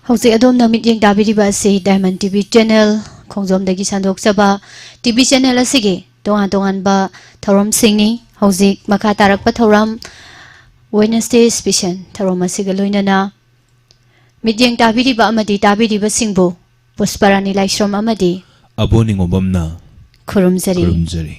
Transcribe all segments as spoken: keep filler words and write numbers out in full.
ꯍꯧꯖꯤꯛ ꯑꯗꯣꯝꯅ ꯃꯤꯠꯌꯦꯡ ꯇꯥꯕꯤꯔꯤꯕ ꯑꯁꯤ Diamond T V channel ꯈꯣꯡꯖꯣꯝꯗꯒꯤ ꯁꯟꯗꯣꯛꯆꯕ T V channel ꯑꯁꯤꯒꯤ ꯇꯣꯉꯥꯟ ꯇꯣꯉꯥꯟꯕ ꯊꯧꯔꯝꯁꯤꯡꯅꯤ꯫ ꯍꯧꯖꯤꯛ ꯃꯈꯥ ꯇꯥꯔꯛꯄ ꯊꯧꯔꯝ Wednesday special ꯊꯧꯔꯝ ꯑꯁꯤꯒ ꯂꯣꯏꯅꯅ ꯃꯤꯠꯌꯦꯡ ꯇꯥꯕꯤꯔꯤꯕ ꯑꯃꯗꯤ ꯇꯥꯕꯤꯔꯤꯕꯁꯤꯡꯕꯨ ꯄꯨꯁꯄꯔꯥꯅꯤ ꯂꯥꯏꯁ꯭ꯔꯝ ꯑꯃꯗꯤ ꯑꯕꯣ ꯅꯤꯉꯣꯝꯕꯝꯅ ꯈꯨꯔꯨꯝꯖꯔꯤ꯫ ꯈꯨꯔꯨꯝꯖꯔꯤ꯫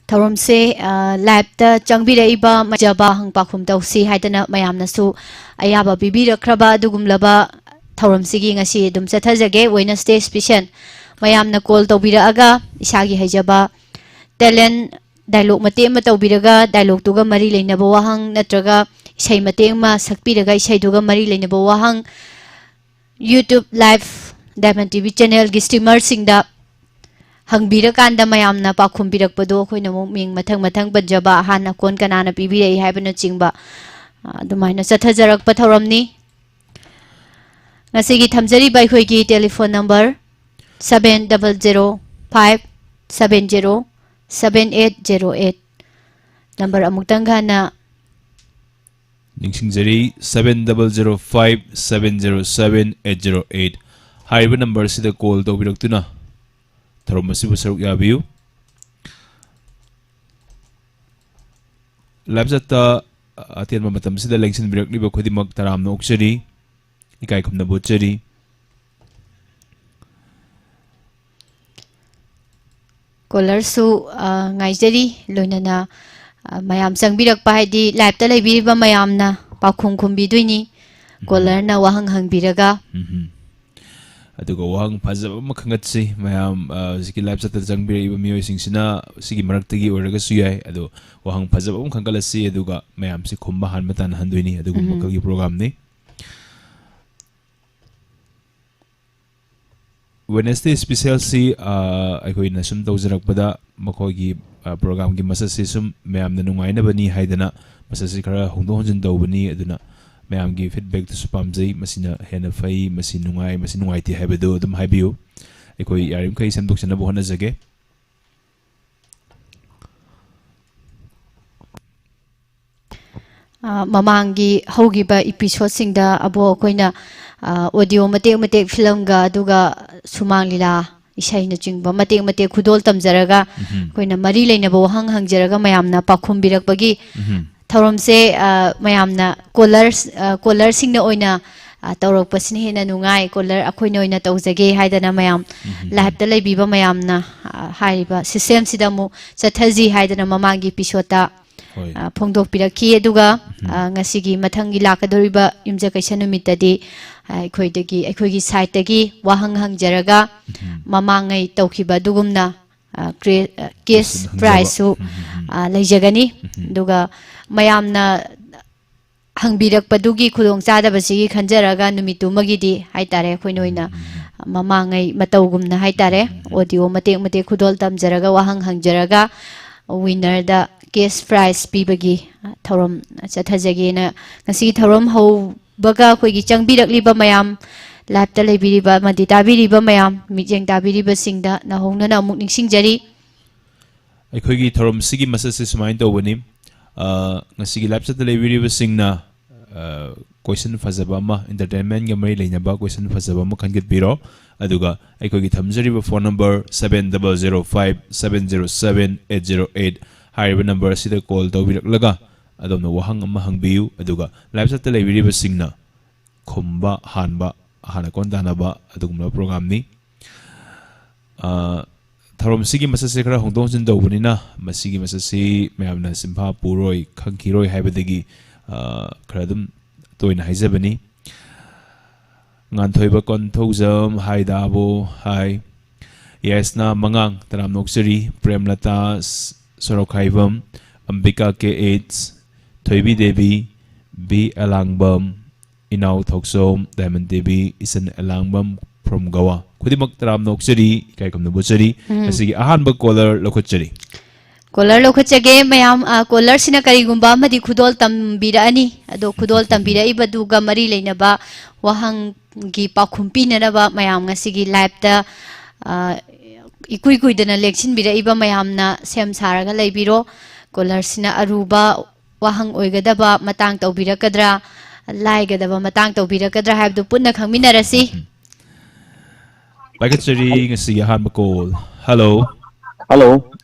ꯊꯧꯔꯝꯁꯦ, ꯑ, live-ꯇ ꯆꯪꯕꯤꯔꯛꯏꯕ ꯃꯩꯖꯕ ꯍꯪ ꯄꯥꯎꯈꯨꯝ ꯇꯧꯁꯤ ꯍꯥꯏꯗꯅ ꯃꯌꯥꯝꯅꯁꯨ ꯑꯌꯥꯕ ꯄꯤꯕꯤꯔꯛꯈ꯭ꯔꯕ ꯑꯗꯨꯒꯨꯝꯂꯕ ꯊꯧꯔꯝꯁꯤꯒꯤ ꯉꯁꯤ ꯑꯗꯨꯝ ꯆꯠꯊꯖꯒꯦ꯫ Wednesday special ꯃꯌꯥꯝꯅ call ꯇꯧꯕꯤꯔꯛꯑꯒ ꯏꯁꯥꯒꯤ ꯍꯩꯖꯕ talent dialogue ꯃꯇꯦꯛ ꯑꯃ ꯇꯧꯕꯤꯔꯒ dialogue-ꯇꯨꯒ ꯃꯔꯤ ꯂꯩꯅꯕ ꯋꯥꯍꯪ ꯅꯠꯇ꯭ꯔꯒ ꯏꯁꯩ ꯃꯇꯦꯛ ꯑꯃ ꯁꯛꯄꯤꯔꯒ ꯏꯁꯩꯗꯨꯒ ꯃꯔꯤ ꯂꯩꯅꯕ ꯋꯥꯍꯪ YouTube live Diamond T V channel-ꯒꯤ streamer-ꯁꯤꯡꯗ ꯍꯪꯕꯤꯔꯀꯥꯟꯗ ꯃꯌꯥꯝꯅ ꯄꯥꯎꯈꯨꯝ ꯄꯤꯔꯛꯄꯗꯣ ꯑꯩꯈꯣꯏꯅ ꯑꯃꯨꯛ ꯃꯤꯡ ꯃꯊꯪ ꯃꯊꯪ ꯄꯟꯖꯕ, ꯑꯍꯥꯟꯅ ꯀꯣꯟ ꯀꯅꯥꯅ ꯄꯤꯕꯤꯔꯛꯏ ꯍꯥꯏꯕꯅꯆꯤꯡꯕ, ꯑ, ꯑꯗꯨꯃꯥꯏꯅ ꯆꯠꯊꯖꯔꯛꯄ ꯊꯧꯔꯝꯅꯤ꯫ ꯉꯁꯤꯒꯤ ꯊꯝꯖꯔꯤꯕ ꯑꯩꯈꯣꯏꯒꯤ telephone number seven double zero five seven zero seven eight zero eight꯫ Number ꯑꯃꯨꯛꯇꯪ ꯍꯟꯅ ꯅꯤꯡꯁꯤꯡꯖꯔꯤ, seven double zero five seven zero seven eight zero eight꯫ ꯍꯥꯏꯔꯤꯕ number ꯑꯁꯤꯗ call ꯇꯧꯕꯤꯔꯛꯇꯨꯅ ꯊꯧꯔꯝ ꯑꯁꯤꯕꯨ ꯁꯔꯨꯛ ꯌꯥꯕꯤꯌꯨ꯫ Live chat-ꯇ ꯑꯇꯦꯟꯕ ꯃꯇꯝꯁꯤꯗ ꯂꯦꯡꯁꯤꯟꯕꯤꯔꯛꯂꯤꯕ ꯈꯨꯗꯤꯡꯃꯛ ꯇꯔꯥꯝꯅ ꯑꯣꯛꯆꯔꯤ, ꯏꯀꯥꯏ ꯈꯨꯝꯅꯕ ꯎꯠꯆꯔꯤ꯫ Caller-ꯁꯨ, ꯑ, ꯉꯥꯏꯖꯔꯤ, ꯂꯣꯏꯅꯅ, ꯑ, ꯃꯌꯥꯝ ꯆꯪꯕꯤꯔꯛꯄ, ꯍꯥꯏꯗꯤ live-ꯇ ꯂꯩꯕꯤꯔꯤꯕ ꯃꯌꯥꯝꯅ ꯄꯥꯎꯈꯨꯝ ꯈꯨꯝꯕꯤꯗꯣꯏꯅꯤ꯫ ꯎꯝ꯫ Caller-ꯅ ꯋꯥꯍꯪ ꯍꯪꯕꯤꯔꯒ꯫ ꯎꯝ꯫ ꯑꯗꯨꯒ ꯋꯥꯍꯪ ꯐꯖꯕ ꯑꯃ ꯈꯟꯒꯠꯁꯤ ꯃꯌꯥꯝ, ꯑ, ꯍꯧꯖꯤꯛꯀꯤ live chat-ꯇ ꯆꯪꯕꯤꯔꯛꯏꯕ ꯃꯤꯑꯣꯏꯁꯤꯡꯁꯤꯅ ꯁꯤꯒꯤ ꯃꯔꯛꯇꯒꯤ ꯑꯣꯏꯔꯒꯁꯨ ꯌꯥꯏ, ꯑꯗꯣ ꯋꯥꯍꯪ ꯐꯖꯕ ꯑꯃ ꯈꯟꯒꯠꯂꯁꯤ, ꯑꯗꯨꯒ ꯃꯌꯥꯝꯁꯤ ꯈꯨꯝꯕ ꯍꯥꯟꯕ ꯇꯥꯟꯅꯍꯟꯗꯣꯏꯅꯤ꯫ ꯑꯗꯨꯒꯨꯝꯕ ꯎꯝ꯫ ꯃꯈꯜꯒꯤ program-ꯅꯤ꯫ Wednesday special-ꯁꯤ, ꯑ, ꯑꯩꯈꯣꯏꯅ ꯁꯨꯝ ꯇꯧꯖꯔꯛꯄꯗ ꯃꯈꯣꯏꯒꯤ, ꯑ, program-ꯒꯤ ꯃꯁꯛꯁꯤ ꯁꯨꯝ ꯃꯌꯥꯝꯅ ꯅꯨꯡꯉꯥꯏꯅꯕꯅꯤ ꯍꯥꯏꯗꯅ ꯃꯁꯛꯁꯤ ꯈꯔ ꯍꯣꯡꯗꯣꯛ ꯍꯣꯡꯖꯤꯟ ꯇꯧꯕꯅꯤ꯫ ꯑꯗꯨꯅ ꯃꯌꯥꯝꯒꯤ feedback-ꯇꯨꯁꯨ ꯄꯥꯝꯖꯩ, ꯃꯁꯤꯅ ꯍꯦꯟꯅ ꯐꯩ, ꯃꯁꯤ ꯅꯨꯡꯉꯥꯏ, ꯃꯁꯤ ꯅꯨꯡꯉꯥꯏꯇꯦ ꯍꯥꯏꯕꯗꯨ ꯑꯗꯨꯝ ꯍꯥꯏꯕꯤꯌꯨ꯫ ꯑꯩꯈꯣꯏ ꯌꯥꯔꯤꯃꯈꯩ ꯁꯦꯝꯗꯣꯛꯆꯅꯕ ꯍꯣꯠꯅꯖꯒꯦ꯫ ꯑ, ꯃꯃꯥꯡꯒꯤ ꯍꯧꯈꯤꯕ ꯏꯄꯤꯁꯣꯠꯁꯤꯡꯗ ꯑꯕꯣꯛ ꯑꯩꯈꯣꯏꯅ, ꯑ, ꯑꯣꯗꯤꯑꯣ ꯃꯇꯦꯛ ꯃꯇꯦꯛ ꯐꯤꯂꯝꯒ ꯑꯗꯨꯒ ꯁꯨꯃꯥꯡ ꯂꯤꯂꯥ ꯏꯁꯩꯅꯆꯤꯡꯕ ꯃꯇꯦꯛ ꯃꯇꯦꯛ ꯈꯨꯗꯣꯜ ꯇꯝꯖꯔꯒ, ꯎꯝꯍꯨꯝ꯫ ꯑꯩꯈꯣꯏꯅ ꯃꯔꯤ ꯂꯩꯅꯕ ꯋꯥꯍꯪ ꯍꯪꯖꯔꯒ ꯃꯌꯥꯝꯅ ꯄꯥꯎꯈꯨꯝꯕꯤꯔꯛꯄꯒꯤ ꯎꯝꯍꯨꯝ꯫ ꯊꯧꯔꯝꯁꯦ, ꯑ, ꯃꯌꯥꯝꯅ ꯀꯣꯂꯔꯁ-, ꯑ, ꯀꯣꯂꯔꯁꯤꯡꯅ ꯑꯣꯏꯅ, ꯑ, ꯇꯧꯔꯛꯄꯁꯤꯅ ꯍꯦꯟꯅ ꯅꯨꯡꯉꯥꯏ, ꯀꯣꯂꯔ ꯑꯩꯈꯣꯏꯅ ꯑꯣꯏꯅ ꯇꯧꯖꯒꯦ ꯍꯥꯏꯗꯅ ꯃꯌꯥꯝ ꯎꯝꯍꯨꯝ꯫ ꯂꯥꯏꯞꯇ ꯂꯩꯕꯤꯕ ꯃꯌꯥꯝꯅ, ꯑ, ꯍꯥꯏꯔꯤꯕ ꯁꯤꯁꯇꯦꯝꯁꯤꯗ ꯑꯃꯨꯛ ꯆꯠꯊꯁꯤ ꯍꯥꯏꯗꯅ ꯃꯃꯥꯡꯒꯤ ꯏꯄꯤꯁꯣꯠꯇ ꯍꯣꯏ꯫ ꯑ, ꯐꯣꯡꯗꯣꯛꯄꯤꯔꯛꯈꯤ꯫ ꯑꯗꯨꯒ, ꯎꯝ꯫ ꯑ, ꯉꯁꯤꯒꯤ ꯃꯊꯪꯒꯤ ꯂꯥꯛꯀꯗꯧꯔꯤꯕ ꯌꯨꯝꯖꯀꯩꯁ ꯅꯨꯃꯤꯠꯇꯗꯤ, ꯑ, ꯑꯩꯈꯣꯏꯗꯒꯤ, ꯑꯩꯈꯣꯏꯒꯤ ꯁꯥꯏꯠꯇꯒꯤ ꯋꯥꯍꯪ ꯍꯪꯖꯔꯒ ꯎꯝ꯫ ꯃꯃꯥꯡꯉꯩ ꯇꯧꯈꯤꯕ ꯑꯗꯨꯒꯨꯝꯅ, ꯑ, ꯀ꯭ꯔꯦ-, ꯑ, ꯀꯦꯁ ꯀꯦꯁ ꯍꯪꯖꯕ꯫ ꯄ꯭ꯔꯥꯏꯖꯁꯨ, ꯎꯝ, ꯎꯝ, ꯎꯝ꯫ ꯑ, ꯂꯩꯖꯒꯅꯤ꯫ ꯎꯝ, ꯎꯝ꯫ ꯑꯗꯨꯒ ꯃꯌꯥꯝꯅ ꯍꯪꯕꯤꯔꯛꯄꯗꯨꯒꯤ ꯈꯨꯗꯣꯡꯆꯥꯗꯕꯁꯤꯒꯤ ꯈꯟꯖꯔꯒ ꯅꯨꯃꯤꯠꯇꯨꯃꯒꯤꯗꯤ ꯍꯥꯏꯇꯥꯔꯦ, ꯑꯩꯈꯣꯏꯅ ꯑꯣꯏꯅ ꯎꯝ, ꯎꯝ, ꯎꯝ꯫ ꯃꯃꯥꯡꯉꯩ ꯃꯇꯧꯒꯨꯝꯅ ꯍꯥꯏꯇꯥꯔꯦ, ꯎꯝ, ꯎꯝ, ꯎꯝ꯫ ꯑꯣꯗꯤꯑꯣ ꯃꯇꯦꯛ ꯃꯇꯦꯛ ꯈꯨꯗꯣꯜ ꯇꯝꯖꯔꯒ, ꯋꯥꯍꯪ ꯍꯪꯖꯔꯒ, ꯋꯤꯟꯅꯔꯗ ꯀꯦꯁ ꯄ꯭ꯔꯥꯏꯖ ꯄꯤꯕꯒꯤ ꯊꯧꯔꯝ ꯆꯠꯊꯖꯒꯦꯅ ꯉꯁꯤꯒꯤ ꯊꯧꯔꯝ ꯍꯧꯕꯒ ꯑꯩꯈꯣꯏꯒꯤ ꯆꯪꯕꯤꯔꯛꯂꯤꯕ ꯃꯌꯥꯝ, ꯂꯥꯏꯞꯇ ꯂꯩꯕꯤꯔꯤꯕ ꯑꯃꯗꯤ ꯇꯥꯕꯤꯔꯤꯕ ꯃꯌꯥꯝ, ꯃꯤꯠꯌꯦꯡ ꯇꯥꯕꯤꯔꯤꯕꯁꯤꯡꯗ ꯅꯧꯍꯧꯅꯅ ꯑꯃꯨꯛ ꯅꯤꯡꯁꯤꯡꯖꯔꯤ꯫ ꯑꯩꯈꯣꯏꯒꯤ ꯊꯧꯔꯝꯁꯤꯒꯤ ꯃꯁꯛꯁꯦ ꯁꯨꯃꯥꯏꯅ ꯇꯧꯕꯅꯤ꯫ ꯑ, ꯉꯁꯤꯒꯤ ꯂꯥꯏꯞ ꯆꯠꯇ ꯂꯩꯕꯤꯔꯤꯕꯁꯤꯡꯅ, ꯑ, ꯀꯣꯏꯁꯟ ꯐꯖꯕ ꯑꯃ, ꯏꯟꯇꯔꯇꯦꯟꯃꯦꯟꯒ ꯃꯔꯤ ꯂꯩꯅꯕ ꯀꯣꯏꯁꯟ ꯐꯖꯕ ꯑꯃ ꯈꯟꯒꯠꯄꯤꯔꯣ꯫ ꯑꯗꯨꯒ ꯑꯩꯈꯣꯏꯒꯤ ꯊꯝꯖꯔꯤꯕ phone number seven double zero five seven zero seven eight zero eight ꯍꯥꯏꯔꯤꯕ ꯅꯝꯕꯔ ꯑꯁꯤꯗ ꯀꯣꯜ ꯇꯧꯕꯤꯔꯛꯂꯒ ꯑꯗꯣꯝꯅ ꯋꯥꯍꯪ ꯑꯃ ꯍꯪꯕꯤꯌꯨ꯫ ꯑꯗꯨꯒ ꯂꯥꯏꯞ ꯆꯠꯇ ꯂꯩꯕꯤꯔꯤꯕꯁꯤꯡꯅ ꯈꯨꯝꯕ ꯍꯥꯟꯕ, ꯍꯥꯟꯅ ꯀꯣꯟ ꯇꯥꯅꯕ ꯑꯗꯨꯒꯨꯝꯂꯕ ꯄ꯭ꯔꯣꯒ꯭ꯔꯥꯝꯅꯤ꯫ ꯑ, ꯊꯧꯔꯝꯁꯤꯒꯤ ꯃꯁꯛꯁꯦ ꯈꯔ ꯍꯣꯡꯗꯣꯛ ꯍꯣꯡꯖꯤꯟ ꯇꯧꯕꯅꯤꯅ ꯃꯁꯤꯒꯤ ꯃꯁꯛꯁꯤ ꯃꯌꯥꯝꯅ ꯆꯤꯟꯐꯥ ꯄꯨꯔꯣꯏ, ꯈꯪꯈꯤꯔꯣꯏ ꯍꯥꯏꯕꯗꯒꯤ, ꯑ, ꯈꯔ ꯑꯗꯨꯝ ꯇꯣꯏꯅ ꯍꯥꯏꯖꯕꯅꯤ꯫ ꯉꯥꯟꯊꯣꯏꯕ ꯀꯣꯟꯊꯧꯖꯝ, ꯍꯥꯏ ꯗꯥꯕꯣ, ꯍꯥꯏ꯫ ꯌꯥꯏꯁꯅꯥ ꯃꯉꯥꯡ, ꯇꯔꯥꯝꯅ ꯑꯣꯛꯆꯔꯤ꯫ ꯄ꯭ꯔꯦꯝꯂꯇꯥ ꯁ-, ꯁꯣꯔꯣꯛꯈꯥꯏꯕꯝ, ꯑꯝꯕꯤꯀꯥ ꯀꯦ ꯑꯩꯆ, ꯊꯣꯏꯕꯤ ꯗꯦꯕꯤ, ꯕꯤ ꯑꯦꯂꯥꯡꯕꯝ, ꯏꯅꯥꯎ ꯊꯣꯛꯆꯣꯝ, ꯗꯥꯏꯃꯟ ꯗꯦꯕꯤ, ꯏꯆꯟ ꯑꯦꯂꯥꯡꯕꯝ from ꯒꯋꯥ꯫ ꯈꯨꯗꯤꯡꯃꯛ ꯇꯔꯥꯝꯅ ꯑꯣꯛꯆꯔꯤ, ꯏꯀꯥꯏ ꯈꯨꯝꯅꯕ ꯎꯠꯆꯔꯤ꯫ ꯎꯝ꯫ ꯉꯁꯤꯒꯤ ꯑꯍꯥꯟꯕ ꯀꯣꯂꯔ ꯂꯧꯈꯠꯆꯔꯤ꯫ ꯀꯣꯂꯔ ꯂꯧꯈꯠꯆꯒꯦ ꯃꯌꯥꯝ, ꯑ, ꯀꯣꯂꯔꯁꯤꯅ ꯀꯔꯤꯒꯨꯝꯕ ꯑꯃꯗꯤ ꯈꯨꯗꯣꯜ ꯇꯝꯕꯤꯔꯛꯑꯅꯤ꯫ ꯑꯗꯣ ꯈꯨꯗꯣꯜ ꯇꯝꯕꯤꯔꯛꯏꯕꯗꯨꯒ ꯃꯔꯤ ꯂꯩꯅꯕ ꯋꯥꯍꯪꯒꯤ ꯄꯥꯎꯈꯨꯝ ꯄꯤꯅꯅꯕ ꯃꯌꯥꯝ ꯉꯁꯤꯒꯤ ꯂꯥꯏꯞꯇ, ꯑ, ꯏꯀꯨꯏ ꯀꯨꯏꯗꯅ ꯂꯦꯡꯁꯤꯟꯕꯤꯔꯛꯏꯕ ꯃꯌꯥꯝꯅ ꯁꯦꯝ ꯁꯥꯔꯒ ꯂꯩꯕꯤꯔꯣ꯫ ꯀꯣꯂꯔꯁꯤꯅ ꯑꯔꯨꯕ ꯋꯥꯍꯪ ꯑꯣꯏꯒꯗꯕ ꯃꯇꯥꯡ ꯇꯧꯕꯤꯔꯛꯀꯗ꯭ꯔꯥ, ꯂꯥꯏꯒꯗꯕ ꯃꯇꯥꯡ ꯇꯧꯕꯤꯔꯛꯀꯗ꯭ꯔꯥ ꯍꯥꯏꯕꯗꯨ ꯄꯨꯟꯅ ꯈꯪꯃꯤꯟꯅꯔꯁꯤ꯫ ꯎꯝ꯫ ꯄꯥꯏꯈꯠꯆꯔꯤ ꯉꯁꯤꯒꯤ ꯑꯍꯥꯟꯕ ꯀꯣꯜ꯫ ꯍꯜꯂꯣ꯫ ꯍꯜꯂꯣ꯫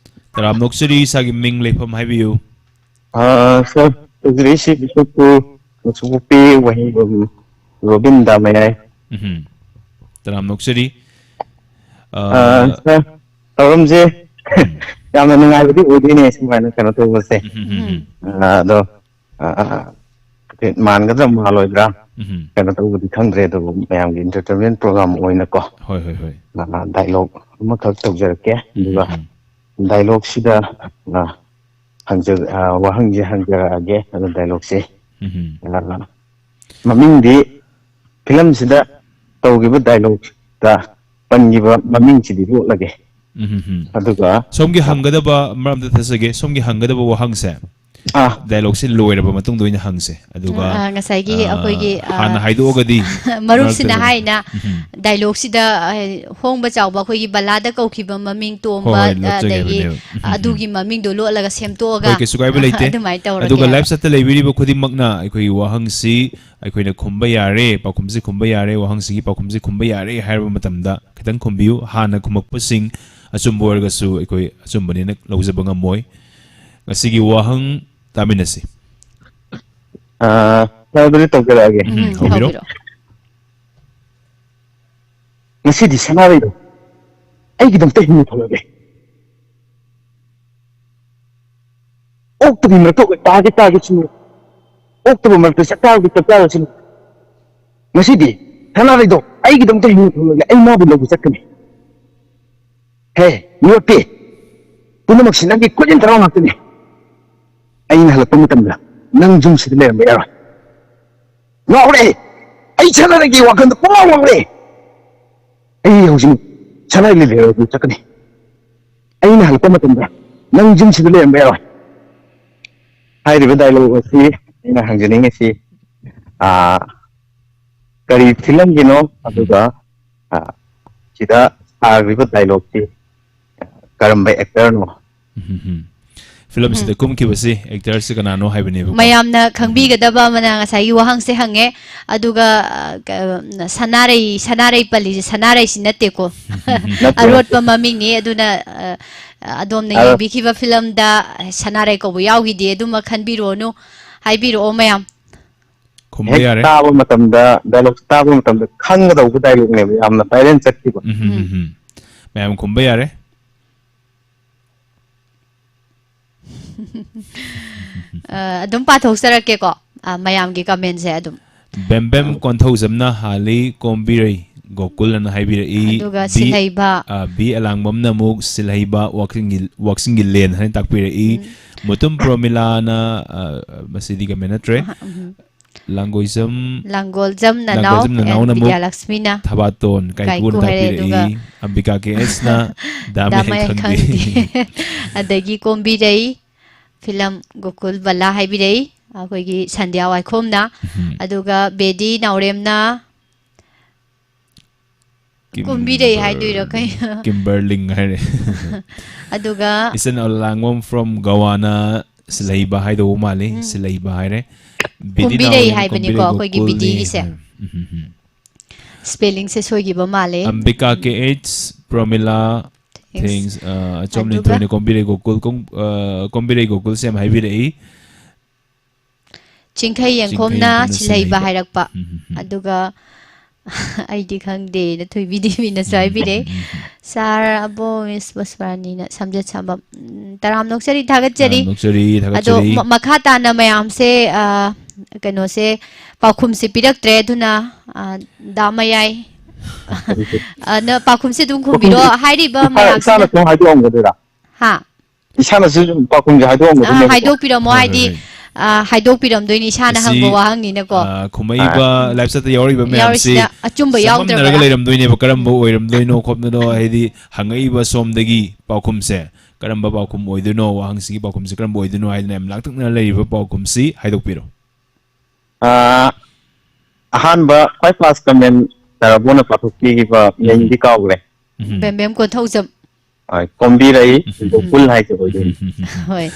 ꯇꯔꯥꯝꯅ ꯑꯣꯛꯆꯔꯤ, ꯏꯁꯥꯒꯤ ꯃꯤꯡ, ꯂꯩꯐꯝ ꯍꯥꯏꯕꯤꯌꯨ꯫ ꯑꯥ, ꯁꯥꯔ, ꯇꯧꯖꯔꯛꯏꯁꯤ ꯕꯤꯁꯅꯨꯄꯨꯔ, ꯃꯆꯨ ꯄꯣꯛꯄꯤ, ꯋꯥꯍꯦꯡꯕꯝ ꯔꯣꯕꯤꯟ ꯗꯥꯃꯌꯥꯏ꯫ ꯎꯝꯍꯨꯝ꯫ ꯇꯔꯥꯝꯅ ꯑꯣꯛꯆꯔꯤ꯫ ꯑꯥ, ꯑꯥ, ꯁꯥꯔ, ꯊꯧꯔꯝꯁꯦ ꯎꯝ꯫ ꯌꯥꯝꯅ ꯅꯨꯡꯉꯥꯏꯕꯗꯤ ꯑꯣꯏꯗꯣꯏꯅꯦ ꯁꯨꯃꯥꯏꯅ ꯀꯩꯅꯣ ꯇꯧꯕꯁꯦ꯫ ꯎꯝꯍꯨꯝ, ꯎꯝꯍꯨꯝ꯫ ꯑꯥ, ꯑꯗꯣ ꯑ, ꯑ, ꯑ, ꯃꯥꯟꯒꯗ꯭ꯔꯥ ꯃꯥꯜꯂꯣꯏꯗ꯭ꯔꯥ? ꯎꯝꯍꯨꯝ꯫ ꯀꯩꯅꯣ ꯇꯧꯕꯗꯤ ꯈꯪꯗ꯭ꯔꯦ, ꯑꯗꯨꯕꯨ ꯃꯌꯥꯝꯒꯤ entertainment program ꯑꯣꯏꯅꯀꯣ꯫ ꯍꯣꯏ, ꯍꯣꯏ, ꯍꯣꯏ꯫ ꯑ, dialogue ꯑꯃꯈꯛ ꯇꯧꯖꯔꯛꯀꯦ꯫ ꯑꯗꯨꯒ ꯎꯝꯍꯨꯝ꯫ Dialogueꯁꯤꯗ, ꯑ, ꯍꯪꯖ-, ꯑ, ꯋꯥꯍꯪꯁꯦ ꯍꯪꯖꯔꯛꯑꯒꯦ꯫ ꯑꯗꯨ dialogueꯁꯦ, ꯎꯝꯍꯨꯝ꯫ ꯑ, ꯃꯃꯤꯡꯗꯤ ꯐꯤꯂꯝꯁꯤꯗ ꯇꯧꯈꯤꯕ dialogueꯇ ꯄꯟꯈꯤꯕ ꯃꯃꯤꯡꯁꯤꯗꯤ ꯂꯣꯠꯂꯒꯦ꯫ ꯎꯝ, ꯎꯝ, ꯎꯝ꯫ ꯑꯗꯨꯒ ꯁꯣꯝꯒꯤ ꯍꯪꯒꯗꯕ, ꯃꯔꯛ ꯑꯝꯇ ꯊꯠꯆꯒꯦ, ꯁꯣꯝꯒꯤ ꯍꯪꯒꯗꯕ ꯋꯥꯍꯪꯁꯦ ꯑꯥ꯫ Dialogueꯁꯦ ꯂꯣꯏꯔꯕ ꯃꯇꯨꯡꯗ ꯑꯣꯏꯅ ꯍꯪꯁꯦ꯫ ꯑꯗꯨꯒ, ꯑꯥ, ꯉꯁꯥꯏꯒꯤ ꯑꯥ, ꯑꯩꯈꯣꯏꯒꯤ, ꯍꯥꯟꯅ ꯑꯥ, ꯍꯥꯏꯗꯣꯛꯑꯒꯗꯤ ꯃꯔꯨꯞꯁꯤꯅ ꯃꯔꯛꯇ ꯍꯥꯏꯅ ꯎꯝ, ꯎꯝ꯫ Dialogueꯁꯤꯗ, ꯑ, ꯍꯣꯡꯕ ꯆꯥꯎꯕ ꯑꯩꯈꯣꯏꯒꯤ ꯕꯂꯥꯗ ꯀꯧꯈꯤꯕ ꯃꯃꯤꯡ ꯍꯣꯏ, ꯇꯣꯝꯕ, ꯍꯣꯏ, ꯂꯣꯠꯆꯒꯦ ꯑꯗꯒꯤ ꯍꯥꯏꯕꯅꯦꯕ꯫ ꯎꯝ, ꯎꯝ, ꯎꯝ꯫ ꯑꯗꯨꯒꯤ ꯃꯃꯤꯡꯗꯣ ꯂꯣꯠꯂꯒ ꯁꯦꯝꯗꯣꯛꯑꯒ ꯍꯣꯏ, ꯀꯩꯁꯨ ꯀꯥꯏꯕ ꯂꯩꯇꯦ꯫ ꯑꯗꯨꯃꯥꯏꯅ ꯑꯗꯨꯒ ꯇꯧꯔꯒꯦꯕ꯫ Live chatꯇ ꯂꯩꯕꯤꯔꯤꯕ ꯈꯨꯗꯤꯡꯃꯛꯅ ꯑꯩꯈꯣꯏꯒꯤ ꯋꯥꯍꯪꯁꯤ ꯑꯩꯈꯣꯏꯅ ꯈꯨꯝꯕ ꯌꯥꯔꯦ, ꯄꯥꯎꯈꯨꯝꯁꯤ ꯈꯨꯝꯕ ꯌꯥꯔꯦ, ꯋꯥꯍꯪꯁꯤꯒꯤ ꯄꯥꯎꯈꯨꯝꯁꯤ ꯈꯨꯝꯕ ꯌꯥꯔꯦ ꯍꯥꯏꯔꯕ ꯃꯇꯝꯗ ꯈꯤꯇꯪ ꯈꯨꯝꯕꯤꯌꯨ꯫ ꯍꯥꯟꯅ ꯈꯨꯝꯃꯛꯄꯁꯤꯡ ꯑꯆꯨꯝꯕ ꯑꯣꯏꯔꯒꯁꯨ ꯑꯩꯈꯣꯏ ꯑꯆꯨꯝꯕꯅꯦꯅ ꯂꯧꯖꯕ ꯉꯝꯃꯣꯏ꯫ ꯉꯁꯤꯒꯤ ꯋꯥꯍꯪ ꯇꯥꯃꯤꯟꯅꯁꯤ꯫ ꯑꯥ, ꯁꯥꯔ, ꯑꯗꯨꯗꯤ ꯇꯧꯖꯔꯛꯑꯒꯦ꯫ ꯎꯝ, ꯎꯝ, ꯍꯧꯕꯤꯔꯣ꯫ ꯍꯧꯕꯤꯔꯣ꯫ ꯉꯁꯤꯗꯤ ꯁꯅꯥꯔꯩꯗꯣ ꯑꯩꯒꯤꯗꯃꯛꯇ ꯍꯤꯡꯅ ꯊꯣꯛꯂꯛꯂꯦ꯫ ꯑꯣꯛꯇꯕꯤ ꯃꯔꯛꯇ ꯑꯣꯏ ꯇꯥꯒꯦ ꯇꯥꯒꯦ ꯁꯤꯅꯤ꯫ ꯑꯣꯛꯇꯕ ꯃꯔꯛꯇ ꯆꯥꯛ ꯆꯥꯔꯨꯒꯦ ꯆꯥꯛ ꯆꯥꯔꯨ ꯁꯤꯅꯤ꯫ ꯉꯁꯤꯗꯤ ꯁꯅꯥꯔꯩꯗꯣ ꯑꯩꯒꯤꯗꯃꯛꯇ ꯍꯤꯡꯅ ꯊꯣꯛꯂꯛꯂꯦ꯫ ꯑꯩ ꯃꯥꯕꯨ ꯂꯧꯕ ꯆꯠꯀꯅꯤ꯫ ꯍꯦ, ꯌꯣꯠꯄꯤ, ꯄꯨꯝꯅꯃꯛꯁꯤ ꯅꯪꯒꯤ ꯈꯨꯠꯌꯦꯟ ꯊꯔꯥꯎ ꯉꯥꯛꯇꯅꯤ꯫ ꯑꯩꯅ ꯍꯜꯂꯛꯄ ꯃꯇꯝꯗ ꯅꯪ ꯌꯨꯝꯁꯤꯗ ꯂꯩꯔꯝꯕ ꯌꯥꯔꯣꯏ꯫ ꯉꯥꯎꯔꯦ! ꯑꯩ ꯁꯅꯥꯔꯩꯒꯤ ꯋꯥꯈꯜꯗ ꯄꯨꯡꯉꯥꯎ ꯉꯥꯎꯔꯦ! ꯑꯩ ꯍꯧꯖꯤꯛ ꯁꯅꯥꯔꯩ ꯂꯩꯔꯒ ꯆꯠꯀꯅꯤ꯫ ꯑꯩꯅ ꯍꯜꯂꯛꯄ ꯃꯇꯝꯗ ꯅꯪ ꯌꯨꯝꯁꯤꯗ ꯂꯩꯔꯝꯕ ꯌꯥꯔꯣꯏ꯫ ꯍꯥꯏꯔꯤꯕ dialogue ꯑꯁꯤ ꯑꯩꯅ ꯍꯪꯖꯅꯤꯡꯉꯤꯁꯤ, ꯑꯥ, ꯀꯔꯤ ꯐꯤꯂꯝꯒꯤꯅꯣ? ꯎꯝ꯫ ꯑꯗꯨꯒ, ꯑꯥ, ꯁꯤꯗ ꯁꯥꯈ꯭ꯔꯤꯕ dialogueꯁꯤ ꯀꯔꯝꯕ actorꯅꯣ? ꯎꯝ, ꯎꯝ, ꯎꯝ꯫ ꯐꯤꯂꯝꯁꯤꯗ ꯎꯝ꯫ ꯀꯨꯝꯈꯤꯕꯁꯤ, ꯑꯦꯛꯇꯔꯁꯤ ꯀꯅꯥꯅꯣ ꯍꯥꯏꯕꯅꯦꯕꯀꯣ꯫ ꯃꯌꯥꯝꯅ ꯎꯝ꯫ ꯈꯪꯕꯤꯒꯗꯕ ꯑꯃꯅ ꯉꯁꯥꯏꯒꯤ ꯋꯥꯍꯪꯁꯦ ꯍꯪꯉꯦ, ꯑꯗꯨꯒ, ꯑ, ꯀ-, ꯁꯅꯥꯔꯩ, ꯁꯅꯥꯔꯩ ꯄꯜꯂꯤꯁꯦ ꯁꯅꯥꯔꯩꯁꯤ ꯅꯠꯇꯦꯀꯣ꯫ ꯅꯠꯇꯦ, ꯅꯠꯇꯦ꯫ ꯑꯔꯣꯠꯄ ꯃꯃꯤꯡꯅꯤ, ꯑꯗꯨꯅ, ꯑ, ꯑꯗꯣꯝꯅ ꯑ-, ꯌꯦꯡꯕꯤꯈꯤꯕ ꯐꯤꯂꯝꯗ ꯁꯅꯥꯔꯩ ꯀꯧꯕ ꯌꯥꯎꯈꯤꯗꯦ, ꯑꯗꯨꯃ ꯈꯟꯕꯤꯔꯣꯅꯨ, ꯍꯥꯏꯕꯤꯔꯛꯑꯣ ꯃꯌꯥꯝ꯫ ꯈꯨꯝꯕ ꯍꯦꯛ ꯌꯥꯔꯦ꯫ ꯇꯥꯕ ꯃꯇꯝꯗ, ꯗꯥꯏꯂꯣꯒ ꯇꯥꯕ ꯃꯇꯝꯗ ꯈꯪꯒꯗꯧꯕ ꯗꯥꯏꯂꯣꯒꯅꯦꯕ, ꯌꯥꯝꯅ ꯚꯥꯏꯔꯦꯜ ꯆꯠꯈꯤꯕ꯫ ꯎꯝ, ꯎꯝ, ꯎꯝ, ꯎꯝ꯫ ꯎꯝ꯫ ꯃꯌꯥꯝ ꯈꯨꯝꯕ ꯌꯥꯔꯦ꯫ ꯑ, ꯑꯗꯨꯝ ꯄꯥꯊꯣꯛꯆꯔꯛꯀꯦꯀꯣ, ꯑ, ꯃꯌꯥꯝꯒꯤ ꯀꯃꯦꯟꯁꯦ ꯑꯗꯨꯝ꯫ ꯕꯦꯝꯕꯦꯝ ꯑ, ꯀꯣꯟꯊꯧꯖꯝꯅ ꯍꯥꯜꯂꯤ, ꯀꯣꯝꯕꯤꯔꯩ ꯒꯣꯀꯨꯜ ꯑꯅ ꯍꯥꯏꯕꯤꯔꯛꯏ꯫ ꯑꯗꯨꯒ ꯕꯤ, ꯁꯤꯜꯍꯩꯕ꯫ ꯑ, ꯕꯤ ꯑꯂꯥꯡꯕꯝꯅ ꯑꯃꯨꯛ ꯁꯤꯜꯍꯩꯕ ꯋꯥꯛꯆꯤꯡꯒꯤ, ꯋꯥꯛꯆꯤꯡꯒꯤ ꯂꯦꯟ ꯍꯥꯏꯅ ꯇꯥꯛꯄꯤꯔꯛꯏ꯫ ꯎꯝ꯫ ꯃꯨꯇꯨꯝ ꯄ꯭ꯔꯣꯃꯤꯂꯥꯅ, ꯑ, ꯃꯁꯤꯗꯤ ꯀꯃꯦꯟ ꯅꯠꯇ꯭ꯔꯦ꯫ ꯑꯍ, ꯎꯝ꯫ ꯂꯥꯡꯒꯣꯏꯖꯝ, ꯂꯥꯡꯒꯣꯜꯖꯝ ꯅꯅꯥꯎ ꯂꯥꯡꯒꯣꯜꯖꯝ ꯅꯅꯥꯎꯅ ꯑꯃꯨꯛ ꯊꯕꯥꯇꯣꯟ ꯀꯥꯏꯀꯨ ꯀꯥꯏꯀꯨ ꯑꯅ ꯍꯥꯏꯔꯛꯑꯦ, ꯇꯥꯛꯄꯤꯔꯛꯏ꯫ ꯑꯗꯨꯒ ꯑꯝꯕꯤꯀꯥ ꯀꯦ ꯑꯦꯁꯅ ꯗꯥ ꯗꯥ ꯃꯌꯥꯏ ꯃꯌꯥꯏ ꯈꯪꯗꯦ꯫ ꯈꯪꯗꯦ꯫ ꯑꯗꯒꯤ ꯀꯣꯝꯕꯤꯔꯩ ꯐꯤꯂꯝ ꯒꯣꯀꯨꯜ ꯕꯂꯥ ꯍꯥꯏꯕꯤꯔꯛꯏ ꯑꯩꯈꯣꯏꯒꯤ ꯁꯟꯙ꯭ꯌꯥ ꯋꯥꯏꯈꯣꯝꯅ꯫ ꯎꯝ꯫ ꯑꯗꯨꯒ ꯕꯦꯗꯤ ꯅꯥꯎꯔꯦꯝꯅ ꯀꯤꯝ-, ꯀꯨꯝꯕꯤꯔꯩ ꯍꯥꯏꯗꯣꯏꯔꯥ ꯀꯩꯅꯣ? ꯀꯤꯝꯕꯔꯂꯤꯡ ꯍꯥꯏꯔꯦ꯫ ꯑꯗꯨꯒ ꯏꯆꯟ ꯑꯂꯥꯡꯕꯝ from ꯒꯋꯥꯅ ꯁꯤꯜꯍꯩꯕ ꯍꯥꯏꯗꯧꯕ ꯃꯥꯜꯂꯤ꯫ ꯎꯝ꯫ ꯁꯤꯜꯍꯩꯕ ꯍꯥꯏꯔꯦ꯫ ꯕꯤꯗꯤ ꯀꯨꯝꯕꯤꯔꯩ ꯅꯥꯎꯔꯦꯝ, ꯍꯥꯏꯕꯅꯤꯀꯣ, ꯀꯨꯝꯕꯤꯔꯩ ꯑꯩꯈꯣꯏꯒꯤ ꯒꯣꯀꯨꯜꯅꯤ ꯕꯤꯗꯤꯒꯤꯁꯦ꯫ ꯍꯥꯏꯔꯦ꯫ ꯎꯝ, ꯎꯝ, ꯎꯝ꯫ ꯁ꯭ꯄꯦꯂꯤꯡꯁꯦ ꯁꯣꯏꯈꯤꯕ ꯃꯥꯜꯂꯦ꯫ ꯑꯝꯕꯤꯀꯥ ꯀꯦ ꯑꯩꯆ, ꯄ꯭ꯔꯣꯃꯤꯂꯥ, thanks꯫ Thanks꯫ ꯑ, ꯑꯆꯣꯝ ꯑꯗꯨꯒ ꯂꯤꯟꯊꯣꯏꯅ ꯀꯣꯝꯕꯤꯔꯩ ꯒꯣꯀꯨꯜ ꯀꯣꯝ-, ꯑ, ꯀꯣꯝꯕꯤꯔꯩ ꯒꯣꯀꯨꯜꯁꯦ ꯌꯥꯝ ꯍꯥꯏꯕꯤꯔꯛꯏ꯫ ꯆꯤꯡꯈꯩ ꯆꯤꯡꯈꯩ ꯌꯦꯡꯈꯣꯝꯅ ꯌꯦꯡꯈꯣꯝꯅ ꯁꯤꯜꯍꯩꯕ ꯁꯤꯜꯍꯩꯕ꯫ ꯍꯥꯏꯔꯛꯄ꯫ ꯎꯝ, ꯎꯝ, ꯎꯝ꯫ ꯑꯗꯨꯒ ꯑꯩꯗꯤ ꯈꯪꯗꯦꯅ ꯊꯣꯏꯕꯤ ꯗꯦꯕꯤꯅꯁꯨ ꯎꯝ, ꯎꯝ, ꯍꯥꯏꯕꯤꯔꯛꯑꯦ꯫ ꯎꯝ, ꯎꯝ꯫ ꯁꯥꯔ ꯑꯕꯣ ꯃꯤꯁ ꯄꯨꯁꯄꯥꯔꯥꯅꯤꯅ ꯁꯝꯖꯦꯠ ꯁꯝꯕꯝ꯫ ꯎꯝ, ꯇꯔꯥꯝ ꯅꯣꯛꯆꯔꯤ, ꯊꯥꯒꯠꯆꯔꯤ꯫ ꯇꯔꯥꯝ ꯅꯣꯛꯆꯔꯤ, ꯑꯗꯣ ꯊꯥꯒꯠꯆꯔꯤ꯫ ꯃ-, ꯃꯈꯥ ꯇꯥꯅ ꯃꯌꯥꯝꯁꯦ, ꯑ, ꯀꯩꯅꯣꯁꯦ, ꯄꯥꯎꯈꯨꯝꯁꯦ ꯄꯤꯔꯛꯇ꯭ꯔꯦ, ꯑꯗꯨꯅ, ꯑ, ꯗꯥ ꯃꯌꯥꯏ꯫ ꯑ, ꯅ ꯄꯥꯎꯈꯨꯝꯁꯦ ꯑꯗꯨꯝ ꯈꯨꯝꯕꯤꯔꯣ꯫ ꯄꯥꯎꯈꯨꯝꯁꯦ ꯍꯥꯏꯔꯤꯕ ꯏꯁꯥꯅ, ꯃꯌꯥꯝꯁꯤꯅ ꯏꯁꯥꯅ ꯁꯨꯝ ꯍꯥꯏꯗꯣꯛꯑꯝꯒꯗꯣꯏꯔꯥ? ꯍꯥ? ꯏꯁꯥꯅꯁꯨ ꯁꯨꯝ ꯄꯥꯎꯈꯨꯝꯁꯦ ꯑꯥ, ꯍꯥꯏꯗꯣꯛꯑꯝꯒꯗꯣꯏꯅꯦꯕꯀꯣ꯫ ꯍꯥꯏꯗꯣꯛꯄꯤꯔꯝꯃꯣ, ꯍꯣꯏ, ꯍꯣꯏ, ꯍꯥꯏꯗꯤ, ꯍꯣꯏ꯫ ꯑꯥ, ꯍꯥꯏꯗꯣꯛꯄꯤꯔꯝꯗꯣꯏꯅꯤ, ꯏꯁꯥꯅ ꯃꯁꯤ, ꯍꯪꯕ ꯋꯥꯍꯪꯅꯤꯅꯀꯣ꯫ ꯑꯥ, ꯈꯨꯝꯃꯛꯏꯕ ꯑꯥ꯫ Live chat ꯇ ꯌꯥꯎꯔꯤꯕ ꯃꯌꯥꯝꯁꯤ ꯌꯥꯎꯔꯤꯁꯤꯗ ꯑꯆꯨꯝꯕ ꯆꯃꯝꯅꯔꯒ ꯌꯥꯎꯗ꯭ꯔꯕ꯭ꯔꯥ? ꯂꯩꯔꯝꯗꯣꯏꯅꯦꯕ, ꯀꯔꯝꯕ ꯎꯝ꯫ ꯑꯣꯏꯔꯝꯗꯣꯏꯅꯣ ꯈꯣꯠꯄꯅꯣ, ꯍꯥꯏꯗꯤ ꯍꯪꯉꯛꯏꯕ ꯁꯣꯝꯗꯒꯤ ꯄꯥꯎꯈꯨꯝꯁꯦ, ꯀꯔꯝꯕ ꯄꯥꯎꯈꯨꯝ ꯑꯣꯏꯗꯣꯏꯅꯣ, ꯋꯥꯍꯪꯁꯤꯒꯤ ꯄꯥꯎꯈꯨꯝꯁꯤ ꯀꯔꯝꯕ ꯑꯣꯏꯗꯣꯏꯅꯣ ꯍꯥꯏꯗꯅ ꯌꯥꯝ ꯂꯥꯡꯇꯛꯅꯅ ꯂꯩꯔꯤꯕ ꯄꯥꯎꯈꯨꯝꯁꯤ ꯍꯥꯏꯗꯣꯛꯄꯤꯔꯣ꯫ ꯑꯥ, ꯑꯍꯥꯟꯕ ꯈ꯭ꯋꯥꯏ first comment ꯇꯥꯔꯥꯕꯣꯅ ꯄꯥꯊꯣꯛꯄꯤꯈꯤꯕ ꯎꯝ꯫ ꯃꯤꯡꯗꯤ ꯀꯥꯎꯈ꯭ꯔꯦ꯫ ꯎꯝ꯫ ꯕꯦꯝꯕꯦꯝ ꯀꯣꯟꯊꯧꯖꯝ꯫ ꯑ, ꯀꯣꯝꯕꯤꯔꯩ ꯒꯣꯀꯨꯜ ꯍꯥꯏꯁꯦ ꯑꯣꯏꯗꯣꯏꯅꯤ꯫ ꯍꯣꯏ꯫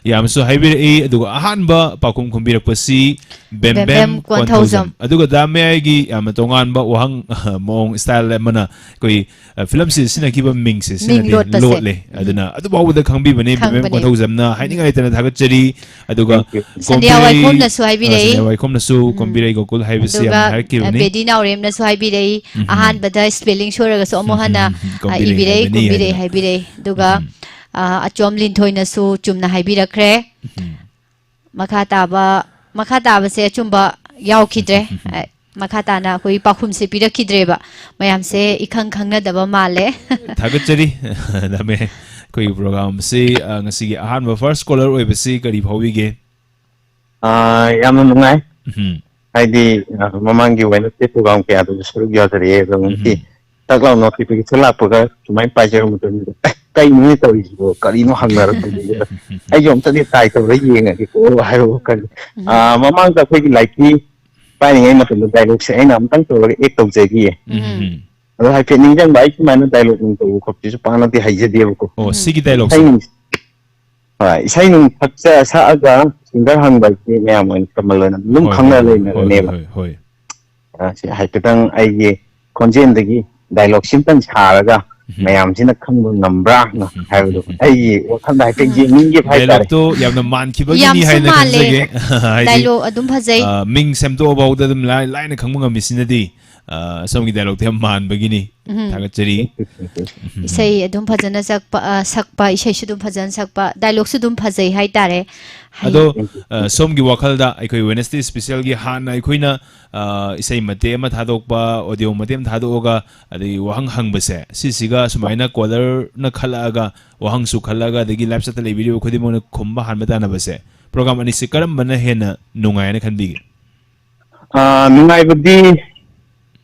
ꯌꯥꯝꯅꯁꯨ ꯍꯥꯏꯕꯤꯔꯛꯏ꯫ ꯑꯗꯨꯒ ꯑꯍꯥꯟꯕ ꯄꯥꯎꯈꯨꯝ ꯈꯨꯝꯕꯤꯔꯛꯄꯁꯤ ꯕꯦꯝꯕꯦꯝ ꯕꯦꯝꯕꯦꯝ ꯀꯣꯟꯊꯧꯖꯝ꯫ ꯀꯣꯟꯊꯧꯖꯝ꯫ ꯑꯗꯨꯒ ꯗꯥ ꯃꯌꯥꯏꯒꯤ ꯌꯥꯝꯅ ꯇꯣꯉꯥꯟꯕ ꯋꯥꯍꯪ ꯃꯑꯣꯡ ꯁ꯭ꯇꯥꯏꯜ ꯑꯃꯅ ꯑꯩꯈꯣꯏ ꯑ, ꯐꯤꯂꯝꯁꯤꯗ ꯁꯤꯖꯤꯟꯅꯈꯤꯕ ꯃꯤꯡꯁꯦ ꯁꯤꯅꯗꯤ ꯂꯣꯠꯄꯁꯦ꯫ ꯂꯣꯠꯂꯦ꯫ ꯑꯗꯨꯅ ꯑꯗꯨꯐꯥꯎꯕꯗ ꯈꯪꯕꯤꯕꯅꯤ ꯕꯦꯝꯕꯦꯝ ꯈꯪꯕꯅꯤ꯫ ꯀꯣꯟꯊꯧꯖꯝꯅ꯫ ꯍꯥꯏꯅꯤꯡꯉꯥꯏ ꯂꯩꯇꯅ ꯊꯥꯒꯠꯆꯔꯤ꯫ ꯑꯗꯨꯒ Thank you. ꯁꯟꯙ꯭ꯌꯥ ꯀꯣꯝꯕꯤꯔꯩ, ꯋꯥꯏꯈꯣꯝꯅꯁꯨ ꯍꯥꯏꯕꯤꯔꯛꯏ꯫ ꯑ, ꯁꯟꯙ꯭ꯌꯥ ꯋꯥꯏꯈꯣꯝꯅꯁꯨ ꯀꯣꯝꯕꯤꯔꯩ ꯒꯣꯀꯨꯜ ꯍꯥꯏꯕꯁꯤ ꯑꯗꯨꯒ ꯌꯥꯝꯅ ꯍꯥꯏꯔꯛꯈꯤꯕꯅꯤ꯫ ꯕꯦꯗꯤ ꯅꯥꯎꯔꯦꯝꯅꯁꯨ ꯍꯥꯏꯕꯤꯔꯛꯏ꯫ ꯎꯝ꯫ ꯑꯍꯥꯟꯕꯗ ꯁ꯭ꯄꯦꯂꯤꯡ ꯁꯣꯏꯔꯒꯁꯨ ꯑꯃꯨꯛ ꯍꯟꯅ ꯎꯝ, ꯑ, ꯀꯣꯝꯕꯤꯔꯩ ꯏꯕꯤꯔꯛꯏ, ꯍꯥꯏꯕꯅꯤ ꯀꯣꯝꯕꯤꯔꯩ ꯍꯥꯏꯅ꯫ ꯍꯥꯏꯕꯤꯔꯛꯏ꯫ ꯑꯗꯨꯒ ꯎꯝ꯫ ꯑ, ꯑꯆꯣꯝ ꯂꯤꯟꯊꯣꯏꯅꯁꯨ ꯆꯨꯝꯅ ꯍꯥꯏꯕꯤꯔꯛꯈ꯭ꯔꯦ꯫ ꯎꯝ꯫ ꯃꯈꯥ ꯇꯥꯕ ꯃꯈꯥ ꯇꯥꯕꯁꯦ ꯑꯆꯨꯝꯕ ꯌꯥꯎꯈꯤꯗ꯭ꯔꯦ꯫ ꯑ, ꯃꯈꯥ ꯇꯥꯅ ꯑꯩꯈꯣꯏ ꯄꯥꯎꯈꯨꯝꯁꯦ ꯄꯤꯔꯛꯈꯤꯗ꯭ꯔꯦꯕ꯫ ꯃꯌꯥꯝꯁꯦ ꯏꯈꯪ ꯈꯪꯅꯗꯕ ꯃꯥꯜꯂꯦ꯫ ꯊꯥꯒꯠꯆꯔꯤ꯫ ꯗꯥ ꯃꯌꯥꯏ, ꯑꯩꯈꯣꯏꯒꯤ ꯄ꯭ꯔꯣꯒꯥꯝꯁꯤ, ꯑ, ꯉꯁꯤꯒꯤ ꯑꯍꯥꯟꯕ ꯐꯥꯔꯁ ꯀꯣꯂꯔ ꯑꯣꯏꯕꯁꯤ ꯀꯔꯤ ꯐꯥꯎꯕꯤꯒꯦ? ꯑ, ꯌꯥꯝꯅ ꯅꯨꯡꯉꯥꯏ꯫ ꯎꯝ꯫ ꯍꯥꯏꯗꯤ, ꯑ, ꯃꯃꯥꯡꯒꯤ ꯋꯦꯅꯁꯗꯦ ꯄ꯭ꯔꯣꯒꯥꯝ ꯀꯌꯥꯗꯁꯨ ꯁꯔꯨꯛ ꯌꯥꯖꯔꯛꯑꯦ꯫ ꯑꯗꯣ ꯉꯁꯤ ꯎꯝ꯫ ꯇꯛ ꯂꯥꯎ ꯅꯣꯇꯤꯐꯤꯀꯦꯁꯟ ꯂꯥꯛꯄꯒ ꯁꯨꯃꯥꯏꯅ ꯄꯥꯏꯖꯔꯨꯕ ꯃꯇꯝꯗ, "ꯑꯦ, ꯀꯩꯅꯣꯅꯦ ꯇꯧꯔꯤꯁꯤꯕꯣ? ꯀꯔꯤꯅꯣ ꯍꯪꯅꯔꯛꯄꯁꯤꯗ?" ꯑꯩꯁꯨ ꯑꯝꯇꯗꯤ ꯇ꯭ꯔꯥꯏ ꯇꯧꯔ ꯌꯦꯡꯉꯒꯦꯀꯣ ꯍꯥꯏꯕ ꯋꯥꯈꯜ꯫ ꯑ, ꯃꯃꯥꯡꯗ ꯑꯩꯈꯣꯏꯒꯤ ꯂꯥꯏꯔꯤꯛꯀꯤ ꯄꯥꯏꯔꯤꯉꯩ ꯃꯇꯝꯗ ꯗꯥꯏꯂꯣꯛꯁꯦ ꯑꯩꯅ ꯑꯃꯨꯛꯇꯪ ꯇꯧꯔꯒ ꯑꯦꯛ ꯇꯧꯖꯈꯤꯌꯦ꯫ ꯎꯝ꯫ ꯑꯗꯣ ꯍꯥꯏꯐꯦꯠ ꯅꯤꯡꯁꯤꯡꯕ, ꯑꯩ ꯁꯨꯃꯥꯏꯅ ꯗꯥꯏꯂꯣꯛ ꯅꯨꯡ ꯇꯧꯕ ꯈꯣꯠꯄꯁꯤꯁꯨ ꯄꯥꯛꯅꯗꯤ ꯍꯩꯖꯗꯦꯕꯀꯣ꯫ ꯑꯣ, ꯎꯝ꯫ ꯁꯤꯒꯤ ꯗꯥꯏꯂꯣꯛꯁꯦ? ꯏꯁꯩ ꯅꯨꯡ-, ꯍꯣꯏ, ꯏꯁꯩ ꯅꯨꯡ ꯁꯛꯆ ꯁꯛꯑꯒ ꯁꯤꯡꯒꯔ ꯍꯪꯕ ꯍꯥꯏꯁꯤ ꯃꯌꯥꯝ ꯑꯣꯏꯅ ꯀꯃꯜ ꯑꯣꯏꯅ ꯑꯗꯨꯝ ꯍꯣꯏ, ꯈꯪꯅ ꯍꯣꯏ, ꯍꯣꯏ, ꯂꯩꯅꯔꯅꯦꯕ꯫ ꯍꯣꯏ, ꯍꯣꯏ꯫ ꯑ, ꯁꯤ ꯍꯥꯏꯐꯦꯠꯇꯪ ꯑꯩꯒꯤ ꯈꯣꯟꯖꯦꯜꯗꯒꯤ ꯗꯥꯏꯂꯣꯛꯁꯤ ꯑꯝꯇꯪ ꯁꯥꯔꯒ ꯎꯝ꯫ ꯃꯌꯥꯝꯁꯤꯅ ꯈꯪꯕ ꯉꯝꯕ꯭ꯔꯥ ꯍꯥꯏꯕꯗꯣ ꯑꯩꯒꯤ ꯋꯥꯈꯜꯗ ꯍꯥꯏꯐꯦꯠ ꯌꯦꯡꯅꯤꯡꯈꯤꯕ ꯍꯥꯏꯇꯥꯔꯦ꯫ ꯗꯥꯏꯂꯣꯛꯇꯣ ꯌꯥꯝꯅ ꯃꯥꯟꯈꯤꯕꯒꯤꯅꯤ ꯌꯥꯝꯁꯨ ꯍꯥꯏꯅ ꯃꯥꯜꯂꯦ꯫ ꯈꯟꯖꯒꯦ꯫ ꯍꯥꯏꯗꯤ, ꯗꯥꯏꯂꯣꯛ ꯑꯗꯨꯝ ꯐꯖꯩ꯫ ꯑ, ꯃꯤꯡ ꯁꯦꯝꯗꯣꯛꯑ ꯐꯥꯎꯗ ꯑꯗꯨꯝ ꯂꯥꯏ-, ꯂꯥꯏꯅ ꯈꯪꯕ ꯉꯝꯃꯤꯁꯤꯅꯗꯤ, ꯑ, ꯁꯣꯝꯒꯤ ꯗꯥꯏꯂꯣꯛꯇꯣ ꯌꯥꯝ ꯃꯥꯟꯕꯒꯤꯅꯤ꯫ ꯎꯝ꯫ ꯊꯥꯒꯠꯆꯔꯤ꯫ ꯏꯁꯩ ꯑꯗꯨꯝ ꯐꯖꯅ ꯁꯛꯄ, ꯑ, ꯁꯛꯄ, ꯏꯁꯩꯁꯨ ꯑꯗꯨꯝ ꯐꯖꯅ ꯁꯛꯄ, ꯗꯥꯏꯂꯣꯛꯁꯨ ꯑꯗꯨꯝ ꯐꯖꯩ ꯍꯥꯏꯇꯥꯔꯦ꯫ ꯍꯩ-, ꯑꯗꯣ, ꯑ, ꯁꯣꯝꯒꯤ ꯋꯥꯈꯜꯗ ꯑꯩꯈꯣꯏ ꯋꯦꯅꯁꯗꯦ ꯁ꯭ꯄꯦꯁꯤꯌꯦꯜꯒꯤ ꯍꯥꯟꯅ ꯑꯩꯈꯣꯏꯅ, ꯑ, ꯏꯁꯩ ꯃꯇꯦꯛ ꯑꯃ ꯊꯥꯗꯣꯛꯄ, ꯑꯣꯗꯤꯑꯣ ꯃꯇꯦꯛ ꯑꯃ ꯊꯥꯗꯣꯛꯑꯒ, ꯑꯗꯒꯤ ꯋꯥꯍꯪ ꯍꯪꯕꯁꯦ, ꯁꯤꯁꯤꯒ ꯁꯨꯃꯥꯏꯅ ꯀꯣꯂꯔꯅ ꯈꯜꯂꯛꯑꯒ, ꯋꯥꯍꯪꯁꯨ ꯈꯜꯂꯒ, ꯑꯗꯒꯤ ꯂꯥꯏꯞ ꯆꯠꯇ ꯂꯩꯕꯤꯔꯤꯕ ꯈꯨꯗꯤꯡꯃꯛꯅ ꯈꯨꯝꯕ ꯍꯥꯟꯕ ꯇꯥꯟꯅꯕꯁꯦ, ꯄ꯭ꯔꯣꯒꯥꯝ ꯑꯅꯤꯁꯤ ꯀꯔꯝꯕꯅ ꯍꯦꯟꯅ ꯅꯨꯡꯉꯥꯏꯅ ꯈꯟꯕꯤꯒꯦ? ꯑ, ꯅꯨꯡꯉꯥꯏꯕꯗꯤ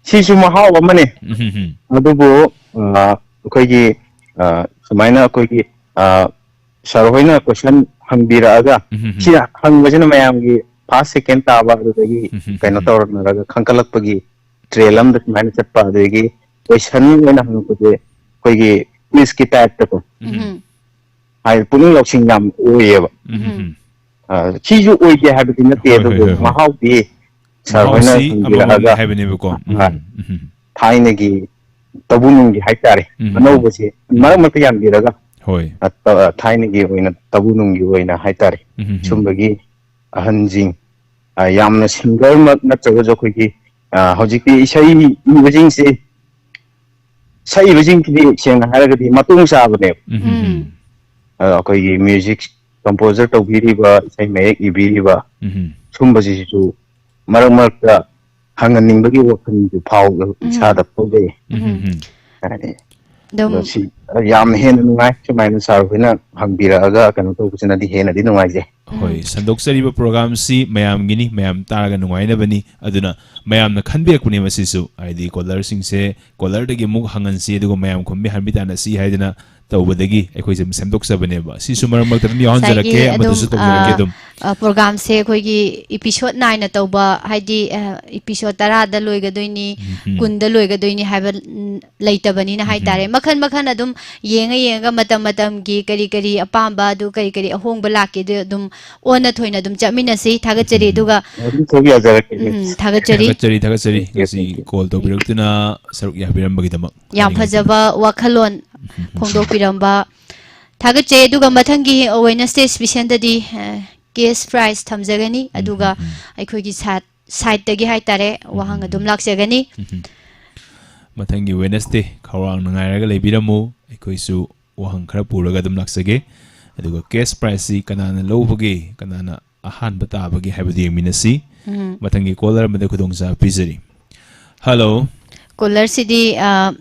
ꯁꯤꯁꯨ ꯃꯍꯥꯎ ꯑꯃꯅꯦ꯫ ꯎꯝ, ꯎꯝ, ꯎꯝ꯫ ꯑꯗꯨꯕꯨ, ꯑ, ꯑꯩꯈꯣꯏꯒꯤ, ꯑ, ꯁꯨꯃꯥꯏꯅ ꯑꯩꯈꯣꯏꯒꯤ, ꯑ, ꯁꯥꯔ ꯍꯣꯏꯅ ꯀꯣꯏꯁꯟ ꯍꯪꯕꯤꯔꯛꯑꯒ, ꯎꯝ, ꯎꯝ, ꯎꯝ꯫ ꯁꯤ ꯍꯪꯕꯁꯤꯅ ꯃꯌꯥꯝꯒꯤ ꯐꯥꯔꯁ, ꯁꯦꯀꯦꯟ ꯇꯥꯕ, ꯑꯗꯨꯗꯒꯤ ꯎꯝ, ꯎꯝ, ꯎꯝ, ꯀꯩꯅꯣ ꯎꯝ꯫ ꯇꯧꯔꯛꯅꯔꯒ ꯈꯟꯒꯠꯂꯛꯄꯒꯤ ꯇ꯭ꯔꯦꯜ ꯑꯃꯗ ꯁꯨꯃꯥꯏꯅ ꯆꯠꯄ, ꯑꯗꯒꯤ ꯀꯣꯏꯁꯟ ꯑꯣꯏꯅ ꯍꯪꯉꯛꯄꯁꯦ ꯑꯩꯈꯣꯏꯒꯤ ꯀ꯭ꯋꯤꯖꯀꯤ ꯇꯥꯏꯞꯇꯀꯣ, ꯎꯝ꯫ ꯍꯥꯏꯗꯤ ꯄꯨꯛꯅꯤꯡ ꯂꯧꯁꯤꯡ ꯌꯥꯝ ꯑꯣꯏꯌꯦꯕ꯫ ꯎꯝ꯫ ꯑ, ꯁꯤꯁꯨ ꯑꯣꯏꯗꯦ ꯍꯥꯏꯕꯗꯤ ꯅꯠꯇꯦ, ꯍꯣꯏ, ꯑꯗꯨꯕꯨ ꯍꯣꯏ, ꯍꯣꯏ꯫ ꯃꯍꯥꯎꯗꯤ ꯁꯥꯔ ꯍꯣꯏꯅ ꯃꯍꯥꯎꯁꯤ ꯑꯃꯃꯝꯅꯤ ꯍꯪꯕꯤꯔꯛꯑꯒ, ꯍꯥꯏꯕꯅꯦꯕꯀꯣ꯫ ꯎꯝ, ꯍꯣꯏ꯫ ꯎꯝ, ꯎꯝ꯫ ꯊꯥꯏꯅꯒꯤ ꯇꯧꯕꯨ ꯅꯨꯡꯒꯤ ꯍꯥꯏꯇꯥꯔꯦ, ꯎꯝ, ꯎꯝ, ꯎꯝ꯫ ꯑꯅꯧꯕꯁꯤ ꯃꯔꯛ ꯃꯔꯛꯇ ꯌꯥꯟꯕꯤꯔꯒ, ꯍꯣꯏ꯫ ꯑ, ꯇ-, ꯊꯥꯏꯅꯒꯤ ꯑꯣꯏꯅ ꯇꯧꯕꯨ ꯅꯨꯡꯒꯤ ꯑꯣꯏꯅ ꯍꯥꯏꯇꯥꯔꯦ, ꯎꯝ, ꯎꯝ, ꯎꯝ꯫ ꯁꯨꯝꯕꯒꯤ ꯑꯍꯟꯁꯤꯡ, ꯑ, ꯌꯥꯝꯅ ꯁꯤꯡꯒꯔꯃꯛ ꯅꯠꯇ꯭ꯔꯒꯁꯨ ꯑꯩꯈꯣꯏꯒꯤ, ꯑ, ꯍꯧꯖꯤꯛꯇꯤ ꯏꯁꯩ ꯏꯕꯁꯤꯡꯁꯤ, ꯁꯛꯏꯕꯁꯤꯡꯁꯤꯗꯤ ꯁꯦꯡꯅ ꯍꯥꯏꯔꯒꯗꯤ ꯃꯇꯨꯡ ꯆꯥꯕꯅꯦꯕ꯫ ꯎꯝ, ꯎꯝ, ꯎꯝ꯫ ꯎꯝ꯫ ꯑꯗꯣ ꯑꯩꯈꯣꯏꯒꯤ ꯃ꯭ꯌꯨꯖꯤꯛ ꯀꯝꯄꯣꯖꯔ ꯇꯧꯕꯤꯔꯤꯕ, ꯏꯁꯩ ꯃꯌꯦꯛ ꯏꯕꯤꯔꯤꯕ, ꯎꯝ, ꯎꯝ꯫ ꯁꯨꯝꯕꯁꯤꯁꯨ ꯃꯔꯛ ꯃꯔꯛꯇ ꯍꯪꯍꯟꯅꯤꯡꯕꯒꯤ ꯋꯥꯈꯜꯁꯨ ꯐꯥꯎ-, ꯎꯝ꯫ ꯏꯁꯥꯗ ꯐꯥꯎꯖꯩ꯫ ꯎꯝ, ꯎꯝ, ꯎꯝ꯫ ꯎꯝ꯫ ꯍꯥꯏꯗꯤ, ꯑꯗꯨꯝ ꯑꯗꯣ ꯁꯤ ꯌꯥꯝꯅ ꯍꯦꯟꯅ ꯅꯨꯡꯉꯥꯏ, ꯁꯨꯃꯥꯏꯅ ꯁꯥꯔ ꯍꯣꯏꯅ ꯍꯪꯕꯤꯔꯛꯑꯒ ꯀꯩꯅꯣ ꯇꯧꯕꯁꯤꯅꯗꯤ ꯍꯦꯟꯅꯗꯤ ꯅꯨꯡꯉꯥꯏꯖꯩ꯫ ꯍꯣꯏ, ꯎꯝ꯫ ꯁꯟꯗꯣꯛꯆꯔꯤꯕ ꯄ꯭ꯔꯣꯒꯥꯝꯁꯤ ꯃꯌꯥꯝꯒꯤꯅꯤ, ꯃꯌꯥꯝ ꯇꯥꯔꯒ ꯅꯨꯡꯉꯥꯏꯅꯕꯅꯤ꯫ ꯑꯗꯨꯅ ꯃꯌꯥꯝꯅ ꯈꯟꯕꯤꯔꯛꯄꯅꯦ ꯃꯁꯤꯁꯨ, ꯍꯥꯏꯗꯤ ꯀꯣꯂꯔꯁꯤꯡꯁꯦ ꯀꯣꯂꯔꯗꯒꯤ ꯑꯃꯨꯛ ꯍꯪꯍꯟꯁꯤ, ꯑꯗꯨꯒ ꯃꯌꯥꯝ ꯈꯨꯝꯕꯤ ꯍꯟꯕꯤ ꯇꯥꯟꯅꯁꯤ ꯍꯥꯏꯗꯅ ꯇꯧꯕꯗꯒꯤ ꯑꯩꯈꯣꯏꯁꯦ ꯑꯗꯨꯝ ꯁꯦꯝꯗꯣꯛꯆꯕꯅꯦꯕ꯫ ꯁꯤꯁꯨ ꯃꯔꯛ ꯃꯔꯛꯇ ꯑꯗꯨꯝ ꯌꯥꯎꯍꯟꯖꯔꯛꯀꯦ, ꯉꯁꯥꯏꯒꯤ ꯑꯗꯨꯝ, ꯑꯃꯗꯨꯁꯨ ꯇꯧꯖꯔꯛꯀꯦ ꯑ, ꯑꯗꯨꯝ꯫ ꯑ, ꯄ꯭ꯔꯣꯒꯥꯝꯁꯦ ꯑꯩꯈꯣꯏꯒꯤ ꯏꯄꯤꯁꯣꯠ ꯅꯥꯏꯅ ꯇꯧꯕ, ꯍꯥꯏꯗꯤ, ꯑ, ꯏꯄꯤꯁꯣꯠ ꯇꯔꯥꯗ ꯂꯣꯏꯒꯗꯣꯏꯅꯤ, ꯎꯝ, ꯎꯝ꯫ ꯀꯨꯟꯗ ꯂꯣꯏꯒꯗꯣꯏꯅꯤ ꯍꯥꯏꯕ, ꯎꯝ, ꯂꯩꯇꯕꯅꯤꯅ ꯎꯝ, ꯍꯥꯏꯇꯥꯔꯦ꯫ ꯎꯝ꯫ ꯃꯈꯟ ꯃꯈꯟ ꯑꯗꯨꯝ ꯌꯦꯡꯉ ꯌꯦꯡꯉꯒ ꯃꯇꯝ ꯃꯇꯝꯒꯤ ꯀꯔꯤ ꯀꯔꯤ ꯑꯄꯥꯝꯕ, ꯑꯗꯨ ꯀꯔꯤ ꯀꯔꯤ ꯑꯍꯣꯡꯕ ꯂꯥꯛꯀꯦ, ꯑꯗꯨ ꯑꯗꯨꯝ ꯑꯣꯟꯅ ꯊꯣꯏꯅ ꯑꯗꯨꯝ ꯆꯠꯃꯤꯟꯅꯁꯤ꯫ ꯊꯥꯒꯠꯆꯔꯤ꯫ ꯎꯝ, ꯎꯝ꯫ ꯑꯗꯨꯒ ꯑꯗꯨꯝ ꯊꯣꯛ ꯌꯥꯖꯔꯛꯀꯦ꯫ ꯎꯝ, ꯊꯥꯒꯠꯆꯔꯤ꯫ ꯊꯥꯒꯠꯆꯔꯤ, ꯊꯥꯒꯠꯆꯔꯤ꯫ Okay, ꯉꯁꯤ okay, okay꯫ ꯀꯣꯜ ꯇꯧꯕꯤꯔꯛꯇꯨꯅ ꯁꯔꯨꯛ ꯌꯥꯕꯤꯔꯝꯕꯒꯤꯗꯃꯛ ꯌꯥꯝ ꯍꯥꯏꯅꯤꯡꯉꯤ꯫ ꯐꯖꯕ ꯋꯥꯈꯜꯂꯣꯟ ꯎꯝ, ꯎꯝ, ꯎꯝ꯫ ꯐꯣꯡꯗꯣꯛꯄꯤꯔꯝꯕ ꯊꯥꯒꯠꯆꯩ꯫ ꯑꯗꯨꯒ ꯃꯊꯪꯒꯤ Wednesday specialꯗꯗꯤ, ꯑ, cash prize ꯊꯝꯖꯒꯅꯤ꯫ ꯎꯝ, ꯑꯗꯨꯒ ꯎꯝ, ꯎꯝ꯫ ꯑꯩꯈꯣꯏꯒꯤ ꯁꯥꯏꯠ-, ꯁꯥꯏꯠꯇꯒꯤ ꯍꯥꯏꯇꯥꯔꯦ, ꯎꯝ, ꯋꯥꯍꯪ ꯎꯝ, ꯑꯗꯨꯝ ꯎꯝ꯫ ꯂꯥꯛꯆꯒꯅꯤ꯫ ꯎꯝ, ꯎꯝ꯫ ꯃꯊꯪꯒꯤ Wednesday ꯈꯧꯔꯥꯡꯅ ꯉꯥꯏꯔꯒ ꯂꯩꯕꯤꯔꯝꯃꯨ꯫ ꯑꯩꯈꯣꯏꯁꯨ ꯋꯥꯍꯪ ꯈꯔ ꯄꯨꯔꯒ ꯑꯗꯨꯝ ꯂꯥꯛꯆꯒꯦ꯫ ꯑꯗꯨꯒ cash prizeꯁꯤ ꯀꯅꯥꯅ ꯂꯧꯕꯒꯦ, ꯀꯅꯥꯅ ꯑꯍꯥꯟꯕ ꯇꯥꯕꯒꯦ ꯍꯥꯏꯕꯗꯨ ꯌꯦꯡꯃꯤꯟꯅꯁꯤ꯫ ꯎꯝ꯫ ꯃꯊꯪꯒꯤ caller ꯑꯃꯗ ꯈꯨꯗꯣꯡꯆꯥꯕ ꯄꯤꯖꯔꯤ꯫ Hello꯫ Callerꯁꯤꯗꯤ, ꯑ,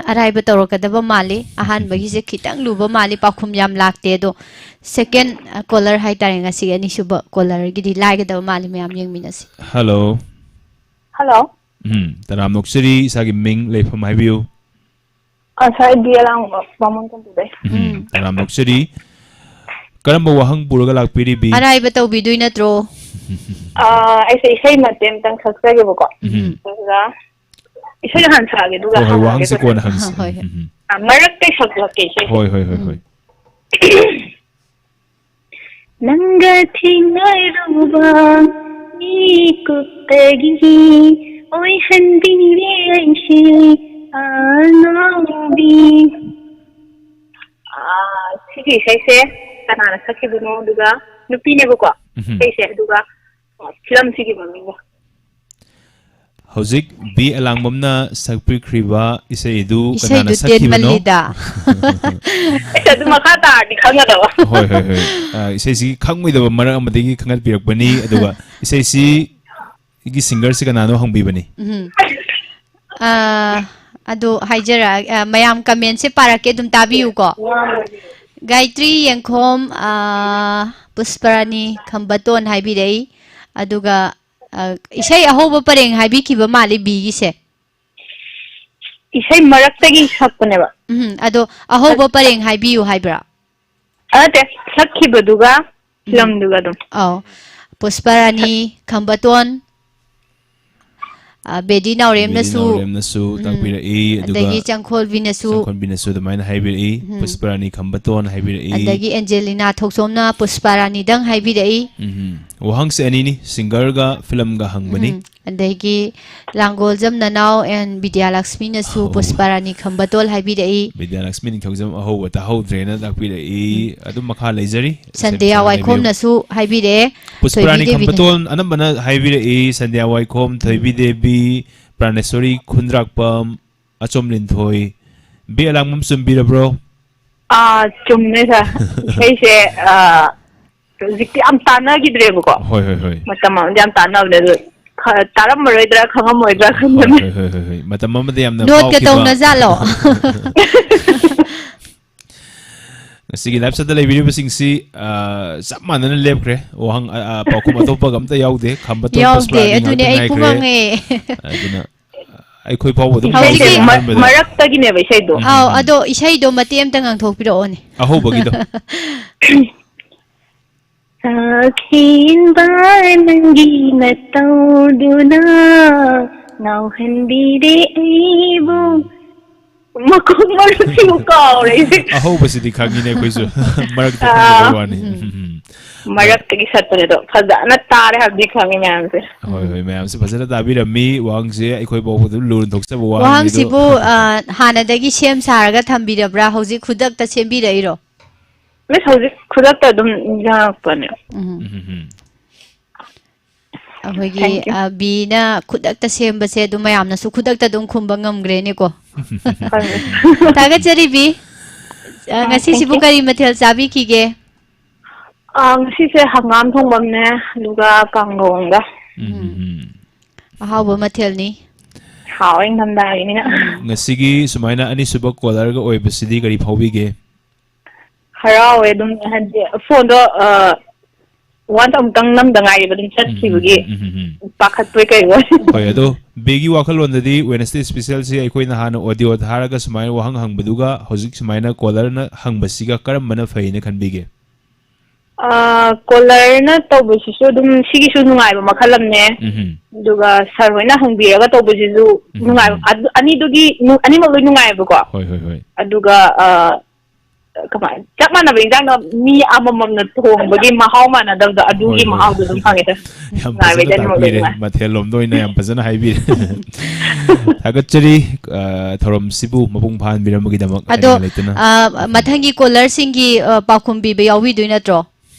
ꯑꯔꯥꯏꯕ ꯇꯧꯔꯛꯀꯗꯕ ꯃꯥꯜꯂꯤ꯫ ꯑꯍꯥꯟꯕꯒꯤꯁꯦ ꯈꯤꯇꯪ ꯂꯨꯕ ꯃꯥꯜꯂꯤ, ꯄꯥꯎꯈꯨꯝ ꯌꯥꯝ ꯂꯥꯛꯇꯦ꯫ ꯑꯗꯣ second, ꯑ, caller ꯍꯥꯏꯇꯥꯔꯦ, ꯉꯁꯤꯒꯤ ꯑꯅꯤꯁꯨꯕ callerꯒꯤꯗꯤ ꯂꯥꯏꯒꯗꯕ ꯃꯥꯜꯂꯤ, ꯃꯌꯥꯝ ꯌꯦꯡꯃꯤꯟꯅꯁꯤ꯫ Hello꯫ Hello꯫ ꯎꯝ, ꯇꯔꯥꯝꯅ ꯑꯣꯛꯆꯔꯤ, ꯏꯁꯥꯒꯤ ꯃꯤꯡ, ꯂꯩꯐꯝ ꯍꯥꯏꯕꯤꯌꯨ꯫ ꯑ, sir, ꯑꯩ ꯕꯤ ꯑꯦꯜ ꯑꯉꯥꯡꯕ, ꯕꯥꯃꯣꯟ ꯀꯥꯡꯄꯣꯛꯄꯤꯗꯩ꯫ ꯎꯝ, ꯎꯝ꯫ ꯇꯔꯥꯝꯅ ꯑꯣꯛꯆꯔꯤ꯫ ꯀꯔꯝꯕ ꯋꯥꯍꯪ ꯄꯨꯔꯒ ꯂꯥꯛꯄꯤꯔꯤꯕꯤ? ꯑꯔꯥꯏꯕ ꯇꯧꯕꯤꯗꯣꯏ ꯅꯠꯇ꯭ꯔꯣ? ꯑ, ꯑꯩꯁꯦ ꯏꯁꯩ ꯃꯇꯦꯛ ꯑꯃꯇꯪ ꯁꯛꯆꯒꯦꯕꯀꯣ꯫ ꯎꯝ꯫ ꯑꯗꯨꯒ ꯏꯁꯩ ꯍꯥꯟꯅ ꯁꯛꯑꯒꯦ, ꯑꯗꯨꯒ ꯍꯣꯏ, ꯍꯣꯏ, ꯍꯪꯉꯒꯦ, ꯋꯥꯍꯪꯁꯤ ꯀꯣꯟꯅ ꯍꯣꯏ, ꯍꯪꯁꯤ꯫ ꯍꯣꯏ, ꯍꯣꯏ꯫ ꯎꯝ, ꯎꯝ, ꯎꯝ꯫ ꯑ, ꯃꯔꯛꯇꯩ ꯁꯛꯂꯛꯀꯦ ꯏꯁꯩꯁꯦ꯫ ꯍꯣꯏ, ꯍꯣꯏ, ꯍꯣꯏ, ꯎꯝ꯫ ꯍꯣꯏ꯫ ꯅꯪꯒ ꯊꯦꯡꯅꯔꯨꯕ ꯃꯤꯀꯨꯞꯇꯒꯤ ꯑꯣꯏꯍꯟꯕꯤꯔꯦ ꯑꯩꯁꯦ ꯑꯉꯥꯎꯕꯤ꯫ ꯑꯥ, ꯁꯤꯒꯤ ꯏꯁꯩꯁꯦ ꯀꯅꯥꯅ ꯁꯛꯈꯤꯕꯅꯣ? ꯑꯗꯨꯒ ꯅꯨꯄꯤꯅꯦꯕꯀꯣ ꯎꯝꯍꯨꯝ꯫ ꯏꯁꯩꯁꯦ, ꯑꯗꯨꯒ, ꯑ, ꯐꯤꯂꯝꯁꯤꯒꯤ ꯃꯃꯤꯡꯅ꯫ ꯍꯧꯖꯤꯛ ꯕꯤ ꯑꯦꯂꯥꯡꯕꯝꯅ ꯁꯛꯄꯤꯈ꯭ꯔꯤꯕ ꯏꯁꯩ ꯑꯗꯨ ꯀꯅꯥꯅ ꯏꯁꯩꯗꯨ ꯁꯛꯈꯤꯕꯅꯣ? ꯇꯦꯟꯃꯜꯂꯤꯗ꯫ ꯑꯁ, ꯑꯗꯨ ꯃꯈꯥ ꯇꯥꯔꯗꯤ ꯈꯪꯒꯗꯕ꯫ ꯍꯣꯏ, ꯍꯣꯏ, ꯍꯣꯏ꯫ ꯑ, ꯏꯁꯩꯁꯤ ꯈꯪꯉꯣꯏꯗꯕ ꯃꯔꯛ ꯑꯃꯗꯒꯤ ꯈꯪꯒꯠꯄꯤꯔꯛꯄꯅꯤ꯫ ꯑꯗꯨꯒ ꯏꯁꯩꯁꯤ ꯒꯤ ꯁꯤꯡꯒꯔꯁꯤ ꯀꯅꯥꯅꯣ ꯍꯪꯕꯤꯕꯅꯤ꯫ ꯎꯝ꯫ ꯑ, ꯑꯗꯣ ꯍꯥꯏꯖꯔꯛꯑꯒꯦ, ꯑ, ꯃꯌꯥꯝ ꯀꯃꯦꯟꯁꯦ ꯄꯥꯔꯛꯀꯦ, ꯑꯗꯨꯝ ꯇꯥꯕꯤꯌꯨꯀꯣ꯫ ꯒꯥꯌꯇ꯭ꯔꯤ ꯌꯦꯡꯈꯣꯝ, ꯑ, ꯄꯨꯁꯄꯔꯥꯅꯤ ꯈꯝꯕꯇꯣꯟ ꯍꯥꯏꯕꯤꯔꯛꯏ꯫ ꯑꯗꯨꯒ, ꯑ, ꯏꯁꯩ ꯑꯍꯧꯕ ꯄꯔꯦꯡ ꯍꯥꯏꯕꯤꯈꯤꯕ ꯃꯥꯜꯂꯤ ꯕꯤꯒꯤꯁꯦ꯫ ꯏꯁꯩ ꯃꯔꯛꯇꯒꯤ ꯁꯛꯄꯅꯦꯕ꯫ ꯎꯝ, ꯑꯗꯣ ꯑꯍꯧꯕ ꯄꯔꯦꯡ ꯍꯥꯏꯕꯤꯌꯨ ꯍꯥꯏꯕ꯭ꯔꯥ? ꯑ, ꯅꯠꯇꯦ, ꯁꯛꯈꯤꯕꯗꯨꯒ ꯎꯝ꯫ ꯐꯤꯂꯝꯗꯨꯒ ꯑꯗꯨꯝ꯫ ꯑꯧ꯫ ꯄꯨꯁꯄꯔꯥꯅꯤ ꯈꯝꯕꯇꯣꯟ, ꯑ, ꯕꯦꯗꯤ ꯅꯥꯎꯔꯦꯝꯅꯁꯨ, ꯕꯦꯗꯤ ꯅꯥꯎꯔꯦꯝꯅꯁꯨ ꯎꯝ, ꯇꯥꯛꯄꯤꯔꯛꯏ, ꯑꯗꯨꯒ ꯑꯗꯒꯤ ꯆꯪꯈꯣꯜꯕꯤꯅꯁꯨ, ꯆꯪꯈꯣꯜꯕꯤꯅꯁꯨ ꯑꯗꯨꯃꯥꯏꯅ ꯍꯥꯏꯕꯤꯔꯛꯏ, ꯎꯝ꯫ ꯄꯨꯁꯄꯔꯥꯅꯤ ꯈꯝꯕꯇꯣꯟ ꯍꯥꯏꯕꯤꯔꯛꯏ꯫ ꯑꯗꯒꯤ ꯑꯦꯟꯖꯦꯂꯤꯅꯥ ꯊꯣꯛꯆꯣꯝꯅ ꯄꯨꯁꯄꯔꯥꯅꯤꯗꯪ ꯍꯥꯏꯕꯤꯔꯛꯏ꯫ ꯎꯝ꯫ ꯋꯥꯍꯪꯁꯦ ꯑꯅꯤꯅꯤ, ꯁꯤꯡꯒꯔꯒ ꯐꯤꯂꯝꯒ ꯍꯪꯕꯅꯤ꯫ ꯎꯝ꯫ ꯑꯗꯒꯤ ꯂꯥꯡꯒꯣꯜꯖꯝ ꯅꯅꯥꯎ ꯑꯦꯟ ꯕꯤꯗ꯭ꯌꯥꯂꯛꯁꯃꯤꯅꯁꯨ ꯑꯣ꯫ ꯄꯨꯁꯄꯥꯔꯥꯅꯤ ꯈꯝꯕꯇꯣꯜ ꯍꯥꯏꯕꯤꯔꯛꯏ꯫ ꯕꯤꯗ꯭ꯌꯥꯂꯛꯁꯃꯤ ꯅꯤꯡꯊꯧꯖꯝ ꯑꯍꯧꯕ ꯇꯥꯍꯧꯗ꯭ꯔꯦꯅ ꯇꯥꯛꯄꯤꯔꯛꯏ꯫ ꯎꯝ꯫ ꯑꯗꯨꯝ ꯃꯈꯥ ꯂꯩꯖꯔꯤ꯫ ꯁꯟꯗ꯭ꯌꯥ ꯁꯦꯝꯁꯥ ꯍꯥꯏꯕꯤꯌꯨ꯫ ꯋꯥꯏꯈꯣꯝꯅꯁꯨ ꯍꯥꯏꯕꯤꯔꯛꯑꯦ꯫ ꯄꯨꯁꯄꯥꯔꯥꯅꯤ ꯊꯣꯏꯕꯤ ꯗꯦꯕꯤꯅ꯫ ꯈꯝꯕꯇꯣꯜ ꯑꯅꯝꯕꯅ ꯍꯥꯏꯕꯤꯔꯛꯏ꯫ ꯁꯟꯗ꯭ꯌꯥ ꯋꯥꯏꯈꯣꯝ, ꯊꯣꯏꯕꯤ ꯗꯦꯕꯤ, ꯄ꯭ꯔꯥꯅꯦꯁꯣꯔꯤ ꯈꯨꯟꯗ꯭ꯔꯥꯛꯄꯝ, ꯑꯆꯣꯝ ꯂꯤꯟꯊꯣꯏ꯫ ꯕꯤ ꯑꯦꯂꯥꯡꯕꯝ ꯆꯨꯝꯕꯤꯔꯕ꯭ꯔꯣ? ꯑꯥ, ꯆꯨꯝꯃꯦ ꯁꯥꯔ꯫ ꯏꯁꯩꯁꯦ, ꯑꯥ, ꯍꯧꯖꯤꯛꯇꯤ ꯌꯥꯝ ꯇꯥꯟꯅꯈꯤꯗ꯭ꯔꯦꯕꯀꯣ꯫ ꯍꯣꯏ, ꯍꯣꯏ, ꯍꯣꯏ꯫ ꯃꯇꯝ ꯑꯃꯗ ꯌꯥꯝ ꯇꯥꯟꯅꯕꯅꯦ, ꯑꯗꯣ ꯈ-, ꯇꯥꯔꯝꯃꯔꯣꯏꯗ꯭ꯔꯥ ꯈꯪꯉꯝꯃꯣꯏꯗ꯭ꯔꯥ ꯈꯟꯕꯅꯦ꯫ ꯍꯣꯏ, ꯍꯣꯏ, ꯍꯣꯏ, ꯍꯣꯏ, ꯍꯣꯏ꯫ ꯃꯇꯝ ꯑꯃꯗ ꯌꯥꯝꯅ ꯅꯣꯠꯀ ꯐꯥꯎꯈꯤꯕ꯫ ꯇꯧꯅꯖꯥꯠꯂꯣ? ꯉꯁꯤꯒꯤ ꯂꯥꯏꯞ ꯁꯠꯇ ꯂꯩꯕꯤꯔꯤꯕꯁꯤꯡꯁꯤ, ꯑ, ꯆꯞ ꯃꯥꯟꯅꯅ ꯂꯦꯞꯈ꯭ꯔꯦ꯫ ꯋꯥꯍꯪ, ꯑ, ꯑ, ꯄꯥꯎꯈꯨꯝ ꯑꯇꯣꯞꯄꯒ ꯑꯝꯇ ꯌꯥꯎꯗꯦ꯫ ꯈꯝꯕꯇꯣꯟ ꯌꯥꯎꯗꯦ꯫ ꯄꯨꯁꯄꯔꯥꯅꯤ ꯑꯗꯨꯅꯦ ꯉꯥꯛꯇ ꯑꯩ ꯉꯥꯏꯈ꯭ꯔꯦ꯫ ꯄꯨꯡꯉꯥꯡ ꯉꯦ꯫ ꯑꯗꯨꯅ ꯑꯩꯈꯣꯏ ꯐꯥꯎꯕ ꯑꯗꯨꯝ ꯏꯁꯩꯁꯦ ꯉꯥꯎꯖꯩ ꯃ-, ꯑꯍꯥꯟꯕꯗ꯫ ꯃꯔꯛꯇꯒꯤꯅꯦꯕ ꯏꯁꯩꯗꯣ꯫ ꯎꯝ, ꯑꯥꯎ, ꯎꯝ, ꯎꯝ꯫ ꯑꯗꯣ ꯏꯁꯩꯗꯣ ꯃꯇꯦꯛ ꯑꯝꯇ ꯉꯥꯡꯊꯣꯛꯄꯤꯔꯛꯑꯣꯅꯦ꯫ ꯑꯍꯧꯕꯒꯤꯗꯣ꯫ ꯁꯛꯍꯦꯟꯕ ꯅꯪꯒꯤ ꯅꯇꯧꯗꯨꯅ ꯉꯥꯎꯍꯟꯕꯤꯔꯦ ꯑꯩꯕꯨ꯫ ꯃꯀꯣꯛ ꯃꯔꯨꯁꯤꯕꯨ ꯀꯥꯎꯔꯦ ꯑꯩꯁꯦ꯫ ꯑꯍꯧꯕꯁꯤꯗꯤ ꯈꯪꯉꯤꯅꯦ ꯑꯩꯈꯣꯏꯁꯨ꯫ ꯃꯔꯛꯇ ꯑꯥ꯫ ꯈꯪꯗꯕ ꯋꯥꯅꯤ꯫ ꯎꯝ꯫ ꯎꯝ, ꯎꯝ꯫ ꯃꯔꯛꯇꯒꯤ ꯁꯠꯄꯅꯦ ꯑꯗꯣ ꯐꯖꯅ ꯇꯥꯔꯦ ꯍꯥꯏꯕꯗꯤ ꯈꯪꯉꯤ ꯃꯌꯥꯝꯁꯦ꯫ ꯍꯣꯏ, ꯍꯣꯏ, ꯃꯌꯥꯝꯁꯦ ꯐꯖꯅ ꯇꯥꯕꯤꯔꯝꯃꯤ꯫ ꯋꯥꯍꯪꯁꯦ ꯑꯩꯈꯣꯏ ꯐꯥꯎꯕ ꯑꯗꯨꯝ ꯂꯨꯅ ꯊꯣꯛꯆꯕ ꯋꯥꯍꯪꯅꯤ ꯑꯗꯣ꯫ ꯋꯥꯍꯪꯁꯤꯕꯨ, ꯑ, ꯍꯥꯟꯅꯗꯒꯤ ꯁꯦꯝ ꯁꯥꯔꯒ ꯊꯝꯕꯤꯔꯕ꯭ꯔꯥ? ꯍꯧꯖꯤꯛ ꯈꯨꯗꯛꯇ ꯁꯦꯝꯕꯤꯔꯛꯏꯔꯣ? ꯃꯤꯁ, ꯍꯧꯖꯤꯛ ꯈꯨꯗꯛꯇ ꯑꯗꯨꯝ ꯅꯤꯡꯁꯤꯡꯉꯛꯄꯅꯦ꯫ ꯎꯝ꯫ ꯎꯝ, ꯎꯝ, ꯎꯝ꯫ ꯑꯩꯈꯣꯏꯒꯤ, Thank you꯫ ꯑ, ꯕꯤꯅ ꯈꯨꯗꯛꯇ ꯁꯦꯝꯕꯁꯦ ꯑꯗꯨꯝ ꯃꯌꯥꯝꯅꯁꯨ ꯈꯨꯗꯛꯇ ꯑꯗꯨꯝ ꯈꯨꯝꯕ ꯉꯝꯈ꯭ꯔꯦꯅꯦꯀꯣ꯫ ꯊꯥꯒꯠꯆꯔꯤ ꯕꯤ꯫ ꯑ, ꯑ, ꯉꯁꯤꯁꯤꯕꯨ thank you꯫ ꯀꯔꯤ ꯃꯊꯦꯜ ꯆꯥꯕꯤꯈꯤꯒꯦ? ꯑ, ꯉꯁꯤꯁꯦ ꯍꯪꯒꯥꯝ ꯊꯣꯡꯕ ꯑꯃꯅꯦ, ꯑꯗꯨꯒ ꯀꯥꯡꯒꯧ ꯑꯃꯒ꯫ ꯎꯝ, ꯎꯝ, ꯎꯝ꯫ ꯑꯍꯥꯎꯕ ꯃꯊꯦꯜꯅꯤ꯫ ꯍꯥꯎꯋꯦ, ꯏꯪꯊꯝꯊꯥꯒꯤꯅꯤꯅ꯫ ꯎꯝ꯫ ꯉꯁꯤꯒꯤ ꯁꯨꯃꯥꯏꯅ ꯑꯅꯤꯁꯨꯕ ꯀꯣꯂꯔꯒ ꯑꯣꯏꯕꯁꯤꯗꯤ ꯀꯔꯤ ꯐꯥꯎꯕꯤꯒꯦ? ꯍꯔꯥꯎꯋꯦ ꯑꯗꯨꯝ, ꯍꯥꯏꯗꯤ ꯐꯣꯟꯗꯣ, ꯑ, ꯋꯥꯟꯁ ꯑꯃꯨꯛꯇꯪ ꯅꯝꯗ ꯉꯥꯏꯔꯤꯕ, ꯑꯗꯨꯝ ꯎꯝ, ꯎꯝ, ꯆꯠꯈꯤꯕꯒꯤ ꯎꯝ, ꯎꯝ, ꯎꯝ, ꯎꯝ꯫ ꯄꯥꯈꯠꯄꯣꯏ ꯀꯩꯕꯣꯏ꯫ ꯍꯣꯏ, ꯑꯗꯣ ꯕꯤꯒꯤ ꯋꯥꯈꯜꯂꯣꯟꯗꯗꯤ Wednesday special ꯁꯤ ꯑꯩꯈꯣꯏꯅ ꯍꯥꯟꯅ ꯑꯣꯗꯤꯑꯣ ꯊꯥꯔꯒ ꯁꯨꯃꯥꯏꯅ ꯋꯥꯍꯪ ꯍꯪꯕꯗꯨꯒ ꯍꯧꯖꯤꯛ ꯁꯨꯃꯥꯏꯅ ꯀꯣꯂꯔꯅ ꯍꯪꯕꯁꯤꯒ ꯀꯔꯝꯕꯅ ꯐꯩꯅ ꯈꯟꯕꯤꯒꯦ? ꯑ, ꯀꯣꯂꯔꯅ ꯇꯧꯕꯁꯤꯁꯨ ꯑꯗꯨꯝ ꯁꯤꯒꯤꯁꯨ ꯅꯨꯡꯉꯥꯏꯕ ꯃꯈꯜ ꯑꯃꯅꯦ꯫ ꯎꯝ꯫ ꯑꯗꯨꯒ ꯁꯥꯔ ꯍꯣꯏꯅ ꯍꯪꯕꯤꯔꯒ ꯇꯧꯕꯁꯤꯁꯨ ꯎꯝ꯫ ꯅꯨꯡꯉꯥꯏꯕ, ꯑꯗꯨ ꯑꯅꯤꯗꯨꯒꯤ ꯅꯨ-, ꯑꯅꯤꯃꯛ ꯂꯣꯏ ꯅꯨꯡꯉꯥꯏꯕꯀꯣ꯫ ꯍꯣꯏ, ꯍꯣꯏ, ꯍꯣꯏ꯫ ꯑꯗꯨꯒ, ꯑ, ꯀꯃꯥꯏ-, ꯆꯞ ꯃꯥꯟꯅꯕ ꯏꯟꯖꯥꯡꯗꯣ ꯃꯤ ꯑꯃꯃꯝꯅ ꯊꯣꯡꯕꯒꯤ ꯃꯍꯥꯎ ꯃꯥꯟꯅꯗꯕꯗꯣ, ꯑꯗꯨꯒꯤ ꯍꯣꯏ, ꯍꯣꯏ꯫ ꯃꯍꯥꯎꯗꯣ ꯑꯗꯨꯝ ꯐꯪꯉꯦꯗ꯫ ꯌꯥꯝ ꯅꯨꯡꯉꯥꯏꯕꯩꯗꯤ ꯐꯖꯅ ꯑꯅꯤꯃꯛ ꯂꯣꯏ ꯇꯥꯛꯄꯤꯔꯦ꯫ ꯅꯨꯡꯉꯥꯏ꯫ ꯃꯊꯦꯜ ꯂꯣꯝꯗ ꯑꯣꯏꯅ ꯌꯥꯝ ꯐꯖꯅ ꯍꯥꯏꯕꯤꯔꯦ꯫ ꯊꯥꯒꯠꯆꯔꯤ꯫ ꯑ, ꯊꯧꯔꯝꯁꯤꯕꯨ ꯃꯄꯨꯡ ꯐꯥꯍꯟꯕꯤꯔꯝꯕꯒꯤꯗꯃꯛ ꯑꯗꯣ, ꯍꯥꯏꯅꯤꯡꯉꯥꯏ ꯂꯩꯇꯅ꯫ ꯑ, ꯃꯊꯪꯒꯤ ꯀꯣꯂꯔꯁꯤꯡꯒꯤ, ꯑ, ꯄꯥꯎꯈꯨꯝ ꯄꯤꯕ ꯌꯥꯎꯕꯤꯗꯣꯏ ꯅꯠꯇ꯭ꯔꯣ?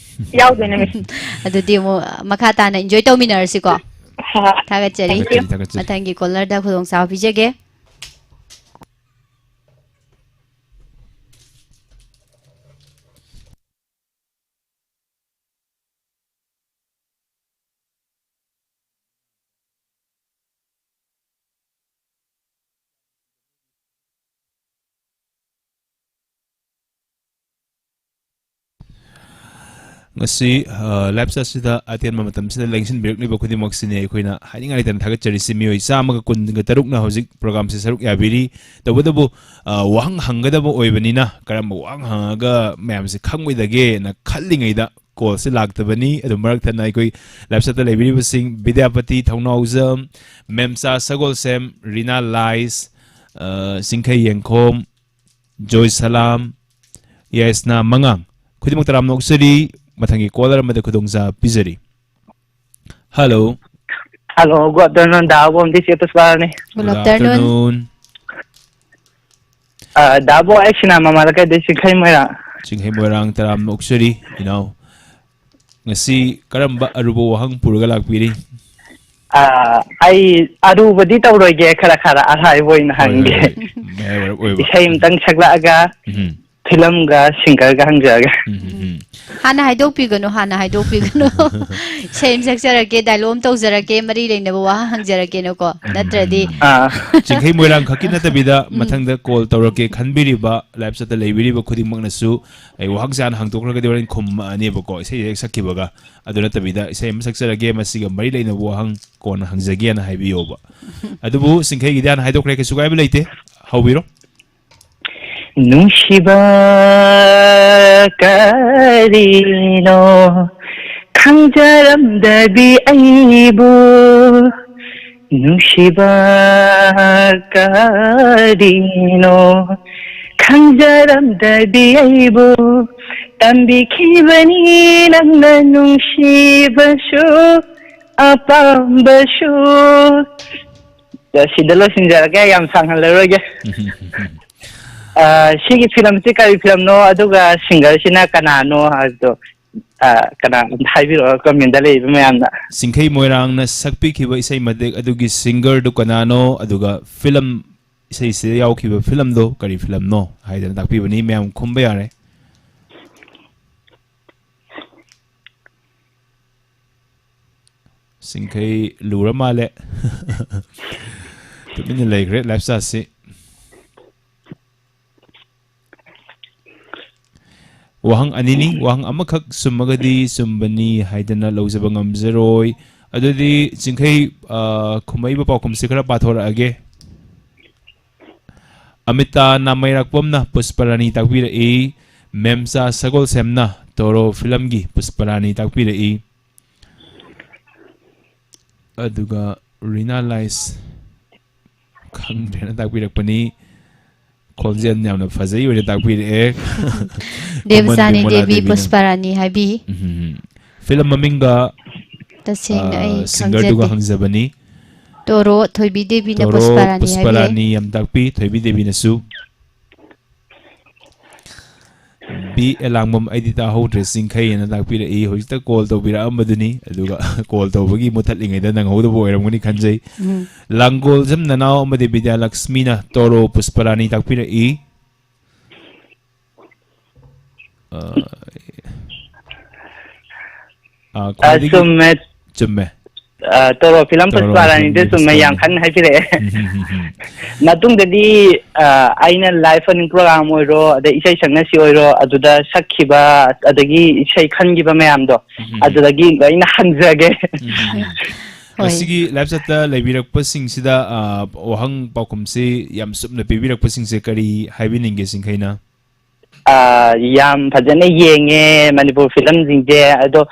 ꯌꯥꯎꯗꯣꯏꯅꯦ, ꯃꯤꯁ꯫ ꯑꯗꯨꯗꯤ ꯑꯃꯨꯛ ꯃꯈꯥ ꯇꯥꯅ ꯏꯟꯖꯣꯏ ꯇꯧꯃꯤꯟꯅꯔꯁꯤꯀꯣ꯫ ꯍꯣꯏ, ꯍꯣꯏ꯫ ꯊꯥꯒꯠꯆꯔꯤ꯫ Thank you꯫ ꯊꯥꯒꯠꯆꯔꯤ, ꯊꯥꯒꯠꯆꯔꯤ꯫ ꯃꯊꯪꯒꯤ ꯀꯣꯂꯔꯗ ꯈꯨꯗꯣꯡꯆꯥꯕ ꯄꯤꯖꯒꯦ꯫ ꯉꯁꯤ, ꯑ, live chat ꯑꯁꯤꯗ ꯑꯇꯦꯟꯕ ꯃꯇꯝꯁꯤꯗ ꯂꯦꯡꯁꯤꯟꯕꯤꯔꯛꯂꯤꯕ ꯈꯨꯗꯤꯡꯃꯛꯁꯤꯅꯤ ꯑꯩꯈꯣꯏꯅ ꯍꯥꯏꯅꯤꯡꯉꯥꯏ ꯂꯩꯇꯅ ꯊꯥꯒꯠꯆꯔꯤꯁꯤ꯫ ꯃꯤꯑꯣꯏ ꯆꯥꯝꯃꯒ ꯀꯨꯟꯒ ꯇꯔꯨꯛꯅ ꯍꯧꯖꯤꯛ programꯁꯦ ꯁꯔꯨꯛ ꯌꯥꯕꯤꯔꯤ꯫ ꯇꯧꯕꯇꯕꯨ, ꯑ, ꯋꯥꯍꯪ ꯍꯪꯒꯗꯕ ꯑꯣꯏꯕꯅꯤꯅ ꯀꯔꯝꯕ ꯋꯥꯍꯪ ꯍꯪꯉꯒ ꯃꯌꯥꯝꯁꯦ ꯈꯪꯉꯣꯏꯗꯒꯦꯅ ꯈꯜꯂꯤꯉꯩꯗ callꯁꯦ ꯂꯥꯛꯇꯕꯅꯤ꯫ ꯑꯗꯨ ꯃꯔꯛ ꯊꯠꯅ ꯑꯩꯈꯣꯏ live chatꯇ ꯂꯩꯕꯤꯔꯤꯕꯁꯤꯡ ꯕꯤꯗ꯭ꯌꯥꯄꯇꯤ ꯊꯧꯅꯥꯎꯖꯝ, ꯃꯦꯝꯆꯥ ꯁꯒꯣꯜꯁꯦꯝ, ꯔꯤꯅꯥ ꯂꯥꯏꯁ, ꯑ, ꯆꯤꯡꯈꯩ ꯌꯦꯡꯈꯣꯝ, ꯖꯣꯏ ꯁꯂꯥꯝ, ꯌꯥꯏꯁꯅꯥ ꯃꯉꯥꯡ, ꯈꯨꯗꯤꯡꯃꯛ ꯇꯔꯥꯝꯅ ꯑꯣꯛꯆꯔꯤ꯫ ꯃꯊꯪꯒꯤ ꯀꯣꯂꯔ ꯑꯃꯗ ꯈꯨꯗꯣꯡꯆꯥꯕ ꯄꯤꯖꯔꯤ꯫ ꯍꯜꯂꯣ꯫ ꯍꯜꯂꯣ, good afternoon, ꯗꯥ ꯑꯕꯣꯝꯗꯤ ꯆꯦ ꯄꯨꯁꯄꯥꯅꯤ꯫ Good Good afternoon꯫ Afternoon꯫ ꯑ, ꯗꯥ ꯑꯕꯣ, ꯑꯩ ꯁꯤꯅꯥ ꯃꯃꯥ ꯂꯩꯀꯥꯏꯗꯩ ꯆꯤꯡꯈꯩ ꯃꯣꯏꯔꯥꯡ꯫ ꯆꯤꯡꯈꯩ ꯃꯣꯏꯔꯥꯡ ꯇꯔꯥꯝꯅ ꯑꯣꯛꯆꯔꯤ, ꯏꯅꯥꯎ꯫ ꯉꯁꯤ ꯀꯔꯝꯕ ꯑꯔꯨꯕ ꯋꯥꯍꯪ ꯄꯨꯔꯒ ꯂꯥꯛꯄꯤꯔꯤ? ꯑ, ꯑꯩ ꯑꯔꯨꯕꯗꯤ ꯇꯧꯔꯣꯏꯒꯦ, ꯈꯔ ꯈꯔ ꯑꯔꯥꯏꯕ ꯑꯣꯏꯅ ꯍꯣꯏ, ꯍꯣꯏ, ꯍꯪꯒꯦ꯫ ꯍꯣꯏ꯫ ꯃꯌꯥꯏ ꯑꯣꯏꯔꯞ ꯑꯣꯏꯕ꯫ ꯏꯁꯩ ꯑꯝꯇꯪ ꯁꯛꯂꯛꯑꯒ ꯎꯝ꯫ ꯐꯤꯂꯝꯒ ꯁꯤꯡꯒꯔꯒ ꯍꯪꯖꯔꯒꯦ꯫ ꯎꯝ, ꯎꯝ, ꯎꯝ꯫ ꯍꯥꯟꯅ ꯍꯥꯏꯗꯣꯛꯄꯤꯒꯅꯨ, ꯍꯥꯟꯅ ꯍꯥꯏꯗꯣꯛꯄꯤꯒꯅꯨ꯫ ꯏꯁꯩ ꯑꯃ ꯁꯛꯆꯔꯛꯀꯦ, ꯗꯥꯏꯂꯣꯛ ꯑꯃ ꯇꯧꯖꯔꯛꯀꯦ, ꯃꯔꯤ ꯂꯩꯅꯕ ꯋꯥꯍꯪ ꯍꯪꯖꯔꯛꯀꯦꯅꯀꯣ, ꯎꯝ, ꯎꯝ, ꯅꯠꯇ꯭ꯔꯗꯤ꯫ ꯎꯝ꯫ ꯑꯥ꯫ ꯆꯤꯡꯈꯩ ꯃꯣꯏꯔꯥꯡ ꯈꯛꯀꯤ ꯅꯠꯇꯕꯤꯗ ꯎꯝ꯫ ꯃꯊꯪꯗ ꯀꯣꯜ ꯇꯧꯔꯛꯀꯦ ꯈꯟꯕꯤꯔꯤꯕ, ꯂꯥꯏꯞ ꯆꯠꯇ ꯂꯩꯕꯤꯔꯤꯕ ꯈꯨꯗꯤꯡꯃꯛꯅꯁꯨ ꯑꯩ ꯋꯥꯍꯪꯁꯦ ꯍꯥꯟꯅ ꯍꯥꯡꯗꯣꯛꯈ꯭ꯔꯒꯗꯤ ꯍꯣꯔꯦꯟ ꯈꯨꯝꯃꯛꯑꯅꯦꯕꯀꯣ, ꯏꯁꯩ ꯍꯦꯛ ꯁꯛꯈꯤꯕꯒ꯫ ꯑꯗꯨ ꯅꯠꯇꯕꯤꯗ ꯏꯁꯩ ꯑꯃ ꯁꯛꯆꯔꯒꯦ, ꯃꯁꯤꯒ ꯃꯔꯤ ꯂꯩꯅꯕ ꯋꯥꯍꯪ ꯀꯣꯟꯅ ꯍꯪꯖꯒꯦꯅ ꯍꯥꯏꯕꯤꯌꯣꯕ꯫ ꯑꯗꯨꯕꯨ ꯆꯤꯡꯈꯩꯒꯤꯗꯤ ꯍꯥꯟꯅ ꯍꯥꯏꯗꯣꯛꯈ꯭ꯔꯦ, ꯀꯩꯁꯨ ꯀꯥꯏꯕ ꯂꯩꯇꯦ꯫ ꯍꯧꯕꯤꯔꯣ꯫ ꯅꯨꯡꯁꯤꯕ ꯀꯔꯤꯅꯣ ꯈꯪꯖꯔꯝꯗꯕꯤ ꯑꯩꯕꯨ, ꯅꯨꯡꯁꯤꯕ ꯀꯔꯤꯅꯣ ꯈꯪꯖꯔꯝꯗꯕꯤ ꯑꯩꯕꯨ ꯇꯝꯕꯤꯈꯤꯕꯅꯤ ꯅꯪꯅ ꯅꯨꯡꯁꯤꯕꯁꯨ ꯑꯄꯥꯝꯕꯁꯨ꯫ ꯁꯤꯗ ꯂꯣꯏꯁꯤꯟꯖꯔꯒꯦ, ꯌꯥꯝ ꯁꯥꯡꯍꯜꯂꯔꯣꯏꯒꯦ꯫ ꯑ, ꯁꯤꯒꯤ ꯐꯤꯂꯝꯁꯤ ꯀꯔꯤ ꯐꯤꯂꯝꯅꯣ, ꯑꯗꯨꯒ ꯁꯤꯡꯒꯔꯁꯤꯅ ꯀꯅꯥꯅꯣ ꯍꯥꯏꯕꯗꯣ, ꯑ, ꯀꯅꯥ ꯑꯝꯇ ꯍꯥꯏꯕꯤꯔꯛꯑꯣ, ꯀꯃꯦꯟꯗ ꯂꯩꯔꯤꯕ ꯃꯌꯥꯝꯅ꯫ ꯆꯤꯡꯈꯩ ꯃꯣꯏꯔꯥꯡꯅ ꯁꯛꯄꯤꯈꯤꯕ ꯏꯁꯩ ꯃꯇꯦꯛ ꯑꯗꯨꯒꯤ ꯁꯤꯡꯒꯔꯗꯨ ꯀꯅꯥꯅꯣ, ꯑꯗꯨꯒ ꯐꯤꯂꯝ, ꯏꯁꯩꯁꯤꯗ ꯌꯥꯎꯈꯤꯕ ꯐꯤꯂꯝꯗꯣ ꯀꯔꯤ ꯐꯤꯂꯝꯅꯣ ꯍꯥꯏꯗꯅ ꯇꯥꯛꯄꯤꯕꯅꯤ꯫ ꯃꯌꯥꯝ ꯈꯨꯝꯕ ꯌꯥꯔꯦ꯫ ꯆꯤꯡꯈꯩ ꯂꯨꯔ ꯃꯥꯜꯂꯦ꯫ ꯇꯨꯃꯤꯟꯅ ꯂꯩꯈ꯭ꯔꯦ ꯂꯥꯏꯐ ꯆꯥꯠꯁꯤ꯫ ꯋꯥꯍꯪ ꯑꯅꯤꯅꯤ, ꯋꯥꯍꯪ ꯑꯃꯈꯛ ꯆꯨꯝꯃꯒꯗꯤ ꯆꯨꯝꯕꯅꯤ ꯍꯥꯏꯗꯅ ꯂꯧꯖꯕ ꯉꯝꯖꯔꯣꯏ꯫ ꯑꯗꯨꯗꯤ ꯆꯤꯡꯈꯩ, ꯑ, ꯈꯨꯝꯃꯛꯏꯕ ꯄꯥꯎꯈꯨꯝꯁꯤ ꯈꯔ ꯄꯥꯊꯣꯔꯛꯑꯒꯦ꯫ ꯑꯃꯤꯇꯥ ꯅꯥꯃꯩꯔꯥꯛꯄꯝꯅ ꯄꯨꯁꯄꯔꯥꯅꯤ ꯇꯥꯛꯄꯤꯔꯛꯏ꯫ ꯃꯦꯝꯆꯥ ꯁꯒꯣꯜꯁꯦꯝꯅ ꯇꯣꯔꯣ ꯐꯤꯂꯝꯒꯤ ꯄꯨꯁꯄꯔꯥꯅꯤ ꯇꯥꯛꯄꯤꯔꯛꯏ꯫ ꯑꯗꯨꯒ ꯔꯤꯅꯥ ꯂꯥꯏꯁ ꯈꯪꯗ꯭ꯔꯦꯅ ꯇꯥꯛꯄꯤꯔꯛꯄꯅꯤ꯫ ꯈꯣꯟꯖꯦꯜ ꯌꯥꯝꯅ ꯐꯖꯩ ꯑꯣꯏꯅ ꯇꯥꯛꯄꯤꯔꯛꯑꯦ꯫ ꯗꯦꯕꯖꯥꯅꯤ ꯈꯨꯃꯟ ꯕꯤꯃꯣꯂꯥ ꯗꯦꯕꯤ ꯗꯦꯕꯤꯅ꯫ ꯄꯨꯁꯄꯥꯔꯥꯅꯤ ꯍꯥꯏꯕꯤ꯫ ꯎꯝ꯫ ꯐꯤꯂꯝ ꯃꯃꯤꯡꯒ, ꯇꯁꯦꯡꯅ ꯑ, ꯑꯩ ꯁꯤꯡꯒꯔꯗꯨꯒ ꯈꯪꯖꯗꯦ꯫ ꯍꯪꯖꯕꯅꯤ꯫ ꯇꯣꯔꯣ ꯊꯣꯏꯕꯤ ꯗꯦꯕꯤꯅ ꯇꯣꯔꯣ ꯄꯨꯁꯄꯥꯔꯥꯅꯤ ꯍꯥꯏꯕꯤ꯫ ꯄꯨꯁꯄꯥꯔꯥꯅꯤ ꯌꯥꯝ ꯇꯥꯛꯄꯤ, ꯊꯣꯏꯕꯤ ꯗꯦꯕꯤꯅꯁꯨ꯫ ꯕꯤ ꯑꯦꯂꯥꯡꯕꯝ ꯑꯩꯗꯤ ꯇꯥꯍꯧꯗ꯭ꯔꯦ, ꯆꯤꯡꯈꯩ ꯑꯅ ꯇꯥꯛꯄꯤꯔꯛꯏ꯫ ꯍꯧꯖꯤꯛꯇ ꯀꯣꯜ ꯇꯧꯕꯤꯔꯛꯑꯝꯕꯗꯨꯅꯤ, ꯑꯗꯨꯒ ꯀꯣꯜ ꯇꯧꯕꯒꯤ ꯃꯨꯊꯠꯂꯤꯉꯩꯗ ꯅꯪꯍꯧꯗꯕ ꯑꯣꯏꯔꯝꯒꯅꯤ ꯈꯟꯖꯩ꯫ ꯎꯝ꯫ ꯂꯥꯡꯒꯣꯜꯖꯝ ꯅꯅꯥꯎ ꯑꯃꯗꯤ ꯕꯤꯗ꯭ꯌꯥꯂꯛꯁꯃꯤꯅ ꯇꯣꯔꯣ ꯄꯨꯁꯄꯔꯥꯅꯤ ꯇꯥꯛꯄꯤꯔꯛꯏ꯫ ꯑ, ꯑ, ꯑ, ꯈ꯭ꯋꯥꯏꯗꯒꯤ ꯆꯨꯝꯃꯦ꯫ ꯆꯨꯝꯃꯦ꯫ ꯑ, ꯇꯣꯔꯣ ꯐꯤꯂꯝ ꯇꯣꯔꯣ ꯄꯨꯁꯄꯥꯔꯥꯅꯤꯗ ꯐꯤꯂꯝꯒꯤ ꯆꯨꯝꯃꯦ, ꯌꯥꯝ ꯄꯨꯁꯄꯥꯔꯥꯅꯤ꯫ ꯈꯟꯅ ꯍꯥꯏꯕꯤꯔꯛꯑꯦ꯫ ꯎꯝ, ꯎꯝ, ꯎꯝ, ꯎꯝ꯫ ꯃꯇꯨꯡꯗꯗꯤ, ꯑ, ꯑꯩꯅ ꯂꯥꯏꯐ ꯑꯅꯤ ꯄ꯭ꯔꯣꯒ꯭ꯔꯥꯝ ꯑꯣꯏꯔꯣ, ꯑꯗꯩ ꯏꯁꯩ ꯁꯛꯅꯁꯤ ꯑꯣꯏꯔꯣ, ꯑꯗꯨꯗ ꯁꯛꯈꯤꯕ, ꯑꯗꯒꯤ ꯏꯁꯩ ꯈꯟꯈꯤꯕ ꯃꯌꯥꯝꯗꯣ, ꯎꯝ, ꯎꯝ, ꯎꯝ꯫ ꯑꯗꯨꯗꯒꯤ ꯂꯣꯏꯅ ꯍꯟꯖꯒꯦ꯫ ꯎꯝ, ꯎꯝ, ꯎꯝ꯫ ꯍꯣꯏ꯫ ꯉꯁꯤꯒꯤ ꯂꯥꯏꯐ ꯆꯠꯇ ꯂꯩꯕꯤꯔꯛꯄꯁꯤꯡꯁꯤꯗ, ꯑ, ꯋꯥꯍꯪ ꯄꯥꯎꯈꯨꯝꯁꯤ ꯌꯥꯝ ꯆꯨꯝꯅ ꯄꯤꯕꯤꯔꯛꯄꯁꯤꯡꯁꯦ ꯀꯔꯤ ꯍꯥꯏꯕꯤꯅꯤꯡꯒꯦ, ꯆꯤꯡꯈꯩꯅ? ꯑꯥ, ꯌꯥꯝ ꯐꯖꯅ ꯌꯦꯡꯉꯦ ꯃꯅꯤꯄꯨꯔ ꯐꯤꯂꯝꯁꯤꯡꯁꯦ, ꯑꯗꯣ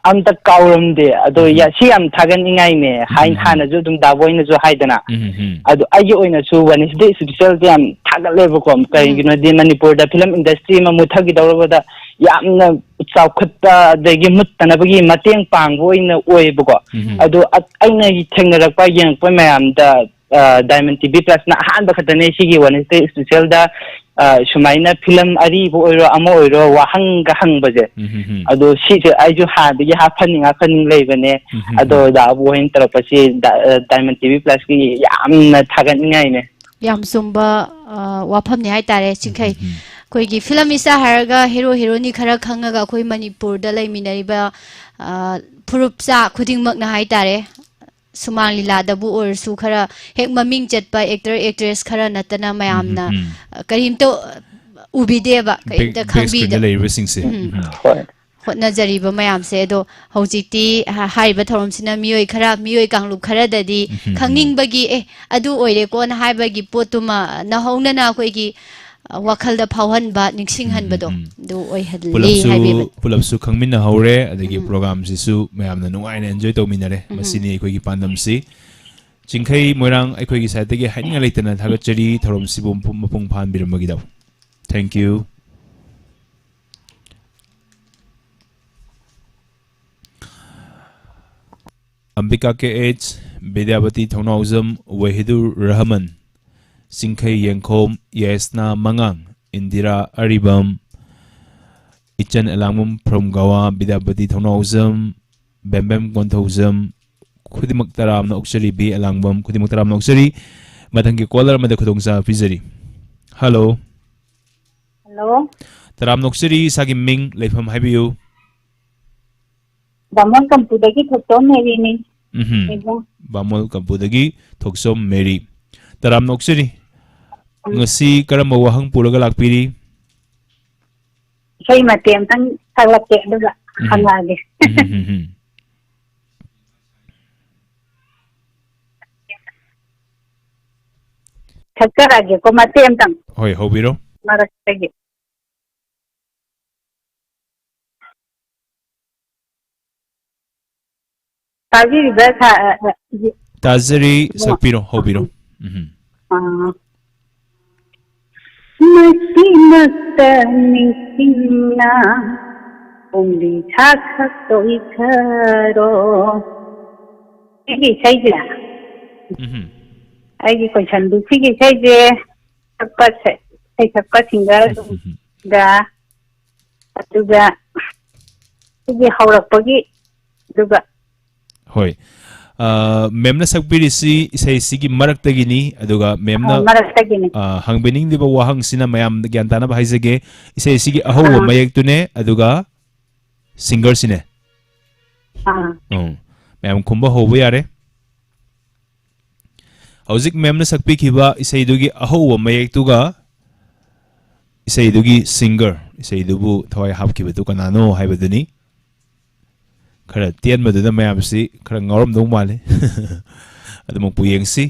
ꯑꯝꯇ ꯀꯥꯎꯔꯝꯗꯦ꯫ ꯑꯗꯣ ꯎꯝ꯫ ꯌꯥ-, ꯁꯤ ꯌꯥꯝ ꯊꯥꯒꯠꯅꯤꯡꯉꯥꯏꯅꯦ꯫ ꯎꯝ, ꯍꯥꯏ-, ꯎꯝ, ꯎꯝ꯫ ꯍꯥꯟꯅꯁꯨ ꯑꯗꯨꯝ ꯗꯥ ꯕꯣꯏꯅꯁꯨ ꯍꯥꯏꯗꯅ꯫ ꯎꯝ, ꯎꯝ, ꯎꯝ꯫ ꯑꯗꯣ ꯑꯩꯒꯤ ꯑꯣꯏꯅꯁꯨ ꯋꯦꯅꯁꯗꯦ ꯏꯁꯄꯤꯁꯦꯜꯁꯦ ꯌꯥꯝ ꯊꯥꯒꯠꯂꯦꯕꯀꯣ꯫ ꯎꯝ꯫ ꯀꯩꯒꯤꯅꯣꯗꯤ ꯃꯅꯤꯄꯨꯔꯗ ꯐꯤꯂꯝ ꯏꯟꯗꯁꯇ꯭ꯔꯤ ꯑꯃ ꯃꯨꯠꯊꯈꯤꯗꯧꯔꯕꯗ ꯌꯥꯝꯅ ꯆꯥꯎꯈꯠꯄ ꯑꯗꯒꯤ ꯃꯨꯠꯇꯅꯕꯒꯤ ꯃꯇꯦꯡ ꯄꯥꯡꯕ ꯑꯣꯏꯅ ꯑꯣꯏꯌꯦꯕꯀꯣ꯫ ꯎꯝ, ꯎꯝ꯫ ꯑꯗꯣ ꯑ-, ꯑꯩꯅ ꯊꯦꯡꯅꯔꯛꯄ, ꯌꯦꯡꯉꯛꯄ ꯃꯌꯥꯝꯗ ꯑ, Diamond ꯇꯤ ꯚꯤ Plusꯅ ꯑꯍꯥꯟꯕ ꯈꯛꯇꯅꯦ ꯁꯤꯒꯤ Wednesday specialꯗ, ꯑ, ꯁꯨꯃꯥꯏꯅ ꯐꯤꯂꯝ ꯑꯔꯤꯕ ꯑꯣꯏꯔꯣ, ꯑꯃ ꯑꯣꯏꯔꯣ, ꯋꯥꯍꯪꯒ ꯍꯪꯕꯁꯦ꯫ ꯎꯝ, ꯎꯝ, ꯎꯝ꯫ ꯑꯗꯣ ꯁꯤꯁꯦ ꯑꯩꯁꯨ ꯍꯥꯟꯅꯗꯒꯤ ꯍꯥꯞꯍꯟꯅꯤꯡ, ꯍꯥꯞꯍꯟꯅꯤꯡ ꯂꯩꯕꯅꯦ꯫ ꯎꯝ, ꯎꯝ, ꯑꯗꯣ ꯎꯝ꯫ ꯗꯥ ꯑꯕꯨ ꯍꯣꯏꯅ ꯇꯧꯔꯛꯄꯁꯤ ꯗ-, ꯑ, Diamond ꯇꯤ ꯚꯤ Plusꯀꯤ ꯌꯥꯝꯅ ꯊꯥꯒꯠꯅꯤꯡꯉꯥꯏꯅꯦ꯫ ꯌꯥꯝ ꯆꯨꯝꯕ, ꯑ, ꯋꯥꯐꯝꯅꯤ ꯍꯥꯏꯇꯥꯔꯦ, ꯆꯤꯡꯈꯩ꯫ ꯎꯝ, ꯎꯝ, ꯎꯝ꯫ ꯑꯩꯈꯣꯏꯒꯤ ꯐꯤꯂꯝ ꯏꯁꯇꯥꯔ ꯍꯥꯏꯔꯒ ꯍꯦꯔꯣ ꯍꯦꯔꯣꯅꯤ ꯈꯔ ꯈꯪꯉꯒ ꯑꯩꯈꯣꯏ ꯃꯅꯤꯄꯨꯔꯗ ꯂꯩꯃꯤꯟꯅꯔꯤꯕ, ꯑ, ꯐꯨꯔꯨꯞꯆꯥ ꯈꯨꯗꯤꯡꯃꯛꯅ ꯍꯥꯏꯇꯥꯔꯦ, ꯁꯨꯃꯥꯡ ꯂꯤꯂꯥꯗꯕꯨ ꯑꯣꯏꯔꯁꯨ ꯈꯔ ꯍꯦꯛ ꯃꯃꯤꯡ ꯆꯠꯄ ꯑꯦꯛꯇꯔ ꯑꯦꯛꯇ꯭ꯔꯦꯁ ꯈꯔ ꯅꯠꯇꯅ ꯃꯌꯥꯝꯅ, ꯎꯝ, ꯎꯝ, ꯎꯝ꯫ ꯑ, ꯀꯔꯤꯝꯇ ꯎꯕꯤꯗꯦꯕ, ꯕꯦꯛ-, ꯀꯔꯤꯝꯇ ꯕꯦꯛ ꯁ꯭ꯀ꯭ꯔꯤꯟꯗ ꯈꯪꯕꯤꯗ-, ꯂꯩꯔꯤꯕꯁꯤꯡꯁꯦ꯫ ꯎꯝ꯫ ꯎꯝ, ꯎꯝ꯫ ꯍꯣꯏ꯫ ꯍꯣꯠꯅꯖꯔꯤꯕ ꯃꯌꯥꯝꯁꯦ꯫ ꯑꯗꯣ ꯍꯧꯖꯤꯛꯇꯤ ꯍ-, ꯍꯥꯏꯔꯤꯕ ꯊꯧꯔꯝꯁꯤꯅ ꯃꯤꯑꯣꯏ ꯈꯔ, ꯃꯤꯑꯣꯏ ꯀꯥꯡꯂꯨꯞ ꯈꯔꯗꯗꯤ ꯎꯝ, ꯎꯝ, ꯎꯝ꯫ ꯈꯪꯅꯤꯡꯕꯒꯤ, "ꯑꯦ, ꯑꯗꯨ ꯑꯣꯏꯔꯦꯀꯣꯅ" ꯍꯥꯏꯕꯒꯤ ꯄꯣꯠꯇꯨꯃ ꯅꯧꯍꯧꯅꯅ ꯑꯩꯈꯣꯏꯒꯤ, ꯑ, ꯋꯥꯈꯜꯗ ꯐꯥꯎꯍꯟꯕ, ꯅꯤꯡꯁꯤꯡꯍꯟꯕꯗꯣ, ꯎꯝ, ꯎꯝ, ꯎꯝ꯫ ꯑꯗꯨ ꯑꯣꯏꯍꯜꯂꯤ ꯄꯨꯂꯞꯁꯨ, ꯍꯥꯏꯕꯤꯕꯅꯤ꯫ ꯄꯨꯂꯞꯁꯨ ꯈꯪꯃꯤꯟꯅꯍꯧꯔꯦ, ꯑꯗꯒꯤ ꯎꯝ꯫ ꯄ꯭ꯔꯣꯒ꯭ꯔꯥꯝꯁꯤꯁꯨ ꯃꯌꯥꯝꯅ ꯅꯨꯡꯉꯥꯏꯅ ꯑꯦꯟꯖꯣꯏ ꯇꯧꯃꯤꯟꯅꯔꯦ꯫ ꯎꯝ꯫ ꯃꯁꯤꯅꯤ ꯑꯩꯈꯣꯏꯒꯤ ꯄꯥꯟꯗꯝꯁꯤ꯫ ꯆꯤꯡꯈꯩ ꯃꯣꯏꯔꯥꯡ ꯑꯩꯈꯣꯏꯒꯤ ꯁꯥꯏꯠꯇꯒꯤ ꯍꯥꯏꯅꯤꯡꯉꯥꯏ ꯂꯩꯇꯅ ꯊꯥꯒꯠꯆꯔꯤ, ꯊꯧꯔꯝꯁꯤꯕꯨ ꯃꯄꯨꯡ ꯃꯄꯨꯡ ꯐꯥꯍꯟꯕꯤꯔꯝꯕꯒꯤꯗꯃꯛ꯫ Thank you. Ambika K H, Bidyabati Thounaojam, Wahidur Rahman, Chingkhei Yengkhom, Yaisana ꯃꯉꯥꯡ, Indira ꯑꯔꯤꯕꯝ, ꯏꯆꯟ ꯑꯦꯂꯥꯡꯕꯝ from ꯒꯋꯥ, ꯕꯤꯗ꯭ꯌꯥꯄꯇꯤ ꯊꯧꯅꯥꯎꯖꯝ, ꯕꯦꯝꯕꯦꯝ ꯀꯣꯟꯊꯧꯖꯝ, ꯈꯨꯗꯤꯡꯃꯛ ꯇꯔꯥꯝꯅ ꯑꯣꯛꯆꯔꯤ꯫ ꯕꯤ ꯑꯦꯂꯥꯡꯕꯝ, ꯈꯨꯗꯤꯡꯃꯛ ꯇꯔꯥꯝꯅ ꯑꯣꯛꯆꯔꯤ꯫ ꯃꯊꯪꯒꯤ ꯀꯣꯂꯔ ꯑꯃꯗ ꯈꯨꯗꯣꯡꯆꯥꯕ ꯄꯤꯖꯔꯤ꯫ ꯍꯜꯂꯣ꯫ ꯍꯜꯂꯣ꯫ ꯇꯔꯥꯝꯅ ꯑꯣꯛꯆꯔꯤ, ꯏꯁꯥꯒꯤ ꯃꯤꯡ, ꯂꯩꯐꯝ ꯍꯥꯏꯕꯤꯌꯨ꯫ ꯕꯥꯃꯣꯟ ꯀꯝꯄꯨꯗꯒꯤ ꯊꯣꯛꯆꯣꯝ ꯃꯦꯔꯤꯅꯤ꯫ ꯎꯝꯍꯨꯝ꯫ ꯏꯕꯨꯡ꯫ ꯕꯥꯃꯣꯟ ꯀꯝꯄꯨꯗꯒꯤ ꯊꯣꯛꯆꯣꯝ ꯃꯦꯔꯤ꯫ ꯇꯔꯥꯝꯅ ꯑꯣꯛꯆꯔꯤ꯫ ꯎꯝ꯫ ꯉꯁꯤ ꯀꯔꯝꯕ ꯋꯥꯍꯪ ꯄꯨꯔꯒ ꯂꯥꯛꯄꯤꯔꯤ? ꯏꯁꯩ ꯃꯇꯦꯛ ꯑꯝꯇꯪ ꯁꯛꯂꯛꯀꯦ, ꯑꯗꯨꯒ ꯎꯝ꯫ ꯍꯪꯉꯛꯑꯒꯦ꯫ ꯎꯝ, ꯎꯝ, ꯎꯝ, ꯎꯝ꯫ ꯁꯛꯆꯔꯛꯑꯒꯦꯀꯣ, ꯃꯇꯦꯛ ꯑꯝꯇꯪ꯫ ꯍꯣꯏ, ꯍꯧꯕꯤꯔꯣ꯫ ꯃꯔꯛꯇꯒꯤ꯫ ꯇꯥꯕꯤꯔꯤꯕ ꯁꯥ-, ꯑ, ꯑ, ꯇꯥꯖꯔꯤ, ꯏꯕꯨꯡꯉꯣ? ꯁꯛꯄꯤꯔꯣ, ꯍꯧꯕꯤꯔꯣ꯫ ꯎꯝ꯫ ꯑꯥ꯫ ꯃꯁꯤꯃꯛꯇ ꯅꯤꯡꯁꯤꯡꯅ ꯄꯣꯝꯕꯤ ꯁꯥꯈꯛ ꯇꯣꯏꯈꯔꯣ꯫ ꯁꯤꯒꯤ ꯏꯁꯩꯁꯦ, ꯎꯝ꯫ ꯑꯩꯒꯤ ꯀꯣꯏꯁꯟꯗꯤ ꯁꯤꯒꯤ ꯏꯁꯩꯁꯦ ꯁꯛꯄ ꯁꯦ-, ꯏꯁꯩ ꯁꯛꯄ ꯁꯤꯡꯒꯔꯗꯨꯒ, ꯑꯗꯨꯒ ꯁꯤꯒꯤ ꯍꯧꯔꯛꯄꯒꯤ, ꯑꯗꯨꯒ ꯍꯣꯏ꯫ ꯑ, ꯃꯦꯝꯅ ꯁꯛꯄꯤꯔꯤꯁꯤ ꯏꯁꯩꯁꯤꯒꯤ ꯃꯔꯛꯇꯒꯤꯅꯤ, ꯑꯗꯨꯒ ꯃꯦꯝꯅ, ꯑ, ꯃꯔꯛꯇꯒꯤꯅꯤ꯫ ꯑ, ꯍꯪꯕꯤꯅꯤꯡꯂꯤꯕ ꯋꯥꯍꯪꯁꯤꯅ ꯃꯌꯥꯝꯗ ꯒ꯭ꯌꯥꯟ ꯇꯥꯅꯕ ꯍꯥꯏꯖꯒꯦ, ꯏꯁꯩꯁꯤꯒꯤ ꯑꯍꯧꯕ ꯑꯥ꯫ ꯃꯌꯦꯛꯇꯨꯅꯦ, ꯑꯗꯨꯒ ꯁꯤꯡꯒꯔꯁꯤꯅꯦ꯫ ꯑꯥ꯫ ꯎꯝ꯫ ꯃꯌꯥꯝ ꯈꯨꯝꯕ ꯍꯧꯕ ꯌꯥꯔꯦ꯫ ꯍꯧꯖꯤꯛ ꯃꯦꯝꯅ ꯁꯛꯄꯤꯈꯤꯕ ꯏꯁꯩꯗꯨꯒꯤ ꯑꯍꯧꯕ ꯃꯌꯦꯛꯇꯨꯒ ꯏꯁꯩꯗꯨꯒꯤ ꯁꯤꯡꯒꯔ, ꯏꯁꯩꯗꯨꯕꯨ ꯊꯋꯥꯏ ꯍꯥꯞꯈꯤꯕꯗꯨ ꯀꯅꯥꯅꯣ ꯍꯥꯏꯕꯗꯨꯅꯤ꯫ ꯈꯔ ꯇꯦꯟꯕꯗꯨꯅ ꯃꯌꯥꯝꯁꯤ ꯈꯔ ꯉꯥꯎꯔꯝꯗꯧ ꯃꯥꯜꯂꯤ꯫ ꯑꯗꯨꯃꯛꯄꯨ ꯌꯦꯡꯁꯤ꯫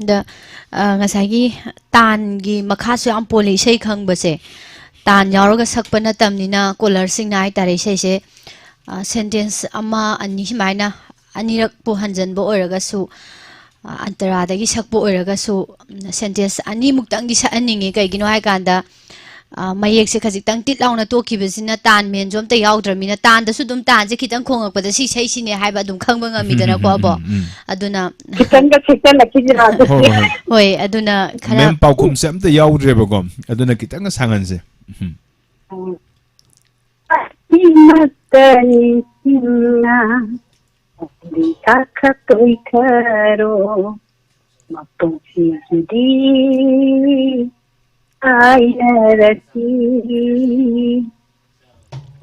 ꯑꯗ, ꯑ, ꯉꯁꯥꯏꯒꯤ ꯇꯥꯟꯒꯤ ꯃꯈꯥꯁꯨ ꯌꯥꯝ ꯄꯣꯜꯂꯤ ꯏꯁꯩ ꯈꯪꯕꯁꯦ꯫ ꯇꯥꯟ ꯌꯥꯎꯔꯒ ꯁꯛꯄ ꯅꯠꯇꯕꯅꯤꯅ ꯀꯣꯂꯔꯁꯤꯡꯅ ꯍꯥꯏꯇꯥꯔꯦ ꯏꯁꯩꯁꯦ ꯁꯦꯟꯇꯦꯟꯁ ꯑꯃ ꯑꯅꯤ ꯁꯨꯃꯥꯏꯅ ꯑꯅꯤꯔꯛꯄꯨ ꯍꯟꯖꯟꯕ ꯑꯣꯏꯔꯒꯁꯨ, ꯑ, ꯑꯟꯇꯔꯥꯗꯒꯤ ꯁꯛꯄ ꯑꯣꯏꯔꯒꯁꯨ, ꯎꯝ, ꯁꯦꯟꯇꯦꯟꯁ ꯑꯅꯤꯃꯨꯛꯇꯪꯗꯤ ꯁꯛꯍꯟꯅꯤꯡꯉꯤ꯫ ꯀꯩꯒꯤꯅꯣ ꯍꯥꯏꯀꯥꯟꯗ, ꯑ, ꯃꯌꯦꯛꯁꯦ ꯈꯖꯤꯛꯇꯪ ꯇꯤꯠ ꯂꯥꯎꯅ ꯇꯣꯛꯈꯤꯕꯁꯤꯅ ꯇꯥꯟ ꯃꯦꯟꯁꯨ ꯑꯝꯇ ꯌꯥꯎꯗ꯭ꯔꯕꯅꯤꯅ, ꯇꯥꯟꯗꯁꯨ ꯑꯗꯨꯝ ꯇꯥꯟꯁꯦ ꯈꯤꯇꯪ ꯈꯣꯡꯉꯛꯄꯗ ꯁꯤ ꯏꯁꯩꯁꯤꯅꯦ ꯍꯥꯏꯕ ꯑꯗꯨꯝ ꯈꯪꯕ ꯉꯝꯃꯤꯗꯅꯀꯣ, ꯑꯕꯣ꯫ ꯎꯝ, ꯎꯝ꯫ ꯑꯗꯨꯅ ꯈꯤꯇꯪꯒ ꯊꯦꯛꯆꯜꯂꯛꯈꯤꯁꯤꯔꯥ? ꯍꯣꯏ, ꯍꯣꯏ, ꯍꯣꯏ꯫ ꯍꯣꯏ, ꯑꯗꯨꯅ ꯈꯔ ꯃꯦꯝ, ꯄꯥꯎꯈꯨꯝꯁꯦ ꯑꯝꯇ ꯌꯥꯎꯗ꯭ꯔꯦꯕꯀꯣ, ꯑꯗꯨꯅ ꯈꯤꯇꯪꯒ ꯁꯥꯡꯍꯟꯁꯦ꯫ ꯎꯝ꯫ ꯎꯝ꯫ ꯑꯁꯤꯃꯛꯇ ꯅꯤꯡꯁꯤꯡꯅ ꯁꯥꯈꯛ ꯑꯣꯏꯊꯔꯣ, ꯃꯄꯨꯟꯁꯤꯒꯤꯗꯤ ꯀꯥꯏꯅꯔꯁꯤ꯫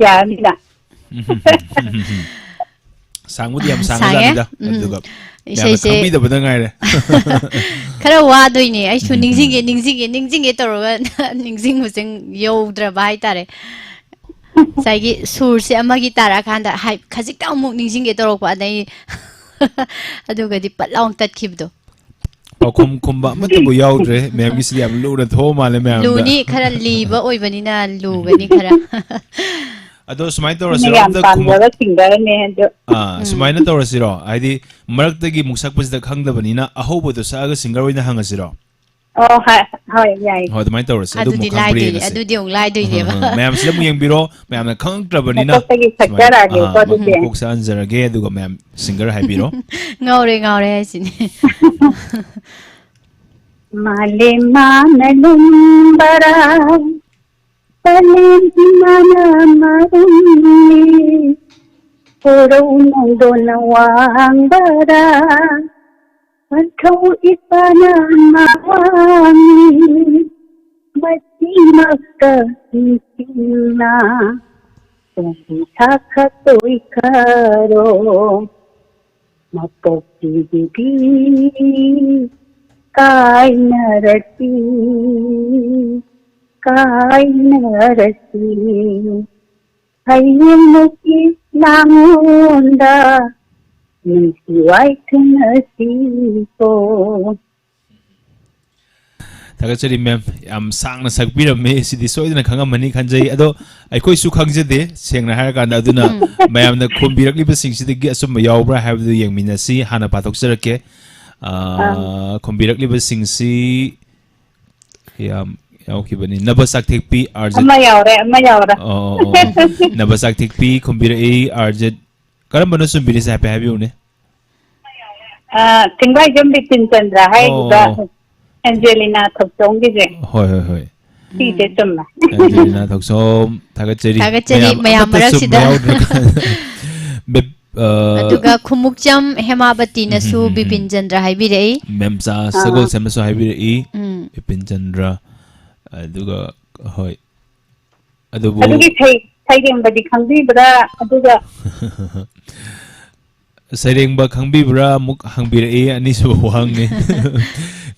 ꯌꯥꯔꯅꯤꯅ? ꯁꯥꯡꯕꯨꯗꯤ ꯌꯥꯝ ꯁꯥꯡꯉꯦ꯫ ꯁꯥꯡꯉꯖꯥꯠꯅꯤꯗ, ꯎꯝ꯫ ꯑꯗꯨꯒ ꯌꯥꯝꯅ ꯏꯁꯩꯁꯦ ꯈꯪꯕꯤꯗꯕꯗ ꯉꯥꯏꯔꯦ꯫ ꯈꯔ ꯋꯥꯗꯣꯏꯅꯦ꯫ ꯑꯩꯁꯨ ꯎꯝ, ꯎꯝ꯫ ꯅꯤꯡꯁꯤꯡꯒꯦ, ꯅꯤꯡꯁꯤꯡꯒꯦ, ꯅꯤꯡꯁꯤꯡꯒꯦ ꯇꯧꯔꯒ ꯅꯤꯡꯁꯤꯡꯕꯁꯦ ꯌꯧꯗ꯭ꯔꯕ ꯍꯥꯏꯇꯥꯔꯦ꯫ ꯉꯁꯥꯏꯒꯤ ꯁꯨꯔꯁꯦ ꯑꯃꯒꯤ ꯇꯥꯔꯛꯑꯀꯥꯟꯗ ꯍꯥꯏ-, ꯈꯖꯤꯛꯇꯪ ꯑꯃꯨꯛ ꯅꯤꯡꯁꯤꯡꯒꯦ ꯇꯧꯔꯛꯄ, ꯑꯗꯩ ꯑꯗꯨꯒꯗꯤ ꯄꯠ ꯂꯥꯎꯅ ꯇꯠꯈꯤꯕꯗꯣ꯫ ꯄꯥꯎꯈꯨꯝ ꯈꯨꯝꯕ ꯑꯃꯠꯇꯕꯨ ꯌꯥꯎꯗ꯭ꯔꯦ꯫ ꯃꯦꯝꯒꯤꯁꯤꯗꯤ ꯌꯥꯝ ꯂꯨꯅ ꯊꯣꯛꯑ ꯃꯥꯜꯂꯦ ꯃꯌꯥꯝꯗ꯫ ꯂꯨꯅꯤ, ꯈꯔ ꯂꯤꯕ ꯑꯣꯏꯕꯅꯤꯅ ꯂꯨꯒꯅꯤ ꯈꯔ꯫ ꯑꯗꯣ ꯁꯨꯃꯥꯏꯅ ꯑꯩꯅ ꯇꯧꯔꯁꯤꯔꯣ? ꯌꯥꯝ ꯑꯝꯇ ꯈꯨꯝꯃ-, ꯄꯥꯝꯖꯕ ꯁꯤꯡꯒꯔꯅꯦ ꯑꯗꯣ꯫ ꯑꯥ, ꯎꯝ꯫ ꯁꯨꯃꯥꯏꯅ ꯇꯧꯔꯁꯤꯔꯣ? ꯍꯥꯏꯗꯤ ꯃꯔꯛꯇꯒꯤ ꯑꯃꯨꯛ ꯁꯛꯄꯁꯤꯗ ꯈꯪꯗꯕꯅꯤꯅ ꯑꯍꯧꯕꯗꯣ ꯁꯛꯑꯒ ꯁꯤꯡꯒꯔ ꯑꯣꯏꯅ ꯍꯪꯉꯁꯤꯔꯣ? ꯑꯣ, ꯍꯣꯏ, ꯍꯣꯏ, ꯌꯥꯏ꯫ ꯍꯣꯏ, ꯑꯗꯨꯃꯥꯏꯅ ꯇꯧꯔꯁꯤ꯫ ꯑꯗꯨ ꯑꯗꯨꯗꯤ ꯑꯃꯨꯛ ꯈꯪꯕ꯭ꯔꯥ ꯂꯥꯏꯗꯣꯏꯅꯦ, ꯌꯦꯡꯉꯁꯤ꯫ ꯑꯗꯨꯗꯤ ꯑꯃꯨꯛ ꯂꯥꯏꯗꯣꯏꯅꯦꯕ꯫ ꯎꯝ, ꯎꯝ, ꯎꯝ꯫ ꯃꯌꯥꯝꯁꯤꯗ ꯑꯃꯨꯛ ꯌꯦꯡꯕꯤꯔꯣ, ꯃꯌꯥꯝꯅ ꯈꯪꯉꯛꯇ꯭ꯔꯕꯅꯤꯅ꯫ ꯃꯀꯣꯛꯇꯒꯤ ꯁꯨꯃꯥꯏꯅ, ꯁꯛꯆꯔꯛꯑꯒꯦꯀꯣ, ꯑꯥ, ꯑꯗꯨꯗꯤ꯫ ꯃꯀꯣꯛ ꯁꯛꯍꯟꯖꯔꯒꯦ, ꯑꯗꯨꯒ ꯃꯌꯥꯝ ꯁꯤꯡꯒꯔ ꯍꯥꯏꯕꯤꯔꯣ꯫ ꯉꯥꯎꯔꯦ, ꯉꯥꯎꯔꯦ ꯍꯥꯏꯁꯤꯅꯦ꯫ ꯃꯥꯂꯦꯝ ꯃꯥꯅ ꯂꯨꯝꯕꯔꯥ, ꯄꯂꯦꯝ ꯏꯃꯥꯅ ꯃꯔꯨꯝꯅꯤ, ꯀꯣꯔꯧ ꯅꯣꯡꯗꯣꯟꯅ ꯋꯥꯡꯕꯔꯥ, ꯄꯟꯊꯧ ꯏꯄꯥꯅ ꯃꯋꯥꯅꯤ, ꯃꯁꯤꯃꯛꯇ ꯅꯤꯡꯁꯤꯡꯅ ꯇꯣꯝꯕꯤ ꯁꯥꯈꯛ ꯑꯣꯏꯈꯔꯣ꯫ ꯃꯄꯣꯛꯁꯤꯒꯤꯗꯤ ꯀꯥꯏꯅꯔꯁꯤ, ꯀꯥꯏꯅꯔꯁꯤ꯫ ꯍꯌꯦꯡꯃꯛꯀꯤ ꯂꯥꯡꯉꯣꯟꯗ ꯅꯨꯡꯁꯤ ꯋꯥꯏꯊꯨꯡꯅꯁꯤꯀꯣ꯫ ꯊꯥꯒꯠꯆꯔꯤ ꯃꯦꯝ, ꯌꯥꯝ ꯁꯥꯡꯅ ꯁꯛꯄꯤꯔꯝꯃꯦ꯫ ꯁꯤꯗꯤ ꯁꯣꯏꯗꯅ ꯈꯪꯉꯝꯃꯅꯤ ꯈꯟꯖꯩ꯫ ꯑꯗꯣ ꯑꯩꯈꯣꯏꯁꯨ ꯈꯪꯖꯗꯦ, ꯁꯦꯡꯅ ꯍꯥꯏꯔꯀꯥꯟꯗ꯫ ꯑꯗꯨꯅ ꯎꯝ꯫ ꯃꯌꯥꯝꯅ ꯈꯨꯝꯕꯤꯔꯛꯂꯤꯕꯁꯤꯡꯁꯤꯗꯒꯤ ꯑꯆꯨꯝꯕ ꯌꯥꯎꯕ꯭ꯔꯥ ꯍꯥꯏꯕꯗꯨ ꯌꯦꯡꯃꯤꯟꯅꯁꯤ꯫ ꯍꯥꯟꯅ ꯄꯥꯊꯣꯛꯆꯔꯛꯀꯦ꯫ ꯑꯥ, ꯑꯥ꯫ ꯈꯨꯝꯕꯤꯔꯛꯂꯤꯕꯁꯤꯡꯁꯤ ꯌꯥꯝ ꯌꯥꯎꯈꯤꯕꯅꯤ꯫ ꯅꯕ ꯆꯥꯛꯊꯦꯛꯄꯤ ꯑꯥꯔꯖꯦ ꯑꯃ ꯌꯥꯎꯔꯦ, ꯑꯃ ꯌꯥꯎꯔꯦ꯫ ꯑꯣ, ꯑꯣ, ꯑꯣ꯫ ꯅꯕ ꯆꯥꯛꯊꯦꯛꯄꯤ ꯈꯨꯝꯕꯤꯔꯛꯏ, ꯑꯥꯔꯖꯦ꯫ ꯀꯔꯝꯕꯅꯣ ꯆꯨꯝꯕꯤꯔꯤꯁꯦ ꯍꯥꯏꯐꯦꯠ ꯍꯥꯏꯕꯤꯌꯨꯅꯦ꯫ ꯑꯥ, ꯆꯤꯡꯕꯥꯏꯖꯝ ꯕꯤꯄꯤꯟ ꯆꯟꯗ꯭ꯔ ꯍꯥꯏꯔꯤꯕ ꯑꯣ꯫ ꯑꯦꯟꯖꯦꯂꯤꯅꯥ ꯊꯧꯆꯣꯝꯒꯤꯁꯦ꯫ ꯍꯣꯏ, ꯍꯣꯏ, ꯍꯣꯏ꯫ ꯁꯤꯁꯦ ꯎꯝ꯫ ꯆꯨꯝꯃꯦ꯫ ꯑꯦꯟꯖꯦꯂꯤꯅꯥ ꯊꯧꯆꯣꯝ, ꯊꯥꯒꯠꯆꯔꯤ꯫ ꯊꯥꯒꯠꯆꯔꯤ ꯃꯌꯥꯝ ꯃꯌꯥꯝ ꯑꯃꯠꯇ ꯆꯨꯝꯕ ꯃꯔꯛꯁꯤꯗ꯫ ꯌꯥꯎꯗ꯭ꯔꯀꯥꯟꯗ꯫ ꯕꯤꯞ-, ꯑ, ꯑꯗꯨꯒ ꯈꯨꯃꯨꯛꯆꯝ ꯍꯦꯃꯥꯕꯇꯤꯅꯁꯨ ꯎꯝ, ꯎꯝ, ꯎꯝ, ꯎꯝ꯫ ꯕꯤꯄꯤꯟ ꯆꯟꯗ꯭ꯔ ꯍꯥꯏꯕꯤꯔꯛꯏ꯫ ꯃꯦꯝꯆꯥ ꯑꯥ꯫ ꯁꯒꯣꯜꯁꯦꯝꯅꯁꯨ ꯍꯥꯏꯕꯤꯔꯛꯏ꯫ ꯎꯝ꯫ ꯕꯤꯄꯤꯟ ꯆꯟꯗ꯭ꯔ꯫ ꯑꯗꯨꯒ, ꯍꯣꯏ꯫ ꯑꯗꯨꯕꯨ ꯑꯗꯨꯒꯤ ꯁꯩ-, ꯁꯩꯔꯦꯡꯕꯗꯤ ꯈꯪꯕꯤꯕ꯭ꯔꯥ? ꯑꯗꯨꯒ ꯁꯩꯔꯦꯡꯕ ꯈꯪꯕꯤꯕ꯭ꯔꯥ? ꯑꯃꯨꯛ ꯍꯪꯕꯤꯔꯛꯏ, ꯑꯅꯤꯁꯨꯕ ꯋꯥꯍꯪꯅꯤ꯫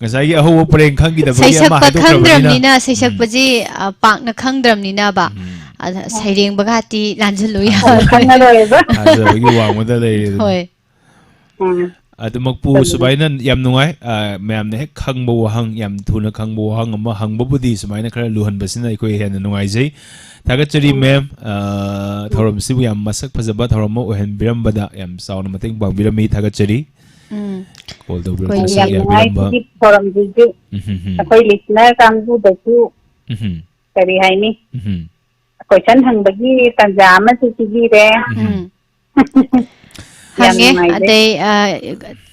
ꯉꯁꯥꯏꯒꯤ ꯑꯍꯧꯕ ꯄꯔꯦꯡ ꯈꯪꯈꯤꯗꯕꯒꯤ ꯑꯃ ꯁꯩꯁꯛꯄ ꯍꯥꯏꯗꯣꯛꯈ꯭ꯔꯕꯅꯤꯅ꯫ ꯈꯪꯗ꯭ꯔꯕꯅꯤꯅ, ꯎꯝ꯫ ꯁꯩꯁꯛꯄꯁꯤ, ꯑ, ꯄꯥꯛꯅ ꯈꯪꯗ꯭ꯔꯕꯅꯤꯅꯕ꯫ ꯎꯝ꯫ ꯑꯗ ꯁꯩꯔꯦꯡꯕꯒ ꯇꯤ ꯂꯥꯟꯁꯤꯜꯂꯨ ꯊꯥꯖꯕ-, ꯌꯥꯔꯣꯏ꯫ ꯈꯪꯉꯔꯣꯏꯕ꯫ ꯊꯥꯖꯕꯒꯤ ꯋꯥꯡꯃꯗ ꯂꯩꯔꯦ ꯑꯗꯨꯅꯤ꯫ ꯍꯣꯏ꯫ ꯎꯝ꯫ ꯑꯗꯨꯃꯛꯄꯨ ꯆꯨꯝꯃꯤ꯫ ꯁꯨꯃꯥꯏꯅ ꯌꯥꯝ ꯅꯨꯡꯉꯥꯏ꯫ ꯑ, ꯃꯌꯥꯝꯅ ꯍꯦꯛ ꯈꯪꯕ ꯋꯥꯍꯪ, ꯌꯥꯝ ꯊꯨꯅ ꯈꯪꯕ ꯋꯥꯍꯪ ꯑꯃ ꯍꯪꯕꯕꯨꯗꯤ ꯁꯨꯃꯥꯏꯅ ꯈꯔ ꯂꯨꯍꯟꯕꯁꯤꯅ ꯑꯩꯈꯣꯏ ꯍꯦꯟꯅ ꯅꯨꯡꯉꯥꯏꯖꯩ꯫ ꯊꯥꯒꯠꯆꯔꯤ ꯎꯝ꯫ ꯃꯦꯝ꯫ ꯑ, ꯎꯝ꯫ ꯊꯧꯔꯝꯁꯤꯕꯨ ꯌꯥꯝ ꯃꯁꯛ ꯐꯖꯕ ꯊꯧꯔꯝ ꯑꯃ ꯑꯣꯏꯍꯟꯕꯤꯔꯝꯕꯗ ꯌꯥꯝ ꯆꯥꯎꯅ ꯃꯇꯦꯡ ꯄꯥꯡꯕꯤꯔꯝꯃꯤ꯫ ꯊꯥꯒꯠꯆꯔꯤ꯫ ꯎꯝ꯫ ꯀꯣꯜ ꯇꯧꯕꯤꯔꯛꯄ ꯑꯩꯈꯣꯏ ꯌꯥꯝ ꯅꯨꯡꯉꯥꯏ ꯌꯥꯕꯤꯔꯝꯕ꯫ ꯁꯤꯒꯤ ꯊꯧꯔꯝꯁꯤꯁꯨ ꯎꯝ, ꯍꯝ, ꯍꯝ꯫ ꯑꯩꯈꯣꯏ ꯂꯤꯁꯅꯔ ꯀꯥꯡꯕꯨꯗꯁꯨ ꯎꯝ, ꯍꯝ꯫ ꯀꯔꯤ ꯍꯥꯏꯅꯤ? ꯎꯝ, ꯍꯝ꯫ ꯀꯣꯏꯁꯟ ꯍꯪꯕꯒꯤ ꯇꯥꯟꯖꯥ ꯑꯃꯁꯨ ꯄꯤꯕꯤꯔꯦ꯫ ꯎꯝ꯫ ꯎꯝ꯫ ꯌꯥꯝ ꯍꯪꯉꯦ꯫ ꯅꯨꯡꯉꯥꯏꯖꯩ꯫ ꯑꯗꯩ, ꯑ,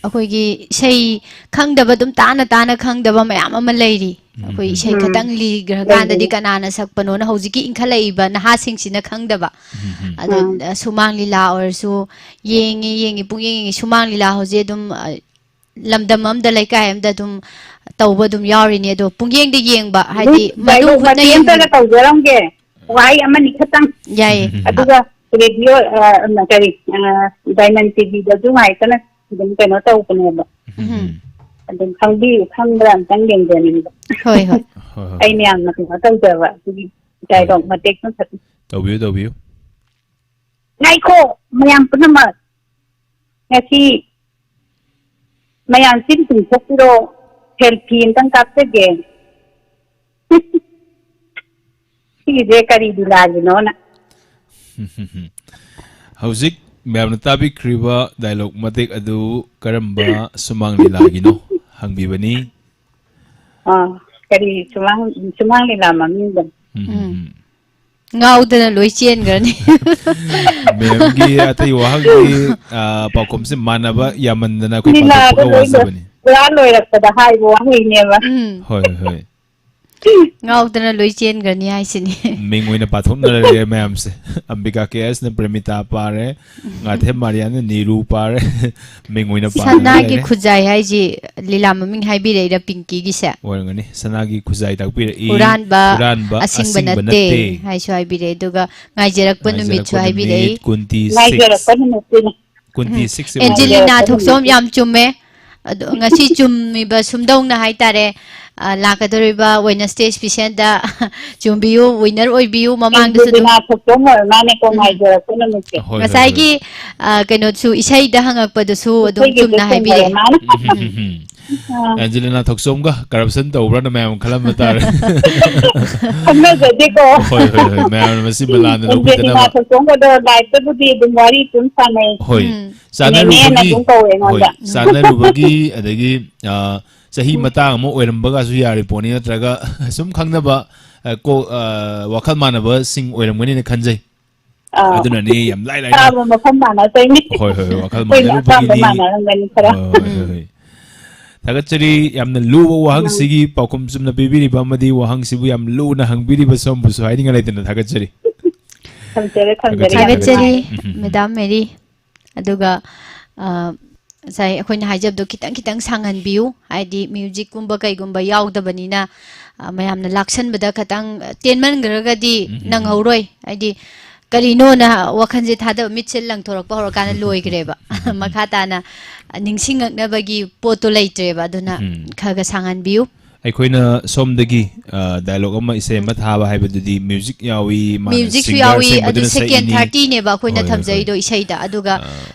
ꯑꯩꯈꯣꯏꯒꯤ ꯏꯁꯩ ꯈꯪꯗꯕ, ꯑꯗꯨꯝ ꯇꯥꯅ ꯇꯥꯅ ꯈꯪꯗꯕ ꯃꯌꯥꯝ ꯑꯃ ꯂꯩꯔꯤ꯫ ꯎꯝ, ꯑꯩꯈꯣꯏ ꯎꯝ꯫ ꯏꯁꯩ ꯎꯝ꯫ ꯈꯇꯪ ꯂꯤꯈ꯭ꯔꯀꯥꯟꯗꯗꯤ ꯂꯩꯕꯅꯤ꯫ ꯀꯅꯥꯅ ꯁꯛꯄꯅꯣꯅ ꯍꯧꯖꯤꯛꯀꯤ ꯏꯟꯈꯠꯂꯛꯏꯕ ꯅꯍꯥꯁꯤꯡꯁꯤꯅ ꯈꯪꯗꯕ꯫ ꯎꯝ, ꯎꯝ꯫ ꯑꯗꯣ, ꯎꯝ꯫ ꯑ, ꯁꯨꯃꯥꯡ ꯂꯤꯂꯥ ꯑꯣꯏꯔꯁꯨ ꯌꯦꯡꯉꯤ, ꯌꯦꯡꯉꯤ, ꯄꯨꯡꯌꯦꯡ ꯌꯦꯡꯉꯤ꯫ ꯁꯨꯃꯥꯡ ꯂꯤꯂꯥ ꯍꯧꯖꯤꯛ ꯑꯗꯨꯝ, ꯑ, ꯂꯝꯗꯝ ꯑꯃꯗ, ꯂꯩꯀꯥꯏ ꯑꯃꯗ ꯑꯗꯨꯝ ꯇꯧꯕ ꯑꯗꯨꯝ ꯌꯥꯎꯔꯤꯅꯤ꯫ ꯑꯗꯣ ꯄꯨꯡꯌꯦꯡꯗ ꯌꯦꯡꯕ, ꯍꯥꯏꯗꯤ ꯃꯅꯨꯡ ꯗꯥꯏꯂꯣꯛ ꯍꯨꯠꯅ ꯃꯇꯦꯛ ꯑꯃꯇꯒ ꯌꯦꯡꯕꯤꯕ꯫ ꯇꯧꯖꯔꯝꯒꯦ꯫ ꯋꯥꯍꯩ ꯑꯃꯅꯤ ꯈꯛꯇꯪ꯫ ꯌꯥꯏꯌꯦ꯫ ꯎꯝ, ꯎꯝ, ꯎꯝ꯫ ꯑꯗꯨꯒ ꯔꯦꯗꯤꯑꯣ, ꯑ, ꯀꯔꯤ, ꯑ, ꯗꯥꯏꯃꯟ ꯇꯤꯚꯤꯗꯁꯨ ꯉꯥꯏꯇꯅ ꯑꯗꯨꯝ ꯀꯩꯅꯣ ꯇꯧꯕꯅꯦꯕ꯫ ꯎꯝ, ꯎꯝ, ꯎꯝ꯫ ꯎꯝ꯫ ꯑꯗꯨꯝ ꯈꯪꯕꯤ-, ꯈꯪꯕ꯭ꯔꯥ ꯑꯝꯇꯪ ꯌꯦꯡꯖꯅꯤꯡꯕ꯫ ꯍꯣꯏ, ꯍꯣꯏ꯫ ꯍꯣꯏ, ꯍꯣꯏ, ꯑꯩꯅ ꯍꯣꯏ꯫ ꯌꯥꯝꯅ ꯀꯩꯅꯣ ꯇꯧꯖꯕ ꯑꯗꯨꯒꯤ ꯍꯣꯏ, ꯗꯥꯏꯂꯣꯛ ꯍꯣꯏ꯫ ꯃꯇꯦꯛ ꯑꯃꯈꯛ꯫ ꯇꯧꯕꯤꯌꯨ, ꯇꯧꯕꯤꯌꯨ꯫ ꯉꯥꯏꯈꯣ, ꯃꯌꯥꯝ ꯄꯨꯝꯅꯃꯛ꯫ ꯉꯁꯤ ꯃꯌꯥꯝ ꯆꯤꯟ ꯇꯨꯝꯊꯣꯛꯄꯤꯔꯣ, ꯁꯦꯜꯐꯤ ꯑꯝꯇꯪ ꯀꯥꯞꯆꯒꯦ꯫ ꯁꯤꯒꯤꯁꯦ ꯀꯔꯤ ꯂꯤꯂꯥꯒꯤꯅꯣꯅ꯫ ꯍꯧꯖꯤꯛ ꯃꯌꯥꯝꯅ ꯇꯥꯕꯤꯈ꯭ꯔꯤꯕ ꯗꯥꯏꯂꯣꯛ ꯃꯇꯦꯛ ꯑꯗꯨ ꯀꯔꯝꯕ ꯁꯨꯃꯥꯡ ꯂꯤꯂꯥꯒꯤꯅꯣ ꯍꯪꯕꯤꯕꯅꯤ꯫ ꯑꯥ, ꯀꯔꯤ ꯁꯨꯃꯥꯡ, ꯁꯨꯃꯥꯡ ꯂꯤꯂꯥ ꯃꯃꯤꯡꯗꯣ? ꯎꯝ, ꯎꯝ, ꯎꯝ꯫ ꯉꯥꯎꯗꯅ ꯂꯣꯏ ꯆꯦꯟꯈ꯭ꯔꯅꯤ꯫ ꯃꯦꯝꯒꯤ ꯑꯇꯩ ꯋꯥꯍꯪꯒꯤ, ꯑ, ꯄꯥꯎꯈꯨꯝꯁꯦ ꯃꯥꯟꯅꯕ ꯌꯥꯝꯃꯟꯗꯅ ꯑꯩꯈꯣꯏ ꯂꯤꯂꯥꯗꯣ ꯄꯥꯊꯣꯛꯄꯒ ꯂꯣꯏ ꯂꯣꯏ-, ꯋꯥꯖꯕꯅꯤ꯫ ꯄꯨꯔꯥ ꯂꯣꯏꯔꯛꯄꯗ ꯍꯥꯏꯕ ꯋꯥꯍꯩꯅꯦꯕ꯫ ꯎꯝ꯫ ꯍꯣꯏ, ꯍꯣꯏ, ꯍꯣꯏ꯫ ꯉꯥꯎꯗꯅ ꯂꯣꯏ ꯆꯦꯟꯈ꯭ꯔꯅꯤ ꯍꯥꯏꯁꯤꯅꯤ꯫ ꯃꯤꯡ ꯑꯣꯏꯅ ꯄꯥꯊꯣꯛꯅꯔꯦ ꯃꯌꯥꯝꯁꯦ꯫ ꯑꯝꯕꯤꯀꯥ ꯀꯦ ꯑꯦꯁꯅ ꯄ꯭ꯔꯦꯃꯤꯇꯥ ꯄꯥꯔꯦ, ꯉꯥꯊꯦꯝ ꯃꯥꯔꯤꯌꯥꯅ ꯅꯤꯔꯨ ꯄꯥꯔꯦ, ꯃꯤꯡ ꯑꯣꯏꯅ ꯄꯥꯊꯣꯛꯅꯔꯦ꯫ ꯁꯅꯥꯒꯤ ꯈꯨꯖꯥꯏ ꯍꯥꯏꯁꯤ ꯂꯤꯂꯥ ꯃꯃꯤꯡ ꯍꯥꯏꯕꯤꯔꯛꯏꯔꯥ ꯄꯤꯡꯀꯤꯒꯤꯁꯦ? ꯑꯣꯏꯔꯝꯒꯅꯤ꯫ ꯁꯅꯥꯒꯤ ꯈꯨꯖꯥꯏ ꯇꯥꯛꯄꯤꯔꯛꯏ꯫ ꯍꯨꯔꯥꯟꯕ ꯍꯨꯔꯥꯟꯕ ꯑꯁꯤꯡꯕ ꯑꯁꯤꯡꯕ ꯅꯠꯇꯦ ꯅꯠꯇꯦ꯫ ꯍꯥꯏꯁꯨ ꯍꯥꯏꯕꯤꯔꯛꯑꯦ꯫ ꯑꯗꯨꯒ ꯉꯥꯏꯖꯔꯛꯄ ꯅꯨꯃꯤꯠꯁꯨ ꯉꯥꯏꯖꯔꯛꯄ ꯍꯥꯏꯕꯤꯔꯛꯏ꯫ ꯅꯨꯃꯤꯠ, ꯀꯨꯟꯇꯤ ꯁꯤꯛꯁ꯫ ꯉꯥꯏꯖꯔꯛꯄ ꯅꯨꯃꯤꯠꯁꯤꯅ꯫ ꯀꯨꯟꯇꯤ ꯎꯝ꯫ ꯁꯤꯛꯁ ꯑꯦꯟꯖꯦꯂꯤꯅꯥ ꯉꯥꯏꯖꯔꯛꯄ ꯊꯣꯛꯆꯣꯝ ꯅꯨꯃꯤꯠꯁꯦ꯫ ꯌꯥꯝ ꯆꯨꯝꯃꯦ꯫ ꯑꯗꯣ ꯉꯁꯤ ꯆꯨꯝꯃꯤꯕ ꯁꯨꯝꯗꯧꯅ ꯍꯥꯏꯇꯥꯔꯦ, ꯑ, ꯂꯥꯛꯀꯗꯧꯔꯤꯕ Wednesday specialꯗ ꯆꯨꯝꯕꯤꯌꯨ, winner ꯑꯣꯏꯕꯤꯌꯨ꯫ ꯃꯃꯥꯡꯗꯁꯨ ꯑꯗꯨꯝ ꯑꯦꯟꯖꯦꯂꯤꯅꯥ ꯊꯣꯛꯆꯣꯝ ꯑꯣꯏꯔ ꯃꯥꯅꯦꯀꯣ ꯎꯝ꯫ ꯉꯥꯏꯖꯔꯛꯄ ꯅꯨꯃꯤꯠꯁꯦ꯫ ꯍꯣꯏ, ꯍꯣꯏ, ꯍꯣꯏ꯫ ꯉꯁꯥꯏꯒꯤ, ꯑ, ꯀꯩꯅꯣꯁꯨ, ꯏꯁꯩꯗ ꯍꯪꯉꯛꯄꯗꯨꯁꯨ ꯑꯗꯨꯝ ꯏꯁꯩꯒꯤꯁꯨ ꯆꯨꯝꯅ ꯆꯨꯝꯕ ꯑꯣꯏꯔ ꯍꯥꯏꯕꯤꯔꯛꯑꯦ꯫ ꯃꯥꯅꯦ꯫ ꯎꯝ, ꯎꯝ, ꯎꯝ, ꯎꯝ꯫ ꯑꯥ꯫ ꯑꯦꯟꯖꯦꯂꯤꯅꯥ ꯊꯣꯛꯆꯣꯝꯒ corruption ꯇꯧꯕ꯭ꯔꯅ ꯃꯌꯥꯝ ꯈꯜꯂꯝꯕ ꯇꯥꯔꯦ꯫ ꯈꯪꯅꯖꯗꯦꯀꯣ꯫ ꯍꯣꯏ, ꯍꯣꯏ, ꯍꯣꯏ꯫ ꯃꯌꯥꯝꯅ ꯃꯁꯤꯃ ꯂꯥꯟꯅ ꯑꯦꯟꯖꯦꯂꯤꯅꯥ ꯂꯧꯕꯤꯗꯅꯕ꯫ ꯊꯣꯛꯆꯣꯝꯒꯗꯣ liveꯇꯕꯨꯗꯤ ꯑꯗꯨꯝ ꯋꯥꯔꯤ ꯑꯗꯨꯝ ꯁꯥꯟꯅꯩ꯫ ꯍꯣꯏ꯫ ꯎꯝ꯫ ꯅꯦꯅꯦꯅ ꯆꯥꯟꯅꯔꯨꯕꯒꯤ, ꯑꯗꯨꯝ ꯀꯧꯋꯦ ꯍꯣꯏ, ꯑꯩꯉꯣꯟꯗ꯫ ꯆꯥꯟꯅꯔꯨꯕꯒꯤ, ꯑꯗꯒꯤ, ꯑ, ꯆꯍꯤ ꯎꯝ꯫ ꯃꯇꯥꯡ ꯑꯃ ꯑꯣꯏꯔꯝꯕꯒꯁꯨ ꯌꯥꯔꯤ ꯄꯣꯠꯅꯤ, ꯅꯠꯇ꯭ꯔꯒ ꯁꯨꯝ ꯈꯪꯅꯕ, ꯑ, ꯀꯣ-, ꯑ, ꯋꯥꯈꯜ ꯃꯥꯟꯅꯕꯁꯤꯡ ꯑꯣꯏꯔꯝꯒꯅꯤꯅ ꯈꯟꯖꯩ꯫ ꯑꯥ꯫ ꯑꯗꯨꯅꯅꯤ ꯌꯥꯝ ꯂꯥꯏ ꯂꯥꯏꯅ꯫ ꯑꯄꯥꯝꯕ ꯃꯐꯝ ꯃꯥꯟꯅ ꯇꯧꯔꯤꯅꯦ꯫ ꯍꯣꯏ, ꯍꯣꯏ, ꯍꯣꯏ, ꯋꯥꯈꯜ ꯑꯩꯈꯣꯏꯅ ꯑꯄꯥꯝꯕ ꯃꯥꯟꯅꯔꯨꯕꯒꯤꯅꯤ꯫ ꯃꯥꯟꯅꯔꯝꯒꯅꯤ ꯈꯔ꯫ ꯍꯣꯏ, ꯍꯣꯏ, ꯎꯝ꯫ ꯍꯣꯏ꯫ ꯊꯥꯒꯠꯆꯔꯤ꯫ ꯌꯥꯝꯅ ꯂꯨꯕ ꯎꯝ꯫ ꯋꯥꯍꯪꯁꯤꯒꯤ ꯄꯥꯎꯈꯨꯝ ꯆꯨꯝꯅ ꯄꯤꯕꯤꯔꯤꯕ ꯑꯃꯗꯤ ꯋꯥꯍꯪꯁꯤꯕꯨ ꯌꯥꯝ ꯂꯨꯅ ꯍꯪꯕꯤꯔꯤꯕ ꯁꯣꯝꯕꯨꯁꯨ ꯍꯥꯏꯅꯤꯡꯉꯥꯏ ꯂꯩꯇꯅ ꯊꯥꯒꯠꯆꯔꯤ꯫ ꯊꯝꯖꯔꯦ, ꯊꯝꯖꯔꯦ, ꯌꯥꯝ ꯊꯥꯒꯠꯆꯔꯤ, ꯅꯨꯡꯉꯥꯏ꯫ ꯎꯝ, ꯎꯝ, ꯎꯝ꯫ ꯃꯦꯗꯥꯝ ꯃꯦꯔꯤ꯫ ꯑꯗꯨꯒ, ꯑ, ꯉꯁꯥꯏ ꯑꯩꯈꯣꯏꯅ ꯍꯥꯏꯖꯕꯗꯣ ꯈꯤꯇꯪ ꯈꯤꯇꯪ ꯁꯥꯡꯍꯟꯕꯤꯌꯨ, ꯍꯥꯏꯗꯤ musicꯀꯨꯝꯕ ꯀꯩꯒꯨꯝꯕ ꯌꯥꯎꯗꯕꯅꯤꯅ, ꯑ, ꯃꯌꯥꯝꯅ ꯂꯥꯛꯁꯟꯕꯗ ꯈꯤꯇꯪ ꯇꯦꯟꯃꯟꯈ꯭ꯔꯒꯗꯤ ꯎꯝ, ꯎꯝ, ꯎꯝ꯫ ꯅꯪꯍꯧꯔꯣꯏ, ꯍꯥꯏꯗꯤ ꯀꯔꯤꯅꯣꯅ ꯋꯥꯈꯜꯁꯦ ꯊꯥꯗꯕ, ꯃꯤꯠꯁꯦ ꯂꯪꯊꯣꯔꯛꯄ ꯍꯧꯔꯀꯥꯟꯗ ꯂꯣꯏꯈ꯭ꯔꯦꯕ꯫ ꯎꯝ, ꯎꯝ, ꯎꯝ꯫ ꯃꯈꯥ ꯇꯥꯅ ꯅꯤꯡꯁꯤꯡꯉꯛꯅꯕꯒꯤ ꯄꯣꯠꯇꯣ ꯂꯩꯇ꯭ꯔꯦꯕ, ꯑꯗꯨꯅ ꯎꯝ꯫ ꯈꯔ ꯈꯔ ꯁꯥꯡꯍꯟꯕꯤꯌꯨ꯫ ꯑꯩꯈꯣꯏꯅ ꯁꯣꯝꯗꯒꯤ, ꯑ, dialogue ꯑꯃ, ꯏꯁꯩ ꯑꯃ ꯊꯥꯕ ꯍꯥꯏꯕꯗꯨꯗꯤ music ꯌꯥꯎꯏ, ꯃꯥꯅ musicꯁꯨ singer ꯌꯥꯎꯏ, ꯑꯗꯨ ꯑꯁꯦꯡꯕꯗꯨꯅ second ꯁꯛꯏꯅꯤ꯫ thirtyꯅꯦꯕ ꯑꯩꯈꯣꯏꯅ ꯍꯣꯏ, ꯍꯣꯏ, ꯍꯣꯏ꯫ ꯊꯝꯖꯩꯗꯣ ꯏꯁꯩꯗ, ꯑꯗꯨꯒ, ꯑ,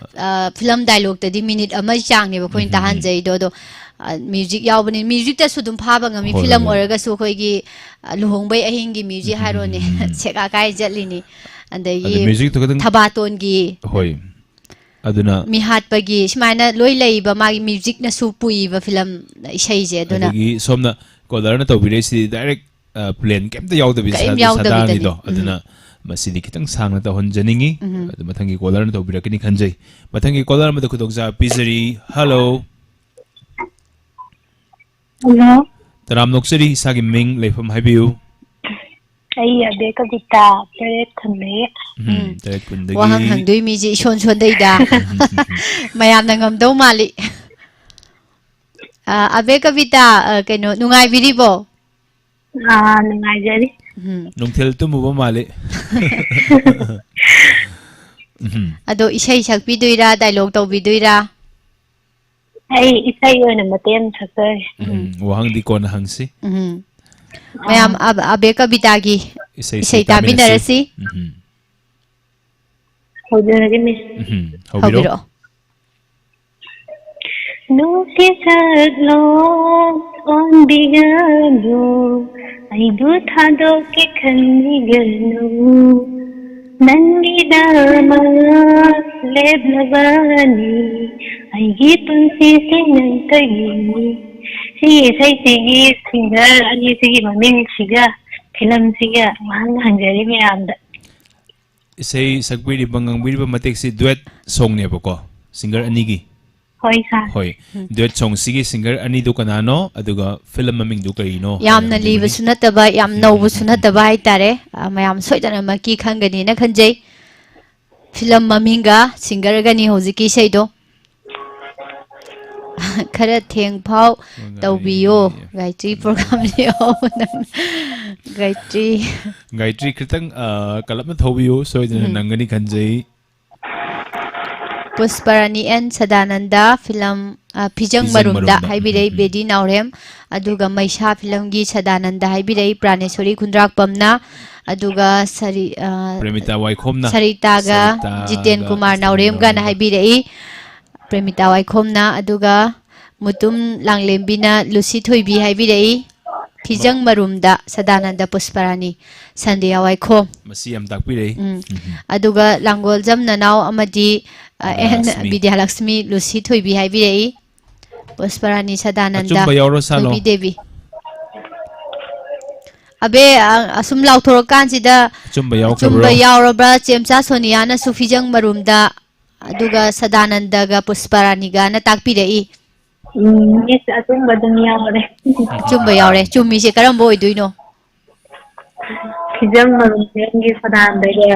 ꯑ, film dialogueꯇꯗꯤ minute ꯑꯃꯒꯤ ꯆꯥꯡꯅꯦꯕ ꯑꯩꯈꯣꯏꯅ ꯎꯝ, ꯎꯝ, ꯎꯝ꯫ ꯇꯥꯍꯟꯖꯩꯗꯣ, ꯑꯗꯣ ꯑ, ꯃ꯭ꯌꯨꯖꯤꯛ ꯌꯥꯎꯕꯅꯤ꯫ ꯃ꯭ꯌꯨꯖꯤꯛꯇꯁꯨ ꯑꯗꯨꯝ ꯐꯥꯕ ꯉꯝꯃꯤ꯫ ꯍꯣꯏ, ꯐꯤꯂꯝ ꯍꯣꯏ, ꯍꯣꯏ꯫ ꯑꯣꯏꯔꯒꯁꯨ ꯑꯩꯈꯣꯏꯒꯤ, ꯑ, ꯂꯨꯍꯣꯡꯕꯩ ꯑꯍꯤꯡꯒꯤ ꯃ꯭ꯌꯨꯖꯤꯛ ꯎꯝ, ꯍꯥꯏꯔꯣꯅꯦ꯫ ꯎꯝ, ꯎꯝ, ꯎꯝ꯫ ꯁꯦꯒꯥ ꯀꯥꯏ ꯆꯠꯂꯤꯅꯤ꯫ ꯑꯗꯒꯤ ꯑꯗ ꯃ꯭ꯌꯨꯖꯤꯛꯇꯣ ꯈꯤꯇꯪ ꯊꯕꯥꯇꯣꯟꯒꯤ, ꯍꯣꯏ꯫ ꯑꯗꯨꯅ ꯃꯤꯍꯥꯠꯄꯒꯤ, ꯁꯨꯃꯥꯏꯅ ꯂꯣꯏ ꯂꯩꯕ, ꯃꯥꯒꯤ ꯃ꯭ꯌꯨꯖꯤꯛꯅꯁꯨ ꯄꯨꯏꯕ ꯐꯤꯂꯝ ꯏꯁꯩꯁꯦ꯫ ꯑꯗꯨꯅ ꯑꯗꯒꯤ ꯁꯣꯝꯅ ꯀꯣꯂꯔꯅ ꯇꯧꯕꯤꯔꯛꯏꯁꯤꯗꯤ ꯗꯥꯏꯔꯦꯛ, ꯑ, ꯄ꯭ꯂꯦꯟ ꯀꯩꯝꯇ ꯌꯥꯎꯗꯕꯤ ꯀꯔꯤꯝ ꯁꯥ-, ꯌꯥꯎꯗꯕꯤꯗꯅꯤ꯫ ꯁꯥꯗꯥꯔꯅꯤꯗꯣ꯫ ꯎꯝ꯫ ꯑꯗꯨꯅ ꯃꯁꯤꯗꯤ ꯈꯤꯇꯪ ꯁꯥꯡꯅ ꯇꯧꯍꯟꯖꯅꯤꯡꯉꯤ꯫ ꯎꯝ꯫ ꯑꯗꯨ ꯃꯊꯪꯒꯤ ꯀꯣꯂꯔꯅ ꯇꯧꯕꯤꯔꯛꯀꯅꯤ ꯈꯟꯖꯩ꯫ ꯃꯊꯪꯒꯤ ꯀꯣꯂꯔ ꯑꯃꯗ ꯈꯨꯗꯣꯡꯆꯥꯕ ꯄꯤꯖꯔꯤ꯫ ꯍꯜꯂꯣ꯫ ꯍꯜꯂꯣ꯫ ꯇꯔꯥꯝ ꯅꯣꯛꯆꯔꯤ, ꯏꯁꯥꯒꯤ ꯃꯤꯡ, ꯂꯩꯐꯝ ꯍꯥꯏꯕꯤꯌꯨ꯫ ꯑꯩ ꯑꯕꯦ ꯀꯕꯤꯇꯥ, ꯇꯔꯦꯠ ꯈꯨꯟꯗꯒꯤ꯫ ꯎꯝ, ꯎꯝ꯫ ꯇꯔꯦꯠ ꯈꯨꯟꯗꯒꯤ꯫ ꯋꯥꯍꯪ ꯍꯪꯗꯣꯏ ꯃꯤꯁꯦ ꯏꯁꯣꯟ ꯁꯣꯟꯗꯩꯗ꯫ ꯃꯌꯥꯝꯅ ꯉꯝꯗꯧ ꯃꯥꯜꯂꯤ꯫ ꯑ, ꯑꯕꯦ ꯀꯕꯤꯇꯥ, ꯑ, ꯀꯩꯅꯣ, ꯅꯨꯡꯉꯥꯏꯕꯤꯔꯤꯕꯣ? ꯑꯥ, ꯅꯨꯡꯉꯥꯏꯖꯔꯤ꯫ ꯎꯝ꯫ ꯅꯨꯡꯊꯤꯜ ꯇꯨꯝꯃꯨꯕ ꯃꯥꯜꯂꯤ꯫ ꯎꯝ꯫ ꯑꯗꯣ ꯏꯁꯩ ꯁꯛꯄꯤꯗꯣꯏꯔꯥ, ꯗꯥꯏꯂꯣꯛ ꯇꯧꯕꯤꯗꯣꯏꯔꯥ? ꯑꯩ ꯏꯁꯩ ꯑꯣꯏꯅ ꯃꯇꯦꯛ ꯑꯃ ꯁꯛꯆꯒꯦ꯫ ꯎꯝ, ꯋꯥꯍꯪꯗꯤ ꯀꯣꯟꯅ ꯍꯪꯁꯤ꯫ ꯎꯝ꯫ ꯃꯌꯥꯝ ꯑꯥ꯫ ꯑꯕ-, ꯑꯕꯦ ꯀꯕꯤꯇꯥꯒꯤ ꯏꯁꯩꯁꯤ ꯏꯁꯩ ꯇꯥꯃꯤꯟꯅꯁꯤ꯫ ꯇꯥꯃꯤꯟꯅꯔꯁꯤ꯫ ꯎꯝ꯫ ꯍꯧꯖꯔꯒꯦ, ꯃꯤꯁ꯫ ꯎꯝ, ꯍꯧꯕꯤꯔꯣ꯫ ꯍꯧꯕꯤꯔꯛꯑꯣ꯫ ꯅꯣꯛꯀꯦ ꯆꯠꯂꯣ, ꯑꯣꯟꯕꯤꯒꯅꯨ, ꯑꯩꯕꯨ ꯊꯥꯗꯣꯛꯀꯦ ꯈꯟꯕꯤꯒꯅꯨ꯫ ꯅꯪꯒꯤꯗꯃꯛ ꯂꯦꯞꯂꯕꯅꯤ ꯑꯩꯒꯤ ꯄꯨꯟꯁꯤꯁꯦ ꯅꯪꯇꯒꯤꯅꯤ꯫ ꯁꯤꯒꯤ ꯏꯁꯩꯁꯤꯒꯤ ꯁꯤꯡꯒꯔ ꯑꯅꯤꯁꯤꯒꯤ ꯃꯃꯤꯡꯁꯤꯒ ꯐꯤꯂꯝꯁꯤꯒ ꯋꯥꯍꯪ ꯍꯪꯖꯔꯤ ꯃꯌꯥꯝꯗ꯫ ꯏꯁꯩ ꯁꯛꯄꯤꯔꯤꯕ, ꯉꯪꯕꯤꯔꯤꯕ ꯃꯇꯦꯛꯁꯤ ꯗꯨꯋꯦꯠ ꯁꯣꯡꯅꯦꯕꯀꯣ, ꯁꯤꯡꯒꯔ ꯑꯅꯤꯒꯤ꯫ ꯍꯣꯏ, ꯁꯥꯔ꯫ ꯍꯣꯏ꯫ ꯎꯝ꯫ ꯗꯨꯋꯦꯠ ꯁꯣꯡꯁꯤꯒꯤ ꯁꯤꯡꯒꯔ ꯑꯅꯤꯗꯨ ꯀꯅꯥꯅꯣ, ꯑꯗꯨꯒ ꯐꯤꯂꯝ ꯃꯃꯤꯡꯗꯨ ꯀꯔꯤꯅꯣ ꯍꯥꯏꯅ ꯌꯥꯝꯅ ꯍꯪꯖꯅꯤꯡꯉꯤ꯫ ꯂꯤꯕꯁꯨ ꯅꯠꯇꯕ, ꯌꯥꯝ ꯎꯝ, ꯅꯧꯕꯁꯨ ꯎꯝ, ꯎꯝ, ꯎꯝ꯫ ꯅꯠꯇꯕ ꯍꯥꯏꯇꯥꯔꯦ꯫ ꯑ, ꯃꯌꯥꯝ ꯁꯣꯏꯗꯅꯃꯛꯀꯤ ꯈꯪꯒꯅꯤꯅ ꯈꯟꯖꯩ꯫ ꯐꯤꯂꯝ ꯃꯃꯤꯡꯒ ꯁꯤꯡꯒꯔꯒꯅꯤ ꯍꯧꯖꯤꯛꯀꯤ ꯏꯁꯩꯗꯣ꯫ ꯈꯔ ꯊꯦꯡ ꯐꯥꯎ ꯇꯧꯕꯤꯌꯣ꯫ ꯒꯥꯏꯇ꯭ꯔꯤ ꯄ꯭ꯔꯣꯒ꯭ꯔꯥꯝ ꯌꯥꯎꯕ ꯅꯪ-, ꯒꯥꯏꯇ꯭ꯔꯤ꯫ ꯒꯥꯏꯇ꯭ꯔꯤ ꯈꯤꯇꯪ, ꯑ, ꯀꯜꯂꯞꯅ ꯊꯧꯕꯤꯌꯨ, ꯁꯣꯏꯗꯅ ꯎꯝ꯫ ꯅꯪꯒꯅꯤ ꯈꯟꯖꯩ꯫ ꯄꯨꯁꯄꯔꯥꯅꯤ ꯑꯦꯟ ꯁꯗꯥꯅꯟꯗ ꯐꯤꯂꯝ, ꯑ, ꯐꯤꯖꯪ ꯐꯤꯖꯪ ꯃꯔꯨꯝꯗ ꯃꯔꯨꯝꯗ꯫ ꯍꯥꯏꯕꯤꯔꯛꯏ ꯎꯝ, ꯎꯝ, ꯎꯝ꯫ ꯕꯦꯗꯤ ꯅꯥꯎꯔꯦꯝ, ꯑꯗꯨꯒ ꯃꯩꯁꯥ ꯐꯤꯂꯝꯒꯤ ꯁꯗꯥꯅꯟꯗ ꯍꯥꯏꯕꯤꯔꯛꯏ ꯄ꯭ꯔꯥꯅꯦꯁꯣꯔꯤ ꯈꯨꯟꯗ꯭ꯔꯥꯛꯄꯝꯅ, ꯑꯗꯨꯒ ꯁꯔꯤ-, ꯑ, ꯄ꯭ꯔꯦꯃꯤꯇꯥ ꯋꯥꯏꯈꯣꯝꯅ꯫ ꯁꯔꯤꯇꯥꯒ ꯁꯔꯤꯇꯥꯒ ꯖꯤꯇꯦꯟ ꯀꯨꯃꯥꯔ ꯖꯤꯇꯦꯟ ꯅꯥꯎꯔꯦꯝꯒꯅ ꯀꯨꯃꯥꯔ꯫ ꯍꯥꯏꯕꯤꯔꯛꯏ ꯄ꯭ꯔꯦꯃꯤꯇꯥ ꯋꯥꯏꯈꯣꯝꯅ, ꯑꯗꯨꯒ ꯃꯨꯇꯨꯝ ꯂꯥꯡꯂꯦꯝꯕꯤꯅ ꯂꯨꯁꯤ ꯊꯣꯏꯕꯤ ꯍꯥꯏꯕꯤꯔꯛꯏ꯫ ꯐꯤꯖꯪ ꯃꯔꯨꯝꯗ ꯁꯗꯥꯅꯟꯗ ꯄꯨꯁꯄꯔꯥꯅꯤ, ꯁꯟꯗꯤꯌꯥ ꯋꯥꯏꯈꯣꯝ꯫ ꯃꯁꯤ ꯌꯥꯝ ꯇꯥꯛꯄꯤꯔꯛꯏ꯫ ꯎꯝ꯫ ꯎꯝ, ꯎꯝ꯫ ꯑꯗꯨꯒ ꯂꯥꯡꯒꯣꯜꯖꯝ ꯅꯅꯥꯎ ꯑꯃꯗꯤ, ꯑ, ꯑꯦꯟ ꯕꯤꯗ꯭ꯌꯥꯂꯛꯁꯃꯤ꯫ ꯕꯤꯗ꯭ꯌꯥꯂꯛꯁꯃꯤ ꯂꯨꯁꯤ ꯊꯣꯏꯕꯤ ꯍꯥꯏꯕꯤꯔꯛꯏ꯫ ꯄꯨꯁꯄꯔꯥꯅꯤ ꯁꯗꯥꯅꯟꯗ ꯑꯆꯨꯝꯕ ꯌꯥꯎꯔꯣ ꯁꯥꯂꯣ? ꯊꯣꯏꯕꯤ ꯗꯦꯕꯤ꯫ ꯑꯕꯦ, ꯑ, ꯑꯁꯨꯝ ꯂꯥꯎꯊꯣꯔꯛꯀꯥꯟꯁꯤꯗ ꯑꯆꯨꯝꯕ ꯌꯥꯎꯈ꯭ꯔꯕ꯭ꯔꯣ? ꯑꯆꯨꯝꯕ ꯌꯥꯎꯔꯕ꯭ꯔꯥ? ꯆꯦꯝꯆꯥ ꯁꯣꯅꯤꯌꯥꯅꯁꯨ ꯐꯤꯖꯪ ꯃꯔꯨꯝꯗ, ꯑꯗꯨꯒ ꯁꯗꯥꯅꯟꯗꯒ ꯄꯨꯁꯄꯔꯥꯅꯤꯒꯅ ꯇꯥꯛꯄꯤꯔꯛꯏ꯫ ꯎꯝ, ꯃꯤꯁ, ꯑꯆꯨꯝꯕ ꯑꯗꯨꯝ ꯌꯥꯎꯔꯦ꯫ ꯑꯆꯨꯝꯕ ꯌꯥꯎꯔꯦ꯫ ꯆꯨꯝꯃꯤꯁꯦ ꯀꯔꯝꯕ ꯑꯣꯏꯗꯣꯏꯅꯣ? ꯐꯤꯖꯪ ꯃꯔꯨꯝ ꯐꯤꯖꯪꯒꯤ ꯁꯗꯥꯅꯟꯗꯒ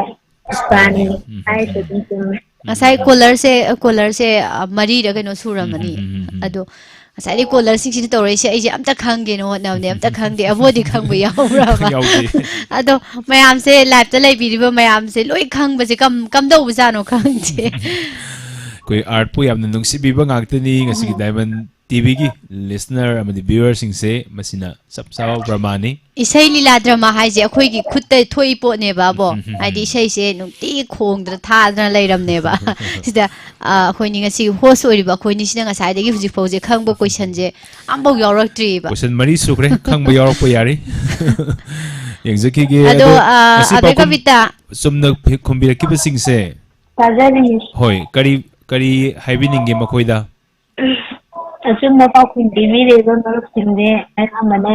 ꯄꯨꯁꯄꯥꯅꯤ ꯎꯝ, ꯍꯥꯏꯁꯦ ꯎꯝ, ꯑꯗꯨꯝ ꯆꯨꯝꯃꯦ꯫ ꯉꯁꯥꯏ ꯎꯝ, ꯎꯝ꯫ ꯀꯣꯂꯔꯁꯦ, ꯀꯣꯂꯔꯁꯦ, ꯑ, ꯃꯔꯤꯔ ꯀꯩꯅꯣ ꯁꯨꯔꯝꯃꯅꯤ꯫ ꯎꯝ, ꯎꯝ, ꯎꯝ, ꯎꯝ꯫ ꯑꯗꯣ ꯉꯁꯥꯏꯗꯤ ꯀꯣꯂꯔꯁꯤꯡꯁꯤꯅ ꯇꯧꯔꯛꯏꯁꯦ, ꯑꯩꯁꯦ ꯑꯝꯇ ꯈꯪꯒꯦꯅ ꯍꯣꯠꯅꯕꯅꯦ, ꯑꯝꯇ ꯈꯪꯗꯦ꯫ ꯑꯕꯣꯗꯤ ꯈꯪꯕ ꯌꯥꯎꯕ꯭ꯔꯕ? ꯌꯥꯎꯗꯦ꯫ ꯑꯗꯣ ꯃꯌꯥꯝꯁꯦ, ꯂꯥꯏꯞꯇ ꯂꯩꯕꯤꯔꯤꯕ ꯃꯌꯥꯝꯁꯦ ꯂꯣꯏ ꯈꯪꯕꯁꯦ ꯀꯝ-, ꯀꯝꯗꯧꯕꯖꯥꯠꯅꯣ ꯈꯪꯗꯦ꯫ ꯑꯩꯈꯣꯏ ꯑꯥꯔꯠꯄꯨ ꯌꯥꯝꯅ ꯅꯨꯡꯁꯤꯕꯤꯕ ꯉꯥꯛꯇꯅꯤ ꯉꯁꯤꯒꯤ ꯎꯝ꯫ ꯗꯥꯏꯃꯟ ꯇꯤꯚꯤꯒꯤ ꯂꯤꯁꯅꯔ ꯑꯃꯗꯤ ꯚ꯭ꯌꯨꯋꯔꯁꯤꯡꯁꯦ ꯃꯁꯤꯅ ꯆꯞ ꯆꯥꯕ ꯄ꯭ꯔꯃꯥꯟꯅꯤ꯫ ꯏꯁꯩ ꯂꯤꯂꯥ ꯗ꯭ꯔꯃꯥ ꯍꯥꯏꯁꯦ ꯑꯩꯈꯣꯏꯒꯤ ꯈꯨꯠꯇ ꯊꯣꯛꯏ ꯄꯣꯠꯅꯦꯕ, ꯑꯕꯣ꯫ ꯎꯝ, ꯎꯝ, ꯎꯝ, ꯍꯥꯏꯗꯤ ꯎꯝ꯫ ꯏꯁꯩꯁꯦ ꯅꯨꯡꯇꯤꯒꯤ ꯈꯣꯡꯗꯅ ꯊꯥꯗꯅ ꯂꯩꯔꯝꯅꯦꯕ꯫ ꯁꯤꯗ, ꯑ, ꯑꯩꯈꯣꯏꯅꯤ ꯉꯁꯤ ꯍꯣꯁ ꯑꯣꯏꯔꯤꯕ ꯑꯩꯈꯣꯏꯅꯤꯁꯤꯅ ꯉꯁꯥꯏꯗꯒꯤ ꯍꯧꯖꯤꯛ ꯐꯥꯎꯁꯦ ꯈꯪꯕ ꯀꯣꯏꯁꯟꯁꯦ ꯑꯝꯐꯥꯎ ꯌꯥꯎꯔꯛꯇ꯭ꯔꯤꯕ꯫ ꯀꯣꯏꯁꯟ ꯃꯔꯤ ꯁꯨꯈ꯭ꯔꯦ, ꯈꯪꯕ ꯌꯥꯎꯔꯛꯄ ꯌꯥꯔꯤ꯫ ꯌꯦꯡꯖꯈꯤꯒꯦ꯫ ꯑꯗꯣ, ꯑꯗꯣ ꯑ, ꯉꯁꯤ ꯑꯕꯦ ꯄꯥꯎꯈꯨꯝ ꯀꯕꯤꯇꯥ꯫ ꯆꯨꯝꯅ ꯈꯨꯝꯕꯤꯔꯛꯈꯤꯕꯁꯤꯡꯁꯦ꯫ ꯇꯥꯖꯔꯤꯅꯤ꯫ ꯍꯣꯏ, ꯀꯔꯤ, ꯀꯔꯤ ꯍꯥꯏꯕꯤꯅꯤꯡꯒꯦ ꯃꯈꯣꯏꯗ? ꯑꯆꯨꯝꯕ ꯄꯥꯎꯈꯨꯝ ꯄꯤꯕꯤꯔꯤꯕ ꯃꯔꯨꯞꯁꯤꯡꯁꯦ ꯑꯌꯥꯝꯕꯅ,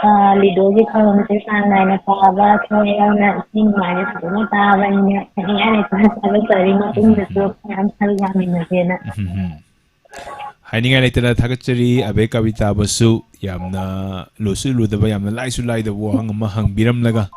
ꯑ, ꯂꯤꯗꯣꯒꯤ ꯊꯧꯔꯝꯁꯦ ꯆꯥꯡ ꯅꯥꯏꯅ ꯇꯥꯕ, ꯊꯋꯥꯏ ꯌꯥꯎꯅ ꯏꯁꯩ ꯅꯨꯡꯉꯥꯏꯕ ꯐꯖꯅ ꯇꯥꯕꯅꯤꯅ ꯍꯥꯏꯅꯤꯡꯉꯥꯏ ꯂꯩꯇꯅ ꯊꯥꯒꯠꯆꯔꯤ꯫ ꯃꯇꯨꯡꯗꯁꯨ ꯃꯌꯥꯝ ꯁꯔꯨꯛ ꯌꯥꯃꯤꯟꯅꯁꯦꯅ꯫ ꯎꯝ, ꯎꯝ꯫ ꯍꯥꯏꯅꯤꯡꯉꯥꯏ ꯂꯩꯇꯅ ꯊꯥꯒꯠꯆꯔꯤ꯫ ꯑꯕꯦ ꯀꯕꯤꯇꯥꯕꯨꯁꯨ ꯌꯥꯝꯅ ꯂꯨꯁꯨ ꯂꯨꯗꯕ, ꯌꯥꯝꯅ ꯂꯥꯏꯁꯨ ꯂꯥꯏꯗꯕ ꯋꯥꯍꯪ ꯑꯃ ꯍꯪꯕꯤꯔꯝꯂꯒ,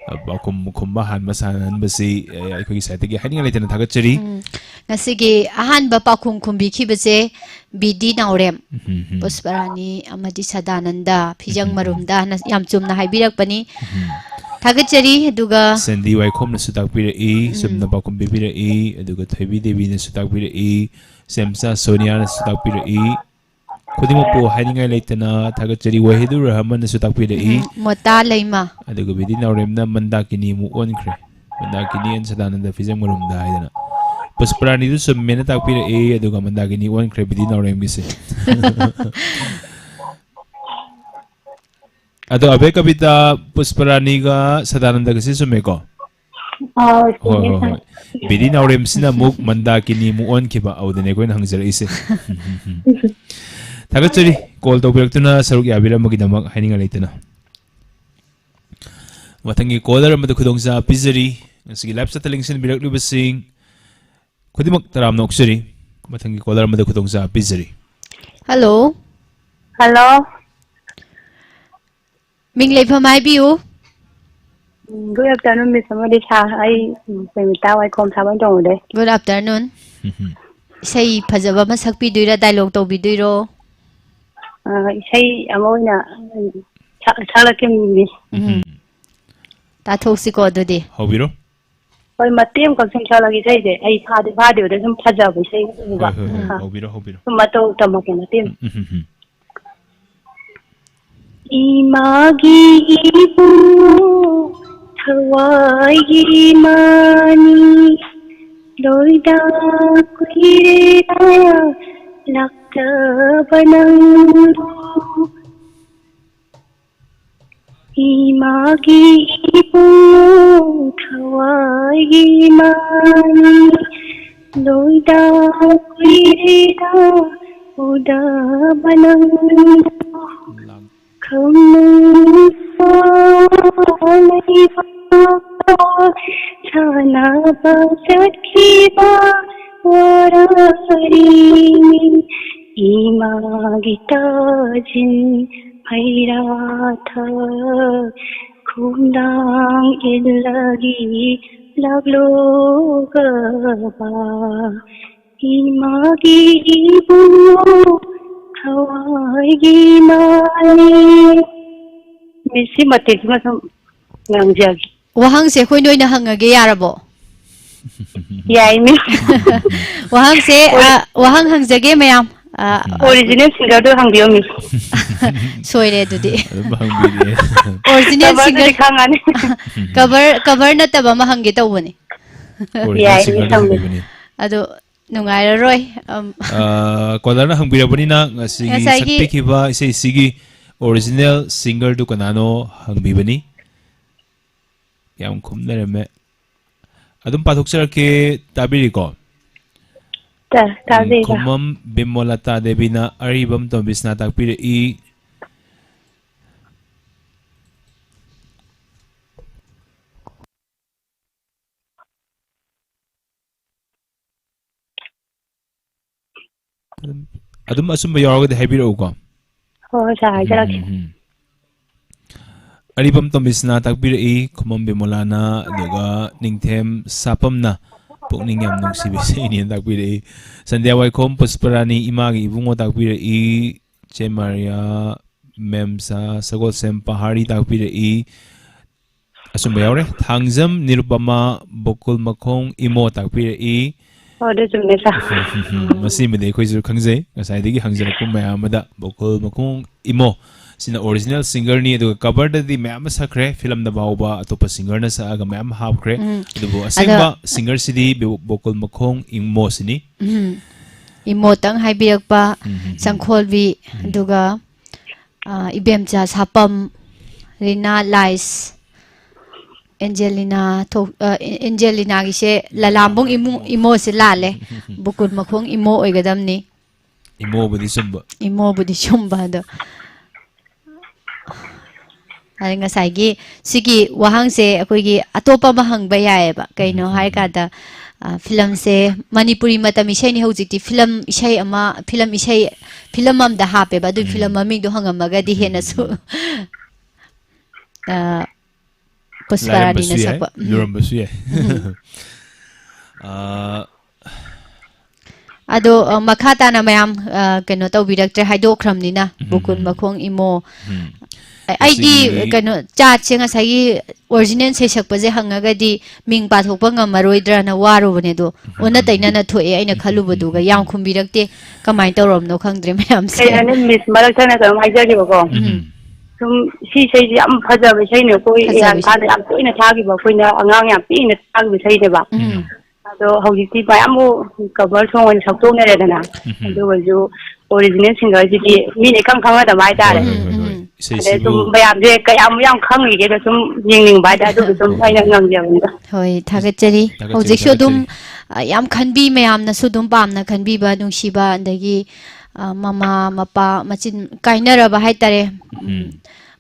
ꯑ, ꯄꯥꯎꯈꯨꯝ ꯈꯨꯝꯕ ꯍꯥꯟꯕ ꯁꯥꯟꯅꯍꯟꯕꯁꯤ, ꯑ, ꯑꯩꯈꯣꯏꯒꯤ ꯁꯥꯏꯠꯇꯒꯤ ꯍꯥꯏꯅꯤꯡꯉꯥꯏ ꯂꯩꯇꯅ ꯊꯥꯒꯠꯆꯔꯤ꯫ ꯎꯝ꯫ ꯉꯁꯤꯒꯤ ꯑꯍꯥꯟꯕ ꯄꯥꯎꯈꯨꯝ ꯈꯨꯝꯕꯤꯈꯤꯕꯁꯦ ꯕꯤ ꯗꯤ ꯅꯥꯎꯔꯦꯝ, ꯎꯝ, ꯎꯝ꯫ ꯄꯨꯁꯄꯔꯥꯅꯤ ꯑꯃꯗꯤ ꯁꯗꯥꯅꯟꯗ ꯐꯤꯖꯪ ꯎꯝ, ꯎꯝ, ꯎꯝ꯫ ꯃꯔꯨꯝꯗ ꯍꯥꯏꯅ ꯌꯥꯝ ꯆꯨꯝꯅ ꯍꯥꯏꯕꯤꯔꯛꯄꯅꯤ꯫ ꯎꯝ꯫ ꯊꯥꯒꯠꯆꯔꯤ꯫ ꯑꯗꯨꯒ ꯁꯦꯟꯗꯤ ꯋꯥꯏꯈꯣꯝꯅꯁꯨ ꯇꯥꯛꯄꯤꯔꯛꯏ, ꯎꯝ꯫ ꯆꯨꯝꯅ ꯄꯥꯎꯈꯨꯝ ꯄꯤꯕꯤꯔꯛꯏ, ꯑꯗꯨꯒ ꯊꯣꯏꯕꯤ ꯗꯦꯕꯤꯅꯁꯨ ꯇꯥꯛꯄꯤꯔꯛꯏ, ꯁꯦꯝꯆꯥ ꯁꯣꯅꯤꯌꯥꯅꯁꯨ ꯇꯥꯛꯄꯤꯔꯛꯏ꯫ ꯈꯨꯗꯤꯡꯃꯛꯄꯨ ꯍꯥꯏꯅꯤꯡꯉꯥꯏ ꯂꯩꯇꯅ ꯊꯥꯒꯠꯆꯔꯤ꯫ ꯋꯥꯍꯤꯗꯨꯔ ꯔꯍꯃꯟꯅꯁꯨ ꯇꯥꯛꯄꯤꯔꯛꯏ꯫ ꯎꯝ, ꯃꯣꯇꯥ ꯂꯩꯃ꯫ ꯑꯗꯨꯒ ꯕꯤ ꯗꯤ ꯅꯥꯎꯔꯦꯝꯅ ꯃꯟꯗꯥꯀꯤꯅꯤ ꯑꯃꯨꯛ ꯑꯣꯟꯈ꯭ꯔꯦ꯫ ꯃꯟꯗꯥꯀꯤꯅꯤ ꯑꯦꯟ ꯁꯗꯥꯅꯟꯗ ꯐꯤꯖꯪ ꯃꯔꯨꯝꯗ ꯍꯥꯏꯗꯅ꯫ ꯄꯨꯁꯄꯔꯥꯅꯤꯗꯨ ꯆꯨꯝꯃꯦꯅ ꯇꯥꯛꯄꯤꯔꯛꯏ, ꯑꯗꯨꯒ ꯃꯟꯗꯥꯀꯤꯅꯤ ꯑꯣꯟꯈ꯭ꯔꯦ ꯕꯤꯗꯤ ꯅꯥꯎꯔꯦꯝꯒꯤꯁꯦ꯫ ꯑꯗꯣ ꯑꯕꯦ ꯀꯕꯤꯇꯥ, ꯄꯨꯁꯄꯔꯥꯅꯤꯒ ꯁꯗꯥꯅꯟꯗꯒꯁꯦ ꯆꯨꯝꯃꯦꯀꯣ? ꯑꯥꯎ, ꯍꯣꯏ, ꯆꯨꯝꯃꯦ, ꯍꯣꯏ, ꯁꯥꯔ꯫ ꯍꯣꯏ꯫ ꯕꯤꯗꯤ ꯅꯥꯎꯔꯦꯝꯁꯤꯅ ꯑꯃꯨꯛ ꯃꯟꯗꯥꯀꯤꯅꯤ ꯑꯃꯨꯛ ꯑꯣꯟꯈꯤꯕ, ꯑꯗꯨꯗꯅꯦ ꯑꯩꯈꯣꯏꯅ ꯍꯪꯖꯔꯛꯏꯁꯦ꯫ ꯊꯥꯒꯠꯆꯔꯤ, ꯀꯣꯜ ꯇꯧꯕꯤꯔꯛꯇꯨꯅ ꯁꯔꯨꯛ ꯌꯥꯕꯤꯔꯝꯕꯒꯤꯗꯃꯛ ꯍꯥꯏꯅꯤꯡꯉꯥꯏ ꯂꯩꯇꯅ꯫ ꯃꯊꯪꯒꯤ ꯀꯣꯂꯔ ꯑꯃꯗ ꯈꯨꯗꯣꯡꯆꯥꯕ ꯄꯤꯖꯔꯤ꯫ ꯉꯁꯤꯒꯤ ꯂꯥꯏꯞ ꯆꯠꯇ ꯂꯦꯡꯁꯤꯟꯕꯤꯔꯛꯂꯤꯕꯁꯤꯡ ꯈꯨꯗꯤꯡꯃꯛ ꯇꯔꯥꯝꯅ ꯑꯣꯛꯆꯔꯤ꯫ ꯃꯊꯪꯒꯤ ꯀꯣꯂꯔ ꯑꯃꯗ ꯈꯨꯗꯣꯡꯆꯥꯕ ꯄꯤꯖꯔꯤ꯫ ꯍꯜꯂꯣ꯫ ꯍꯜꯂꯣ꯫ ꯃꯤꯡ ꯂꯩꯐꯝ ꯍꯥꯏꯕꯤꯌꯨ꯫ ꯎꯝ, good afternoon, Miss ꯑꯃꯗꯤ ꯁꯥꯔ꯫ ꯑꯩ, ꯎꯝ, ꯄ꯭ꯔꯦꯃꯤꯇꯥ ꯋꯥꯏꯈꯣꯝ ꯁꯥꯕꯝ ꯇꯣꯡꯉꯨꯗꯩ꯫ Good afternoon꯫ ꯏꯁꯩ ꯐꯖꯕ ꯑꯃ ꯁꯛꯄꯤꯗꯣꯏꯔꯥ, dialogue ꯇꯧꯕꯤꯗꯣꯏꯔꯣ? ꯑ, ꯏꯁꯩ ꯑꯃ ꯑꯣꯏꯅ, ꯎꯝ, ꯁꯛ-, ꯁꯛꯂꯛꯀꯦ, Miss꯫ ꯎꯝ꯫ ꯎꯝ꯫ ꯇꯥꯊꯣꯛꯁꯤꯀꯣ ꯑꯗꯨꯗꯤ꯫ ꯍꯧꯕꯤꯔꯣ꯫ ꯍꯣꯏ, ꯃꯇꯦꯛ ꯑꯃꯈꯛ ꯁꯨꯝ ꯁꯛꯂꯛꯀꯦ ꯏꯁꯩꯁꯦ꯫ ꯑꯩ ꯐꯥꯗꯤ ꯐꯥꯗꯦꯕ, ꯑꯗ ꯁꯨꯝ ꯐꯖꯕ ꯏꯁꯩ ꯑꯣꯏꯕ꯫ ꯍꯣꯏ, ꯍꯣꯏ, ꯍꯣꯏ, ꯑꯥ꯫ ꯍꯧꯕꯤꯔꯣ, ꯍꯧꯕꯤꯔꯣ꯫ ꯁꯨꯝ ꯃꯇꯧ ꯇꯝꯃꯛꯀꯦ ꯃꯇꯦꯛ ꯑꯃ꯫ ꯎꯝ, ꯎꯝ, ꯎꯝ, ꯎꯝ꯫ ꯏꯃꯥꯒꯤ ꯏꯕꯨꯡꯉꯣ ꯊꯋꯥꯏꯒꯤ ꯃꯥꯅꯤ, ꯂꯣꯏꯗ ꯀꯨꯏꯔꯦꯗ ꯂꯥꯛꯇꯕ ꯅꯪꯕꯨ꯫ ꯏꯃꯥꯒꯤ ꯏꯕꯨꯡꯉꯣ ꯊꯋꯥꯏꯒꯤ ꯃꯥꯅꯤ, ꯂꯣꯏꯗ ꯀꯨꯏꯔꯦꯗ ꯎꯗꯕ ꯅꯪꯕꯨ꯫ ꯂꯥꯡ- ꯈꯝꯅꯨꯡ ꯂꯩꯕꯥꯛꯇ ꯁꯥꯟꯅꯕ ꯆꯠꯈꯤꯕ ꯋꯥꯔꯤꯅꯤ꯫ ꯏꯃꯥꯒꯤ ꯇꯥꯖꯤꯟ ꯃꯩꯔꯥꯊꯛ ꯈꯣꯡꯗꯥꯡ ꯏꯜꯂꯒꯤ ꯂꯥꯛꯂꯣꯒꯕ ꯏꯃꯥꯒꯤ ꯏꯕꯨꯡꯉꯣ ꯊꯋꯥꯏꯒꯤ ꯃꯥꯅꯤ꯫ ꯃꯤꯁ, ꯁꯤ ꯃꯇꯦꯛꯁꯤꯃ ꯁꯨꯝ ꯉꯥꯡꯖꯒꯦ꯫ ꯋꯥꯍꯪꯁꯦ ꯑꯩꯈꯣꯏ ꯅꯣꯏꯅ ꯍꯪꯉꯒꯦ, ꯌꯥꯔꯕꯣ? ꯌꯥꯏ, ꯃꯤꯁ꯫ ꯋꯥꯍꯪꯁꯦ, ꯑꯣꯏ-, ꯑ, ꯋꯥꯍꯪ ꯍꯪꯖꯒꯦ ꯃꯌꯥꯝ꯫ ꯑ, ꯎꯝ꯫ Original singerꯗꯣ ꯍꯪꯕꯤꯌꯣ, ꯃꯤꯁ꯫ ꯁꯣꯏꯔꯦ ꯑꯗꯨꯗꯤ꯫ ꯑꯗꯨꯝ ꯍꯪꯕꯤꯔꯦ꯫ Original coverꯗꯨꯗꯤ singer ꯈꯪꯉꯅꯤ꯫ Cover, cover ꯅꯠꯇꯕ ꯑꯃ ꯍꯪꯒꯦ ꯇꯧꯕꯅꯤ꯫ Original ꯌꯥꯏ, ꯃꯤꯁ, singerꯗꯣ ꯍꯪꯕꯤꯌꯨ꯫ ꯍꯪꯕꯤꯕꯅꯤ꯫ ꯑꯗꯣ ꯅꯨꯡꯉꯥꯏꯔꯔꯣꯏ꯫ ꯑꯝ, ꯑ, ꯀꯣꯂꯔꯅ ꯍꯪꯕꯤꯔꯕꯅꯤꯅ ꯉꯁꯤꯒꯤ ꯉꯁꯥꯏꯒꯤ ꯁꯛꯄꯤꯈꯤꯕ ꯏꯁꯩꯁꯤꯒꯤ original singerꯗꯨ ꯀꯅꯥꯅꯣ ꯍꯪꯕꯤꯕꯅꯤ꯫ ꯌꯥꯝ ꯈꯨꯝꯅꯔꯝꯃꯦ꯫ ꯑꯗꯨꯝ ꯄꯥꯊꯣꯛꯆꯔꯛꯀꯦ, ꯇꯥꯕꯤꯔꯤꯀꯣ? ꯇꯥ-, ꯎꯝ, ꯇꯥꯖꯩ, ꯏꯇꯥꯎ꯫ ꯈꯨꯃꯝ ꯕꯤꯃꯣꯂꯥꯇꯥ ꯗꯦꯕꯤꯅ ꯑꯔꯤꯕꯝ ꯇꯣꯝꯕꯤꯁꯅꯥ ꯇꯥꯛꯄꯤꯔꯛꯏ꯫ ꯑꯗꯨꯝ, ꯑꯗꯨꯝ ꯑꯆꯨꯝꯕ ꯌꯥꯎꯔꯒꯗꯤ ꯍꯥꯏꯕꯤꯔꯛꯎꯀꯣ꯫ ꯍꯣꯏ, ꯍꯣꯏ, ꯁꯥꯔ, ꯎꯝ, ꯍꯥꯏꯖꯔꯛꯀꯦ꯫ ꯎꯝ, ꯎꯝ꯫ ꯑꯔꯤꯕꯝ ꯇꯣꯝꯕꯤꯁꯅꯥ ꯇꯥꯛꯄꯤꯔꯛꯏ, ꯈꯨꯃꯝ ꯕꯤꯃꯣꯂꯥꯅ, ꯑꯗꯨꯒ ꯅꯤꯡꯊꯦꯝ ꯁꯥꯄꯝꯅ ꯄꯨꯛꯅꯤꯡ ꯌꯥꯝ ꯅꯨꯡꯁꯤꯕ ꯏꯁꯩꯅꯦꯅ ꯇꯥꯛꯄꯤꯔꯛꯏ꯫ ꯁꯟꯙ꯭ꯌꯥ ꯋꯥꯏꯈꯣꯝ ꯄꯨꯁꯄꯔꯥꯅꯤ ꯏꯃꯥꯒꯤ ꯏꯕꯨꯡꯉꯣ ꯇꯥꯛꯄꯤꯔꯛꯏ, ꯆꯦ ꯃꯥꯔꯤꯌꯥ ꯃꯦꯝꯁꯥ ꯁꯒꯣꯜꯁꯦꯝ ꯄꯍꯥꯔꯤ ꯇꯥꯛꯄꯤꯔꯛꯏ꯫ ꯑꯆꯨꯝꯕ ꯌꯥꯎꯔꯦ꯫ ꯊꯥꯡꯖꯝ ꯅꯤꯔꯨꯄꯃꯥ ꯕꯣꯀꯨꯜ ꯃꯈꯣꯡ ꯏꯃꯣ ꯇꯥꯛꯄꯤꯔꯛꯏ꯫ ꯑꯣ, ꯑꯗꯨ ꯆꯨꯝꯃꯦ, ꯁꯥꯔ꯫ ꯃꯁꯤꯃꯗꯤ ꯑꯩꯈꯣꯏꯁꯨ ꯈꯪꯖꯩ꯫ ꯉꯁꯥꯏꯗꯒꯤ ꯍꯪꯖꯔꯛꯄ ꯃꯌꯥꯝ ꯑꯃꯗ ꯕꯣꯀꯨꯜ ꯃꯈꯣꯡ ꯏꯃꯣ ꯁꯤꯅ original singerꯅꯤ, ꯑꯗꯨꯒ coverꯗꯗꯤ ꯃꯌꯥꯝ ꯑꯃ ꯁꯛꯈ꯭ꯔꯦ, ꯐꯤꯂꯝꯗ ꯐꯥꯎꯕ ꯑꯇꯣꯞꯄ singerꯅ ꯁꯛꯑꯒ ꯃꯌꯥꯝ ꯍꯥꯞꯈ꯭ꯔꯦ꯫ ꯎꯝ꯫ ꯑꯗꯨꯕꯨ ꯑꯗꯣ ꯑꯁꯦꯡꯕ singerꯁꯤꯗꯤ ꯕꯣ-, ꯕꯣꯀꯨꯜ ꯃꯈꯣꯡ ꯏꯃꯣꯁꯤꯅꯤ꯫ ꯎꯝ꯫ ꯏꯃꯣꯇꯪ ꯍꯥꯏꯕꯤꯔꯛꯄ ꯎꯝ, ꯎꯝ, ꯎꯝ꯫ ꯆꯪꯈꯣꯜꯕꯤ, ꯎꯝ꯫ ꯑꯗꯨꯒ ꯑ, ꯏꯕꯦꯝꯆꯥ ꯁꯥꯄꯝ, ꯔꯤꯅꯥ ꯂꯥꯏꯁ, ꯑꯦꯟꯖꯦꯂꯤꯅꯥ ꯊꯣꯛ-, ꯑ, ꯑꯦ-, ꯑꯦꯟꯖꯦꯂꯤꯅꯥꯒꯤꯁꯦ ꯂꯂꯥꯝꯕꯨꯡ ꯏꯃꯨꯡ, ꯏꯃꯣꯁꯦ ꯂꯥꯜꯂꯦ꯫ ꯕꯨꯀꯨꯟ ꯃꯈꯣꯡ ꯏꯃꯣ ꯑꯣꯏꯒꯗꯕꯅꯤ꯫ ꯏꯃꯣꯕꯨꯗꯤ ꯆꯨꯝꯕ꯫ ꯏꯃꯣꯕꯨꯗꯤ ꯆꯨꯝꯕ ꯑꯗꯣ꯫ ꯑꯗ ꯉꯁꯥꯏꯒꯤ ꯁꯤꯒꯤ ꯋꯥꯍꯪꯁꯦ ꯑꯩꯈꯣꯏꯒꯤ ꯑꯇꯣꯞꯄ ꯑꯃ ꯍꯪꯕ ꯌꯥꯏꯌꯦꯕ꯫ ꯀꯩꯅꯣ ꯎꯝ, ꯎꯝ, ꯎꯝ꯫ ꯍꯥꯏꯔꯀꯥꯟꯗ, ꯑ, ꯐꯤꯂꯝꯁꯦ ꯃꯅꯤꯄꯨꯔꯤ ꯃꯇꯝ ꯏꯁꯩꯅꯤ ꯍꯧꯖꯤꯛꯇꯤ꯫ ꯐꯤꯂꯝ ꯏꯁꯩ ꯑꯃ, ꯐꯤꯂꯝ ꯏꯁꯩ, ꯐꯤꯂꯝ ꯑꯃꯗ ꯍꯥꯞꯄꯦꯕ꯫ ꯑꯗꯨꯒꯤ ꯎꯝ, ꯐꯤꯂꯝ ꯎꯝ꯫ ꯃꯃꯤꯡꯗꯣ ꯍꯪꯉꯝꯃꯒꯗꯤ ꯎꯝ, ꯍꯦꯟꯅꯁꯨ, ꯎꯝ, ꯎꯝ꯫ ꯑ, ꯄꯨꯁꯄꯥꯔꯥꯅꯤꯅ ꯂꯥꯏꯔꯝꯕꯁꯨ ꯌꯥꯏ, ꯁꯛꯄ꯫ ꯎꯝ꯫ ꯂꯨꯔꯝꯕꯁꯨ ꯌꯥꯏ꯫ ꯎꯝ꯫ ꯑ, ꯑꯗꯣ, ꯑ, ꯃꯈꯥ ꯇꯥꯅ ꯃꯌꯥꯝ, ꯑ, ꯀꯩꯅꯣ ꯇꯧꯕꯤꯔꯛꯇ꯭ꯔꯦ, ꯍꯥꯏꯗꯣꯛꯈ꯭ꯔꯕꯅꯤꯅ, ꯎꯝ, ꯕꯨꯀꯨꯟ ꯎꯝ, ꯎꯝ꯫ ꯃꯈꯣꯡ ꯏꯃꯣ꯫ ꯎꯝ꯫ ꯑ-, ꯑꯩꯒꯤ ꯉꯁꯤꯒꯤ ꯀꯩꯅꯣ, ꯆꯥꯠꯁꯦ ꯉꯁꯥꯏꯒꯤ original ꯁꯩꯁꯛꯄꯁꯦ ꯍꯪꯉꯒꯗꯤ ꯃꯤꯡ ꯄꯥꯊꯣꯛꯄ ꯉꯝꯃꯔꯣꯏꯗ꯭ꯔꯅ ꯋꯥꯔꯨꯕꯅꯦ, ꯑꯗꯣ ꯎꯝ, ꯎꯝ, ꯑꯣꯟꯅ ꯎꯝ, ꯎꯝ꯫ ꯇꯩꯅꯅ ꯊꯣꯛꯑꯦ ꯑꯩꯅ ꯎꯝ, ꯎꯝ, ꯎꯝ, ꯈꯜꯂꯨꯕꯗꯨꯒ꯫ ꯎꯝ, ꯌꯥꯝ ꯎꯝ꯫ ꯈꯨꯝꯕꯤꯔꯛꯇꯦ, ꯀꯃꯥꯏꯅ ꯇꯧꯔꯕꯅꯣ ꯈꯪꯗ꯭ꯔꯦ ꯃꯌꯥꯝꯁꯦ꯫ ꯀꯩ ꯍꯥꯏꯅꯤ, ꯃꯤꯁ, ꯃꯔꯛ ꯊꯠꯅ ꯀꯩꯅꯣꯝ ꯍꯥꯏꯖꯒꯦꯕꯀꯣ꯫ ꯎꯝ꯫ ꯁꯨꯝ ꯁꯤ ꯏꯁꯩꯁꯦ ꯌꯥꯝ ꯐꯖꯕ ꯏꯁꯩꯅꯦ, ꯑꯩꯈꯣꯏ ꯐꯖꯕ ꯏꯁꯩ꯫ ꯍꯥꯟꯅ ꯌꯥꯝ ꯇꯣꯏꯅ ꯊꯥꯈꯤꯕ, ꯑꯩꯈꯣꯏꯅ ꯑꯉꯥꯡ ꯌꯥꯝ ꯄꯤꯛꯏꯉꯩꯗ ꯊꯥꯈꯤꯕ ꯏꯁꯩꯅꯦꯕ꯫ ꯎꯝ꯫ ꯎꯝ꯫ ꯑꯗꯣ ꯍꯧꯖꯤꯛꯇꯤ ꯃꯌꯥꯝꯕꯨ cover song ꯑꯣꯏꯅ ꯁꯛꯇꯣꯛꯅꯔꯦꯗꯅ꯫ ꯎꯝ꯫ ꯑꯗꯨꯒꯁꯨ original singerꯁꯤꯗꯤ ꯃꯤꯅ ꯏꯈꯪ ꯈꯪꯅꯗꯕ ꯍꯥꯏꯇꯥꯔꯦ꯫ ꯍꯣꯏ, ꯍꯣꯏ, ꯍꯣꯏ, ꯍꯣꯏ꯫ ꯎꯝ꯫ ꯑꯗꯩ ꯏꯁꯩꯁꯤꯕꯨ ꯁꯨꯝ ꯃꯌꯥꯝꯁꯦ ꯀꯌꯥꯝ ꯌꯥꯝ ꯈꯪꯉꯤꯒꯦꯗ ꯁꯨꯝ ꯌꯦꯡꯅꯤꯡꯕ ꯍꯥꯏꯇꯥꯔꯦ꯫ ꯑꯗꯨꯒꯤ ꯁꯨꯝ ꯍꯣꯏ, ꯑꯩꯅ ꯍꯣꯏ꯫ ꯉꯝꯖꯕꯅꯤꯗ꯫ ꯍꯣꯏ, ꯊꯥꯒꯠꯆꯔꯤ꯫ ꯊꯥꯒꯠꯆꯔꯤ, ꯍꯧꯖꯤꯛꯁꯨ ꯑꯗꯨꯝ, ꯊꯥꯒꯠꯆꯔꯤ꯫ ꯑ, ꯌꯥꯝ ꯈꯟꯕꯤ, ꯃꯌꯥꯝꯅꯁꯨ ꯑꯗꯨꯝ ꯄꯥꯝꯅ ꯈꯟꯕꯤꯕ, ꯅꯨꯡꯁꯤꯕ, ꯑꯗꯒꯤ, ꯑ, ꯃꯃꯥ, ꯃꯄꯥ, ꯃꯆꯤꯟ ꯀꯥꯏꯅꯔꯕ ꯍꯥꯏꯇꯥꯔꯦ꯫ ꯎꯝ꯫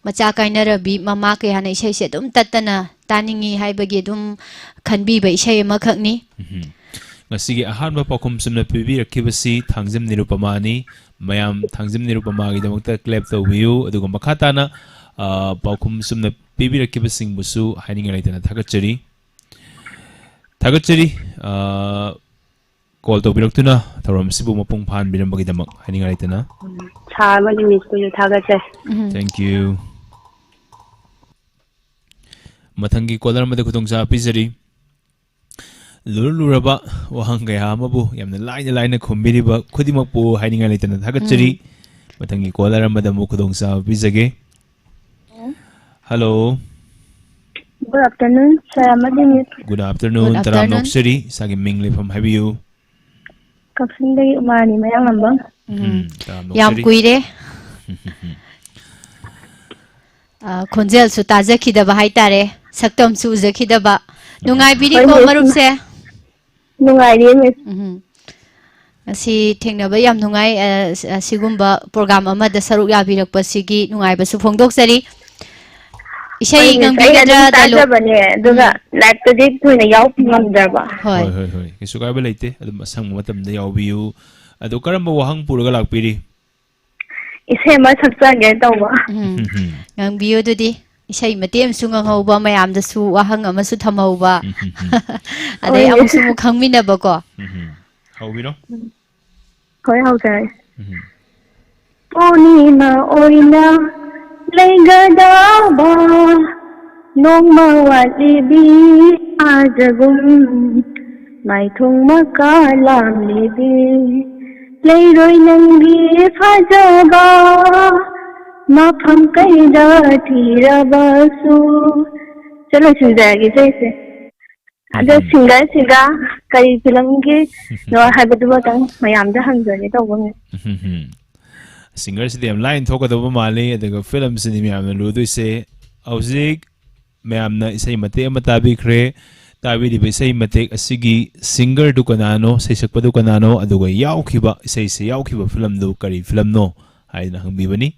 ꯃꯆꯥ ꯀꯥꯏꯅꯔꯕꯤ ꯃꯃꯥ ꯀꯌꯥꯅ ꯏꯁꯩꯁꯦ ꯑꯗꯨꯝ ꯇꯠꯇꯅ ꯇꯥꯅꯤꯡꯉꯤ ꯍꯥꯏꯕꯒꯤ ꯑꯗꯨꯝ ꯈꯟꯕꯤꯕ ꯏꯁꯩ ꯑꯃꯈꯛꯅꯤ꯫ ꯎꯝ꯫ ꯉꯁꯤꯒꯤ ꯑꯍꯥꯟꯕ ꯄꯥꯎꯈꯨꯝ ꯆꯨꯝꯅ ꯄꯤꯕꯤꯔꯛꯈꯤꯕꯁꯤ ꯊꯥꯡꯖꯝ ꯅꯤꯔꯨꯄꯃꯥꯅꯤ꯫ ꯃꯌꯥꯝ ꯊꯥꯡꯖꯝ ꯅꯤꯔꯨꯄꯃꯥꯒꯤꯗꯃꯛꯇ clap ꯇꯧꯕꯤꯌꯨ꯫ ꯑꯗꯨꯒ ꯃꯈꯥ ꯇꯥꯅ, ꯑ, ꯄꯥꯎꯈꯨꯝ ꯆꯨꯝꯅ ꯄꯤꯕꯤꯔꯛꯈꯤꯕꯁꯤꯡꯕꯨꯁꯨ ꯍꯥꯏꯅꯤꯡꯉꯥꯏ ꯂꯩꯇꯅ ꯊꯥꯒꯠꯆꯔꯤ꯫ ꯊꯥꯒꯠꯆꯔꯤ꯫ ꯑ, call ꯇꯧꯕꯤꯔꯛꯇꯨꯅ ꯊꯧꯔꯝ ꯑꯁꯤꯕꯨ ꯃꯄꯨꯡ ꯐꯥꯍꯟꯕꯤꯔꯝꯕꯒꯤꯗꯃꯛ ꯍꯥꯏꯅꯤꯡꯉꯥꯏ ꯂꯩꯇꯅ꯫ Sir ꯑꯃꯗꯤ Missꯄꯨꯁꯨ ꯊꯥꯒꯠꯆꯔꯤ꯫ ꯎꯝ꯫ Thank you꯫ ꯃꯊꯪꯒꯤ caller ꯑꯃꯗ ꯈꯨꯗꯣꯡꯆꯥꯕ ꯄꯤꯖꯔꯤ꯫ ꯂꯨꯔ ꯂꯨꯔꯕ ꯋꯥꯍꯪ ꯀꯌꯥ ꯑꯃꯕꯨ ꯌꯥꯝꯅ ꯂꯥꯏꯅ ꯂꯥꯏꯅ ꯈꯨꯝꯕꯤꯔꯤꯕ ꯈꯨꯗꯤꯡꯃꯛꯄꯨ ꯍꯥꯏꯅꯤꯡꯉꯥꯏ ꯂꯩꯇꯅ ꯊꯥꯒꯠꯆꯔꯤ꯫ ꯎꯝ꯫ ꯃꯊꯪꯒꯤ caller ꯑꯃꯗ ꯑꯃꯨꯛ ꯈꯨꯗꯣꯡꯆꯥꯕ ꯄꯤꯖꯒꯦ꯫ Hello꯫ Good afternoon, sir ꯑꯃꯗꯤ Miss꯫ Good afternoon, good afternoon꯫ ꯇꯔꯥꯝꯅ ꯑꯣꯛꯆꯔꯤ꯫ ꯏꯁꯥꯒꯤ ꯃꯤꯡ ꯂꯩꯐꯝ ꯍꯥꯏꯕꯤꯌꯨ꯫ ꯀꯛꯆꯤꯡꯗꯒꯤ ꯎꯃꯥꯅꯤ ꯃꯌꯥꯡꯂꯝꯕꯝ꯫ ꯎꯝ꯫ ꯎꯝ, ꯇꯔꯥꯝꯅ ꯌꯥꯝ ꯑꯣꯛꯆꯔꯤ꯫ ꯀꯨꯏꯔꯦ꯫ ꯑ, ꯈꯣꯟꯖꯦꯜꯁꯨ ꯇꯥꯖꯈꯤꯗꯕ ꯍꯥꯏꯇꯥꯔꯦ, ꯁꯛꯇꯝꯁꯨ ꯎꯖꯈꯤꯗꯕ꯫ ꯅꯨꯡꯉꯥꯏꯕꯤꯔꯤꯀꯣ, ꯍꯣꯏ, ꯃꯔꯨꯞꯁꯦ? ꯅꯨꯡꯉꯥꯏꯔꯤꯌꯦ, Miss꯫ ꯎꯝ꯫ ꯉꯁꯤ ꯊꯦꯡꯅꯕ ꯌꯥꯝ ꯅꯨꯡꯉꯥꯏ꯫ ꯑ, ꯑꯁꯤꯒꯨꯝꯕ program ꯑꯃꯗ ꯁꯔꯨꯛ ꯌꯥꯕꯤꯔꯛꯄꯁꯤꯒꯤ ꯅꯨꯡꯉꯥꯏꯕꯁꯨ ꯐꯣꯡꯗꯣꯛꯆꯔꯤ꯫ ꯏꯁꯩ ꯍꯣꯏ, Miss, ꯑꯩ ꯉꯪꯕꯤꯒꯗ꯭ꯔꯥ, ꯑꯗꯨꯝ dialogue? ꯇꯥꯖꯕꯅꯦ, ꯑꯗꯨꯒ ꯎꯝ꯫ Liveꯇꯗꯤ ꯊꯣꯏꯅ ꯌꯥꯎꯕ ꯉꯝꯗ꯭ꯔꯕ꯫ ꯍꯣꯏ꯫ ꯍꯣꯏ, ꯍꯣꯏ, ꯍꯣꯏ꯫ ꯀꯩꯁꯨ ꯀꯥꯏꯕ ꯂꯩꯇꯦ꯫ ꯑꯗꯨꯝ ꯑꯁꯪꯕ ꯃꯇꯝꯗ ꯌꯥꯎꯕꯤꯌꯨ꯫ ꯑꯗꯣ ꯀꯔꯝꯕ ꯋꯥꯍꯪ ꯄꯨꯔꯒ ꯂꯥꯛꯄꯤꯔꯤ? ꯏꯁꯩ ꯑꯃ ꯁꯛꯆꯒꯦ ꯇꯧꯕ꯫ ꯎꯝ꯫ ꯎꯝ꯫ ꯉꯪꯕꯤꯌꯨ ꯑꯗꯨꯗꯤ꯫ ꯏꯁꯩ ꯃꯇꯦꯛ ꯑꯃꯁꯨ ꯉꯪꯍꯧꯕ, ꯃꯌꯥꯝꯗꯁꯨ ꯋꯥꯍꯪ ꯑꯃꯁꯨ ꯊꯝꯍꯧꯕ꯫ ꯎꯝ꯫ ꯑꯗꯩ ꯍꯣꯏ꯫ ꯑꯃꯨꯛꯁꯨ ꯑꯃꯨꯛ ꯈꯪꯃꯤꯟꯅꯕꯀꯣ꯫ ꯎꯝ꯫ ꯍꯧꯕꯤꯔꯣ꯫ ꯎꯝ꯫ ꯍꯣꯏ, ꯍꯧꯖꯔꯒꯦ꯫ ꯎꯝ꯫ ꯄꯨꯔꯅꯤꯃ ꯑꯣꯏꯅ ꯂꯩꯒꯗꯕ ꯅꯣꯡꯃ ꯋꯥꯠꯂꯤꯕꯤ ꯊꯥꯖꯒꯨꯝ ꯃꯥꯏꯊꯣꯡ ꯃꯀꯥ ꯂꯥꯝꯂꯤꯕꯤ꯫ ꯂꯩꯔꯣꯏ ꯅꯪꯒꯤ ꯐꯖꯕ ꯃꯐꯝ ꯀꯩꯗ ꯊꯤꯔꯕꯁꯨ꯫ ꯆꯠꯂꯣ, ꯁꯤꯟꯖꯔꯒꯦ ꯏꯁꯩꯁꯦ꯫ ꯑꯗꯣ ꯎꯝ꯫ Singerꯁꯤꯒ ꯀꯔꯤ ꯐꯤꯂꯝꯒꯤꯅꯣ ꯍꯥꯏꯕꯗꯨꯃꯇꯪ ꯃꯌꯥꯝꯗ ꯍꯪꯖꯒꯦ ꯇꯧꯕꯅꯦ꯫ ꯎꯝ꯫ Singerꯁꯤꯗꯤ ꯌꯥꯝ ꯂꯥꯏꯅ ꯊꯣꯛꯀꯗꯧꯕ ꯃꯥꯜꯂꯤ, ꯑꯗꯨꯒ ꯐꯤꯂꯝꯁꯤꯅꯤ ꯃꯌꯥꯝꯅ ꯂꯨꯗꯣꯏꯁꯦ꯫ ꯍꯧꯖꯤꯛ ꯃꯌꯥꯝꯅ ꯏꯁꯩ ꯃꯇꯦꯛ ꯑꯃ ꯇꯥꯕꯤꯈ꯭ꯔꯦ꯫ ꯇꯥꯕꯤꯔꯤꯕ ꯏꯁꯩ ꯃꯇꯦꯛ ꯑꯁꯤꯒꯤ singerꯗꯨ ꯀꯅꯥꯅꯣ, ꯁꯩꯁꯛꯄꯗꯨ ꯀꯅꯥꯅꯣ, ꯑꯗꯨꯒ ꯌꯥꯎꯈꯤꯕ, ꯏꯁꯩꯁꯦ ꯌꯥꯎꯈꯤꯕ ꯐꯤꯂꯝꯗꯨ ꯀꯔꯤ ꯐꯤꯂꯝꯅꯣ ꯍꯥꯏꯗꯅ ꯍꯪꯕꯤꯕꯅꯤ꯫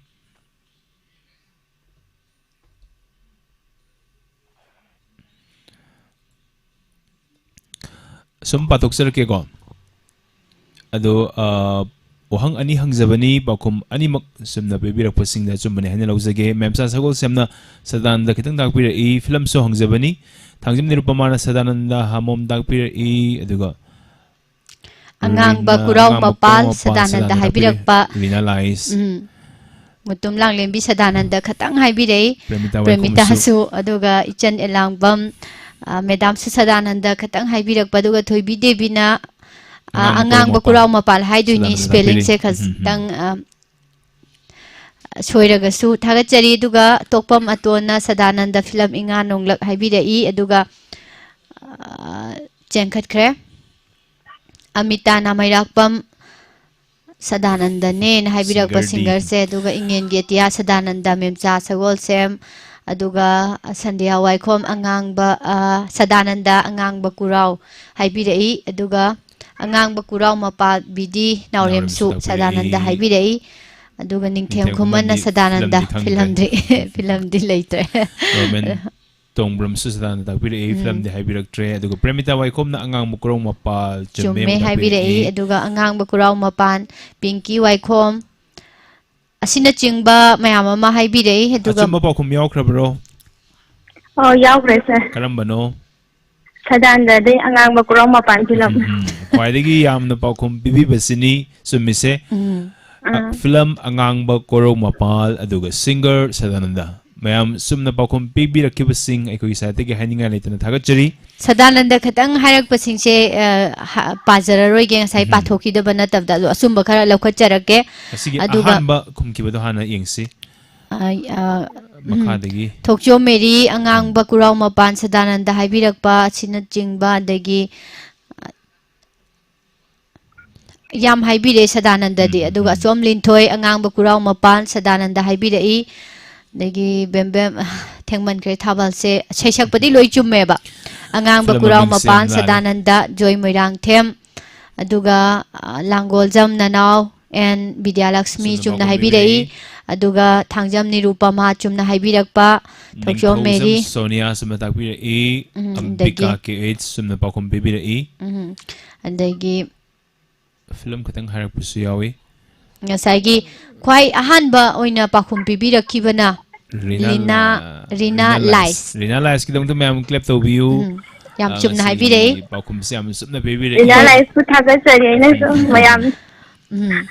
ꯁꯨꯝ ꯄꯥꯊꯣꯛꯆꯔꯛꯀꯦꯀꯣ꯫ ꯑꯗꯣ, ꯑ, ꯋꯥꯍꯪ ꯑꯅꯤ ꯍꯪꯖꯕꯅꯤ, ꯄꯥꯎꯈꯨꯝ ꯑꯅꯤꯃꯛ ꯆꯨꯝꯅ ꯄꯤꯕꯤꯔꯛꯄꯁꯤꯡꯗ ꯑꯆꯨꯝꯕꯅꯤ ꯍꯥꯏꯅ ꯂꯧꯖꯒꯦ꯫ ꯃꯦꯝꯆꯥ ꯁꯒꯣꯜꯁꯦꯝꯅ ꯁꯗꯥꯅꯟꯗ ꯈꯤꯇꯪ ꯇꯥꯛꯄꯤꯔꯛꯏ, ꯐꯤꯂꯝꯁꯨ ꯍꯪꯖꯕꯅꯤ꯫ ꯊꯥꯡꯖꯤꯡ ꯅꯤꯔꯨꯄꯃꯥꯅ ꯁꯗꯥꯅꯟꯗ ꯍꯥꯃꯣꯝ ꯇꯥꯛꯄꯤꯔꯛꯏ, ꯑꯗꯨꯒ ꯑꯉꯥꯡꯕ ꯔꯤꯅꯥ, ꯀꯨꯔꯥꯎ ꯑꯉꯥꯡꯕ ꯃꯄꯥꯜ ꯀꯨꯔꯥꯎ ꯃꯄꯥꯜ ꯁꯗꯥꯅꯟꯗ ꯁꯗꯥꯅꯟꯗ ꯍꯥꯏꯕꯤꯔꯛꯄ꯫ ꯇꯥꯛꯄꯤꯔꯛꯏ, ꯔꯤꯅꯥ ꯂꯥꯏꯁ꯫ ꯎꯝ꯫ ꯃꯨꯇꯨꯝ ꯂꯥꯡꯂꯦꯝꯕꯤ ꯁꯗꯥꯅꯟꯗ ꯈꯇꯪ ꯍꯥꯏꯕꯤꯔꯛꯏ꯫ ꯄ꯭ꯔꯦꯃꯤꯇꯥ ꯄ꯭ꯔꯦꯃꯤꯇꯥꯁꯨ, ꯋꯥꯏꯈꯣꯝꯁꯨ꯫ ꯑꯗꯨꯒ ꯏꯆꯟ ꯑꯦꯂꯥꯡꯕꯝ, ꯑ, ꯃꯦꯗꯥꯝꯁꯨ ꯁꯗꯥꯅꯟꯗ ꯈꯇꯪ ꯍꯥꯏꯕꯤꯔꯛꯄ, ꯑꯗꯨꯒ ꯊꯣꯏꯕꯤ ꯗꯦꯕꯤꯅ, ꯑ, ꯑꯉꯥꯡꯕ ꯑꯉꯥꯡꯕ ꯀꯨꯔꯥꯎ ꯀꯨꯔꯥꯎ ꯃꯄꯥꯜ ꯃꯄꯥꯜ ꯍꯥꯏꯗꯣꯏꯅꯤ, ꯁꯗꯥꯅꯟꯗ ꯇꯥꯛꯄꯤꯔꯛꯏ꯫ ꯁ꯭ꯄꯦꯂꯤꯡꯁꯦ ꯎꯝ, ꯎꯝ, ꯎꯝ꯫ ꯈꯖꯤꯛꯇꯪ, ꯑ, ꯁꯣꯏꯔꯒꯁꯨ ꯊꯥꯒꯠꯆꯔꯤ꯫ ꯑꯗꯨꯒ ꯇꯣꯛꯄꯝ ꯑꯇꯣꯟꯅ ꯁꯗꯥꯅꯟꯗ ꯐꯤꯂꯝ ꯏꯉꯥ ꯅꯣꯡꯂꯛ ꯍꯥꯏꯕꯤꯔꯛꯏ, ꯑꯗꯨꯒ, ꯑ, ꯆꯦꯟꯈꯠꯈ꯭ꯔꯦ꯫ ꯑꯃꯤꯇꯥ ꯅꯥꯃꯩꯔꯥꯛꯄꯝ ꯁꯗꯥꯅꯟꯗꯅꯦꯅ ꯍꯥꯏꯕꯤꯔꯛꯄ singerꯗꯤ? Singerꯁꯦ, ꯑꯗꯨꯒ ꯏꯉꯦꯟꯒꯤ ꯑꯇꯤꯌꯥ ꯁꯗꯥꯅꯟꯗ, ꯃꯦꯝꯆꯥ ꯁꯒꯣꯜꯁꯦꯝ, ꯑꯗꯨꯒ ꯁꯟꯙ꯭ꯌꯥ ꯋꯥꯏꯈꯣꯝ ꯑꯉꯥꯡꯕ, ꯑ, ꯁꯗꯥꯅꯟꯗ ꯑꯉꯥꯡꯕ ꯀꯨꯔꯥꯎ ꯍꯥꯏꯕꯤꯔꯛꯏ, ꯑꯗꯨꯒ ꯑꯉꯥꯡꯕ ꯀꯨꯔꯥꯎ ꯃꯄꯥ ꯕꯤ ꯗꯤ ꯅꯥꯎꯔꯦꯝꯁꯨ ꯅꯥꯎꯔꯦꯝꯁꯨ ꯁꯗꯥꯅꯟꯗ ꯇꯥꯛꯄꯤꯔꯛꯏ꯫ ꯍꯥꯏꯕꯤꯔꯛꯏ, ꯑꯗꯨꯒ ꯅꯤꯡꯊꯦꯝ ꯅꯤꯡꯊꯦꯝ ꯈꯨꯃꯟꯅ ꯈꯨꯃꯟꯗꯤ ꯁꯗꯥꯅꯟꯗ ꯐꯤꯂꯝꯗꯤ ꯈꯪꯗ꯭ꯔꯦ꯫ ꯐꯤꯂꯝꯗꯤ, ꯐꯤꯂꯝꯗꯤ ꯂꯩꯇ꯭ꯔꯦ꯫ ꯔꯣꯃꯦꯟ ꯇꯣꯡꯕ꯭ꯔꯝꯁꯨ ꯁꯗꯥꯅꯟꯗ ꯇꯥꯛꯄꯤꯔꯛꯏ, ꯎꯝ꯫ ꯐꯤꯂꯝꯗꯤ ꯍꯥꯏꯕꯤꯔꯛꯇ꯭ꯔꯦ꯫ ꯑꯗꯨꯒ ꯄ꯭ꯔꯦꯃꯤꯇꯥ ꯋꯥꯏꯈꯣꯝꯅ ꯑꯉꯥꯡꯕ ꯀꯨꯔꯧ ꯃꯄꯥꯜ ꯆꯨꯝꯃꯦ ꯆꯨꯝꯃꯦ ꯑꯃ ꯍꯥꯏꯕꯤꯔꯛꯏ, ꯇꯥꯛꯄꯤꯔꯛꯏ꯫ ꯑꯗꯨꯒ ꯑꯉꯥꯡꯕ ꯀꯨꯔꯥꯎ ꯃꯄꯥꯟ, ꯄꯤꯡꯀꯤ ꯋꯥꯏꯈꯣꯝ, ꯑꯁꯤꯅꯆꯤꯡꯕ ꯃꯌꯥꯝ ꯑꯃ ꯍꯥꯏꯕꯤꯔꯛꯏ, ꯑꯗꯨꯒ ꯑꯆꯨꯝꯕ ꯄꯥꯎꯈꯨꯝ ꯌꯥꯎꯈ꯭ꯔꯕ꯭ꯔꯣ? ꯑꯣ, ꯌꯥꯎꯈ꯭ꯔꯦ, sir꯫ ꯀꯔꯝꯕꯅꯣ? ꯁꯗꯥꯅꯟꯗꯗꯤ ꯑꯉꯥꯡꯕ ꯀꯨꯔꯧ ꯃꯄꯥꯟ ꯐꯤꯂꯝ꯫ ꯎꯝ, ꯎꯝ, ꯎꯝ꯫ ꯈ꯭ꯋꯥꯏꯗꯒꯤ ꯌꯥꯝꯅ ꯄꯥꯎꯈꯨꯝ ꯄꯤꯕꯤꯕꯁꯤꯅꯤ ꯆꯨꯝꯃꯤꯁꯦ꯫ ꯎꯝ꯫ ꯑ, ꯑꯥ꯫ ꯐꯤꯂꯝ ꯑꯉꯥꯡꯕ ꯀꯣꯔꯧ ꯃꯄꯥꯜ, ꯑꯗꯨꯒ singer ꯁꯗꯥꯅꯟꯗ꯫ ꯃꯌꯥꯝ ꯆꯨꯝꯅ ꯄꯥꯎꯈꯨꯝ ꯄꯤꯕꯤꯔꯛꯈꯤꯕꯁꯤꯡ ꯑꯩꯈꯣꯏꯒꯤ side ꯇꯒꯤ ꯍꯥꯏꯅꯤꯡꯉꯥꯏ ꯂꯩꯇꯅ ꯊꯥꯒꯠꯆꯔꯤ꯫ ꯁꯗꯥꯅꯟꯗ ꯈꯇꯪ ꯍꯥꯏꯔꯛꯄꯁꯤꯡꯁꯦ, ꯑ, ꯍ-, ꯄꯥꯖꯔꯔꯣꯏꯒꯦ, ꯉꯁꯥꯏ ꯎꯝ꯫ ꯄꯥꯊꯣꯛꯈꯤꯗꯕ ꯅꯠꯇꯕꯗ, ꯑꯗꯣ ꯑꯆꯨꯝꯕ ꯈꯔ ꯂꯧꯈꯠꯆꯔꯛꯀꯦ꯫ ꯑꯁꯤꯒꯤ ꯑꯗꯨꯒ ꯑꯍꯥꯟꯕ ꯈꯨꯝꯈꯤꯕꯗꯣ ꯍꯥꯟꯅ ꯌꯦꯡꯁꯤ꯫ ꯑ, ꯑ, ꯃꯈꯥꯗꯒꯤ ꯊꯣꯛꯆꯣꯝ ꯃꯦꯔꯤ, ꯑꯉꯥꯡꯕ ꯀꯨꯔꯥꯎ ꯃꯄꯥꯟ ꯁꯗꯥꯅꯟꯗ ꯍꯥꯏꯕꯤꯔꯛꯄ ꯑꯁꯤꯅꯆꯤꯡꯕ, ꯑꯗꯒꯤ ꯌꯥꯝ ꯍꯥꯏꯕꯤꯔꯛꯑꯦ ꯁꯗꯥꯅꯟꯗꯗꯤ꯫ ꯎꯝ, ꯑꯗꯨꯒ ꯎꯝ꯫ ꯑꯆꯣꯝ ꯂꯤꯟꯊꯣꯏ, ꯑꯉꯥꯡꯕ ꯀꯨꯔꯥꯎ ꯃꯄꯥꯟ ꯁꯗꯥꯅꯟꯗ ꯍꯥꯏꯕꯤꯔꯛꯏ꯫ ꯑꯗꯒꯤ ꯕꯦꯝꯕꯦꯝ, ꯊꯦꯡꯃꯟꯈ꯭ꯔꯦ ꯊꯥꯕꯜꯁꯦ꯫ ꯁꯩꯁꯛꯄꯗꯤ ꯂꯣꯏ ꯆꯨꯝꯃꯦꯕ꯫ ꯑꯉꯥꯡꯕ ꯐꯤꯂꯝ ꯀꯨꯔꯥꯎ ꯃꯃꯤꯡꯁꯦ ꯃꯄꯥꯟ ꯍꯥꯏꯔꯛꯑꯣꯅꯦ꯫ ꯁꯗꯥꯅꯟꯗ, ꯖꯣꯏ ꯃꯣꯏꯔꯥꯡꯊꯦꯝ, ꯑꯗꯨꯒ, ꯑ, ꯂꯥꯡꯒꯣꯜꯖꯝ ꯅꯅꯥꯎ ꯑꯦꯟ ꯕꯤꯗ꯭ꯌꯥꯂꯛꯁꯃꯤ ꯆꯨꯝꯅ ꯆꯨꯝꯅ ꯄꯥꯎꯈꯨꯝ ꯍꯥꯏꯕꯤꯔꯛꯏ꯫ ꯄꯤꯕꯤꯔꯛꯏ꯫ ꯑꯗꯨꯒ ꯊꯥꯡꯖꯝ ꯅꯤꯔꯨꯄꯃꯥ ꯆꯨꯝꯅ ꯍꯥꯏꯕꯤꯔꯛꯄ, ꯊꯣꯛꯆꯣꯝ ꯅꯤꯡꯊꯧꯖꯝ ꯃꯦꯔꯤ꯫ ꯁꯣꯅꯤꯌꯥ ꯆꯨꯝꯅ ꯇꯥꯛꯄꯤꯔꯛꯏ꯫ ꯎꯝ, ꯑꯝꯕꯤꯀꯥ ꯑꯗꯒꯤ ꯀꯦ ꯑꯩꯆ ꯆꯨꯝꯅ ꯄꯥꯎꯈꯨꯝ ꯄꯤꯕꯤꯔꯛꯏ꯫ ꯎꯝ, ꯑꯗꯒꯤ ꯐꯤꯂꯝ ꯈꯛꯇꯪ ꯍꯥꯏꯔꯛꯄꯁꯨ ꯌꯥꯎꯏ꯫ ꯉꯁꯥꯏꯒꯤ ꯈ꯭ꯋꯥꯏ ꯑꯍꯥꯟꯕ ꯑꯣꯏꯅ ꯄꯥꯎꯈꯨꯝ ꯄꯤꯕꯤꯔꯛꯈꯤꯕꯅ ꯔꯤꯅꯥ ꯂꯤꯅꯥ, ꯂꯥ-, ꯔꯤꯅꯥ ꯔꯤꯅꯥ ꯂꯥꯏꯁ꯫ ꯂꯥꯏꯁ꯫ ꯔꯤꯅꯥ ꯂꯥꯏꯁꯀꯤꯗꯃꯛꯇ ꯃꯌꯥꯝ clap ꯇꯧꯕꯤꯌꯨ꯫ ꯎꯝ, ꯌꯥꯝ ꯑ, ꯆꯨꯝꯅ ꯉꯁꯤꯒꯤ ꯍꯥꯏꯕꯤꯔꯛꯏ꯫ ꯄꯥꯎꯈꯨꯝꯁꯦ ꯌꯥꯝꯅ ꯆꯨꯝꯅ ꯄꯤꯕꯤꯔꯛꯏ꯫ ꯔꯤꯅꯥ ꯂꯥꯏꯁꯄꯨ ꯊꯥꯒꯠꯆꯔꯤ ꯑꯩꯅꯁꯨ ꯃꯌꯥꯝ꯫ ꯎꯝ꯫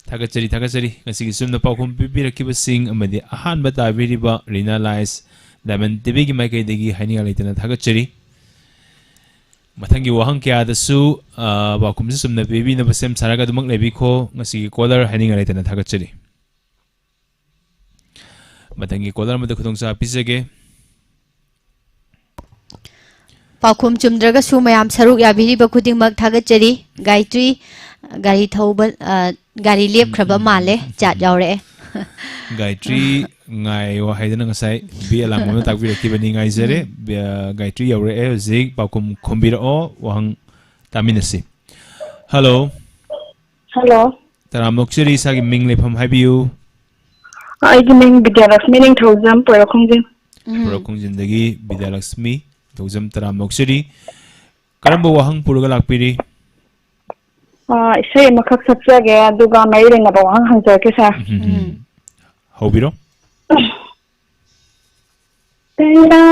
ꯊꯥꯒꯠꯆꯔꯤ, ꯊꯥꯒꯠꯆꯔꯤ꯫ ꯉꯁꯤꯒꯤ ꯆꯨꯝꯅ ꯄꯥꯎꯈꯨꯝ ꯄꯤꯕꯤꯔꯛꯈꯤꯕꯁꯤꯡ ꯑꯃꯗꯤ ꯑꯍꯥꯟꯕ ꯇꯥꯕꯤꯔꯤꯕ ꯔꯤꯅꯥ ꯂꯥꯏꯁ, ꯗꯥꯏꯃꯟ ꯇꯤꯚꯤꯒꯤ ꯃꯥꯏꯀꯩꯗꯒꯤ ꯍꯥꯏꯅꯤꯡꯉꯥꯏ ꯂꯩꯇꯅ ꯊꯥꯒꯠꯆꯔꯤ꯫ ꯃꯊꯪꯒꯤ ꯋꯥꯍꯪ ꯀꯌꯥꯗꯁꯨ, ꯑ, ꯄꯥꯎꯈꯨꯝꯁꯤ ꯆꯨꯝꯅ ꯄꯤꯕꯤꯅꯕ ꯁꯦꯝ ꯁꯥꯔꯒ ꯑꯗꯨꯃꯛ ꯂꯩꯕꯤꯈꯣ꯫ ꯉꯁꯤꯒꯤ caller ꯍꯥꯏꯅꯤꯡꯉꯥꯏ ꯂꯩꯇꯅ ꯊꯥꯒꯠꯆꯔꯤ꯫ ꯃꯊꯪꯒꯤ caller ꯑꯃꯗ ꯈꯨꯗꯣꯡꯆꯥꯕ ꯄꯤꯖꯒꯦ꯫ ꯄꯥꯎꯈꯨꯝ ꯆꯨꯝꯗ꯭ꯔꯒꯁꯨ ꯃꯌꯥꯝ ꯁꯔꯨꯛ ꯌꯥꯕꯤꯔꯤꯕ ꯈꯨꯗꯤꯡꯃꯛ ꯊꯥꯒꯠꯆꯔꯤ꯫ ꯒꯥꯌꯇ꯭ꯔꯤ, ꯒꯥꯔꯤ ꯊꯧꯕ, ꯑ, ꯒꯥꯔꯤ ꯂꯦꯞꯈ꯭ꯔꯕ ꯃꯥꯜꯂꯦ, ꯆꯥꯠ ꯌꯥꯎꯔꯛꯑꯦ꯫ ꯒꯥꯌꯇ꯭ꯔꯤ ꯉꯥꯏꯌꯣ ꯍꯥꯏꯗꯅ ꯉꯁꯥꯏ ꯕꯤ ꯑꯦ ꯂꯥꯡꯕꯝꯅ ꯇꯥꯛꯄꯤꯔꯛꯈꯤꯕꯅꯤ, ꯉꯥꯏꯖꯔꯦ꯫ ꯎꯝ꯫ ꯕꯤ-, ꯑ, ꯒꯥꯌꯇ꯭ꯔꯤ ꯌꯧꯔꯛꯑꯦ ꯍꯧꯖꯤꯛ꯫ ꯄꯥꯎꯈꯨꯝ ꯈꯨꯝꯕꯤꯔꯛꯑꯣ, ꯋꯥꯍꯪ ꯇꯥꯃꯤꯟꯅꯁꯤ꯫ ꯍꯜꯂꯣ꯫ ꯍꯜꯂꯣ꯫ ꯇꯔꯥꯝꯅ ꯑꯣꯛꯆꯔꯤ, ꯏꯁꯥꯒꯤ ꯃꯤꯡ ꯂꯩꯐꯝ ꯍꯥꯏꯕꯤꯌꯨ꯫ ꯑꯩꯒꯤ ꯃꯤꯡ ꯕꯤꯗ꯭ꯌꯥꯂꯛꯁꯃꯤ ꯅꯤꯡꯊꯧꯖꯝ, ꯄꯣꯏꯔꯣꯛ ꯈꯣꯡꯖꯤꯟ꯫ ꯎꯝ꯫ ꯄꯣꯏꯔꯣꯛ ꯈꯣꯡꯖꯤꯟꯗꯒꯤ ꯕꯤꯗ꯭ꯌꯥꯂꯛꯁꯃꯤ ꯅꯤꯡꯊꯧꯖꯝ, ꯇꯔꯥꯝꯅ ꯑꯣꯛꯆꯔꯤ꯫ ꯀꯔꯝꯕ ꯋꯥꯍꯪ ꯄꯨꯔꯒ ꯂꯥꯛꯄꯤꯔꯤ? ꯑꯥ, ꯏꯁꯩ ꯑꯃꯈꯛ ꯁꯛꯆꯒꯦ, ꯑꯗꯨꯒ ꯃꯔꯤ ꯂꯩꯅꯕ ꯋꯥꯍꯪ ꯍꯪꯖꯔꯛꯀꯦ, ꯁꯥꯔ꯫ ꯎꯝ, ꯎꯝ, ꯎꯝ꯫ ꯎꯝ꯫ ꯍꯧꯕꯤꯔꯣ꯫ ꯇꯔꯥ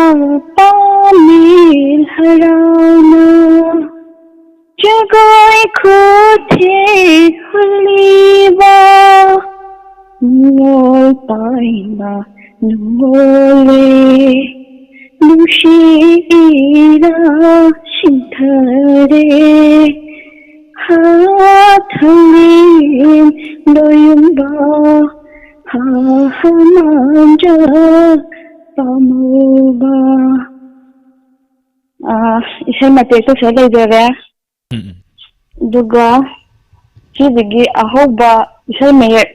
ꯄꯥꯝꯃꯤ ꯍꯔꯥꯎꯅ ꯖꯒꯣꯏ ꯈꯨꯊꯦꯛ ꯍꯨꯜꯂꯤꯕ ꯅꯤꯉꯣꯜ ꯄꯥꯏꯅ ꯅꯨꯡꯉꯣꯜꯂꯦ, ꯅꯨꯡꯁꯤ ꯏꯔꯥ ꯁꯤꯟꯊꯔꯦ, ꯍꯥ ꯊꯥꯡꯂꯦꯟ ꯂꯣꯏꯌꯨꯝꯕ ꯍꯥ ꯍꯥ ꯃꯥꯟꯖ ꯄꯥꯝꯃꯨꯕ꯫ ꯑꯥ, ꯏꯁꯩ ꯃꯇꯦꯛꯇꯣ ꯁꯤꯗ ꯂꯩꯖꯔꯦ꯫ ꯎꯝ, ꯎꯝ꯫ ꯑꯗꯨꯒ ꯁꯤꯁꯤꯒꯤ ꯑꯍꯧꯕ ꯏꯁꯩ ꯃꯌꯦꯛ,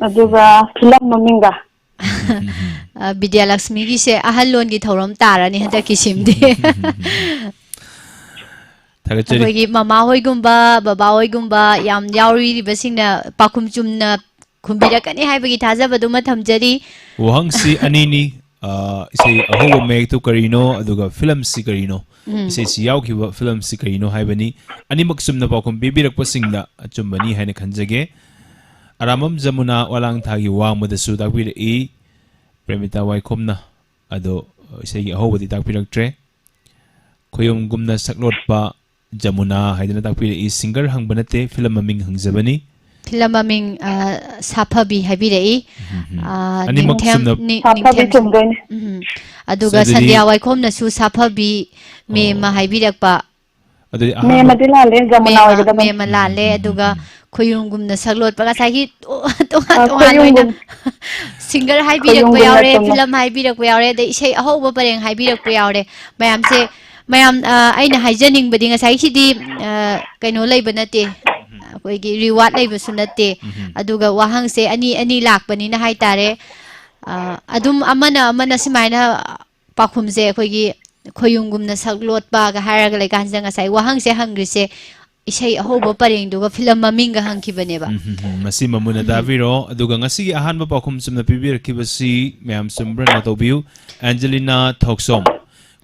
ꯑꯗꯨꯒ ꯐꯤꯂꯝ ꯃꯃꯤꯡꯒ꯫ ꯑ, ꯕꯤꯗ꯭ꯌꯥꯂꯛꯁꯃꯤꯒꯤꯁꯦ ꯑꯍꯜ ꯂꯣꯟꯒꯤ ꯊꯧꯔꯝ ꯇꯥꯔꯅꯤ ꯍꯟꯗꯛꯀꯤ ꯁꯤꯝꯗꯤ꯫ ꯊꯥꯒꯠꯆꯔꯤ꯫ ꯑꯩꯈꯣꯏꯒꯤ ꯃꯃꯥ ꯍꯣꯏꯒꯨꯝꯕ, ꯕꯕꯥ ꯍꯣꯏꯒꯨꯝꯕ ꯌꯥꯝ ꯌꯥꯎꯔꯤꯕꯁꯤꯡꯅ ꯄꯥꯎꯈꯨꯝ ꯆꯨꯝꯅ ꯈꯨꯝꯕꯤꯔꯛꯀꯅꯤ ꯍꯥꯏꯕꯒꯤ ꯊꯥꯖꯕꯗꯨꯃ ꯊꯝꯖꯔꯤ꯫ ꯋꯥꯍꯪꯁꯤ ꯑꯅꯤꯅꯤ꯫ ꯑ, ꯏꯁꯩ ꯑꯍꯧꯕ ꯃꯌꯦꯛꯇꯨ ꯀꯔꯤꯅꯣ, ꯑꯗꯨꯒ ꯐꯤꯂꯝꯁꯤ ꯀꯔꯤꯅꯣ? ꯎꯝ꯫ ꯏꯁꯩꯁꯤ ꯌꯥꯎꯈꯤꯕ ꯐꯤꯂꯝꯁꯤ ꯀꯔꯤꯅꯣ ꯍꯥꯏꯕꯅꯤ꯫ ꯑꯅꯤꯃꯛ ꯆꯨꯝꯅ ꯄꯥꯎꯈꯨꯝ ꯄꯤꯕꯤꯔꯛꯄꯁꯤꯡꯗ ꯑꯆꯨꯝꯕꯅꯤ ꯍꯥꯏꯅ ꯈꯟꯖꯒꯦ꯫ ꯑꯔꯥꯝꯕꯝ ꯖꯃꯨꯅꯥ ꯋꯥꯂꯥꯡꯊꯥꯒꯤ ꯋꯥꯡꯃꯗꯁꯨ ꯇꯥꯛꯄꯤꯔꯛꯏ ꯄ꯭ꯔꯦꯃꯤꯇꯥ ꯋꯥꯏꯈꯣꯝꯅ꯫ ꯑꯗꯣ ꯏꯁꯩꯒꯤ ꯑꯍꯧꯕꯗꯤ ꯇꯥꯛꯄꯤꯔꯛꯇ꯭ꯔꯦ꯫ ꯈꯣꯌꯨꯝꯒꯨꯝꯅ ꯁꯛꯂꯣꯠꯄ ꯖꯃꯨꯅꯥ ꯍꯥꯏꯗꯅ ꯇꯥꯛꯄꯤꯔꯛꯏ꯫ ꯁꯤꯡꯒꯔ ꯍꯪꯕ ꯅꯠꯇꯦ, ꯐꯤꯂꯝ ꯃꯃꯤꯡ ꯍꯪꯖꯕꯅꯤ꯫ ꯐꯤꯂꯝ ꯃꯃꯤꯡ, ꯑ, ꯁꯥꯐꯕꯤ ꯍꯥꯏꯕꯤꯔꯛꯏ꯫ ꯎꯝ, ꯎꯝ꯫ ꯑ, ꯑꯅꯤꯃꯛ ꯅꯤꯡꯊꯦꯝ-, ꯆꯨꯝꯅ꯫ ꯅꯤꯡ-, ꯁꯥꯐꯕꯤ ꯅꯤꯡꯊꯦꯝ-, ꯆꯨꯝꯗꯣꯏꯅꯦ꯫ ꯎꯝ, ꯎꯝ꯫ ꯑꯗꯨꯒ ꯑꯁ, ꯑꯗꯨꯗꯤ ꯁꯟꯙ꯭ꯌꯥ ꯋꯥꯏꯈꯣꯝꯅꯁꯨ ꯁꯥꯐꯕꯤ ꯃꯦꯝ ꯑꯣ꯫ ꯍꯥꯏꯕꯤꯔꯛꯄ꯫ ꯑꯗꯨꯗꯤ ꯑꯍꯥꯟꯕ ꯃꯦꯝ ꯑꯗꯤ ꯂꯥꯜꯂꯦ, ꯖꯃꯨꯅꯥ ꯃꯦꯝ ꯑ-, ꯑꯣꯏꯒꯗꯕꯅꯤ꯫ ꯃꯦꯝ ꯑ ꯂꯥꯜꯂꯦ, ꯎꯝ, ꯎꯝ, ꯑꯗꯨꯒ ꯎꯝ, ꯎꯝ꯫ ꯈꯣꯌꯨꯝꯒꯨꯝꯅ ꯁꯛꯂꯣꯠꯄ ꯉꯁꯥꯏꯒꯤ ꯇꯣ-, ꯇꯣꯉꯥꯟ ꯑ, ꯇꯣꯉꯥꯟ ꯑꯣꯏꯅ ꯈꯣꯌꯨꯝꯒꯨꯝ-, ꯁꯤꯡꯒꯔ ꯍꯥꯏꯕꯤꯔꯛꯄ ꯈꯣꯌꯨꯝꯒꯨꯝꯅ ꯌꯥꯎꯔꯦ, ꯆꯨꯝꯅ꯫ ꯐꯤꯂꯝ ꯍꯥꯏꯕꯤꯔꯛꯄ ꯌꯥꯎꯔꯦ, ꯑꯗꯩ ꯏꯁꯩ ꯑꯍꯧꯕ ꯄꯔꯦꯡ ꯍꯥꯏꯕꯤꯔꯛꯄ ꯌꯥꯎꯔꯦ꯫ ꯃꯌꯥꯝꯁꯦ, ꯃꯌꯥꯝ, ꯑ, ꯑꯩꯅ ꯍꯥꯏꯖꯅꯤꯡꯕꯗꯤ ꯉꯁꯥꯏꯒꯤꯁꯤꯗꯤ, ꯑ, ꯀꯩꯅꯣ ꯂꯩꯕ ꯅꯠꯇꯦ, ꯎꯝ꯫ ꯑꯩꯈꯣꯏꯒꯤ reward ꯂꯩꯕꯁꯨ ꯅꯠꯇꯦ꯫ ꯎꯝ꯫ ꯑꯗꯨꯒ ꯋꯥꯍꯪꯁꯦ ꯑꯅꯤ ꯑꯅꯤ ꯂꯥꯛꯄꯅꯤꯅ ꯍꯥꯏꯇꯥꯔꯦ꯫ ꯑ, ꯑꯗꯨꯝ ꯑꯃꯅ ꯑꯃꯅ ꯁꯨꯃꯥꯏꯅ ꯄꯥꯎꯈꯨꯝꯁꯦ ꯑꯩꯈꯣꯏꯒꯤ ꯈꯣꯌꯨꯝꯒꯨꯝꯅ ꯁꯛ ꯂꯣꯠꯄꯒ ꯍꯥꯏꯔꯒ ꯂꯩꯀꯥꯟꯁꯤꯗ ꯉꯁꯥꯏ ꯋꯥꯍꯪꯁꯦ ꯍꯪꯈ꯭ꯔꯤꯁꯦ ꯏꯁꯩ ꯑꯍꯧꯕ ꯄꯔꯦꯡꯗꯨꯒ ꯐꯤꯂꯝ ꯃꯃꯤꯡꯒ ꯍꯪꯈꯤꯕꯅꯦꯕ꯫ ꯎꯝ, ꯍꯝ, ꯍꯝ꯫ ꯃꯁꯤ ꯃꯃꯨꯟꯅ ꯎꯝ꯫ ꯇꯥꯕꯤꯔꯣ꯫ ꯑꯗꯨꯒ ꯉꯁꯤꯒꯤ ꯑꯍꯥꯟꯕ ꯄꯥꯎꯈꯨꯝ ꯆꯨꯝꯅ ꯄꯤꯕꯤꯔꯛꯈꯤꯕꯁꯤ ꯃꯌꯥꯝ ꯆꯨꯝꯕ꯭ꯔꯥ ꯅꯣꯠ ꯇꯧꯕꯤꯌꯨ꯫ ꯑꯦꯟꯖꯦꯂꯤꯅꯥ ꯊꯣꯛꯆꯣꯝ,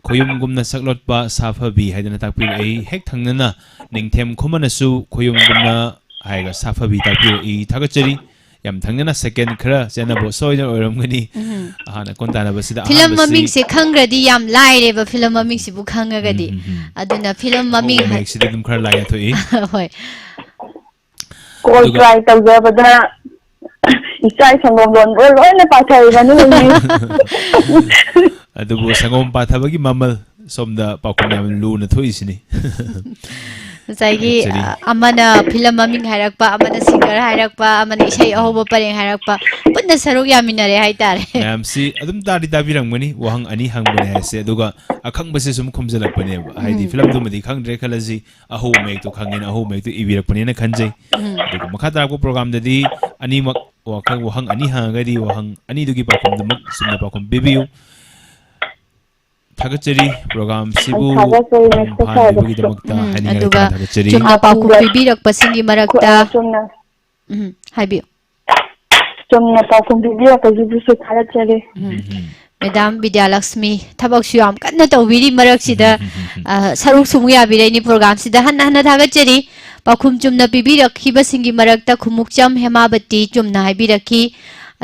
ꯈꯣꯌꯨꯝꯒꯨꯝꯅ ꯁꯛꯂꯣꯠꯄ ꯁꯥꯐꯕꯤ ꯍꯥꯏꯗꯅ ꯇꯥꯛꯄꯤꯔꯛꯏ꯫ ꯍꯦꯛ ꯊꯪꯅꯅ ꯅꯤꯡꯊꯦꯝ ꯈꯨꯃꯟꯅꯁꯨ ꯈꯣꯌꯨꯝꯒꯨꯝꯅ ꯍꯥꯏꯔꯒ ꯁꯥꯐꯕꯤ ꯇꯥꯛꯄꯤꯔꯛꯏ꯫ ꯊꯥꯒꯠꯆꯔꯤ꯫ ꯌꯥꯝ ꯊꯪꯅꯅ ꯁꯦꯀꯦꯟ ꯈꯔ ꯆꯦꯟꯅꯕ ꯁꯣꯏꯗꯅ ꯑꯣꯏꯔꯝꯒꯅꯤ꯫ ꯎꯝ꯫ ꯑꯍꯥꯟꯅ ꯀꯣꯟ ꯇꯥꯟꯅꯕꯁꯤꯗ ꯐꯤꯂꯝ ꯑꯍꯥꯟꯕꯁꯤ ꯃꯃꯤꯡꯁꯦ ꯈꯪꯈ꯭ꯔꯗꯤ ꯌꯥꯝ ꯂꯥꯏꯔꯦꯕ, ꯐꯤꯂꯝ ꯃꯃꯤꯡꯁꯤꯕꯨ ꯈꯪꯉꯒꯗꯤ꯫ ꯎꯝ, ꯎꯝ, ꯎꯝ꯫ ꯑꯗꯨꯅ ꯐꯤꯂꯝ ꯃꯃꯤꯡ ꯑꯍꯧꯕ ꯍꯥꯏ-, ꯃꯌꯦꯛꯁꯤꯗꯤ ꯑꯗꯨꯝ ꯈꯔ ꯂꯥꯏꯅ ꯊꯣꯛꯏ꯫ ꯍꯣꯏ꯫ ꯀꯣꯜ ꯑꯗꯨꯒ ꯇ꯭ꯔꯥꯏ ꯇꯧꯖꯕꯗ ꯏꯆꯥꯏ ꯁꯪꯒꯣꯝ ꯂꯣꯟꯕ ꯂꯣꯏꯅ ꯄꯥꯊꯔꯤꯕꯅꯤ ꯍꯧꯖꯤꯛ꯫ ꯑꯗꯨꯕꯨ ꯁꯪꯒꯣꯝ ꯄꯥꯊꯕꯒꯤ ꯃꯃꯜ ꯁꯣꯝꯗ ꯄꯥꯎꯈꯨꯝ ꯌꯥꯝ ꯂꯨꯅ ꯊꯣꯛꯏꯁꯤꯅꯤ꯫ ꯉꯁꯥꯏꯒꯤ, ꯊꯥꯒꯠꯆꯔꯤ꯫ ꯑ, ꯑꯃꯅ ꯐꯤꯂꯝ ꯃꯃꯤꯡ ꯍꯥꯏꯔꯛꯄ, ꯑꯃꯅ ꯁꯤꯡꯒꯔ ꯍꯥꯏꯔꯛꯄ, ꯑꯃꯅ ꯏꯁꯩ ꯑꯍꯧꯕ ꯄꯔꯦꯡ ꯍꯥꯏꯔꯛꯄ, ꯄꯨꯟꯅ ꯁꯔꯨꯛ ꯌꯥꯃꯤꯟꯅꯔꯦ ꯍꯥꯏꯇꯥꯔꯦ꯫ ꯃꯌꯥꯝꯁꯤ ꯑꯗꯨꯝ ꯇꯥꯗꯤ ꯇꯥꯕꯤꯔꯝꯒꯅꯤ, ꯋꯥꯍꯪ ꯑꯅꯤ ꯍꯪꯕꯅꯦ ꯍꯥꯏꯁꯦ, ꯑꯗꯨꯒ ꯑꯈꯪꯕꯁꯦ ꯁꯨꯝ ꯈꯨꯝꯖꯤꯜꯂꯛꯄꯅꯦꯕ꯫ ꯍꯥꯏꯗꯤ, ꯎꯝ꯫ ꯐꯤꯂꯝꯗꯨꯃꯗꯤ ꯈꯪꯗ꯭ꯔꯦ ꯈꯜꯂꯁꯤ, ꯑꯍꯧꯕ ꯃꯌꯦꯛꯇꯣ ꯈꯪꯉꯦꯅ, ꯑꯍꯧꯕ ꯃꯌꯦꯛꯇꯣ ꯏꯕꯤꯔꯛꯄꯅꯦꯅ ꯈꯟꯖꯩ꯫ ꯎꯝ꯫ ꯑꯗꯨꯒ ꯃꯈꯥ ꯇꯥꯔꯛꯄ ꯄ꯭ꯔꯣꯒ꯭ꯔꯥꯝꯗꯗꯤ ꯑꯅꯤꯃꯛ ꯋꯥꯈꯜ, ꯋꯥꯍꯪ ꯑꯅꯤ ꯍꯪꯉꯒꯗꯤ, ꯋꯥꯍꯪ ꯑꯅꯤꯗꯨꯒꯤ ꯄꯥꯎꯈꯨꯝꯗꯨꯃꯛ ꯆꯨꯝꯅ ꯄꯥꯎꯈꯨꯝ ꯄꯤꯕꯤꯌꯨ꯫ ꯊꯥꯒꯠꯆꯔꯤ, ꯄ꯭ꯔꯣꯒ꯭ꯔꯥꯝꯁꯤꯕꯨ ꯊꯥꯒꯠꯆꯔꯤ, ꯄꯨꯡ ꯃꯦꯁꯇꯔ ꯁꯥꯔꯗꯁꯨ꯫ ꯐꯥꯍꯟꯕꯤꯕꯒꯤꯗꯃꯛꯇ ꯎꯝ, ꯍꯥꯏꯅꯤꯡꯉꯥꯏ ꯑꯗꯨꯒ ꯂꯩꯇꯅ ꯊꯥꯒꯠꯆꯔꯤ꯫ ꯆꯨꯝꯅ ꯄꯥꯎꯈꯨꯝ ꯄꯤꯕꯤꯔꯛꯄꯁꯤꯡꯒꯤ ꯃꯔꯛꯇ, ꯑ, ꯆꯨꯝꯅ, ꯎꯝ, ꯍꯥꯏꯕꯤꯌꯨ꯫ ꯆꯨꯝꯅ ꯄꯥꯎꯈꯨꯝ ꯄꯤꯕꯤꯔꯛꯄꯒꯤꯗꯨꯁꯨ ꯊꯥꯒꯠꯆꯔꯤ꯫ ꯎꯝ꯫ ꯎꯝ, ꯎꯝ꯫ ꯃꯦꯗꯥꯝ ꯕꯤꯗ꯭ꯌꯥꯂꯛꯁꯃꯤ, ꯊꯕꯛꯁꯨ ꯌꯥꯝ ꯀꯟꯅ ꯇꯧꯕꯤꯔꯤ ꯃꯔꯛꯁꯤꯗ, ꯎꯝ, ꯎꯝ, ꯎꯝ, ꯎꯝ꯫ ꯑ, ꯁꯔꯨꯛꯁꯨ ꯑꯃꯨꯛ ꯌꯥꯕꯤꯔꯛꯏꯅꯤ ꯄ꯭ꯔꯣꯒ꯭ꯔꯥꯝꯁꯤꯗ꯫ ꯍꯟꯅ ꯍꯟꯅ ꯊꯥꯒꯠꯆꯔꯤ꯫ ꯄꯥꯎꯈꯨꯝ ꯆꯨꯝꯅ ꯄꯤꯕꯤꯔꯛꯈꯤꯕꯁꯤꯡꯒꯤ ꯃꯔꯛꯇ ꯈꯨꯃꯨꯛꯆꯝ ꯍꯦꯃꯥꯕꯇꯤ ꯆꯨꯝꯅ ꯍꯥꯏꯕꯤꯔꯛꯈꯤ꯫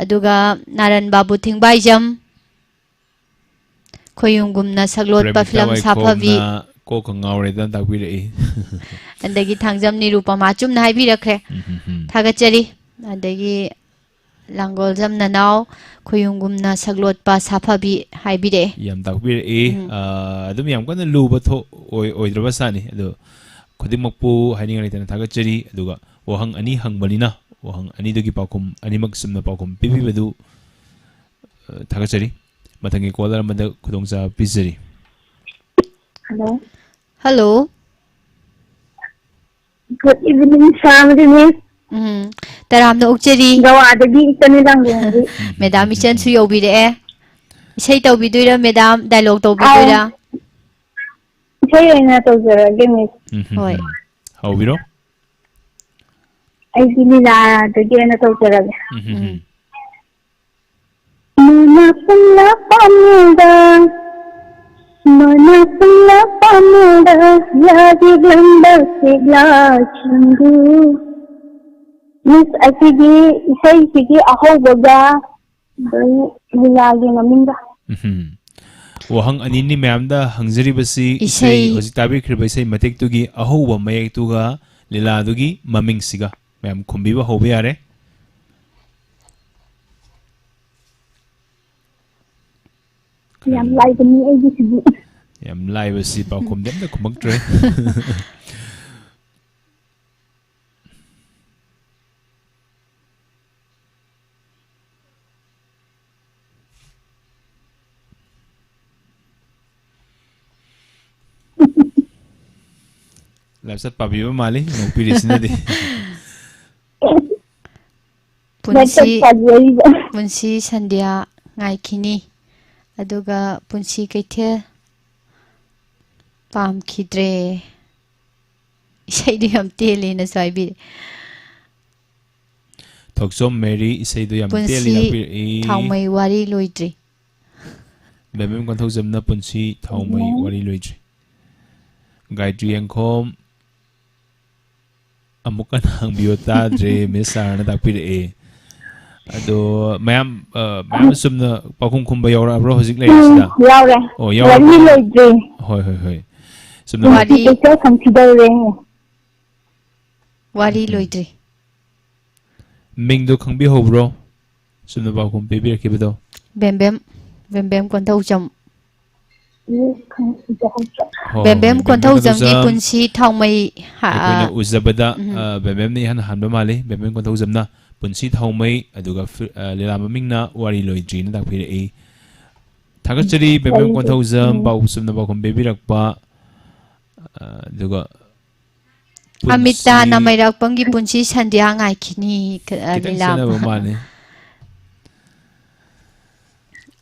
ꯑꯗꯨꯒ ꯅꯥꯔꯟ ꯕꯥꯕꯨ ꯊꯤꯡꯕꯥꯏꯖꯝ, ꯈꯣꯌꯨꯝꯒꯨꯝꯅ ꯁꯛꯂꯣꯠꯄ ꯄ꯭ꯔꯦꯃꯤꯇꯥ ꯐꯤꯂꯝ ꯁꯥꯐꯕꯤ꯫ ꯋꯥꯏꯈꯣꯝꯅ ꯀꯣꯛꯀ ꯉꯥꯎꯔꯦꯗꯅ ꯇꯥꯛꯄꯤꯔꯛꯏ꯫ ꯑꯗꯒꯤ ꯊꯥꯡꯖꯝ ꯅꯤꯔꯨꯄꯃꯥ ꯆꯨꯝꯅ ꯍꯥꯏꯕꯤꯔꯛꯈ꯭ꯔꯦ꯫ ꯎꯝ, ꯎꯝ, ꯎꯝ꯫ ꯊꯥꯒꯠꯆꯔꯤ꯫ ꯑꯗꯒꯤ ꯂꯥꯡꯒꯣꯜꯖꯝ ꯅꯅꯥꯎ ꯈꯣꯌꯨꯝꯒꯨꯝꯅ ꯁꯛꯂꯣꯠꯄ ꯁꯥꯐꯕꯤ ꯍꯥꯏꯕꯤꯔꯛꯑꯦ꯫ ꯌꯥꯝ ꯇꯥꯛꯄꯤꯔꯛꯏ꯫ ꯎꯝ꯫ ꯑꯥ, ꯑꯗꯨꯝ ꯌꯥꯝ ꯀꯟꯅ ꯂꯨꯕ ꯊꯣ-, ꯑꯣꯏ-, ꯑꯣꯏꯗ꯭ꯔꯕ ꯁꯥꯅꯤ꯫ ꯑꯗꯣ ꯈꯨꯗꯤꯡꯃꯛꯄꯨ ꯍꯥꯏꯅꯤꯡꯉꯥꯏ ꯂꯩꯇꯅ ꯊꯥꯒꯠꯆꯔꯤ꯫ ꯑꯗꯨꯒ ꯋꯥꯍꯪ ꯑꯅꯤ ꯍꯪꯕꯅꯤꯅ, ꯋꯥꯍꯪ ꯑꯅꯤꯗꯨꯒꯤ ꯄꯥꯎꯈꯨꯝ ꯑꯅꯤꯃꯛ ꯆꯨꯝꯅ ꯄꯥꯎꯈꯨꯝ ꯄꯤꯕꯤꯕꯗꯨ, ꯑ, ꯊꯥꯒꯠꯆꯔꯤ꯫ ꯃꯊꯪꯒꯤ ꯀꯣꯂꯔ ꯑꯃꯗ ꯈꯨꯗꯣꯡꯆꯥꯕ ꯄꯤꯖꯔꯤ꯫ ꯍꯜꯂꯣ꯫ ꯍꯜꯂꯣ꯫ Good evening, ꯁꯥꯃꯔꯤꯅꯤ꯫ ꯎꯝ, ꯇꯔꯥꯝꯅ ꯑꯣꯛꯆꯔꯤ꯫ ꯒꯋꯥꯗꯒꯤ ꯏꯆꯟ ꯂꯥꯡꯕꯣꯡꯒꯤ꯫ ꯃꯦꯗꯥꯝ ꯏꯆꯟꯁꯨ ꯌꯧꯕꯤꯔꯛꯑꯦ꯫ ꯏꯁꯩ ꯇꯧꯕꯤꯗꯣꯏꯔꯥ ꯃꯦꯗꯥꯝ? ꯗꯥꯏꯂꯣꯒ ꯇꯧꯕꯤꯗꯣꯏꯔꯥ? ꯑꯥ, ꯏꯁꯩ ꯑꯣꯏꯅ ꯇꯧꯖꯔꯛꯑꯒꯦ, ꯃꯤꯁ꯫ ꯎꯝ, ꯎꯝ, ꯍꯣꯏ꯫ ꯎꯝ꯫ ꯍꯧꯕꯤꯔꯣ꯫ ꯑꯩꯗꯤ ꯂꯤꯂꯥꯗꯒꯤ ꯑꯣꯏꯅ ꯇꯧꯖꯔꯒꯦ꯫ ꯎꯝ, ꯎꯝ, ꯎꯝ꯫ ꯎꯝ꯫ ꯃꯅꯥ ꯄꯨꯜꯂ ꯄꯥꯝꯃꯦꯗ, ꯃꯅꯥ ꯄꯨꯜꯂ ꯄꯥꯝꯃꯦꯗ, ꯌꯥꯒꯤꯛꯂꯝꯕ ꯁꯤꯛꯂꯥꯁꯤꯡꯕꯨ꯫ ꯃꯤꯁ, ꯑꯁꯤꯒꯤ ꯏꯁꯩꯁꯤꯒꯤ ꯑꯍꯧꯕꯒ ꯑꯗꯩ ꯂꯤꯂꯥꯒꯤ ꯃꯃꯤꯡꯒ꯫ ꯎꯝ꯫ ꯋꯥꯍꯪ ꯑꯅꯤꯅꯤ ꯃꯌꯥꯝꯗ ꯍꯪꯖꯔꯤꯕꯁꯤ, ꯏꯁꯩ, ꯏꯁꯩ꯫ ꯍꯧꯖꯤꯛ ꯇꯥꯕꯤꯈ꯭ꯔꯤꯕ ꯏꯁꯩ ꯃꯇꯦꯛꯇꯨꯒꯤ ꯑꯍꯧꯕ ꯃꯌꯦꯛꯇꯨꯒ ꯂꯤꯂꯥꯗꯨꯒꯤ ꯃꯃꯤꯡꯁꯤꯒ꯫ ꯃꯌꯥꯝ ꯈꯨꯝꯕꯤꯕ ꯍꯧꯕ ꯌꯥꯔꯦ꯫ ꯌꯥꯝ ꯂꯥꯏꯕꯅꯤ ꯑꯩꯒꯤꯁꯤꯗꯤ꯫ ꯌꯥꯝ ꯂꯥꯏꯕꯁꯤ ꯄꯥꯎꯈꯨꯝꯗꯤ ꯑꯝꯇ ꯈꯨꯝꯃꯛꯇ꯭ꯔꯦ꯫ ꯂꯥꯏꯐ ꯆꯠ ꯄꯥꯕꯤꯕ ꯃꯥꯜꯂꯤ ꯅꯣꯛꯄꯤꯔꯤꯁꯤꯅꯗꯤ꯫ ꯄꯨꯟꯁꯤ ꯄꯥꯖꯔꯤꯕ꯫ ꯄꯨꯟꯁꯤ ꯁꯟꯙ꯭ꯌꯥ ꯉꯥꯏꯈꯤꯅꯤ, ꯑꯗꯨꯒ ꯄꯨꯟꯁꯤ ꯀꯩꯊꯦꯜ ꯄꯥꯝꯈꯤꯗ꯭ꯔꯦ꯫ ꯏꯁꯩꯗꯨ ꯌꯥꯝ ꯇꯦꯜꯂꯦꯅꯁꯨ ꯍꯥꯏꯕꯤꯔꯦ꯫ ꯊꯣꯛꯆꯣꯝ ꯃꯦꯔꯤ ꯏꯁꯩꯗꯣ ꯌꯥꯝ ꯇꯦꯜꯂꯤ ꯄꯨꯟꯁꯤ ꯇꯥꯛꯄꯤꯔꯛꯏ꯫ ꯊꯥꯎꯃꯩ ꯋꯥꯔꯤ ꯂꯣꯏꯗ꯭ꯔꯤ꯫ ꯕꯦꯝꯕꯦꯝ ꯀꯣꯟꯊꯧꯖꯝꯅ ꯄꯨꯟꯁꯤ ꯊꯥꯎꯃꯩ ꯋꯥꯔꯤ ꯂꯣꯏꯗ꯭ꯔꯤ꯫ ꯒꯥꯌꯇ꯭ꯔꯤ ꯌꯦꯡꯈꯣꯝ ꯑꯃꯨꯛ ꯀꯟꯅ ꯍꯪꯕꯤꯌꯣ ꯇꯥꯗ꯭ꯔꯦ ꯃꯤꯁ ꯁꯥꯔꯅ ꯇꯥꯛꯄꯤꯔꯛꯑꯦ꯫ ꯑꯗꯣ ꯃꯌꯥꯝ ꯑ, ꯃꯌꯥꯝ ꯆꯨꯝꯅ ꯄꯥꯎꯈꯨꯝ ꯈꯨꯝꯕ ꯌꯥꯎꯔꯛꯑꯕ꯭ꯔꯣ ꯍꯧꯖꯤꯛ ꯂꯩꯔꯤꯁꯤꯗ? ꯎꯝ, ꯌꯥꯎꯔꯦ꯫ ꯑꯣ, ꯋꯥꯔꯤ ꯌꯥꯎꯔꯕ? ꯂꯣꯏꯗ꯭ꯔꯤ꯫ ꯍꯣꯏ, ꯍꯣꯏ, ꯍꯣꯏ꯫ ꯆꯨꯝꯅ ꯋꯥꯔꯤ ꯀꯩꯊꯦꯜ ꯈꯪꯈꯤꯗꯧꯔꯦ꯫ ꯋꯥꯔꯤ ꯎꯝ꯫ ꯂꯣꯏꯗ꯭ꯔꯤ꯫ ꯃꯤꯡꯗꯣ ꯈꯪꯕꯤꯍꯧꯕ꯭ꯔꯣ? ꯆꯨꯝꯅ ꯄꯥꯎꯈꯨꯝ ꯄꯤꯕꯤꯔꯛꯈꯤꯕꯗꯣ꯫ ꯕꯦꯝꯕꯦꯝ ꯕꯦꯝꯕꯦꯝ ꯀꯣꯟꯊꯧꯖꯝ꯫ ꯍꯣ, ꯍꯣ, ꯕꯦꯝꯕꯦꯝ ꯍꯣꯏ, ꯀꯣꯟꯊꯧꯖꯝꯒꯤ ꯀꯣꯟꯊꯧꯖꯝ꯫ ꯄꯨꯟꯁꯤ ꯊꯥꯎꯃꯩ ꯍꯥ- ꯑꯩꯈꯣꯏꯅ ꯎꯖꯕꯗ ꯎꯝ꯫ ꯑ, ꯕꯦꯝꯕꯦꯝꯅ ꯏꯍꯥꯟ ꯍꯥꯟꯕ ꯃꯥꯜꯂꯤ꯫ ꯕꯦꯝꯕꯦꯝ ꯀꯣꯟꯊꯧꯖꯝꯅ ꯄꯨꯟꯁꯤ ꯊꯥꯎꯃꯩ, ꯑꯗꯨꯒ ꯐꯤ- ꯑ, ꯂꯤꯂꯥ ꯃꯃꯤꯡꯅ ꯋꯥꯔꯤ ꯂꯣꯏꯗ꯭ꯔꯤꯅ ꯇꯥꯛꯄꯤꯔꯛꯏ꯫ ꯊꯥꯒꯠꯆꯔꯤ ꯕꯦꯝꯕꯦꯝ ꯋꯥꯔꯤ ꯀꯣꯟꯊꯧꯖꯝ ꯎꯝ꯫ ꯄꯥꯎ ꯆꯨꯝꯅ ꯄꯥꯎꯈꯨꯝ ꯄꯤꯕꯤꯔꯛꯄ꯫ ꯑ, ꯑꯗꯨꯒ ꯑꯃꯤꯇꯥꯅ ꯄꯨꯟꯁꯤ ꯃꯩꯔꯥꯛꯄꯝꯒꯤ ꯄꯨꯟꯁꯤ ꯁꯟꯙ꯭ꯌꯥ ꯉꯥꯏꯈꯤꯅꯤ꯫ ꯈ- ꯑ, ꯈꯤꯇꯪ ꯂꯤꯂꯥ ꯆꯦꯟꯅꯕ ꯃꯥꯜꯂꯤ꯫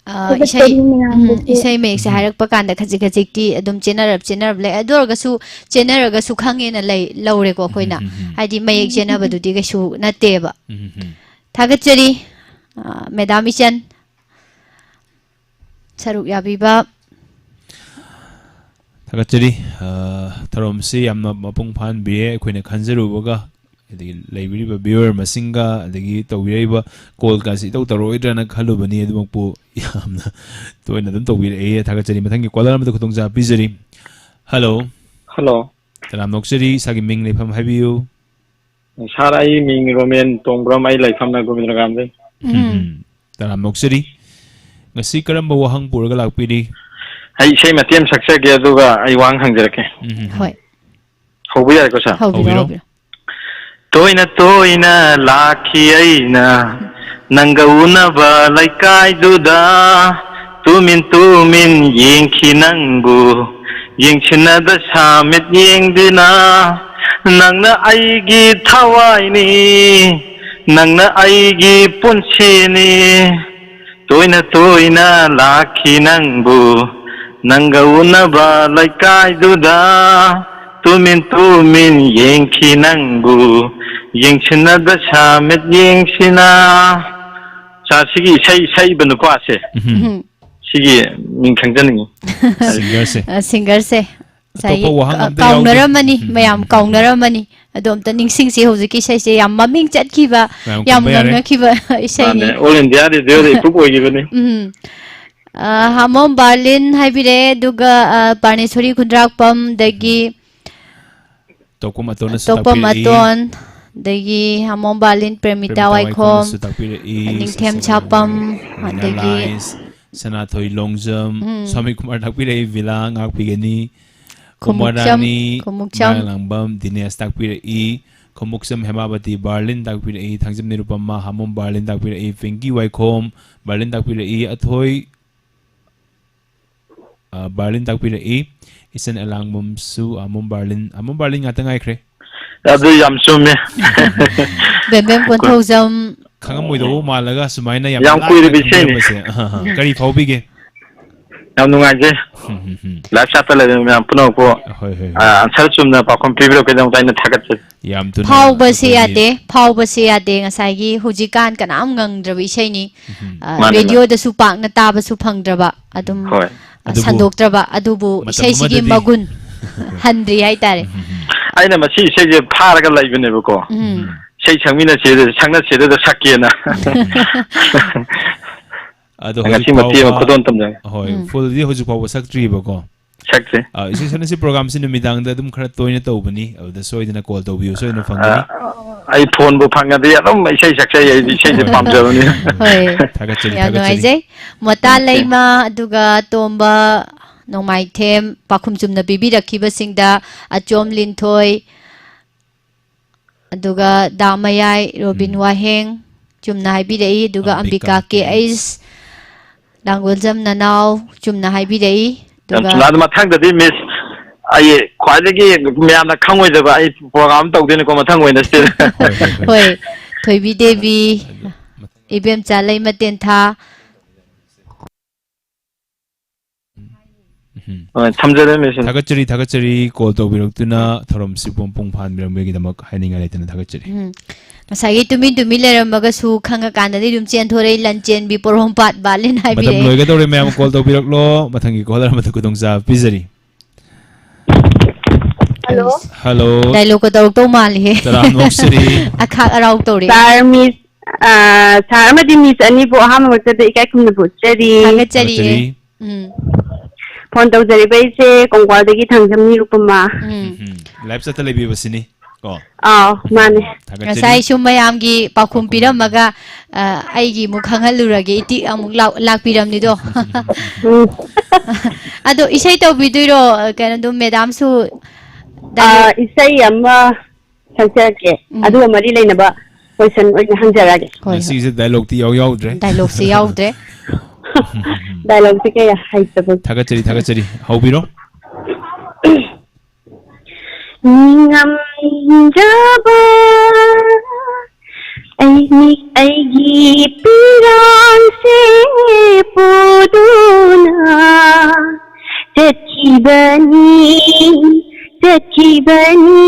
ꯑ, ꯊꯥꯒꯠꯆꯔꯤ ꯏꯁꯩ ꯎꯝ, ꯃꯌꯥꯝꯗꯁꯨ꯫ ꯏꯁꯩ ꯃꯌꯦꯛꯁꯦ ꯎꯝ꯫ ꯍꯥꯏꯔꯛꯄ ꯀꯥꯟꯗ ꯈꯖꯤꯛ ꯈꯖꯤꯛꯇꯤ ꯑꯗꯨꯝ ꯆꯦꯟꯅꯔꯞ ꯆꯦꯟꯅꯔꯞ ꯂꯩ꯫ ꯑꯗꯨ ꯑꯣꯏꯔꯒꯁꯨ ꯆꯦꯟꯅꯔꯒꯁꯨ ꯈꯪꯉꯦꯅ ꯂꯩ ꯂꯧꯔꯦꯀꯣ ꯑꯩꯈꯣꯏꯅ꯫ ꯎꯝ, ꯎꯝ, ꯎꯝ꯫ ꯍꯥꯏꯗꯤ ꯃꯌꯦꯛ ꯆꯦꯟꯅꯕꯗꯨꯗꯤ ꯀꯩꯁꯨ ꯅꯠꯇꯦꯕ꯫ ꯎꯝ, ꯎꯝ, ꯎꯝ꯫ ꯊꯥꯒꯠꯆꯔꯤ ꯑ, ꯃꯦꯗꯥꯝ ꯏꯆꯟ ꯁꯔꯨꯛ ꯌꯥꯕꯤꯕ꯫ ꯊꯥꯒꯠꯆꯔꯤ꯫ ꯑ, ꯊꯧꯔꯝꯁꯤ ꯌꯥꯝꯅ ꯃꯄꯨꯡ ꯐꯥꯍꯟꯕꯤꯔꯦ꯫ ꯑꯩꯈꯣꯏꯅ ꯈꯟꯖꯔꯨꯕꯒ, ꯑꯗꯒꯤ ꯂꯩꯕꯤꯔꯤꯕ ꯚꯤꯌꯨꯋꯔ ꯃꯁꯤꯡꯒ, ꯑꯗꯒꯤ ꯇꯧꯕꯤꯔꯛꯏꯕ ꯀꯣꯜꯒꯁꯤ ꯏꯇꯧ ꯇꯧꯔꯛꯑꯣꯏꯗ꯭ꯔꯅ ꯈꯜꯂꯨꯕꯅꯤ, ꯑꯗꯨꯃꯛꯄꯨ ꯌꯥꯝꯅ ꯇꯣꯏꯅ ꯑꯗꯨꯝ ꯇꯧꯕꯤꯔꯛꯑꯦ꯫ ꯊꯥꯒꯠꯆꯔꯤ꯫ ꯃꯊꯪꯒꯤ ꯀꯣꯂꯔ ꯑꯃꯗ ꯈꯨꯗꯣꯡꯆꯥꯕ ꯄꯤꯖꯔꯤ꯫ ꯍꯜꯂꯣ꯫ ꯍꯜꯂꯣ꯫ ꯇꯔꯥꯝꯅ ꯑꯣꯛꯆꯔꯤ꯫ ꯏꯁꯥꯒꯤ ꯃꯤꯡ, ꯂꯩꯐꯝ ꯍꯥꯏꯕꯤꯌꯨ꯫ ꯁꯥꯔ, ꯑꯩ ꯃꯤꯡ ꯔꯣꯃꯦꯟ ꯇꯣꯡꯕ꯭ꯔꯝ, ꯑꯩ ꯂꯩꯐꯝꯅ ꯒꯣꯕꯤꯟꯗꯒꯥꯝꯗꯩ꯫ ꯎꯝ꯫ ꯇꯔꯥꯝꯅ ꯑꯣꯛꯆꯔꯤ꯫ ꯉꯁꯤ ꯀꯔꯝꯕ ꯋꯥꯍꯪ ꯄꯨꯔꯒ ꯂꯥꯛꯄꯤꯔꯤ? ꯑꯩ ꯏꯁꯩ ꯃꯇꯦꯛ ꯑꯃ ꯁꯛꯆꯒꯦ, ꯑꯗꯨꯒ ꯑꯩ ꯋꯥꯍꯪ ꯍꯪꯖꯔꯛꯀꯦ꯫ ꯎꯝ, ꯎꯝ, ꯎꯝ꯫ ꯍꯣꯏ꯫ ꯍꯧꯕ ꯌꯥꯔꯦꯀꯣ, ꯁꯥꯔ? ꯍꯧꯕꯤꯔꯣ, ꯍꯧꯕꯤꯔꯣ꯫ ꯍꯧꯕꯤꯔꯣ꯫ ꯇꯣꯏꯅ ꯇꯣꯏꯅ ꯂꯥꯛꯈꯤ ꯑꯩꯅ ꯅꯪꯒ ꯎꯅꯕ ꯂꯩꯀꯥꯏꯗꯨꯗ, ꯇꯨꯃꯤꯟ ꯇꯨꯃꯤꯟ ꯌꯦꯡꯈꯤ ꯅꯪꯕꯨ, ꯌꯦꯡꯁꯤꯟꯅꯗ ꯁꯥꯃꯤꯠ ꯌꯦꯡꯗꯨꯅ, ꯅꯪꯅ ꯑꯩꯒꯤ ꯊꯋꯥꯏꯅꯤ, ꯅꯪꯅ ꯑꯩꯒꯤ ꯄꯨꯟꯁꯤꯅꯤ꯫ ꯇꯣꯏꯅ ꯇꯣꯏꯅ ꯂꯥꯛꯈꯤ ꯅꯪꯕꯨ, ꯅꯪꯒ ꯎꯅꯕ ꯂꯩꯀꯥꯏꯗꯨꯗ꯫ ꯇꯨꯃꯤꯟ ꯇꯨꯃꯤꯟ ꯌꯦꯡꯈꯤ ꯅꯪꯕꯨ, ꯌꯦꯡꯁꯤꯟꯅꯗ ꯁꯥꯃꯤꯠ ꯌꯦꯡꯁꯤꯅ꯫ ꯁꯥꯔ, ꯁꯤꯒꯤ ꯏꯁꯩ ꯁꯛꯏꯕ ꯅꯨꯄꯥꯁꯦ, ꯎꯝ꯫ ꯎꯝ꯫ ꯁꯤꯒꯤ ꯃꯤꯡ ꯈꯪꯖꯅꯤꯡꯉꯤ꯫ ꯁꯤꯡꯒꯔꯁꯦ꯫ ꯑ, ꯁꯤꯡꯒꯔꯁꯦ꯫ ꯉꯁꯥꯏꯒꯤ ꯑꯇꯣꯞꯄ ꯋꯥꯍꯪ ꯀ-, ꯑꯝꯇ ꯌꯥꯎꯗ꯭ꯔꯤ? ꯀꯥꯎꯅꯔꯝꯃꯅꯤ, ꯎꯝ, ꯎꯝ, ꯃꯌꯥꯝ ꯎꯝ, ꯎꯝ꯫ ꯀꯥꯎꯅꯔꯝꯃꯅꯤ꯫ ꯑꯗꯣ ꯑꯝꯇ ꯅꯤꯡꯁꯤꯡꯁꯤ, ꯍꯧꯖꯤꯛꯀꯤ ꯏꯁꯩꯁꯦ ꯌꯥꯝ ꯃꯃꯤꯡ ꯆꯠꯈꯤꯕ, ꯃꯌꯥꯝ ꯌꯥꯝ ꯈꯨꯝꯕ ꯌꯥꯔꯦ꯫ ꯉꯪꯅꯈꯤꯕ ꯏꯁꯩꯅꯤ꯫ ꯃꯥꯅꯦ, All India Radio ꯗ approve ꯑꯣꯏꯈꯤꯕꯅꯤ꯫ ꯎꯝ꯫ ꯑ, ꯍꯥꯃꯣꯝ ꯕꯥꯔꯂꯤꯟ ꯍꯥꯏꯕꯤꯔꯛꯑꯦ, ꯑꯗꯨꯒ, ꯑ, ꯄꯥꯔꯅꯦꯁꯣꯔꯤ ꯈꯨꯟꯗ꯭ꯔꯥꯛꯄꯝꯗꯒꯤ ꯇꯣꯞꯀꯣꯝ ꯑꯇꯣꯟꯅꯁꯨ ꯇꯣꯞꯀꯣꯝ ꯇꯥꯛꯄꯤꯔꯛꯏ꯫ ꯑꯇꯣꯟ, ꯑꯗꯒꯤ ꯍꯥꯃꯣꯝ ꯕꯥꯔꯂꯤꯟ ꯄ꯭ꯔꯦꯃꯤꯇꯥ ꯄ꯭ꯔꯦꯃꯤꯇꯥ ꯋꯥꯏꯈꯣꯝ, ꯋꯥꯏꯈꯣꯝꯅꯁꯨ ꯇꯥꯛꯄꯤꯔꯛꯏ, ꯅꯤꯡꯊꯦꯝ ꯁꯣꯁꯦꯜ ꯁꯥꯄꯝ, ꯃꯦꯗꯤꯌꯥ, ꯑꯗꯒꯤ ꯂꯥꯏꯟꯁ, ꯁꯅꯥꯊꯣꯏ ꯂꯣꯡꯖꯝ, ꯎꯝ꯫ ꯁ꯭ꯋꯥꯃꯤ ꯀꯨꯃꯥꯔ ꯇꯥꯛꯄꯤꯔꯛꯏ, ꯚꯤꯂꯥ ꯉꯥꯛꯄꯤꯒꯅꯤ, ꯈꯨꯃꯨꯛꯆꯝ, ꯎꯃꯔꯥꯅꯤ, ꯈꯨꯃꯨꯛꯆꯝ꯫ ꯃꯥꯏꯂꯥꯡꯕꯝ ꯗꯤꯅꯦꯁ ꯇꯥꯛꯄꯤꯔꯛꯏ, ꯈꯨꯃꯨꯛꯆꯝ ꯍꯦꯃꯥꯕꯇꯤ ꯕꯥꯔꯂꯤꯟ ꯇꯥꯛꯄꯤꯔꯛꯏ, ꯊꯥꯡꯖꯝ ꯅꯤꯔꯨꯄꯃꯥ ꯍꯥꯃꯣꯝ ꯕꯥꯔꯂꯤꯟ ꯇꯥꯛꯄꯤꯔꯛꯏ, ꯄꯤꯡꯀꯤ ꯋꯥꯏꯈꯣꯝ ꯕꯥꯔꯂꯤꯟ ꯇꯥꯛꯄꯤꯔꯛꯏ, ꯑꯊꯣꯏ ꯑ, ꯕꯥꯔꯂꯤꯟ ꯇꯥꯛꯄꯤꯔꯛꯏ꯫ ꯏꯆꯟ ꯑꯂꯥꯡꯕꯝꯁꯨ ꯑꯃꯣꯝ ꯕꯥꯔꯂꯤꯟ, ꯑꯃꯣꯝ ꯕꯥꯔꯂꯤꯟ ꯉꯥꯛꯇ ꯉꯥꯏꯈ꯭ꯔꯦ꯫ ꯑꯗꯨ ꯌꯥꯝ ꯆꯨꯝꯃꯦ꯫ ꯕꯦꯝꯕꯦꯝ ꯀꯣꯟꯊꯧꯖꯝ꯫ ꯈꯪꯉꯝꯃꯣꯏꯗꯧꯕ ꯃꯥꯜꯂꯒ ꯁꯨꯃꯥꯏꯅ ꯌꯥꯝ ꯌꯥꯝ ꯂꯥꯏꯅ ꯀꯨꯏꯔꯕ ꯏꯁꯩꯅꯤ꯫ ꯈꯪꯕꯤꯔꯝꯕꯁꯦ꯫ ꯑꯍꯥ, ꯑꯍꯥ꯫ ꯀꯔꯤ ꯐꯥꯎꯕꯤꯒꯦ? ꯌꯥꯝ ꯅꯨꯡꯉꯥꯏꯖꯩ꯫ ꯎꯝ, ꯎꯝ, ꯎꯝ꯫ Live chat ꯇ ꯂꯩꯔꯤꯕ ꯃꯌꯥꯝ ꯄꯨꯝꯅꯃꯛꯄꯨ, ꯍꯣꯏ, ꯍꯣꯏ, ꯍꯣꯏ꯫ ꯑ, answer ꯆꯨꯝꯅ ꯄꯥꯎꯈꯨꯝ ꯄꯤꯕꯤꯔꯛꯄꯒꯤꯗꯃꯛꯇ ꯑꯩꯅ ꯊꯥꯒꯠꯆꯔꯤ꯫ ꯌꯥꯝ ꯊꯨꯅ ꯐꯥꯎꯕꯁꯦ ꯑꯩꯈꯣꯏꯒꯤ ꯌꯥꯗꯦ, ꯐꯥꯎꯕꯁꯦ ꯌꯥꯗꯦ꯫ ꯉꯁꯥꯏꯒꯤ ꯍꯧꯖꯤꯛꯀꯥꯟ ꯀꯅꯥꯝ ꯉꯪꯗ꯭ꯔꯕ ꯏꯁꯩꯅꯤ꯫ ꯎꯝ꯫ ꯑ, ꯃꯥꯅꯦ, ꯃꯥꯅꯦ꯫ ꯔꯦꯗꯤꯑꯣꯗꯁꯨ ꯄꯥꯛꯅ ꯇꯥꯕꯁꯨ ꯐꯪꯗ꯭ꯔꯕ, ꯑꯗꯨꯝ, ꯍꯣꯏ꯫ ꯑ, ꯑꯗꯨꯕꯨ ꯁꯟꯗꯣꯛꯇ꯭ꯔꯕ, ꯑꯗꯨꯕꯨ ꯃꯇꯝ ꯏꯁꯩꯁꯤꯒꯤ ꯑꯃꯗꯗꯤ ꯃꯒꯨꯟ ꯍꯟꯗ꯭ꯔꯤ ꯍꯥꯏꯇꯥꯔꯦ꯫ ꯎꯝ, ꯎꯝ, ꯎꯝ꯫ ꯑꯩꯅ ꯃꯁꯤ ꯏꯁꯩꯁꯦ ꯐꯥꯔꯒ ꯂꯩꯕꯅꯦꯕꯀꯣ꯫ ꯎꯝ꯫ ꯏꯁꯩ ꯁꯛꯃꯤꯟꯅꯁꯦ, ꯁꯛꯅꯁꯦꯗꯨꯗ ꯁꯛꯀꯦꯅ꯫ ꯎꯝ꯫ ꯑꯗꯣ ꯉꯁꯤ ꯍꯧꯖꯤꯛ ꯃꯇꯦꯛ ꯑꯃ ꯐꯥꯎꯕ, ꯈꯨꯗꯣꯜ ꯇꯝꯖꯒꯦ꯫ ꯍꯣꯏ, ꯎꯝ꯫ Fullꯗꯤ ꯍꯧꯖꯤꯛ ꯐꯥꯎꯕ ꯁꯛꯇ꯭ꯔꯤꯕꯀꯣ꯫ ꯁꯛꯇ꯭ꯔꯤ꯫ ꯑ, ꯏꯁꯩ ꯁꯛꯅꯁꯤ programꯁꯤ ꯅꯨꯃꯤꯗꯥꯡꯗ ꯑꯗꯨꯝ ꯈꯔ ꯇꯣꯏꯅ ꯇꯧꯕꯅꯤ, ꯑꯗꯨꯗ ꯁꯣꯏꯗꯅ call ꯇꯧꯕꯤꯌꯨ, ꯁꯣꯏꯗꯅ ꯐꯪꯒꯅꯤ꯫ ꯑ, ꯑꯩ phoneꯕꯨ ꯐꯪꯉꯗꯤ ꯑꯗꯨꯝ ꯏꯁꯩ ꯁꯛꯆꯩ, ꯑꯩꯗꯤ ꯏꯁꯩꯁꯦ ꯍꯣꯏ꯫ ꯄꯥꯝꯖꯕꯅꯤ꯫ ꯍꯣꯏ꯫ ꯊꯥꯒꯠꯆꯔꯤ, ꯌꯥꯝ ꯊꯥꯒꯠꯆꯔꯤ꯫ ꯅꯨꯡꯉꯥꯏꯖꯩ꯫ ꯃꯣꯇꯥ ꯑꯣꯀꯦ꯫ ꯂꯩꯃ, ꯑꯗꯨꯒ ꯇꯣꯝꯕ ꯅꯣꯡꯃꯥꯏꯊꯦꯝ, ꯄꯥꯎꯈꯨꯝ ꯆꯨꯝꯅ ꯄꯤꯕꯤꯔꯛꯈꯤꯕꯁꯤꯡꯗ ꯑꯆꯣꯝ ꯂꯤꯟꯊꯣꯏ, ꯑꯗꯨꯒ ꯗꯥ ꯃꯌꯥꯏ ꯔꯣꯕꯤꯟ ꯎꯝ꯫ ꯋꯥꯍꯦꯡ ꯆꯨꯝꯅ ꯍꯥꯏꯕꯤꯔꯛꯏ, ꯑꯗꯨꯒ ꯑꯝꯕꯤꯀꯥ ꯑꯝꯕꯤꯀꯥ ꯀꯦ ꯀꯦ ꯑꯩꯁ꯫ ꯑꯩꯁ, ꯂꯥꯡꯒꯣꯜꯖꯝ ꯅꯅꯥꯎ ꯆꯨꯝꯅ ꯍꯥꯏꯕꯤꯔꯛꯏ, ꯌꯥꯝ ꯑꯗꯨꯒ ꯆꯨꯝꯅ꯫ ꯑꯗꯨ ꯃꯊꯪꯗꯗꯤ Miss ꯑꯩ ꯈ꯭ꯋꯥꯏꯗꯒꯤ ꯃꯌꯥꯝꯅ ꯈꯪꯉꯣꯏꯗꯕ ꯑꯩ program ꯑꯃ ꯇꯧꯗꯣꯏꯅꯤꯀꯣ ꯃꯊꯪ ꯑꯣꯏꯅ ꯁꯤꯗ꯫ ꯍꯣꯏ, ꯍꯣꯏ, ꯍꯣꯏ꯫ ꯍꯣꯏ, ꯊꯣꯏꯕꯤ ꯗꯦꯕꯤ, ꯏꯕꯦꯝꯆꯥ ꯂꯩꯃ ꯇꯦꯟꯊꯥ꯫ ꯎꯝ꯫ ꯍꯣꯏ, ꯊꯝꯖꯔꯦ, ꯃꯦꯁꯤꯟ꯫ ꯊꯥꯒꯠꯆꯔꯤ, ꯊꯥꯒꯠꯆꯔꯤ꯫ Call ꯇꯧꯕꯤꯔꯛꯇꯨꯅ ꯊꯧꯔꯝꯁꯤꯕꯨ ꯃꯄꯨꯡ ꯐꯥꯍꯟꯕꯤꯔꯝꯕꯒꯤꯗꯃꯛ ꯍꯥꯏꯅꯤꯡꯉꯥꯏ ꯂꯩꯇꯅ ꯊꯥꯒꯠꯆꯔꯤ꯫ ꯎꯝ꯫ ꯉꯁꯥꯏꯒꯤ ꯇꯨꯃꯤꯟ ꯇꯨꯃꯤꯟ ꯂꯩꯔꯝꯃꯒꯁꯨ ꯈꯪꯉꯀꯥꯟꯗꯗꯤ ꯑꯗꯨꯝ ꯆꯦꯟꯊꯣꯔꯛꯏ, ꯂꯟꯆꯦꯟꯕꯤ ꯄꯣꯔꯣꯝꯄꯥꯠ ꯕꯥꯂꯤꯟ ꯃꯇꯝ ꯍꯥꯏꯕꯤꯔꯛꯑꯦ꯫ ꯂꯣꯏꯒꯗꯧꯔꯦ ꯃꯌꯥꯝ, call ꯇꯧꯕꯤꯔꯛꯂꯣ꯫ ꯃꯊꯪꯒꯤ caller ꯑꯃꯗ ꯈꯨꯗꯣꯡꯆꯥꯕ ꯄꯤꯖꯔꯤ꯫ ꯍꯜꯂꯣ꯫ ꯍꯜꯂꯣ꯫ Dialogue ꯀ ꯇꯧꯔꯛꯇꯧ ꯃꯥꯜꯂꯤꯍꯦ꯫ ꯇꯔꯥꯝꯅ ꯑꯣꯛꯆꯔꯤ꯫ ꯑꯈꯥꯛ ꯑꯔꯥꯎ ꯇꯧꯔꯛꯑꯦ꯫ Sir, Miss, ꯑ, Sir ꯑꯃꯗꯤ Miss ꯑꯅꯤꯕꯨ ꯑꯍꯥꯟꯕꯃꯛꯇꯗ ꯏꯀꯥꯏ ꯈꯨꯝꯅꯕ ꯎꯠꯆꯔꯤ꯫ ꯊꯥꯒꯠꯆꯔꯤꯌꯦ꯫ ꯊꯥꯒꯠꯆꯔꯤ꯫ ꯎꯝ꯫ Phone ꯇꯧꯖꯔꯤꯕ ꯑꯩꯁꯦ ꯀꯣꯡꯀ꯭ꯋꯥꯜꯗꯒꯤ ꯊꯥꯡꯖꯝ ꯅꯤꯔꯨꯄꯃ꯫ ꯎꯝ꯫ ꯎꯝ, live chat ꯇ ꯂꯩꯕꯤꯕꯁꯤꯅꯤ꯫ ꯀꯣ? ꯑꯥꯎ, ꯃꯥꯅꯦ꯫ ꯊꯥꯒꯠꯆꯔꯤ꯫ ꯉꯁꯥꯏ ꯁꯨꯝ ꯃꯌꯥꯝꯒꯤ ꯄꯥꯎꯈꯨꯝ ꯄꯥꯎꯈꯨꯝ ꯄꯤꯔꯝꯃꯒ, ꯑ, ꯑꯩꯒꯤ ꯑꯃꯨꯛ ꯈꯪꯍꯜꯂꯨꯔꯒꯦ, ꯏꯇꯤꯛ ꯑꯃꯨꯛ ꯂꯥꯎ-, ꯂꯥꯛꯄꯤꯔꯝꯅꯤꯗꯣ꯫ ꯎꯝ꯫ ꯑꯗꯣ ꯏꯁꯩ ꯇꯧꯕꯤꯗꯣꯏꯔꯣ? ꯀꯩꯅꯣꯗꯣ, madam ꯁꯨ ꯑ, dialogue ꯏꯁꯩ ꯑꯃ ꯁꯛꯆꯔꯛꯀꯦ꯫ ꯎꯝ꯫ ꯑꯗꯨꯒ ꯃꯔꯤ ꯂꯩꯅꯕ question ꯑꯣꯏꯅ ꯍꯪꯖꯔꯛꯑꯒꯦ꯫ ꯍꯣꯏ, ꯍꯣꯏ꯫ ꯉꯁꯤꯁꯦ dialogue ꯇꯤ ꯏꯌꯥꯎ ꯌꯥꯎꯗ꯭ꯔꯦ꯫ Dialogue ꯁꯦ ꯌꯥꯎꯗ꯭ꯔꯦ꯫ Dialogue ꯁꯦ ꯀꯌꯥ ꯍꯩꯇꯕ꯫ ꯊꯥꯒꯠꯆꯔꯤ, ꯊꯥꯒꯠꯆꯔꯤ꯫ ꯍꯧꯕꯤꯔꯣ꯫ ꯅꯤꯡꯉꯝꯗ꯭ꯔꯕ ꯑꯩ ꯃꯤ-, ꯑꯩꯒꯤ ꯄꯤꯔꯥꯡꯁꯦ ꯄꯨꯗꯨꯅ ꯆꯠꯈꯤꯕꯅꯤ, ꯆꯠꯈꯤꯕꯅꯤ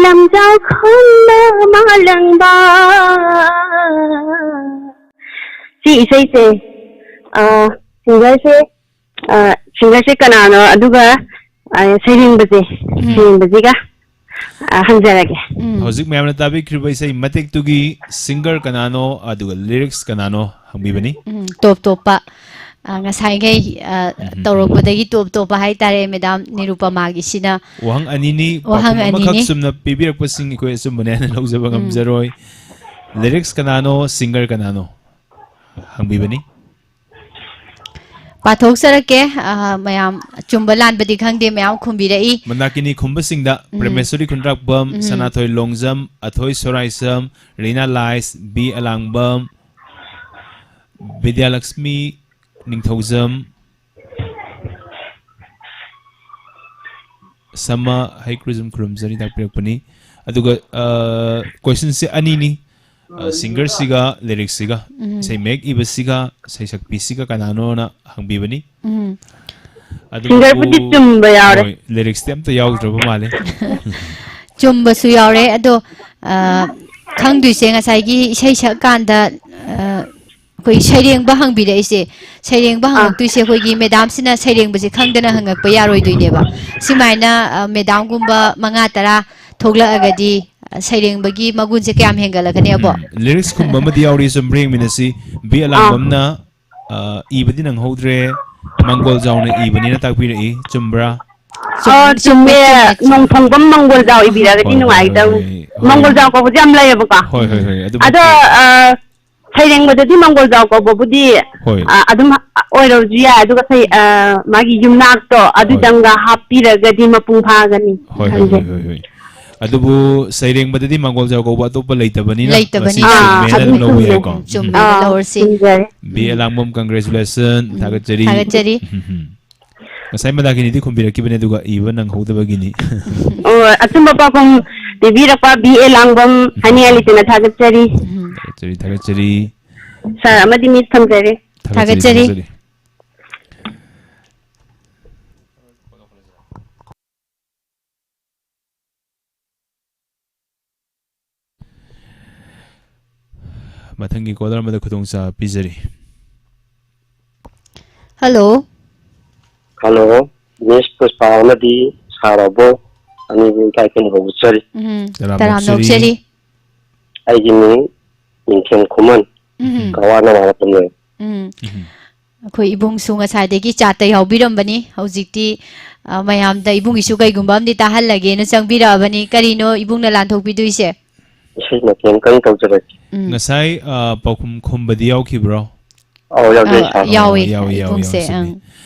ꯂꯝꯖꯥꯎ ꯈꯨꯝꯕ ꯃꯥꯂꯪꯕ꯫ ꯁꯤ ꯏꯁꯩꯁꯦ, ꯑ, singer ꯁꯦ ꯑ, singer ꯁꯦ ꯀꯅꯥꯅꯣ, ꯑꯗꯨꯒ, ꯑ, ꯁꯩꯔꯦꯡꯕꯁꯦ, ꯎꯝ꯫ ꯁꯩꯔꯦꯡꯕꯁꯤꯒ, ꯑ, ꯍꯪꯖꯔꯒꯦ꯫ ꯎꯝ꯫ ꯍꯧꯖꯤꯛ ꯃꯌꯥꯝꯅ ꯇꯥꯕꯤꯈ꯭ꯔꯤꯕ ꯏꯁꯩ ꯃꯇꯦꯛꯇꯨꯒꯤ singer ꯀꯅꯥꯅꯣ, ꯑꯗꯨꯒ lyrics ꯀꯅꯥꯅꯣ ꯍꯪꯕꯤꯕꯅꯤ꯫ ꯎꯝ, ꯇꯣꯞ ꯇꯣꯞꯄ, ꯑ, ꯉꯁꯥꯏꯈꯩ, ꯑ, ꯎꯝ꯫ ꯇꯧꯔꯛꯄꯗꯒꯤ ꯇꯣꯞ ꯇꯣꯞꯄ ꯍꯥꯏꯇꯥꯔꯦ, madam ꯅꯤꯔꯨꯄꯃꯥꯒꯤꯁꯤꯅ꯫ ꯋꯥꯍꯪ ꯑꯅꯤꯅꯤ, ꯋꯥꯍꯪ ꯄꯥꯎꯈꯨꯝ ꯑꯃꯈꯛ ꯑꯅꯤꯅꯤ꯫ ꯆꯨꯝꯅ ꯄꯤꯕꯤꯔꯛꯄꯁꯤꯡ ꯑꯩꯈꯣꯏ ꯑꯆꯨꯝꯕꯅꯦ ꯍꯥꯏꯅ ꯂꯧꯖꯕ ꯎꯝ꯫ ꯉꯝꯖꯔꯣꯏ꯫ Lyrics ꯀꯅꯥꯅꯣ, singer ꯀꯅꯥꯅꯣ ꯍꯪꯕꯤꯕꯅꯤ꯫ ꯄꯥꯊꯣꯛꯆꯔꯛꯀꯦ꯫ ꯑ, ꯃꯌꯥꯝ ꯑꯆꯨꯝꯕ ꯂꯥꯟꯕꯗꯤ ꯈꯪꯗꯦ, ꯃꯌꯥꯝ ꯈꯨꯝꯕꯤꯔꯛꯏ꯫ ꯃꯟꯗꯥꯀꯤꯅꯤ ꯈꯨꯝꯕꯁꯤꯡꯗ ꯎꯝ꯫ ꯄ꯭ꯔꯦꯃꯦꯁꯣꯔꯤ ꯈꯨꯟꯗ꯭ꯔꯥꯛꯄꯝ, ꯎꯝ꯫ ꯁꯅꯥꯊꯣꯏ ꯂꯣꯡꯖꯝ, ꯑꯊꯣꯏ ꯁꯣꯔꯥꯏꯁꯝ, ꯔꯤꯅꯥ ꯂꯥꯏꯁ, ꯕꯤ ꯑꯂꯥꯡꯕꯝ, ꯕꯤꯗ꯭ꯌꯥꯂꯛꯁꯃꯤ ꯅꯤꯡꯊꯧꯖꯝ, ꯁꯃ ꯍꯩꯀ꯭ꯔꯨꯖꯝ ꯈꯨꯔꯨꯝꯖꯔꯤ ꯇꯥꯛꯄꯤꯔꯛꯄꯅꯤ꯫ ꯑꯗꯨꯒ, ꯑ, questionꯁꯦ ꯑꯅꯤꯅꯤ꯫ ꯑ, singerꯁꯤꯒ lyricsꯁꯤꯒ, ꯎꯝ꯫ ꯏꯁꯩ ꯃꯌꯦꯛ ꯏꯕꯁꯤꯒ ꯁꯩꯁꯛꯄꯤꯁꯤꯒ ꯀꯅꯥꯅꯣꯅ ꯍꯪꯕꯤꯕꯅꯤ꯫ ꯎꯝ꯫ ꯑꯗꯨꯕꯨ singerꯕꯨꯗꯤ ꯆꯨꯝꯕ ꯌꯥꯎꯔꯦ꯫ ꯍꯣꯏ, lyricsꯇꯤ ꯑꯝꯇ ꯌꯥꯎꯗ꯭ꯔꯕ ꯃꯥꯜꯂꯦ꯫ ꯆꯨꯝꯕꯁꯨ ꯌꯥꯎꯔꯦ꯫ ꯑꯗꯣ, ꯑ, ꯈꯪꯗꯣꯏꯁꯦ ꯉꯁꯥꯏꯒꯤ ꯏꯁꯩ ꯁꯛꯀꯥꯟꯗ, ꯑ, ꯑꯩꯈꯣꯏ ꯁꯩꯔꯦꯡꯕ ꯍꯪꯕꯤꯔꯛꯏꯁꯦ, ꯁꯩꯔꯦꯡꯕ ꯑꯥ꯫ ꯍꯪꯉꯛꯇꯣꯏꯁꯦ ꯑꯩꯈꯣꯏꯒꯤ madamꯁꯤꯅ ꯁꯩꯔꯦꯡꯕꯁꯦ ꯈꯪꯗꯅ ꯍꯪꯉꯛꯄ ꯌꯥꯔꯣꯏꯗꯣꯏꯅꯦꯕ꯫ ꯁꯨꯃꯥꯏꯅ, ꯑ, madamꯒꯨꯝꯕ ꯃꯉꯥ ꯇꯔꯥ ꯊꯣꯛꯂꯛꯑꯒꯗꯤ, ꯑ, ꯁꯩꯔꯦꯡꯕꯒꯤ ꯃꯒꯨꯟꯁꯦ ꯀꯌꯥꯝ ꯍꯦꯟꯒꯠꯂꯛꯀꯅꯤ, ꯑꯕꯣ? ꯎꯝ, lyricsꯀꯨꯝꯕ ꯑꯃꯗꯤ ꯌꯥꯎꯔꯤ, ꯆꯨꯝꯕ꯭ꯔꯥ ꯌꯦꯡꯃꯤꯟꯅꯁꯤ꯫ ꯕꯤ ꯑꯥ꯫ ꯑꯦꯂꯥꯡꯕꯝꯅ, ꯑ, ꯏꯕꯗꯤ ꯅꯪꯍꯧꯗ꯭ꯔꯦ, ꯃꯪꯒꯣꯜꯖꯥꯎꯅ ꯏꯕꯅꯤꯅ ꯇꯥꯛꯄꯤꯔꯛꯏ, ꯆꯨꯝꯕ꯭ꯔꯥ? ꯆꯨꯝ-, ꯑꯣ, ꯆꯨꯝꯃꯦ, ꯆꯨꯝꯃꯦ, ꯆꯨꯝꯃꯦ, ꯆꯨꯝꯃꯦ꯫ ꯅꯣꯡꯊꯣꯡꯕꯝ ꯃꯪꯒꯣꯜꯖꯥꯎ ꯏꯕꯤꯔꯒꯗꯤ ꯍꯣꯏ, ꯍꯣꯏ, ꯅꯨꯡꯉꯥꯏꯒꯗꯧꯅꯤ꯫ ꯍꯣꯏ, ꯍꯣꯏ꯫ ꯃꯪꯒꯣꯜꯖꯥꯎ ꯀꯧꯕꯁꯦ ꯌꯥꯝ ꯂꯩꯌꯦꯕꯀꯣ꯫ ꯍꯣꯏ, ꯍꯣꯏ, ꯍꯣꯏ, ꯑꯗꯣ, ꯑꯗꯨꯃꯛꯇꯤ ꯑ, ꯁꯩꯔꯦꯡꯕꯗꯗꯤ ꯃꯪꯒꯣꯜꯖꯥꯎ ꯀꯧꯕꯕꯨꯗꯤ, ꯍꯣꯏ꯫ ꯑ, ꯑꯗꯨꯝ ꯑꯣꯏꯔꯁꯨ ꯌꯥꯏ, ꯑꯗꯨꯒ ꯁꯩ-, ꯑ, ꯃꯥꯒꯤ ꯌꯨꯝꯅꯥꯛꯇꯣ ꯍꯣꯏ꯫ ꯑꯗꯨꯗꯪꯒ ꯍꯥꯞꯄꯤꯔꯒꯗꯤ ꯃꯄꯨꯡ ꯐꯥꯒꯅꯤ ꯍꯣꯏ, ꯍꯣꯏ, ꯈꯟꯖꯩ꯫ ꯍꯣꯏ, ꯍꯣꯏ, ꯍꯣꯏ꯫ ꯑꯗꯨꯕꯨ ꯁꯩꯔꯦꯡꯕꯗꯤ ꯃꯪꯒꯣꯜꯖꯥꯎ ꯀꯧꯕ ꯑꯇꯣꯞꯄ ꯂꯩꯇꯕꯅꯤꯅ ꯂꯩꯇꯕꯅꯤꯅ꯫ ꯃꯁꯤ ꯑꯥ, ꯆꯨꯝꯃꯦꯅ ꯑꯗꯨꯝ ꯑꯗꯨ ꯂꯧꯕ ꯆꯨꯝꯃꯦ꯫ ꯌꯥꯏꯀꯣ꯫ ꯆꯨꯝꯃꯦꯅ ꯑꯥ, ꯂꯧꯔꯁꯤ꯫ ꯆꯨꯝꯖꯔꯦ꯫ ꯕꯤ ꯎꯝ꯫ ꯑꯦꯂꯥꯡꯕꯝ, congratulation, ꯎꯝ꯫ ꯊꯥꯒꯠꯆꯔꯤ꯫ ꯊꯥꯒꯠꯆꯔꯤ꯫ ꯎꯝ, ꯎꯝ꯫ ꯉꯁꯥꯏ ꯃꯟꯗꯥꯀꯤꯅꯤꯗꯤ ꯈꯨꯝꯕꯤꯔꯛꯈꯤꯕꯅꯦ, ꯑꯗꯨꯒ ꯏꯕ ꯅꯪꯍꯧꯗꯕꯒꯤꯅꯤ꯫ ꯑꯣ, ꯑꯆꯨꯝꯕ ꯄꯥꯎꯈꯨꯝ ꯄꯤꯕꯤꯔꯛꯄ ꯕꯤ ꯑꯦ ꯂꯥꯡꯕꯝ ꯍꯥꯏꯅꯤꯡꯉꯥꯏ ꯂꯩꯇꯅ ꯊꯥꯒꯠꯆꯔꯤ꯫ ꯎꯝ꯫ ꯊꯥꯒꯠꯆꯔꯤ, ꯊꯥꯒꯠꯆꯔꯤ꯫ ꯁꯥꯔ ꯑꯃꯗꯤ ꯃꯤꯁ ꯊꯝꯖꯔꯤ꯫ ꯊꯥꯒꯠꯆꯔꯤ, ꯊꯥꯒꯠꯆꯔꯤ꯫ ꯊꯥꯒꯠꯆꯔꯤ꯫ ꯃꯊꯪꯒꯤ caller ꯑꯃꯗ ꯈꯨꯗꯣꯡꯆꯥꯕ ꯄꯤꯖꯔꯤ꯫ Hello꯫ Hello, Miss ꯄꯨꯁꯄꯥ ꯑꯃꯗꯤ ꯁꯥꯔ ꯑꯕꯣ ꯑꯅꯤꯕꯨ ꯏꯀꯥꯏ ꯈꯨꯝꯅꯕ ꯎꯠꯆꯔꯤ꯫ ꯎꯝ, ꯇꯔꯥꯝꯅ ꯇꯔꯥꯝꯅ ꯑꯣꯛꯆꯔꯤ꯫ ꯑꯣꯛꯆꯔꯤ꯫ ꯑꯩꯒꯤ ꯃꯤꯡ ꯅꯤꯡꯊꯦꯝ ꯈꯨꯃꯟ, ꯎꯝ꯫ ꯀꯋꯥꯅ ꯃꯍꯥꯔꯥꯖꯅꯦ꯫ ꯎꯝ꯫ ꯎꯝ꯫ ꯑꯩꯈꯣꯏ ꯏꯕꯨꯡꯁꯨ ꯉꯁꯥꯏꯗꯒꯤ chatꯇ ꯌꯥꯎꯕꯤꯔꯝꯕꯅꯤ꯫ ꯍꯧꯖꯤꯛꯇꯤ, ꯑ, ꯃꯌꯥꯝꯗ ꯏꯕꯨꯡ ꯏꯁꯨ ꯀꯩꯒꯨꯝꯕ ꯑꯃꯗꯤ ꯇꯥꯍꯜꯂꯒꯦꯅ ꯆꯪꯕꯤꯔꯛꯑꯕꯅꯤ꯫ ꯀꯔꯤꯅꯣ ꯏꯕꯨꯡꯅ ꯂꯥꯟꯊꯣꯛꯄꯤꯗꯣꯏꯁꯦ? ꯏꯁꯩ ꯃꯇꯦꯛ ꯑꯃꯇꯪ ꯇꯧꯖꯔꯛꯀꯦ꯫ ꯎꯝ꯫ ꯉꯁꯥꯏ, ꯑ, ꯄꯥꯎꯈꯨꯝ ꯈꯨꯝꯕꯗꯤ ꯌꯥꯎꯈꯤꯕ꯭ꯔꯣ? ꯑꯧ, ꯌꯥꯎꯖꯩ, ꯑ, ꯁꯥꯔ꯫ ꯌꯥꯎꯋꯦ, ꯑꯣ, ꯌꯥꯎꯋꯦ, ꯌꯥꯎꯋꯦ, ꯏꯕꯨꯡꯁꯦ, ꯌꯥꯎꯋꯦ, ꯆꯨꯝꯃꯤ꯫ ꯑꯪ꯫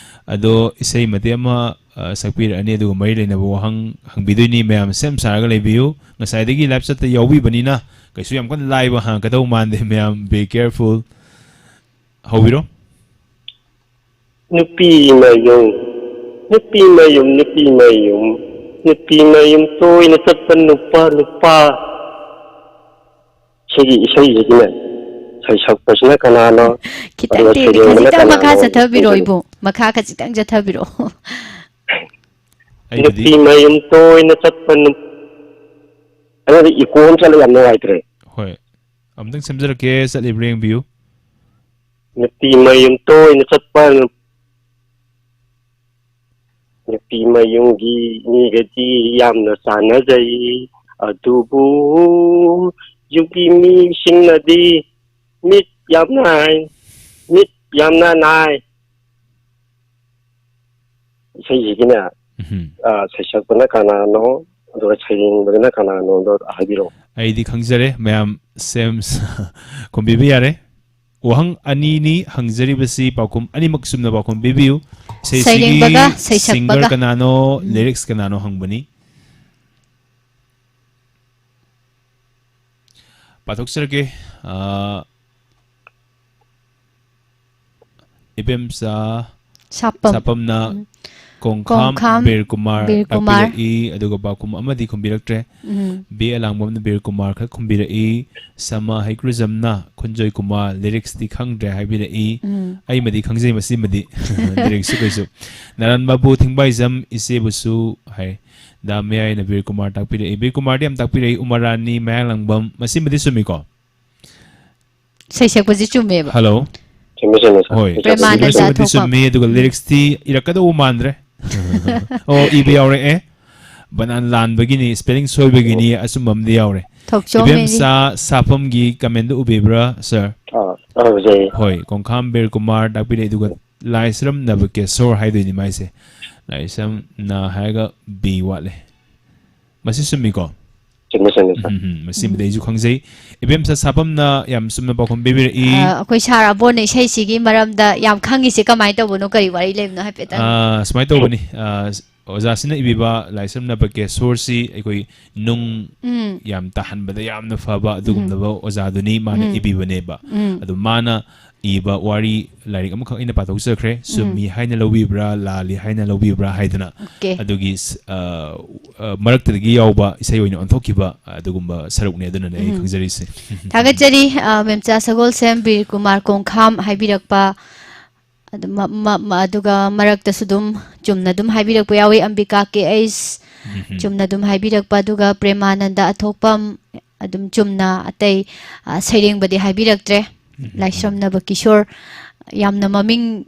ꯑꯗꯣ ꯏꯁꯩ ꯃꯇꯦꯛ ꯑꯃ, ꯑ, ꯁꯛꯄꯤꯔꯛꯑꯅꯤ, ꯑꯗꯨꯒ ꯃꯔꯤ ꯂꯩꯅꯕ ꯋꯥꯍꯪ ꯍꯪꯕꯤꯗꯣꯏꯅꯤ꯫ ꯃꯌꯥꯝ ꯁꯦꯝ ꯁꯥꯔꯒ ꯂꯩꯕꯤꯌꯨ꯫ ꯉꯁꯥꯏꯗꯒꯤ live chatꯇ ꯌꯥꯎꯕꯤꯕꯅꯤꯅ ꯀꯩꯁꯨ ꯌꯥꯝ ꯀꯟꯅ ꯂꯥꯏꯕ ꯍꯪꯉꯛꯀꯗꯧ ꯃꯥꯟꯗꯦ꯫ ꯃꯌꯥꯝ be careful꯫ ꯍꯧꯕꯤꯔꯣ꯫ ꯅꯨꯄꯤ ꯃꯌꯨꯝ, ꯅꯨꯄꯤ ꯃꯌꯨꯝ, ꯅꯨꯄꯤ ꯃꯌꯨꯝ꯫ ꯅꯨꯄꯤ ꯃꯌꯨꯝ ꯇꯣꯏꯅ ꯆꯠꯄ ꯅꯨꯄꯥ, ꯅꯨꯄꯥ꯫ ꯁꯤꯒꯤ ꯏꯁꯩꯁꯤꯒꯤꯅꯦ, ꯁꯩꯁꯛꯄꯁꯤꯅ ꯀꯅꯥꯅꯣ? ꯈꯤꯇꯪ ꯑꯗꯨꯒ ꯇꯦꯜꯂꯤ, ꯁꯩꯔꯦꯡꯕꯅ ꯈꯖꯤꯛꯇꯪ ꯃꯈꯥ ꯀꯅꯥꯅꯣ? ꯆꯠꯊꯕꯤꯔꯛꯑꯣ, ꯏꯕꯨꯡ꯫ ꯃꯈꯥ ꯈꯖꯤꯛꯇꯪ ꯆꯠꯊꯕꯤꯔꯛꯑꯣ꯫ ꯑꯩꯕꯨꯗꯤ ꯅꯨꯄꯤ ꯃꯌꯨꯝ ꯇꯣꯏꯅ ꯆꯠꯄ ꯅꯨ-, ꯑꯩꯉꯣꯟꯗ ꯏꯀꯣ ꯑꯃ ꯆꯠꯂ ꯌꯥꯝ ꯅꯨꯡꯉꯥꯏꯇ꯭ꯔꯦ꯫ ꯍꯣꯏ꯫ ꯑꯃꯨꯛꯇꯪ ꯁꯦꯝꯖꯔꯛꯀꯦ, ꯆꯠꯂꯤꯕ꯭ꯔꯥ ꯌꯦꯡꯕꯤꯌꯨ꯫ ꯅꯨꯄꯤ ꯃꯌꯨꯝ ꯇꯣꯏꯅ ꯆꯠꯄ ꯅꯨ-, ꯅꯨꯄꯤ ꯃꯌꯨꯝꯒꯤ ꯃꯤꯒꯗꯤ ꯌꯥꯝꯅ ꯆꯥꯟꯅꯖꯩ, ꯑꯗꯨꯕꯨ ꯌꯨꯝꯒꯤ ꯃꯤꯁꯤꯡꯅꯗꯤ ꯃꯤꯠ ꯌꯥꯝꯅ ꯅꯥꯏ, ꯃꯤꯠ ꯌꯥꯝꯅ ꯅꯥꯏ꯫ ꯏꯁꯩꯁꯤꯒꯤꯅꯦ, ꯎꯝꯍꯨꯝ꯫ ꯑ, ꯁꯩꯁꯛꯄꯅ ꯀꯅꯥꯅꯣ, ꯑꯗꯨꯒ ꯁꯩꯔꯦꯡꯕꯗꯨꯅ ꯀꯅꯥꯅꯣꯗꯣ ꯍꯥꯏꯕꯤꯔꯛꯑꯣ꯫ ꯑꯩꯗꯤ ꯈꯪꯖꯔꯦ, ꯃꯌꯥꯝ ꯁꯦꯝ-, ꯈꯨꯝꯕꯤꯕ ꯌꯥꯔꯦ꯫ ꯋꯥꯍꯪ ꯑꯅꯤꯅꯤ ꯍꯪꯖꯔꯤꯕꯁꯤ, ꯄꯥꯎꯈꯨꯝ ꯑꯅꯤꯃꯛ ꯆꯨꯝꯅ ꯄꯥꯎꯈꯨꯝ ꯄꯤꯕꯤꯌꯨ꯫ ꯏꯁꯩꯁꯤꯒꯤ ꯁꯩꯔꯦꯡꯕꯒ ꯁꯩꯁꯛꯄꯒ꯫ Singer ꯀꯅꯥꯅꯣ, ꯎꯝ꯫ Lyrics ꯀꯅꯥꯅꯣ ꯍꯪꯕꯅꯤ꯫ ꯄꯥꯊꯣꯛꯆꯔꯒꯦ꯫ ꯑ, ꯏꯕꯦꯝꯆꯥ ꯁꯥꯄꯝ꯫ ꯁꯥꯄꯝꯅ ꯎꯝ꯫ ꯀꯣꯡꯈꯥꯝ ꯀꯣꯡꯈꯥꯝ ꯕꯤꯔ ꯀꯨꯃꯥꯔ ꯕꯤꯔ ꯀꯨꯃꯥꯔ꯫ ꯇꯥꯛꯄꯤꯔꯛꯏ, ꯑꯗꯨꯒ ꯄꯥꯎꯈꯨꯝ ꯑꯃꯗꯤ ꯈꯨꯝꯕꯤꯔꯛꯇ꯭ꯔꯦ꯫ ꯎꯝ꯫ ꯕꯤ ꯑꯦ ꯂꯥꯡꯕꯝꯅ ꯕꯤꯔ ꯀꯨꯃꯥꯔ ꯈꯛ ꯈꯨꯝꯕꯤꯔꯛꯏ꯫ ꯁꯃꯥ ꯍꯩꯀ꯭ꯔꯨꯖꯝꯅ ꯈꯨꯟꯖꯣꯏ ꯀꯨꯃꯥꯔ, lyrics ꯇꯤ ꯈꯪꯗ꯭ꯔꯦ ꯍꯥꯏꯕꯤꯔꯛꯏ꯫ ꯎꯝ꯫ ꯑꯩꯃꯗꯤ ꯈꯪꯖꯩ ꯃꯁꯤꯃꯗꯤ꯫ Lyrics ꯁꯨ ꯀꯩꯁꯨ꯫ ꯅꯥꯔꯥꯟꯕꯥꯕꯨ ꯊꯤꯡꯕꯥꯏꯖꯝ ꯏꯆꯦꯕꯨꯁꯨ ꯍꯥꯏ꯫ ꯗꯥ ꯃꯌꯥꯏꯅ ꯕꯤꯔ ꯀꯨꯃꯥꯔ ꯇꯥꯛꯄꯤꯔꯛꯏ꯫ ꯕꯤꯔ ꯀꯨꯃꯥꯔꯗꯤ ꯌꯥꯝ ꯇꯥꯛꯄꯤꯔꯛꯏ꯫ ꯎꯃꯔ ꯔꯥꯅꯤ, ꯃꯌꯥꯡꯂꯥꯡꯕꯝ, ꯃꯁꯤꯃꯗꯤ ꯆꯨꯝꯃꯤꯀꯣ? ꯁꯩꯁꯛꯄꯁꯤ ꯆꯨꯝꯃꯦꯕ꯫ ꯍꯜꯂꯣ꯫ ꯆꯨꯝꯃꯦ, ꯆꯨꯝꯃꯦ, ꯁꯥꯔ꯫ ꯍꯣꯏ, ꯁꯩꯁꯛꯄꯁꯤ ꯄ꯭ꯔꯦꯃꯥꯅꯟꯗ ꯆꯨꯝꯃꯦ꯫ ꯁꯩꯁꯛꯄꯁꯤ ꯆꯨꯝꯃꯦ, ꯊꯣꯛꯄꯝ꯫ ꯑꯗꯨꯒ ꯎꯝ꯫ Lyrics ꯇꯤ ꯏꯔꯛꯀꯗꯧꯕ ꯃꯥꯟꯗ꯭ꯔꯦ꯫ ꯑꯣ, ꯏꯕ ꯌꯥꯎꯔꯛꯑꯦ꯫ ꯕꯅꯥꯟ ꯂꯥꯟꯕꯒꯤꯅꯤ, spelling ꯁꯣꯏꯕꯒꯤꯅꯤ, ꯑꯣ꯫ ꯑꯆꯨꯝꯕ ꯑꯃꯗꯤ ꯌꯥꯎꯔꯦ꯫ ꯊꯣꯛꯆꯣꯝ ꯃꯦꯔꯤ꯫ ꯏꯕꯦꯝꯆꯥ ꯁꯥꯐꯝꯒꯤ comment ꯗꯨ ꯎꯕꯤꯕ꯭ꯔꯥ, ꯁꯥꯔ? ꯑꯥ, ꯑꯥ, ꯎꯖꯩ꯫ ꯍꯣꯏ, ꯀꯣꯡꯈꯥꯝ ꯕꯤꯔ ꯀꯨꯃꯥꯔ ꯇꯥꯛꯄꯤꯔꯛꯏ, ꯑꯗꯨꯒ ꯂꯥꯏꯁ꯭ꯔꯝ ꯅꯕꯀꯦꯁꯣꯔ ꯍꯥꯏꯗꯣꯏꯅꯤ ꯃꯥꯏꯁꯦ꯫ ꯂꯥꯏꯁ꯭ꯔꯝ ꯅ ꯍꯥꯏꯔꯒ ꯕꯤ ꯋꯥꯠꯂꯦ꯫ ꯃꯁꯤ ꯆꯨꯝꯃꯤꯀꯣ? ꯆꯨꯝꯃꯦ, ꯆꯨꯝꯃꯦ, ꯁꯥꯔ꯫ ꯎꯝ, ꯎꯝ, ꯃꯁꯤꯃꯗꯤ ꯎꯝ꯫ ꯑꯩꯁꯨ ꯈꯪꯖꯩ꯫ ꯏꯕꯦꯝꯆꯥ ꯁꯥꯐꯝꯅ ꯌꯥꯝ ꯆꯨꯝꯅ ꯄꯥꯎꯈꯨꯝ ꯄꯤꯕꯤꯔꯛꯏ꯫ ꯑ, ꯑꯩꯈꯣꯏ ꯁꯥꯔ ꯑꯕꯣꯟꯅ ꯏꯁꯩꯁꯤꯒꯤ ꯃꯔꯝꯗ ꯌꯥꯝ ꯈꯪꯉꯤꯁꯦ ꯀꯃꯥꯏꯅ ꯇꯧꯕꯅꯣ? ꯀꯔꯤ ꯋꯥꯔꯤ ꯂꯩꯕꯅꯣ ꯍꯥꯏꯐꯦꯠꯇꯪ꯫ ꯑ, ꯁꯨꯃꯥꯏꯅ ꯇꯧꯕꯅꯤ꯫ ꯑ, ꯑꯣꯖꯥꯁꯤꯅ ꯏꯕꯤꯕ ꯂꯥꯏꯁ꯭ꯔꯝ ꯅꯕꯀꯦꯁꯣꯔꯁꯤ ꯑꯩꯈꯣꯏ ꯅꯨꯡ ꯎꯝ꯫ ꯌꯥꯝ ꯇꯥꯍꯟꯕꯗ ꯌꯥꯝꯅ ꯐꯕ ꯎꯝ꯫ ꯑꯗꯨꯒꯨꯝꯂꯕ ꯑꯣꯖꯥꯗꯨꯅꯤ ꯃꯥꯅ ꯎꯝ꯫ ꯏꯕꯤꯕꯅꯦꯕ꯫ ꯎꯝ꯫ ꯑꯗꯨ ꯃꯥꯅ ꯏꯕ ꯋꯥꯔꯤ ꯂꯥꯏꯔꯤꯛ ꯑꯃꯈꯛ ꯑꯩꯅ ꯄꯥꯊꯣꯛꯆꯈ꯭ꯔꯦ꯫ ꯎꯝ꯫ ꯆꯨꯝꯃꯤ ꯍꯥꯏꯅ ꯂꯧꯕꯤꯕ꯭ꯔꯥ, ꯂꯥꯜꯂꯤ ꯍꯥꯏꯅ ꯂꯧꯕꯤꯕ꯭ꯔꯥ ꯍꯥꯏꯗꯅ꯫ ꯑꯣꯀꯦ꯫ ꯑꯗꯨꯒꯤ ꯁ-, ꯑ, ꯑ, ꯃꯔꯛꯇꯗꯒꯤ ꯌꯥꯎꯕ ꯏꯁꯩ ꯑꯣꯏꯅ ꯑꯣꯟꯊꯣꯛꯈꯤꯕ ꯑꯗꯨꯒꯨꯝꯕ ꯁꯔꯨꯛꯅꯦ, ꯑꯗꯨꯅꯅꯦ ꯑꯩ ꯎꯝ꯫ ꯈꯪꯖꯔꯤꯁꯦ꯫ ꯊꯥꯒꯠꯆꯔꯤ, ꯑ, ꯃꯦꯝꯆꯥ ꯁꯒꯣꯜꯁꯦꯝ ꯕꯤꯔ ꯀꯨꯃꯥꯔ ꯀꯣꯡꯈꯥꯝ ꯍꯥꯏꯕꯤꯔꯛꯄ꯫ ꯑꯗꯨ ꯃ-, ꯃ-, ꯃ-, ꯑꯗꯨꯒ ꯃꯔꯛꯇꯁꯨ ꯑꯗꯨꯝ ꯆꯨꯝꯅ ꯑꯗꯨꯝ ꯍꯥꯏꯕꯤꯔꯛꯄ ꯌꯥꯎꯏ꯫ ꯑꯝꯕꯤꯀꯥ ꯀꯦ ꯑꯩꯁ ꯎꯝ꯫ ꯆꯨꯝꯅ ꯑꯗꯨꯝ ꯍꯥꯏꯕꯤꯔꯛꯄ, ꯑꯗꯨꯒ ꯄ꯭ꯔꯦꯃꯥꯅꯟꯗ ꯑꯊꯣꯛꯄꯝ ꯑꯗꯨꯝ ꯆꯨꯝꯅ, ꯑꯇꯩ, ꯑ, ꯁꯩꯔꯦꯡꯕꯗꯤ ꯍꯥꯏꯕꯤꯔꯛꯇ꯭ꯔꯦ꯫ ꯎꯝ꯫ ꯂꯥꯏꯁ꯭ꯔꯝ ꯅꯕꯀꯤꯁꯣꯔ ꯌꯥꯝꯅ ꯃꯃꯤꯡ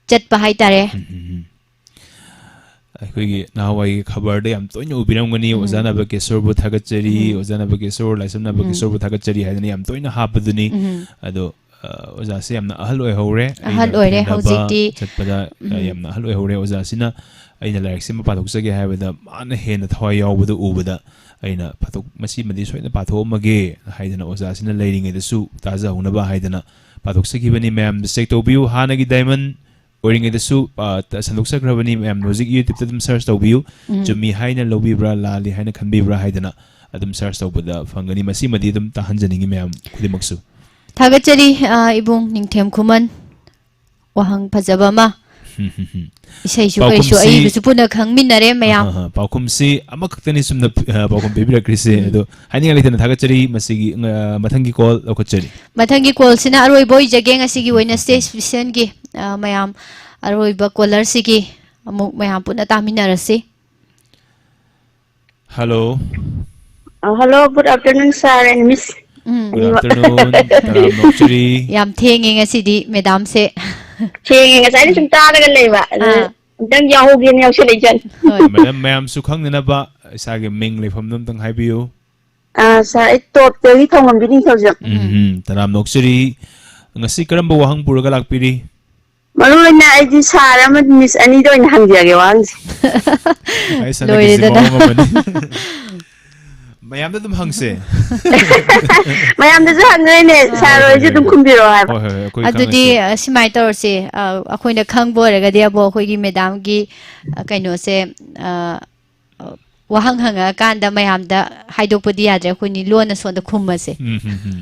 ꯆꯠꯄ ꯍꯥꯏꯇꯥꯔꯦ꯫ ꯎꯝ, ꯎꯝ, ꯎꯝ꯫ ꯑꯩꯈꯣꯏꯒꯤ ꯅꯍꯥꯟꯋꯥꯏꯒꯤ ꯈꯕꯔꯗ ꯌꯥꯝ ꯇꯣꯏꯅ ꯎꯕꯤꯔꯝꯒꯅꯤ, ꯎꯝ꯫ ꯑꯣꯖꯥ ꯅꯕꯀꯤꯁꯣꯔꯕꯨ ꯊꯥꯒꯠꯆꯔꯤ, ꯎꯝ꯫ ꯑꯣꯖꯥ ꯅꯕꯀꯤꯁꯣꯔ, ꯂꯥꯏꯁ꯭ꯔꯝ ꯎꯝ꯫ ꯅꯕꯀꯤꯁꯣꯔꯕꯨ ꯊꯥꯒꯠꯆꯔꯤ ꯍꯥꯏꯗꯅ ꯌꯥꯝ ꯇꯣꯏꯅ ꯍꯥꯞꯄꯗꯨꯅꯤ꯫ ꯎꯝ꯫ ꯑꯗꯣ, ꯑ, ꯑꯣꯖꯥꯁꯦ ꯌꯥꯝꯅ ꯑꯍꯜ ꯑꯣꯏꯍꯧꯔꯦ꯫ ꯑꯍꯜ ꯑꯩꯅ ꯑꯣꯏꯔꯦ ꯊꯦꯡꯅꯕ ꯍꯧꯖꯤꯛꯇꯤ꯫ ꯆꯠꯄꯗ, ꯑ, ꯎꯝ꯫ ꯌꯥꯝꯅ ꯑꯍꯜ ꯑꯣꯏꯍꯧꯔꯦ꯫ ꯑꯣꯖꯥꯁꯤꯅ ꯑꯩꯅ ꯂꯥꯏꯔꯤꯛꯁꯤꯃ ꯄꯥꯊꯣꯛꯆꯒꯦ ꯍꯥꯏꯕꯗ ꯃꯥꯅ ꯍꯦꯟꯅ ꯊꯋꯥꯏ ꯌꯥꯎꯕꯗꯨ ꯎꯕꯗ ꯑꯩꯅ ꯄꯥꯊꯣꯛ-, ꯃꯁꯤꯃꯗꯤ ꯁꯣꯏꯗꯅ ꯄꯥꯊꯣꯛꯑꯝꯃꯒꯦ ꯍꯥꯏꯗꯅ ꯑꯣꯖꯥꯁꯤꯅ ꯂꯩꯔꯤꯉꯩꯗꯁꯨ ꯇꯥꯖꯍꯧꯅꯕ ꯍꯥꯏꯗꯅ ꯄꯥꯊꯣꯛꯆꯈꯤꯕꯅꯤ꯫ ꯃꯌꯥꯝꯗ check ꯇꯧꯕꯤꯌꯨ꯫ ꯍꯥꯟꯅꯒꯤ diamond ꯑꯣꯏꯔꯤꯉꯩꯗꯁꯨ, ꯑ, ꯇ-, ꯁꯟꯗꯣꯛꯆꯈ꯭ꯔꯕꯅꯤ꯫ ꯃꯌꯥꯝꯅ ꯍꯧꯖꯤꯛ YouTube-ꯇ ꯑꯗꯨꯝ search ꯇꯧꯕꯤꯌꯨ꯫ ꯎꯝ꯫ ꯆꯨꯝꯃꯤ ꯍꯥꯏꯅ ꯂꯧꯕꯤꯕ꯭ꯔꯥ, ꯂꯥꯜꯂꯤ ꯍꯥꯏꯅ ꯈꯟꯕꯤꯕ꯭ꯔꯥ ꯍꯥꯏꯗꯅ ꯑꯗꯨꯝ search ꯇꯧꯕꯗ ꯐꯪꯒꯅꯤ꯫ ꯃꯁꯤꯃꯗꯤ ꯑꯗꯨꯝ ꯇꯥꯍꯟꯖꯅꯤꯡꯉꯤ ꯃꯌꯥꯝ ꯈꯨꯗꯤꯡꯃꯛꯁꯨ꯫ ꯊꯥꯒꯠꯆꯔꯤ, ꯑ, ꯏꯕꯨꯡ ꯅꯤꯡꯊꯦꯝ ꯈꯨꯃꯟ꯫ ꯋꯥꯍꯪ ꯐꯖꯕ ꯑꯃ꯫ ꯏꯁꯩꯁꯨ ꯀꯔꯤꯁꯨ ꯄꯥꯎꯈꯨꯝꯁꯤ ꯑꯏꯕꯁꯨ ꯄꯨꯟꯅ ꯈꯪꯃꯤꯟꯅꯔꯦ ꯃꯌꯥꯝ꯫ ꯑꯍꯥ, ꯄꯥꯎꯈꯨꯝꯁꯤ ꯑꯃꯈꯛꯇꯅꯤ ꯁꯨꯝꯅ, ꯑ, ꯄꯥꯎꯈꯨꯝ ꯄꯤꯕꯤꯔꯛꯈ꯭ꯔꯤꯁꯦ꯫ ꯎꯝ꯫ ꯑꯗꯣ ꯍꯥꯏꯅꯤꯡꯉꯥꯏ ꯂꯩꯇꯅ ꯊꯥꯒꯠꯆꯔꯤ꯫ ꯃꯁꯤꯒꯤ, ꯑ, ꯃꯊꯪꯒꯤ call ꯂꯧꯈꯠꯆꯔꯤ꯫ ꯃꯊꯪꯒꯤ call-ꯁꯤꯅ ꯑꯔꯣꯏꯕ ꯑꯣꯏꯖꯒꯦ ꯉꯁꯤꯒꯤ ꯑꯣꯏꯅ ꯎꯝ, ꯎꯝ, stage ꯎꯝ꯫ Vision-ꯒꯤ, ꯑ, ꯃꯌꯥꯝ ꯑꯔꯣꯏꯕ caller-ꯁꯤꯒꯤ ꯑꯃꯨꯛ ꯃꯌꯥꯝ ꯄꯨꯟꯅ ꯇꯥꯃꯤꯟꯅꯔꯁꯤ꯫ Hello꯫ ꯑ, hello, good afternoon, sir and miss. Um. Good ꯑꯅꯤꯃꯛ꯫ Afternoon, ꯇꯔꯥꯝꯅ ꯑꯣꯛꯆꯔꯤ꯫ ꯌꯥꯝ ꯊꯦꯡꯉꯦ ꯉꯁꯤꯗꯤ madam-ꯁꯦ꯫ ꯊꯦꯡꯉꯦ, ꯉꯁꯥꯏꯗꯤ ꯁꯨꯝ ꯇꯥꯔꯒ ꯂꯩꯕ꯫ ꯑꯗꯨ ꯑꯥ꯫ ꯑꯝꯇꯪ ꯌꯥꯎꯍꯧꯒꯦꯅ ꯌꯥꯎꯁꯜꯂꯛꯏ ꯖꯥꯠꯅꯤ꯫ ꯍꯣꯏ꯫ Madam, ꯃꯌꯥꯝꯁꯨ ꯈꯪꯅꯅꯕ ꯏꯁꯥꯒꯤ ꯃꯤꯡ ꯂꯩꯐꯝꯗꯣ ꯑꯝꯇꯪ ꯍꯥꯏꯕꯤꯌꯨ꯫ ꯑ, sir, ꯑꯩ ꯇꯣꯞꯇꯒꯤ ꯊꯣꯡꯉꯝꯕꯤ ꯅꯤꯡꯊꯧꯖꯝ꯫ ꯎꯝ, ꯎꯝ, ꯇꯔꯥꯝꯅ ꯑꯣꯛꯆꯔꯤ꯫ ꯉꯁꯤ ꯀꯔꯝꯕ ꯋꯥꯍꯪ ꯄꯨꯔꯒ ꯂꯥꯛꯄꯤꯔꯤ? ꯃꯔꯨ ꯑꯣꯏꯅ ꯑꯩꯗꯤ sir ꯑꯃꯗꯤ miss ꯑꯅꯤꯗ ꯑꯣꯏꯅ ꯍꯪꯖꯒꯦ ꯋꯥꯍꯪꯁꯦ꯫ ꯑꯩ ꯁꯅꯥ ꯀꯦꯖꯤ ꯂꯣꯏꯔꯦꯗꯅ꯫ ꯃꯑꯣꯡ ꯑꯃꯅꯤ꯫ ꯃꯌꯥꯝꯗ ꯑꯗꯨꯝ ꯍꯪꯁꯦ꯫ ꯃꯌꯥꯝꯗꯁꯨ ꯍꯪꯗꯣꯏꯅꯦ, ꯑꯥ꯫ Sir ꯍꯣꯏ, ꯍꯣꯏ, ꯍꯣꯏ, ꯍꯣꯏ꯫ ꯍꯣꯏꯁꯨ ꯑꯗꯨꯝ ꯈꯨꯝꯕꯤꯔꯛꯑꯣ ꯍꯥꯏꯕ꯫ ꯍꯣꯏ, ꯍꯣꯏ, ꯍꯣꯏ, ꯑꯩꯈꯣꯏ ꯑꯗꯨꯗꯤ, ꯈꯪꯉꯁꯨ꯫ ꯑ, ꯁꯨꯃꯥꯏꯅ ꯇꯧꯔꯁꯦ, ꯑ, ꯑꯩꯈꯣꯏꯅ ꯈꯪꯕ ꯑꯣꯏꯔꯒꯗꯤ ꯑꯕꯣ ꯑꯩꯈꯣꯏꯒꯤ madam-ꯒꯤ, ꯑ, ꯀꯩꯅꯣꯁꯦ, ꯑ, ꯑ, ꯋꯥꯍꯪ ꯍꯪꯉꯛꯑꯀꯥꯟꯗ ꯃꯌꯥꯝꯗ ꯍꯥꯏꯗꯣꯛꯄꯗꯤ ꯌꯥꯗ꯭ꯔꯦ, ꯑꯩꯈꯣꯏꯅꯤ ꯂꯣꯟꯅ ꯁꯣꯝꯗ ꯈꯨꯝꯃꯁꯦ꯫ ꯎꯝ, ꯎꯝ, ꯎꯝ꯫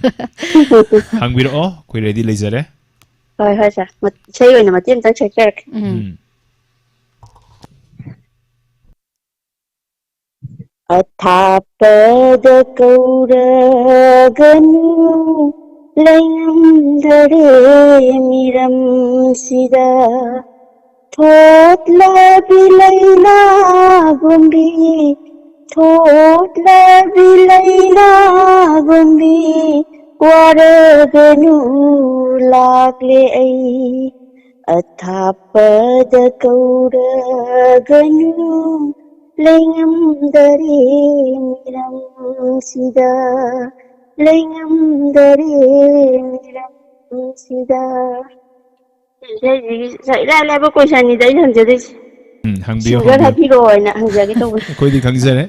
ꯍꯪꯕꯤꯔꯛꯑꯣ, ꯑꯩꯈꯣꯏ ready ꯂꯩꯖꯔꯦ꯫ ꯍꯣꯏ, ꯍꯣꯏ, ꯁꯥꯔ꯫ ꯃꯠ-, ꯏꯁꯩ ꯑꯣꯏꯅ ꯃꯇꯦꯛ ꯑꯃꯇꯪ ꯁꯛꯆꯔꯛꯀꯦ꯫ ꯎꯝ꯫ ꯎꯝ꯫ ꯑꯊꯥꯞꯄꯗ ꯀꯧꯔꯒꯅꯨ, ꯂꯩꯉꯝꯗꯔꯦ ꯃꯤꯔꯝꯁꯤꯗ꯫ ꯊꯣꯠꯂꯕꯤ ꯂꯩꯅꯥꯒꯨꯝꯕꯤ, ꯊꯣꯠꯂꯕꯤ ꯂꯩꯅꯥꯒꯨꯝꯕꯤ, ꯋꯥꯔꯒꯅꯨ ꯂꯥꯛꯂꯦ ꯑꯩ꯫ ꯑꯊꯥꯞꯄꯗ ꯀꯧꯔꯒꯅꯨ, ꯂꯩꯉꯝꯗꯔꯦ ꯃꯤꯔꯝꯁꯤꯗ, ꯂꯩꯉꯝꯗꯔꯦ ꯃꯤꯔꯝꯁꯤꯗ꯫ ꯏꯁꯩꯁꯤꯒꯤ ꯏꯔꯥꯏ ꯂꯥꯏꯕ ꯀꯣꯏꯁꯟꯅꯤꯗ ꯑꯩꯅ ꯍꯪꯖꯗꯣꯏꯁꯦ꯫ ꯎꯝ, ꯍꯪꯕꯤꯌꯨ, ꯁꯤꯡꯒꯔ ꯍꯪꯕꯤꯌꯨ꯫ ꯍꯥꯏꯕꯤꯔꯛꯑꯣ ꯍꯥꯏꯅ ꯍꯪꯖꯒꯦ ꯇꯧꯕꯅꯦ꯫ ꯑꯩꯈꯣꯏꯗꯤ ꯈꯪꯖꯔꯦ꯫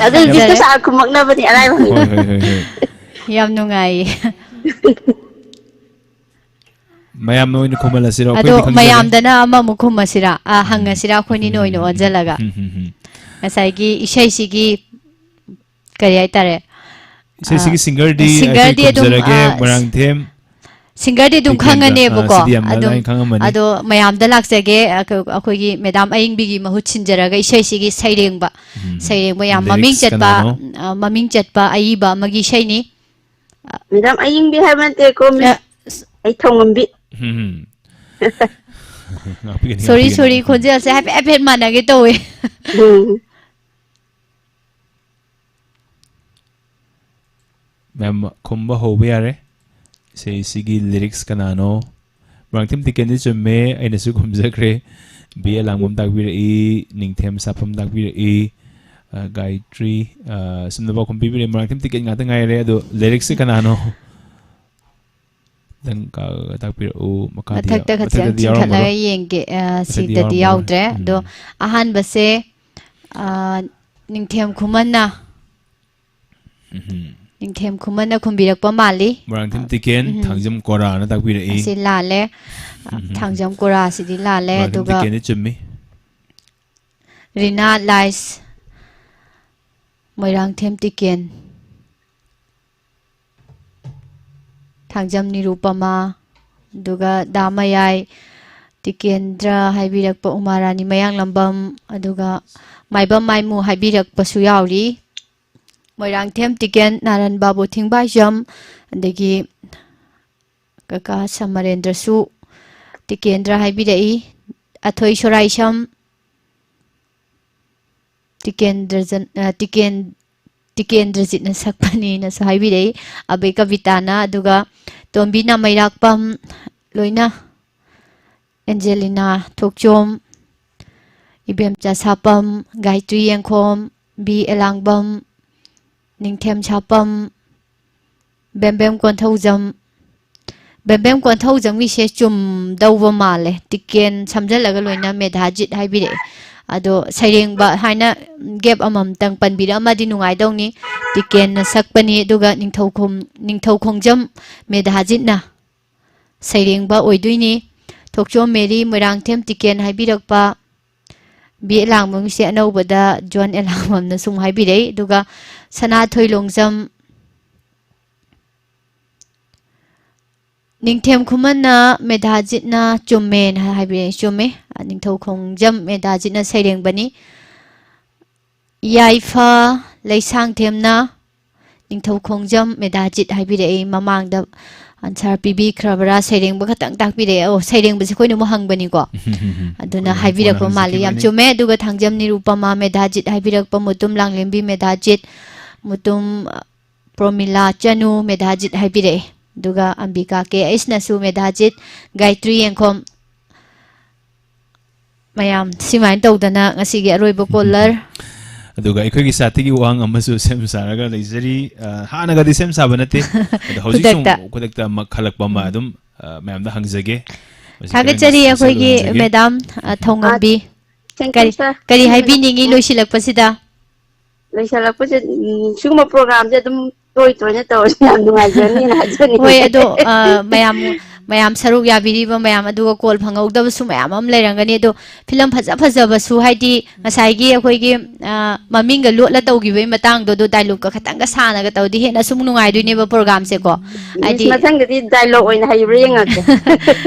ꯑꯗꯨ ꯌꯥꯝ ꯍꯧꯖꯤꯛꯇ ꯁꯥꯔ ꯈꯨꯝꯃꯛꯅꯕꯅꯤ, ꯑꯔꯥꯏꯕ ꯍꯪꯉꯤ꯫ ꯍꯣꯏ, ꯍꯣꯏ, ꯍꯣꯏ, ꯍꯣꯏ꯫ ꯌꯥꯝ ꯅꯨꯡꯉꯥꯏꯌꯦ꯫ ꯃꯌꯥꯝꯅ ꯑꯣꯏꯅ ꯈꯨꯝꯍꯜꯂꯁꯤꯔꯣ? ꯑꯗꯣ ꯑꯩꯈꯣꯏꯗꯤ ꯈꯪꯖꯔꯦ꯫ ꯃꯌꯥꯝꯗꯅ ꯑꯃꯃꯨꯛ ꯈꯨꯝꯃꯁꯤꯔꯥ? ꯑꯥ, ꯎꯝ꯫ ꯍꯪꯉꯁꯤꯔꯥ ꯑꯩꯈꯣꯏꯅꯤꯅ ꯑꯣꯏꯅ ꯎꯝ, ꯎꯝ, ꯎꯝ, ꯎꯝ, ꯑꯣꯟꯁꯤꯜꯂꯒ? ꯎꯝ, ꯎꯝ, ꯎꯝ꯫ ꯉꯁꯥꯏꯒꯤ ꯏꯁꯩꯁꯤꯒꯤ ꯀꯔꯤ ꯍꯥꯏꯇꯥꯔꯦ? ꯏꯁꯩꯁꯤꯒꯤ ꯑꯥ, ꯁꯤꯡꯒꯔꯗꯤ ꯑꯩꯈꯣꯏ ꯁꯤꯡꯒꯔꯗꯤ ꯑꯗꯨꯝ, ꯈꯨꯝꯖꯔꯒꯦ, ꯑꯥ, ꯃꯣꯏꯔꯥꯡꯊꯦꯝ ꯁꯤꯡꯒꯔꯗꯤ ꯑꯗꯨꯝ ꯇꯤꯀꯦꯟꯗ꯭ꯔ꯫ ꯈꯪꯉꯅꯦꯕꯀꯣ꯫ ꯑꯥ, ꯁꯤꯗꯤ ꯌꯥꯝ ꯑꯗꯨꯝ, ꯂꯥꯏꯅ ꯈꯪꯉꯝꯃꯅꯤ꯫ ꯑꯗꯣ ꯃꯌꯥꯝꯗ ꯂꯥꯛꯆꯒꯦ, ꯑꯩꯈꯣꯏ, ꯑꯩꯈꯣꯏꯒꯤ ꯃꯦꯗꯥꯝ ꯑꯌꯤꯡꯕꯤꯒꯤ ꯃꯍꯨꯠ ꯁꯤꯟꯖꯔꯒ ꯏꯁꯩꯁꯤꯒꯤ ꯁꯩꯔꯦꯡꯕ, ꯎꯝ꯫ ꯁꯩꯔꯦꯡꯕ ꯌꯥꯝ ꯃꯃꯤꯡ ꯂꯤꯔꯤꯛꯁ ꯆꯠꯄ, ꯀꯅꯥꯅꯣ? ꯑ, ꯃꯃꯤꯡ ꯆꯠꯄ ꯑꯏꯕ ꯑꯃꯒꯤ ꯏꯁꯩꯅꯤ꯫ ꯃꯦꯗꯥꯝ ꯑꯌꯤꯡꯕꯤ ꯍꯥꯏꯕ ꯅꯠꯇꯦꯀꯣ, ꯃꯤꯁ꯫ ꯑ, ꯑꯩ ꯊꯣꯡꯉꯝꯕꯤ꯫ ꯎꯝ꯫ ꯉꯥꯛꯄꯤꯒꯅꯤ, ꯁꯣꯔꯤ, ꯉꯥꯛꯄꯤꯒꯅꯤ꯫ ꯁꯣꯔꯤ, ꯎꯝ꯫ ꯈꯣꯟꯖꯦꯜꯁꯦ ꯍꯥꯏꯐꯦꯠ, ꯍꯥꯏꯐꯦꯠ ꯃꯥꯟꯅꯒꯦ ꯇꯧꯋꯦ꯫ ꯎꯝ꯫ ꯃꯌꯥꯝ ꯈꯨꯝꯕ ꯍꯧꯕ ꯌꯥꯔꯦ꯫ ꯏꯁꯩꯁꯤꯒꯤ ꯂꯤꯔꯤꯛꯁ ꯀꯅꯥꯅꯣ? ꯃꯣꯏꯔꯥꯡꯊꯦꯝ ꯇꯤꯀꯦꯟꯗꯤ ꯆꯨꯝꯃꯦ, ꯑꯩꯅꯁꯨ ꯈꯨꯝꯖꯈ꯭ꯔꯦ꯫ ꯕꯤ ꯑꯦ ꯂꯥꯡꯕꯝ ꯇꯥꯛꯄꯤꯔꯛꯏ, ꯅꯤꯡꯊꯦꯝ ꯁꯥꯐꯝ ꯇꯥꯛꯄꯤꯔꯛꯏ, ꯑ, ꯒꯥꯌꯇ꯭ꯔꯤ, ꯑ, ꯁꯨꯝꯅ ꯄꯥꯎꯈꯨꯝ ꯄꯤꯕꯤꯔꯛꯏ꯫ ꯃꯣꯏꯔꯥꯡꯊꯦꯝ ꯇꯤꯀꯦꯟ ꯉꯥꯛꯇ ꯉꯥꯏꯔꯦ, ꯑꯗꯣ ꯂꯤꯔꯤꯛꯁꯁꯦ ꯀꯅꯥꯅꯣ? ꯈꯤꯇꯪ ꯀ-, ꯇꯥꯛꯄꯤꯔꯛꯎ꯫ ꯃꯈꯥꯗꯤ ꯌꯥ-, ꯃꯊꯛꯇ ꯈꯔ ꯃꯊꯛꯇꯗꯤ ꯆꯤꯡꯈꯠꯂꯒ ꯌꯥꯎꯔꯝꯃꯔꯣꯏ꯫ ꯌꯦꯡꯒꯦ꯫ ꯑ, ꯃꯊꯛꯇꯗꯤ ꯁꯤꯗꯗꯤ ꯌꯥꯎꯔꯝꯃꯔꯣꯏ꯫ ꯌꯥꯎꯗ꯭ꯔꯦ꯫ ꯑꯗꯣ ꯎꯝ꯫ ꯑꯍꯥꯟꯕꯁꯦ, ꯑ, ꯅꯤꯡꯊꯦꯝ ꯈꯨꯃꯟꯅ꯫ ꯎꯝꯍꯨꯝ꯫ ꯅꯤꯡꯊꯦꯝ ꯈꯨꯃꯟꯅ ꯈꯨꯝꯕꯤꯔꯛꯄ ꯃꯥꯜꯂꯤ꯫ ꯃꯣꯏꯔꯥꯡꯊꯦꯝ ꯇꯤꯀꯦꯟ, ꯎꯝ꯫ ꯊꯥꯡꯖꯝ ꯀꯣꯔꯥꯅ ꯇꯥꯛꯄꯤꯔꯛꯏ꯫ ꯑꯁꯤ ꯂꯥꯜꯂꯦ꯫ ꯎꯝꯍꯨꯝ꯫ ꯊꯥꯡꯖꯝ ꯀꯣꯔꯥꯁꯤꯗꯤ ꯂꯥꯜꯂꯦ꯫ ꯃꯣꯏꯔꯥꯡꯊꯦꯝ ꯑꯗꯨꯒ ꯇꯤꯀꯦꯟꯗꯤ ꯆꯨꯝꯃꯤ꯫ ꯔꯤꯅꯥ ꯂꯥꯏꯁ, ꯃꯣꯏꯔꯥꯡꯊꯦꯝ ꯇꯤꯀꯦꯟ, ꯊꯥꯡꯖꯝ ꯅꯤꯔꯨꯄꯃꯥ, ꯑꯗꯨꯒ ꯗꯥ ꯃꯌꯥꯏ ꯇꯤꯀꯦꯟꯗ꯭ꯔ ꯍꯥꯏꯕꯤꯔꯛꯄ, ꯎꯃꯥ ꯔꯥꯅꯤ ꯃꯌꯥꯡꯂꯝꯕꯝ, ꯑꯗꯨꯒ ꯃꯥꯏꯕꯝ ꯃꯥꯏꯃꯨ ꯍꯥꯏꯕꯤꯔꯛꯄꯁꯨ ꯌꯥꯎꯔꯤ꯫ ꯃꯣꯏꯔꯥꯡꯊꯦꯝ ꯇꯤꯀꯦꯟ, ꯅꯥꯔꯟ ꯕꯥꯕꯨ ꯊꯤꯡꯕꯥꯏꯖꯝ, ꯑꯗꯒꯤ ꯀꯀꯥ ꯁꯃꯔꯦꯟꯗ꯭ꯔꯁꯨ ꯇꯤꯀꯦꯟꯗ꯭ꯔ ꯍꯥꯏꯕꯤꯔꯛꯏ꯫ ꯑꯊꯣꯏ ꯁꯣꯔꯥꯏꯁꯝ, ꯇꯤꯀꯦꯟꯗ꯭ꯔꯖꯟ-, ꯑ, ꯇꯤꯀꯦꯟ-, ꯇꯤꯀꯦꯟꯗ꯭ꯔꯖꯤꯠꯅ ꯁꯛꯄꯅꯤꯅꯁꯨ ꯍꯥꯏꯕꯤꯔꯛꯏ꯫ ꯑꯕꯦ ꯀꯕꯤꯇꯥꯅ, ꯑꯗꯨꯒ ꯇꯣꯝꯕꯤ ꯅꯥꯃꯩꯔꯥꯛꯄꯝ, ꯂꯣꯏꯅ ꯑꯦꯟꯖꯦꯂꯤꯅꯥ ꯊꯣꯛꯆꯣꯝ, ꯏꯕꯦꯝꯆꯥ ꯁꯥꯄꯝ, ꯒꯥꯌꯇ꯭ꯔꯤ ꯌꯦꯡꯈꯣꯝ, ꯕꯤ ꯑꯦꯂꯥꯡꯕꯝ, ꯅꯤꯡꯊꯦꯝ ꯁꯥꯄꯝ, ꯕꯦꯝꯕꯦꯝ ꯀꯣꯟꯊꯧꯖꯝ꯫ ꯕꯦꯝꯕꯦꯝ ꯀꯣꯟꯊꯧꯖꯝꯒꯤꯁꯦ ꯆꯨꯝꯗꯧꯕ ꯃꯥꯜꯂꯦ꯫ ꯇꯤꯀꯦꯟ ꯁꯝꯖꯜꯂꯒ ꯂꯣꯏꯅ ꯃꯦꯙꯥꯖꯤꯠ ꯍꯥꯏꯕꯤꯔꯛꯑꯦ꯫ ꯑꯗꯣ ꯁꯩꯔꯦꯡꯕ ꯍꯥꯏꯅ ꯒꯦꯞ ꯑꯃꯃꯝꯇꯪ ꯄꯟꯕꯤꯔꯛꯑꯝꯃꯗꯤ ꯅꯨꯡꯉꯥꯏꯗꯧꯅꯤ꯫ ꯇꯤꯀꯦꯟꯅ ꯁꯛꯄꯅꯤ, ꯑꯗꯨꯒ ꯅꯤꯡꯊꯧꯈꯣꯡ-, ꯅꯤꯡꯊꯧꯈꯣꯡꯖꯝ ꯃꯦꯙꯥꯖꯤꯠꯅ ꯁꯩꯔꯦꯡꯕ ꯑꯣꯏꯗꯣꯏꯅꯤ꯫ ꯊꯣꯛꯆꯣꯝ ꯃꯦꯔꯤ, ꯃꯣꯏꯔꯥꯡꯊꯦꯝ ꯇꯤꯀꯦꯟ ꯍꯥꯏꯕꯤꯔꯛꯄ, ꯕꯤ ꯑꯦꯂꯥꯡꯕꯝꯒꯤꯁꯦ ꯑꯅꯧꯕꯗ ꯖꯣꯟ ꯑꯦꯂꯥꯡꯕꯝꯅ ꯁꯨꯝ ꯍꯥꯏꯕꯤꯔꯛꯏ꯫ ꯑꯗꯨꯒ ꯁꯅꯥꯊꯣꯏ ꯂꯣꯡꯖꯝ, ꯅꯤꯡꯊꯦꯝ ꯈꯨꯃꯟꯅ ꯃꯦꯙꯥꯖꯤꯠꯅ ꯆꯨꯝꯃꯦꯅ ꯍꯥꯏꯕꯤꯔꯛꯏ꯫ ꯆꯨꯝꯃꯦ꯫ ꯅꯤꯡꯊꯧ ꯈꯣꯡꯖꯝ ꯃꯦꯙꯥꯖꯤꯠꯅ ꯁꯩꯔꯦꯡꯕꯅꯤ꯫ ꯌꯥꯏꯐ ꯂꯩꯁꯥꯡꯊꯦꯝꯅ ꯅꯤꯡꯊꯧ ꯈꯣꯡꯖꯝ ꯃꯦꯙꯥꯖꯤꯠ ꯍꯥꯏꯕꯤꯔꯛꯏ꯫ ꯃꯃꯥꯡꯗ ꯑꯟꯁꯥꯔ ꯄꯤꯕꯤꯈ꯭ꯔꯕ꯭ꯔꯥ? ꯁꯩꯔꯦꯡꯕ ꯈꯛꯇꯪ ꯇꯥꯛꯄꯤꯔꯛꯑꯦ꯫ ꯑꯣ, ꯁꯩꯔꯦꯡꯕꯁꯦ ꯑꯩꯈꯣꯏꯅ ꯑꯃꯨꯛ ꯍꯪꯕꯅꯤꯀꯣ꯫ ꯑꯗꯨꯅ ꯍꯣꯏ, ꯍꯥꯏꯕꯤꯔꯛꯄ ꯀꯣꯟꯅ ꯃꯥꯜꯂꯤ꯫ ꯌꯥꯝ ꯍꯧꯖꯤꯛꯀꯤꯕꯨꯗꯤ꯫ ꯆꯨꯝꯃꯦ꯫ ꯑꯗꯨꯒ ꯊꯥꯡꯖꯝ ꯅꯤꯔꯨꯄꯃꯥ ꯃꯦꯙꯥꯖꯤꯠ ꯍꯥꯏꯕꯤꯔꯛꯄ, ꯃꯨꯇꯨꯝ ꯂꯥꯡꯂꯦꯝꯕꯤ ꯃꯦꯙꯥꯖꯤꯠ, ꯃꯨꯇꯨꯝ ꯄ꯭ꯔꯣꯃꯤꯂꯥ ꯆꯅꯨ ꯃꯦꯙꯥꯖꯤꯠ ꯍꯥꯏꯕꯤꯔꯛꯑꯦ꯫ ꯑꯗꯨꯒ ꯑꯝꯕꯤꯀꯥ ꯀꯦ ꯑꯩꯁꯅꯁꯨ ꯃꯦꯙꯥꯖꯤꯠ, ꯒꯥꯌꯇ꯭ꯔꯤ ꯌꯦꯡꯈꯣꯝ꯫ ꯃꯌꯥꯝ ꯁꯤꯃꯥꯏꯅ ꯇꯧꯗꯅ ꯉꯁꯤꯒꯤ ꯑꯔꯣꯏꯕ ꯀꯣꯂꯔ꯫ ꯑꯗꯨꯒ ꯑꯩꯈꯣꯏꯒꯤ ꯁꯥꯏꯠꯇꯒꯤ ꯋꯥꯍꯪ ꯑꯃꯁꯨ ꯁꯦꯝ ꯁꯥꯔꯒ ꯂꯩꯖꯔꯤ꯫ ꯑ, ꯍꯥꯟꯅꯒꯗꯤ ꯁꯦꯝ ꯁꯥꯕ ꯅꯠꯇꯦ꯫ ꯑꯗꯣ ꯍꯧꯖꯤꯛ ꯁꯨꯝ ꯈꯨꯗꯛꯇ꯫ ꯈꯨꯗꯛꯇ ꯑꯃ ꯈꯜꯂꯛꯄ ꯑꯃ ꯎꯝ꯫ ꯑꯗꯨꯝ, ꯑ, ꯃꯌꯥꯝꯗ ꯍꯪꯖꯒꯦ꯫ ꯃꯁꯤ ꯊꯥꯒꯠꯆꯔꯤ ꯈꯔ ꯑꯩꯈꯣꯏꯒꯤ ꯍꯪꯖꯒꯦ꯫ ꯃꯦꯗꯥꯝ, ꯑ, ꯊꯧꯉꯝꯕꯤ꯫ ꯑ, thank you, ꯀꯔꯤ, sir꯫ ꯀꯔꯤ ꯍꯥꯏꯕꯤꯅꯤꯡꯉꯤ ꯂꯣꯏꯁꯤꯜꯂꯛꯄꯁꯤꯗ? ꯂꯩꯁꯜꯂꯛꯄꯁꯦ, ꯎꯝ, ꯁꯤꯒꯨꯝꯕ ꯄ꯭ꯔꯣꯒ꯭ꯔꯥꯝꯁꯦ ꯑꯗꯨꯝ ꯇꯣꯏ ꯇꯣꯏꯅ ꯇꯧꯔꯗꯤ ꯌꯥꯝ ꯅꯨꯡꯉꯥꯏꯖꯅꯤꯅ ꯍꯥꯏꯖꯅꯤꯡꯉꯤ꯫ ꯍꯣꯏ, ꯑꯗꯣ, ꯑ, ꯃꯌꯥꯝ ꯃꯌꯥꯝ ꯁꯔꯨꯛ ꯌꯥꯕꯤꯔꯤꯕ ꯃꯌꯥꯝ, ꯑꯗꯨꯒ ꯀꯣꯜ ꯐꯪꯍꯧꯗꯕꯁꯨ ꯃꯌꯥꯝ ꯑꯃ ꯂꯩꯔꯝꯒꯅꯤ꯫ ꯑꯗꯣ ꯐꯤꯂꯝ ꯐꯖ ꯐꯖꯕꯁꯨ, ꯍꯥꯏꯗꯤ ꯉꯁꯥꯏꯒꯤ ꯑꯩꯈꯣꯏꯒꯤ, ꯑ, ꯃꯃꯤꯡꯒ ꯂꯣꯠꯂ ꯇꯧꯈꯤꯕꯒꯤ ꯃꯇꯥꯡꯗꯣ, ꯑꯗꯨ ꯗꯥꯏꯂꯣꯛꯀ ꯈꯇꯪꯒ ꯁꯥꯟꯅꯒ ꯇꯧꯔꯗꯤ ꯍꯦꯟꯅ ꯁꯨꯝ ꯅꯨꯡꯉꯥꯏꯗꯣꯏꯅꯦꯕ ꯄ꯭ꯔꯣꯒꯥꯝꯁꯦꯀꯣ꯫ ꯃꯤꯁ, ꯍꯥꯏꯗꯤ ꯃꯊꯪꯗꯗꯤ ꯗꯥꯏꯂꯣꯛ ꯑꯣꯏꯅ ꯍꯩꯕ꯭ꯔꯥ ꯌꯦꯡꯉꯛꯀꯦ꯫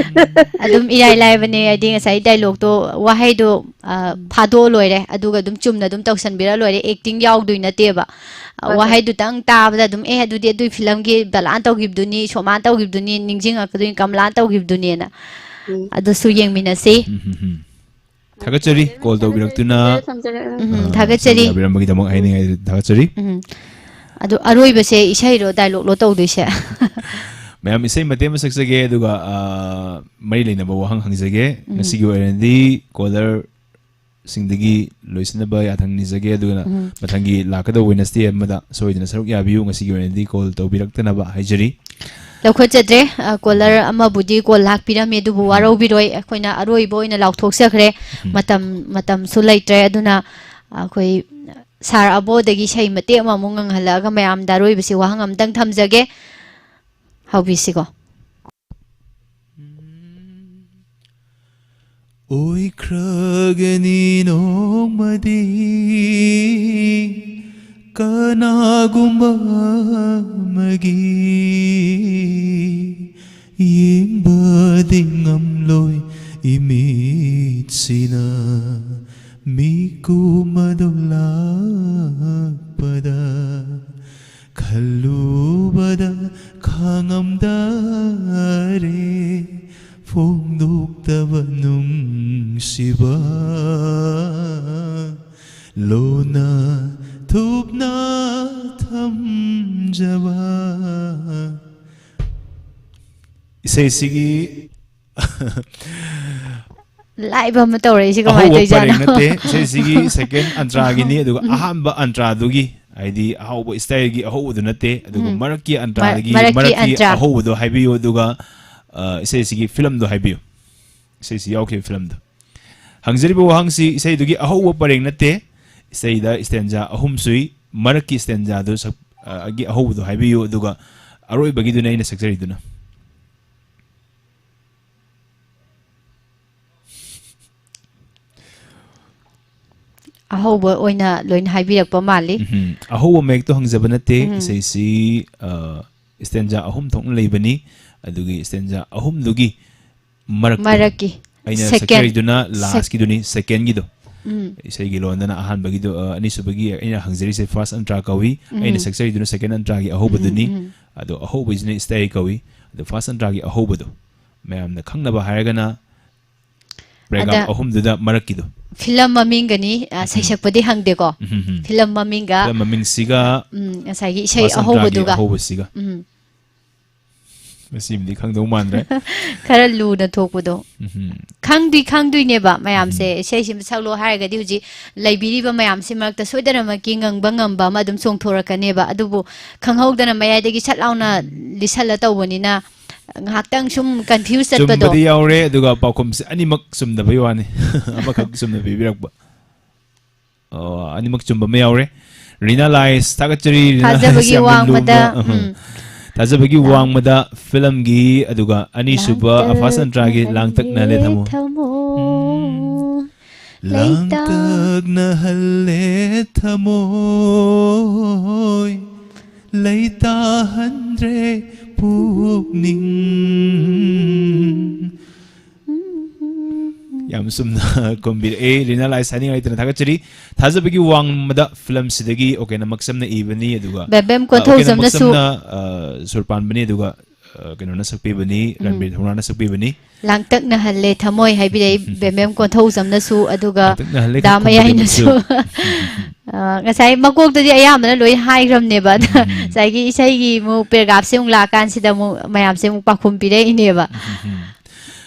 ꯑꯗꯨꯝ ꯏꯔꯥꯏ ꯂꯥꯏꯕꯅꯦ, ꯍꯥꯏꯗꯤ ꯉꯁꯥꯏ ꯗꯥꯏꯂꯣꯛꯇꯣ, ꯋꯥꯍꯩꯗꯣ, ꯑ, ꯐꯥꯗꯣꯛꯑ ꯂꯣꯏꯔꯦ, ꯑꯗꯨꯒ ꯑꯗꯨꯝ ꯆꯨꯝꯅ ꯑꯗꯨꯝ ꯇꯧꯁꯟꯕꯤꯔ ꯂꯣꯏꯔꯦ, ꯑꯦꯛꯇꯤꯡ ꯌꯥꯎꯗꯣꯏ ꯅꯠꯇꯦꯕ꯫ ꯑ, ꯍꯣꯏ, ꯍꯣꯏ꯫ ꯋꯥꯍꯩꯗꯨꯇꯪ ꯇꯥꯕꯗ ꯑꯗꯨꯝ, "ꯑꯦ, ꯑꯗꯨꯗꯤ ꯑꯗꯨꯏ ꯐꯤꯂꯝꯒꯤ ꯕꯂꯥꯟ ꯇꯧꯈꯤꯕꯗꯨꯅꯤ, ꯁꯣꯃꯥꯟ ꯇꯧꯈꯤꯕꯗꯨꯅꯤ", ꯅꯤꯡꯁꯤꯡꯉꯛꯀꯗꯣꯏꯅꯤ, "ꯀꯃꯂꯥꯟ ꯇꯧꯈꯤꯕꯗꯨꯅꯤꯅ"꯫ ꯎꯝ꯫ ꯑꯗꯨꯁꯨ ꯌꯦꯡꯃꯤꯟꯅꯁꯤ꯫ ꯎꯝ, ꯎꯝ, ꯎꯝ꯫ ꯊꯥꯒꯠꯆꯔꯤ, ꯀꯣꯜ ꯇꯧꯕꯤꯔꯛꯇꯨꯅ, ꯊꯝꯖꯔꯦ, ꯊꯝꯖꯔꯦ꯫ ꯎꯝ, ꯑ, ꯊꯥꯒꯠꯆꯔꯤ꯫ ꯁꯔꯨꯛ ꯌꯥꯕꯤꯔꯝꯕꯒꯤꯗꯃꯛ ꯍꯥꯏꯅꯤꯡꯉꯥꯏ ꯊꯥꯒꯠꯆꯔꯤ꯫ ꯎꯝ꯫ ꯑꯗꯨ ꯑꯔꯣꯏꯕꯁꯦ ꯏꯁꯩꯔꯣ, ꯗꯥꯏꯂꯣꯛꯂꯣ ꯇꯧꯗꯣꯏꯁꯦ? ꯃꯌꯥꯝ, ꯏꯁꯩ ꯃꯇꯦꯛ ꯑꯃ ꯁꯛꯆꯒꯦ, ꯑꯗꯨꯒ, ꯑ, ꯃꯔꯤ ꯂꯩꯅꯕ ꯋꯥꯍꯪ ꯍꯪꯖꯒꯦ꯫ ꯎꯝ꯫ ꯉꯁꯤꯒꯤ ꯑꯣꯏꯅꯗꯤ ꯀꯣꯂꯔꯁꯤꯡꯗꯒꯤ ꯂꯣꯏꯁꯤꯟꯅꯕ ꯌꯥꯊꯪ ꯅꯤꯖꯒꯦ, ꯑꯗꯨꯒ ꯎꯝ꯫ ꯃꯊꯪꯒꯤ ꯂꯥꯛꯀꯗꯧꯕ ꯋꯦꯅꯁꯗꯦ ꯑꯃꯗ ꯁꯣꯏꯗꯅ ꯁꯔꯨꯛ ꯌꯥꯕꯤꯌꯨ꯫ ꯉꯁꯤꯒꯤ ꯑꯣꯏꯅꯗꯤ ꯀꯣꯜ ꯇꯧꯕꯤꯔꯛꯇꯅꯕ ꯍꯥꯏꯖꯔꯤ꯫ ꯂꯧꯈꯠꯆꯗ꯭ꯔꯦ꯫ ꯑ, ꯀꯣꯂꯔ ꯑꯃꯕꯨꯗꯤ ꯀꯣꯜ ꯂꯥꯛꯄꯤꯔꯝꯃꯤ, ꯑꯗꯨꯕꯨ ꯎꯝ꯫ ꯋꯥꯔꯧꯕꯤꯔꯣꯏ, ꯑꯩꯈꯣꯏꯅ ꯑꯔꯣꯏꯕ ꯑꯣꯏꯅ ꯂꯥꯎꯊꯣꯛꯆꯈ꯭ꯔꯦ꯫ ꯎꯝ꯫ ꯃꯇꯝ, ꯃꯇꯝꯁꯨ ꯂꯩꯇ꯭ꯔꯦ, ꯑꯗꯨꯅ ꯑꯩꯈꯣꯏ ꯁꯥꯔ ꯑꯕꯣꯗꯒꯤ ꯏꯁꯩ ꯃꯇꯦꯛ ꯑꯃꯃꯨꯛ ꯉꯪꯍꯜꯂꯛꯑꯒ ꯃꯌꯥꯝꯗ ꯑꯔꯣꯏꯕꯁꯤ ꯋꯥꯍꯪ ꯑꯃꯇꯪ ꯊꯝꯖꯒꯦ꯫ ꯍꯧꯕꯤꯁꯤꯀꯣ꯫ ꯑꯣꯏꯈ꯭ꯔꯒꯅꯤ ꯅꯣꯡꯃꯗꯤ ꯀꯅꯥꯒꯨꯝꯕ ꯑꯃꯒꯤ ꯌꯦꯡꯕꯗꯤ ꯉꯝꯂꯣꯏ ꯏꯃꯤꯠꯁꯤꯅ ꯃꯤꯀꯨꯝ ꯑꯗꯨ ꯂꯥꯛꯄꯗ꯫ ꯈꯜꯂꯨꯕꯗ ꯈꯥꯡꯉꯝꯗꯔꯦ ꯐꯣꯡꯗꯣꯛꯇꯕ ꯅꯨꯡꯁꯤꯕ ꯂꯣꯟꯅ ꯊꯨꯞꯅ ꯊꯝꯖꯕ꯫ ꯏꯁꯩꯁꯤꯒꯤ ꯂꯥꯏꯕ ꯑꯃ ꯇꯧꯔꯛꯏꯁꯤ ꯀꯃꯥꯏꯅ ꯑꯍꯧꯕ ꯇꯧꯔꯤꯖꯥꯠꯅꯣ? ꯄꯔꯦꯡ ꯅꯠꯇꯦ, ꯏꯁꯩꯁꯤꯒꯤ ꯁꯦꯀꯦꯟ ꯑꯟꯇ꯭ꯔꯥꯒꯤꯅꯤ, ꯑꯗꯨꯒ ꯎꯝ꯫ ꯑꯍꯥꯟꯕ ꯑꯟꯇ꯭ꯔꯥꯗꯨꯒꯤ, ꯍꯥꯏꯗꯤ ꯑꯍꯧꯕ ꯁ꯭ꯇꯥꯏꯜꯒꯤ ꯑꯍꯧꯕꯗꯨ ꯅꯠꯇꯦ, ꯑꯗꯨꯒ ꯎꯝ꯫ ꯃꯔꯛꯀꯤ ꯃꯔ-, ꯑꯟꯇ꯭ꯔꯥꯗꯒꯤ ꯃꯔꯛꯀꯤ ꯃꯔꯛꯀꯤ ꯑꯟꯇ꯭ꯔꯥ꯫ ꯑꯍꯧꯕꯗꯨ ꯍꯥꯏꯕꯤꯌꯨ, ꯑꯗꯨꯒ, ꯑ, ꯏꯁꯩꯁꯤꯒꯤ ꯐꯤꯂꯝꯗꯣ ꯍꯥꯏꯕꯤꯌꯨ, ꯏꯁꯩꯁꯤ ꯌꯥꯎꯈꯤꯕ ꯐꯤꯂꯝꯗꯣ꯫ ꯍꯪꯖꯔꯤꯕ ꯋꯥꯍꯪꯁꯤ ꯏꯁꯩꯗꯨꯒꯤ ꯑꯍꯧꯕ ꯄꯔꯦꯡ ꯅꯠꯇꯦ, ꯏꯁꯩꯗ ꯁ꯭ꯇꯦꯟꯖꯥ ꯑꯍꯨꯝ ꯁꯨꯏ, ꯃꯔꯛꯀꯤ ꯁ꯭ꯇꯦꯟꯖꯥꯗꯨ ꯁꯛ-, ꯑ, ꯒꯤ ꯑꯍꯧꯕꯗꯨ ꯍꯥꯏꯕꯤꯌꯨ, ꯑꯗꯨꯒ ꯑꯔꯣꯏꯕꯒꯤꯗꯨꯅ ꯑꯩꯅ ꯁꯛꯆꯔꯤꯗꯨꯅ꯫ ꯑꯍꯧꯕ ꯑꯣꯏꯅ ꯂꯣꯏꯅ ꯍꯥꯏꯕꯤꯔꯛꯄ ꯃꯥꯜꯂꯤ꯫ ꯎꯝ, ꯑꯍꯧꯕ ꯃꯌꯦꯛꯇꯣ ꯍꯪꯖꯕ ꯅꯠꯇꯦ꯫ ꯎꯝ꯫ ꯏꯁꯩꯁꯤ, ꯑ, stanza ꯑꯍꯨꯝ ꯊꯣꯛꯅ ꯂꯩꯕꯅꯤ꯫ ꯑꯗꯨꯒꯤ stanza ꯑꯍꯨꯝꯗꯨꯒꯤ ꯃꯔꯛꯇ ꯃꯔꯛꯀꯤ ꯑꯩꯅ second꯫ ꯁꯛꯆꯔꯤꯗꯨꯅ sec- last ꯀꯤꯗꯨꯅꯤ, second ꯒꯤꯗꯣ꯫ ꯎꯝ꯫ ꯏꯁꯩꯒꯤ ꯂꯣꯟꯗꯅ ꯑꯍꯥꯟꯕꯒꯤꯗꯣ, ꯑ, ꯑꯅꯤꯁꯨꯕꯒꯤ ꯑꯩꯅ ꯍꯪꯖꯔꯤꯁꯦ first ꯑꯟꯇ꯭ꯔꯥ ꯀꯧꯏ꯫ ꯎꯝ꯫ ꯑꯩꯅ ꯁꯛꯆꯔꯤꯗꯨꯅ second ꯑꯟꯇ꯭ꯔꯥꯒꯤ ꯑꯍꯧꯕꯗꯨꯅꯤ꯫ ꯎꯝ, ꯎꯝ꯫ ꯑꯗꯣ ꯑꯍꯧꯕꯁꯤꯅ ꯏꯁꯇꯥꯏ ꯀꯧꯏ꯫ ꯑꯗꯣ first ꯑꯟꯇ꯭ꯔꯥꯒꯤ ꯑꯍꯧꯕꯗꯣ ꯃꯌꯥꯝꯅ ꯈꯪꯅꯕ ꯍꯥꯏꯔꯒꯅ ꯄ꯭ꯔꯦꯒꯥꯝ ꯑꯗ ꯑꯍꯨꯝꯗꯨꯗ ꯃꯔꯛꯀꯤꯗꯣ꯫ ꯐꯤꯂꯝ ꯃꯃꯤꯡꯒꯅꯤ, ꯑ, ꯎꯝ꯫ ꯁꯩꯁꯛꯄꯗꯤ ꯍꯪꯗꯦꯀꯣ꯫ ꯎꯝ, ꯎꯝ, ꯎꯝ꯫ ꯐꯤꯂꯝ ꯃꯃꯤꯡꯒ, ꯐꯤꯂꯝ ꯃꯃꯤꯡꯁꯤꯒ ꯎꯝ, ꯉꯁꯥꯏꯒꯤ ꯏꯁꯩ first ꯑꯟꯇ꯭ꯔꯥꯒꯤ ꯑꯍꯧꯕꯗꯨꯒ꯫ ꯑꯍꯧꯕꯁꯤꯒ꯫ ꯎꯝ꯫ ꯃꯁꯤꯃꯗꯤ ꯈꯪꯗꯧ ꯃꯥꯟꯗ꯭ꯔꯦ꯫ ꯈꯔ ꯂꯨꯅ ꯊꯣꯛꯄꯗꯣ꯫ ꯎꯝ꯫ ꯈꯪꯗꯤ ꯈꯪꯗꯣꯏꯅꯦꯕ ꯃꯌꯥꯝꯁꯦ꯫ ꯎꯝ꯫ ꯏꯁꯩꯁꯤꯃ ꯁꯛꯂꯣ ꯍꯥꯏꯔꯒꯗꯤ ꯍꯧꯖꯤꯛ ꯂꯩꯕꯤꯔꯤꯕ ꯃꯌꯥꯝꯁꯤ ꯃꯔꯛꯇ ꯁꯣꯏꯗꯅꯃꯛꯀꯤ ꯉꯪꯕ ꯉꯝꯕ ꯑꯃ ꯑꯗꯨꯝ ꯆꯣꯡꯊꯣꯔꯛꯀꯅꯦꯕ꯫ ꯑꯗꯨꯕꯨ ꯈꯪꯍꯧꯗꯅ ꯃꯌꯥꯏꯗꯒꯤ ꯁꯠ ꯂꯥꯎꯅ ꯂꯤꯁꯜꯂ ꯇꯧꯕꯅꯤꯅ ꯉꯥꯏꯍꯥꯛꯇꯪ ꯁꯨꯝ confuse ꯆꯠꯄꯗꯣ꯫ ꯆꯨꯝꯕꯗꯤ ꯌꯥꯎꯔꯦ, ꯑꯗꯨꯒ ꯄꯥꯎꯈꯨꯝꯁꯦ ꯑꯅꯤꯃꯛ ꯆꯨꯝꯗꯕꯩ ꯋꯥꯅꯤ꯫ ꯑꯃꯈꯛ ꯆꯨꯝꯅ ꯄꯤꯕꯤꯔꯛꯄ꯫ ꯑꯣ, ꯑꯅꯤꯃꯛ ꯆꯨꯝꯕ ꯑꯃ ꯌꯥꯎꯔꯦ꯫ ꯔꯤꯅꯥ ꯂꯥꯏꯁ, ꯊꯥꯒꯠꯆꯔꯤ, ꯔꯤꯅꯥ ꯂꯥꯏꯁ, ꯊꯥꯖꯕꯒꯤ ꯌꯥꯝꯅ ꯋꯥꯡꯃꯗ, ꯂꯨꯕ, ꯎꯝ꯫ ꯎꯝ꯫ ꯊꯥꯖꯕꯒꯤ ꯂꯥꯡ-, ꯋꯥꯡꯃꯗ ꯐꯤꯂꯝꯒꯤ, ꯑꯗꯨꯒ ꯑꯅꯤꯁꯨꯕ, ꯑ, first ꯑꯟꯇ꯭ꯔꯥꯒꯤ ꯂꯥꯡꯇꯛꯅꯍꯜꯂꯦ ꯊꯃꯣꯏ꯫ ꯊꯃꯣꯏ꯫ ꯎꯝ꯫ ꯂꯩꯇꯥ-, ꯂꯥꯡꯇꯛꯅꯍꯜꯂꯦ ꯊꯃꯣꯏ, ꯂꯩꯇꯥꯍꯟꯗ꯭ꯔꯦ ꯄꯨꯛꯅꯤꯡ꯫ ꯌꯥꯝ ꯆꯨꯝꯅ ꯈꯨꯝꯕꯤꯔꯛꯑꯦ꯫ ꯔꯤꯅꯥ ꯂꯥꯏꯁ, ꯍꯥꯏꯅꯤꯡꯉꯥꯏ ꯂꯩꯇꯅ ꯊꯥꯒꯠꯆꯔꯤ꯫ ꯊꯥꯖꯕꯒꯤ ꯋꯥꯡꯃꯗ ꯐꯤꯂꯝꯁꯤꯗꯒꯤ ꯑꯣꯀꯦꯅ ꯃꯛꯁꯝꯅ ꯏꯕꯅꯤ, ꯑꯗꯨꯒ, ꯕꯦꯝꯕꯦꯝ ꯑ, ꯑꯣꯀꯦꯅ ꯀꯣꯟꯊꯧꯖꯝꯅꯁꯨ ꯃꯛꯁꯝꯅ, ꯑ, ꯁꯨꯔ ꯄꯥꯟꯕꯅꯤ, ꯑꯗꯨꯒ, ꯑ, ꯀꯩꯅꯣꯅ ꯁꯛꯄꯤꯕꯅꯤ, ꯎꯝ꯫ ꯔꯟꯕꯤꯔ ꯊꯧꯅꯥꯅ ꯁꯛꯄꯤꯕꯅꯤ꯫ ꯂꯥꯡꯇꯛꯅꯍꯜꯂꯦ ꯊꯃꯣꯏ ꯍꯥꯏꯕꯤꯔꯛꯏ ꯕꯦꯝꯕꯦꯝ ꯀꯣꯟꯊꯧꯖꯝꯅꯁꯨ, ꯑꯗꯨꯒ ꯂꯥꯡꯇꯛꯅꯍꯜꯂꯦ ꯗꯥ ꯈꯪꯕꯗꯤ ꯃꯌꯥꯏꯅꯁꯨ꯫ ꯃꯁꯨ꯫ ꯑ, ꯉꯁꯥꯏ ꯃꯀꯣꯛꯇꯗꯤ ꯑꯌꯥꯝꯕꯅ ꯂꯣꯏ ꯍꯥꯏꯈ꯭ꯔꯕꯅꯦꯕ꯫ ꯑꯗ ꯎꯝ꯫ ꯉꯁꯥꯏꯒꯤ ꯏꯁꯩꯒꯤ ꯑꯃꯨꯛ paragraphꯁꯦ ꯑꯃꯨꯛ ꯂꯥꯛꯑꯀꯥꯟꯁꯤꯗ ꯑꯃꯨꯛ ꯃꯌꯥꯝꯁꯦ ꯑꯃꯨꯛ ꯄꯥꯎꯈꯨꯝ ꯄꯤꯔꯛꯏꯅꯦꯕ꯫ ꯎꯝ꯫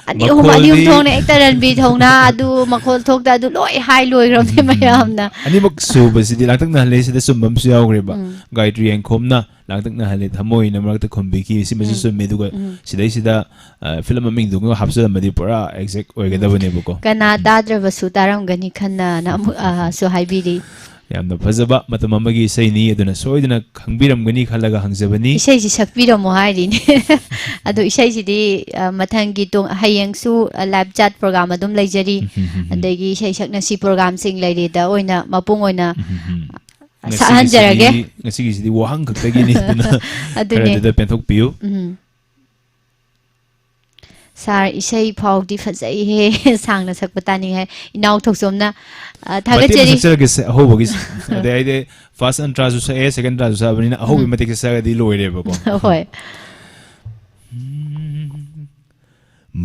ꯑꯅꯤ ꯑꯍꯨꯝ, ꯑꯅꯤ ꯑꯍꯨꯝ ꯃꯈꯣꯜꯗꯤ ꯊꯣꯛꯅ ꯍꯦꯛꯇ ꯔꯟꯕꯤꯔ ꯊꯧꯅꯥ ꯑꯗꯨ, ꯃꯈꯣꯜ ꯊꯣꯛꯇ ꯑꯗꯨ ꯂꯣꯏ ꯍꯥꯏ ꯂꯣꯏꯈ꯭ꯔꯕꯅꯦ ꯎꯝ꯫ ꯃꯌꯥꯝꯅ꯫ ꯑꯅꯤꯃꯛ ꯁꯨꯕꯁꯤꯗꯤ ꯂꯥꯡꯇꯛꯅꯍꯜꯂꯦ ꯁꯤꯗ ꯆꯨꯝꯕ ꯑꯃꯁꯨ ꯌꯥꯎꯈ꯭ꯔꯦꯕ꯫ ꯎꯝ꯫ ꯒꯥꯌꯇ꯭ꯔꯤ ꯌꯦꯡꯈꯣꯝꯅ ꯂꯥꯡꯇꯛꯅꯍꯜꯂꯦ ꯊꯃꯣꯏꯅ ꯃꯔꯛꯇ ꯈꯨꯝꯕꯤꯈꯤ꯫ ꯁꯤꯃꯁꯨ ꯎꯝ꯫ ꯆꯨꯝꯃꯤ꯫ ꯑꯗꯨꯒ ꯎꯝ꯫ ꯁꯤꯗꯩꯁꯤꯗ, ꯑ, ꯐꯤꯂꯝ ꯃꯃꯤꯡꯗꯨꯒ ꯍꯥꯞꯆꯜꯂꯝꯃꯗꯤ ꯄꯨꯔꯥ exact ꯑꯣꯏꯒꯗꯕꯅꯦꯕꯀꯣ꯫ ꯀꯅꯥ ꯎꯝ꯫ ꯇꯥꯗ꯭ꯔꯕꯁꯨ ꯇꯥꯔꯝꯒꯅꯤ ꯈꯟꯅꯅ ꯑꯃꯨꯛ, ꯑ, ꯁꯨ ꯍꯥꯏꯕꯤꯔꯤ꯫ ꯌꯥꯝꯅ ꯐꯖꯕ ꯃꯇꯝ ꯑꯃꯒꯤ ꯏꯁꯩꯅꯤ, ꯑꯗꯨꯅ ꯁꯣꯏꯗꯅ ꯈꯪꯕꯤꯔꯝꯒꯅꯤ ꯈꯜꯂꯒ ꯍꯪꯖꯕꯅꯤ꯫ ꯏꯁꯩꯁꯤ ꯁꯛꯄꯤꯔꯝꯃꯣ ꯍꯥꯏꯔꯤꯅꯦ꯫ ꯑꯗꯣ ꯏꯁꯩꯁꯤꯗꯤ, ꯑ, ꯃꯊꯪꯒꯤ ꯇꯣꯡ-, ꯍꯌꯦꯡꯁꯨ, ꯑ, live chat program ꯑꯗꯨꯝ ꯂꯩꯖꯔꯤ꯫ ꯎꯝ, ꯎꯝ, ꯎꯝ, ꯎꯝ꯫ ꯑꯗꯒꯤ ꯏꯁꯩ ꯁꯛꯅꯁꯤ programꯁꯤꯡ ꯂꯩꯔꯤꯗ ꯑꯣꯏꯅ ꯃꯄꯨꯡ ꯑꯣꯏꯅ ꯎꯝ, ꯎꯝ, ꯎꯝ꯫ ꯁꯛꯍꯟꯖꯔꯒꯦ꯫ ꯉꯁꯤꯒꯤꯁꯤꯗꯤ, ꯉꯁꯤꯒꯤꯁꯤꯗꯤ ꯋꯥꯍꯪ ꯈꯛꯇꯒꯤꯅꯤ, ꯑꯗꯨꯅ ꯑꯗꯨꯅꯦ꯫ ꯈꯔꯗꯨꯗ ꯄꯦꯟꯊꯣꯛꯄꯤꯌꯨ꯫ ꯎꯝ꯫ ꯁꯥꯔ, ꯏꯁꯩ ꯐꯥꯎꯗꯤ ꯐꯖꯩꯍꯦ꯫ ꯁꯥꯡꯅ ꯁꯛꯄ ꯇꯥꯅꯤꯡꯉꯦ ꯍꯥꯏ꯫ ꯏꯅꯥꯎ ꯊꯣꯛꯆꯣꯝꯅ, ꯑ, ꯃꯇꯦꯛ ꯑꯃ ꯊꯥꯒꯠꯆꯔꯤ꯫ ꯁꯛꯆꯔꯛꯀꯦꯁꯦ, ꯑꯍꯧꯕꯒꯤ꯫ ꯑꯗꯩ ꯑꯩꯗꯤ first ꯑꯟꯇ꯭ꯔꯥꯁꯨ ꯁꯛꯑꯦ, second ꯑꯟꯇ꯭ꯔꯥꯁꯨ ꯁꯛꯑꯕꯅꯤꯅ ꯑꯍꯧꯕꯒꯤ ꯎꯝ꯫ ꯃꯇꯦꯛꯁꯦ ꯁꯛꯑꯗꯤ ꯂꯣꯏꯔꯦꯕꯀꯣ꯫ ꯍꯣꯏ꯫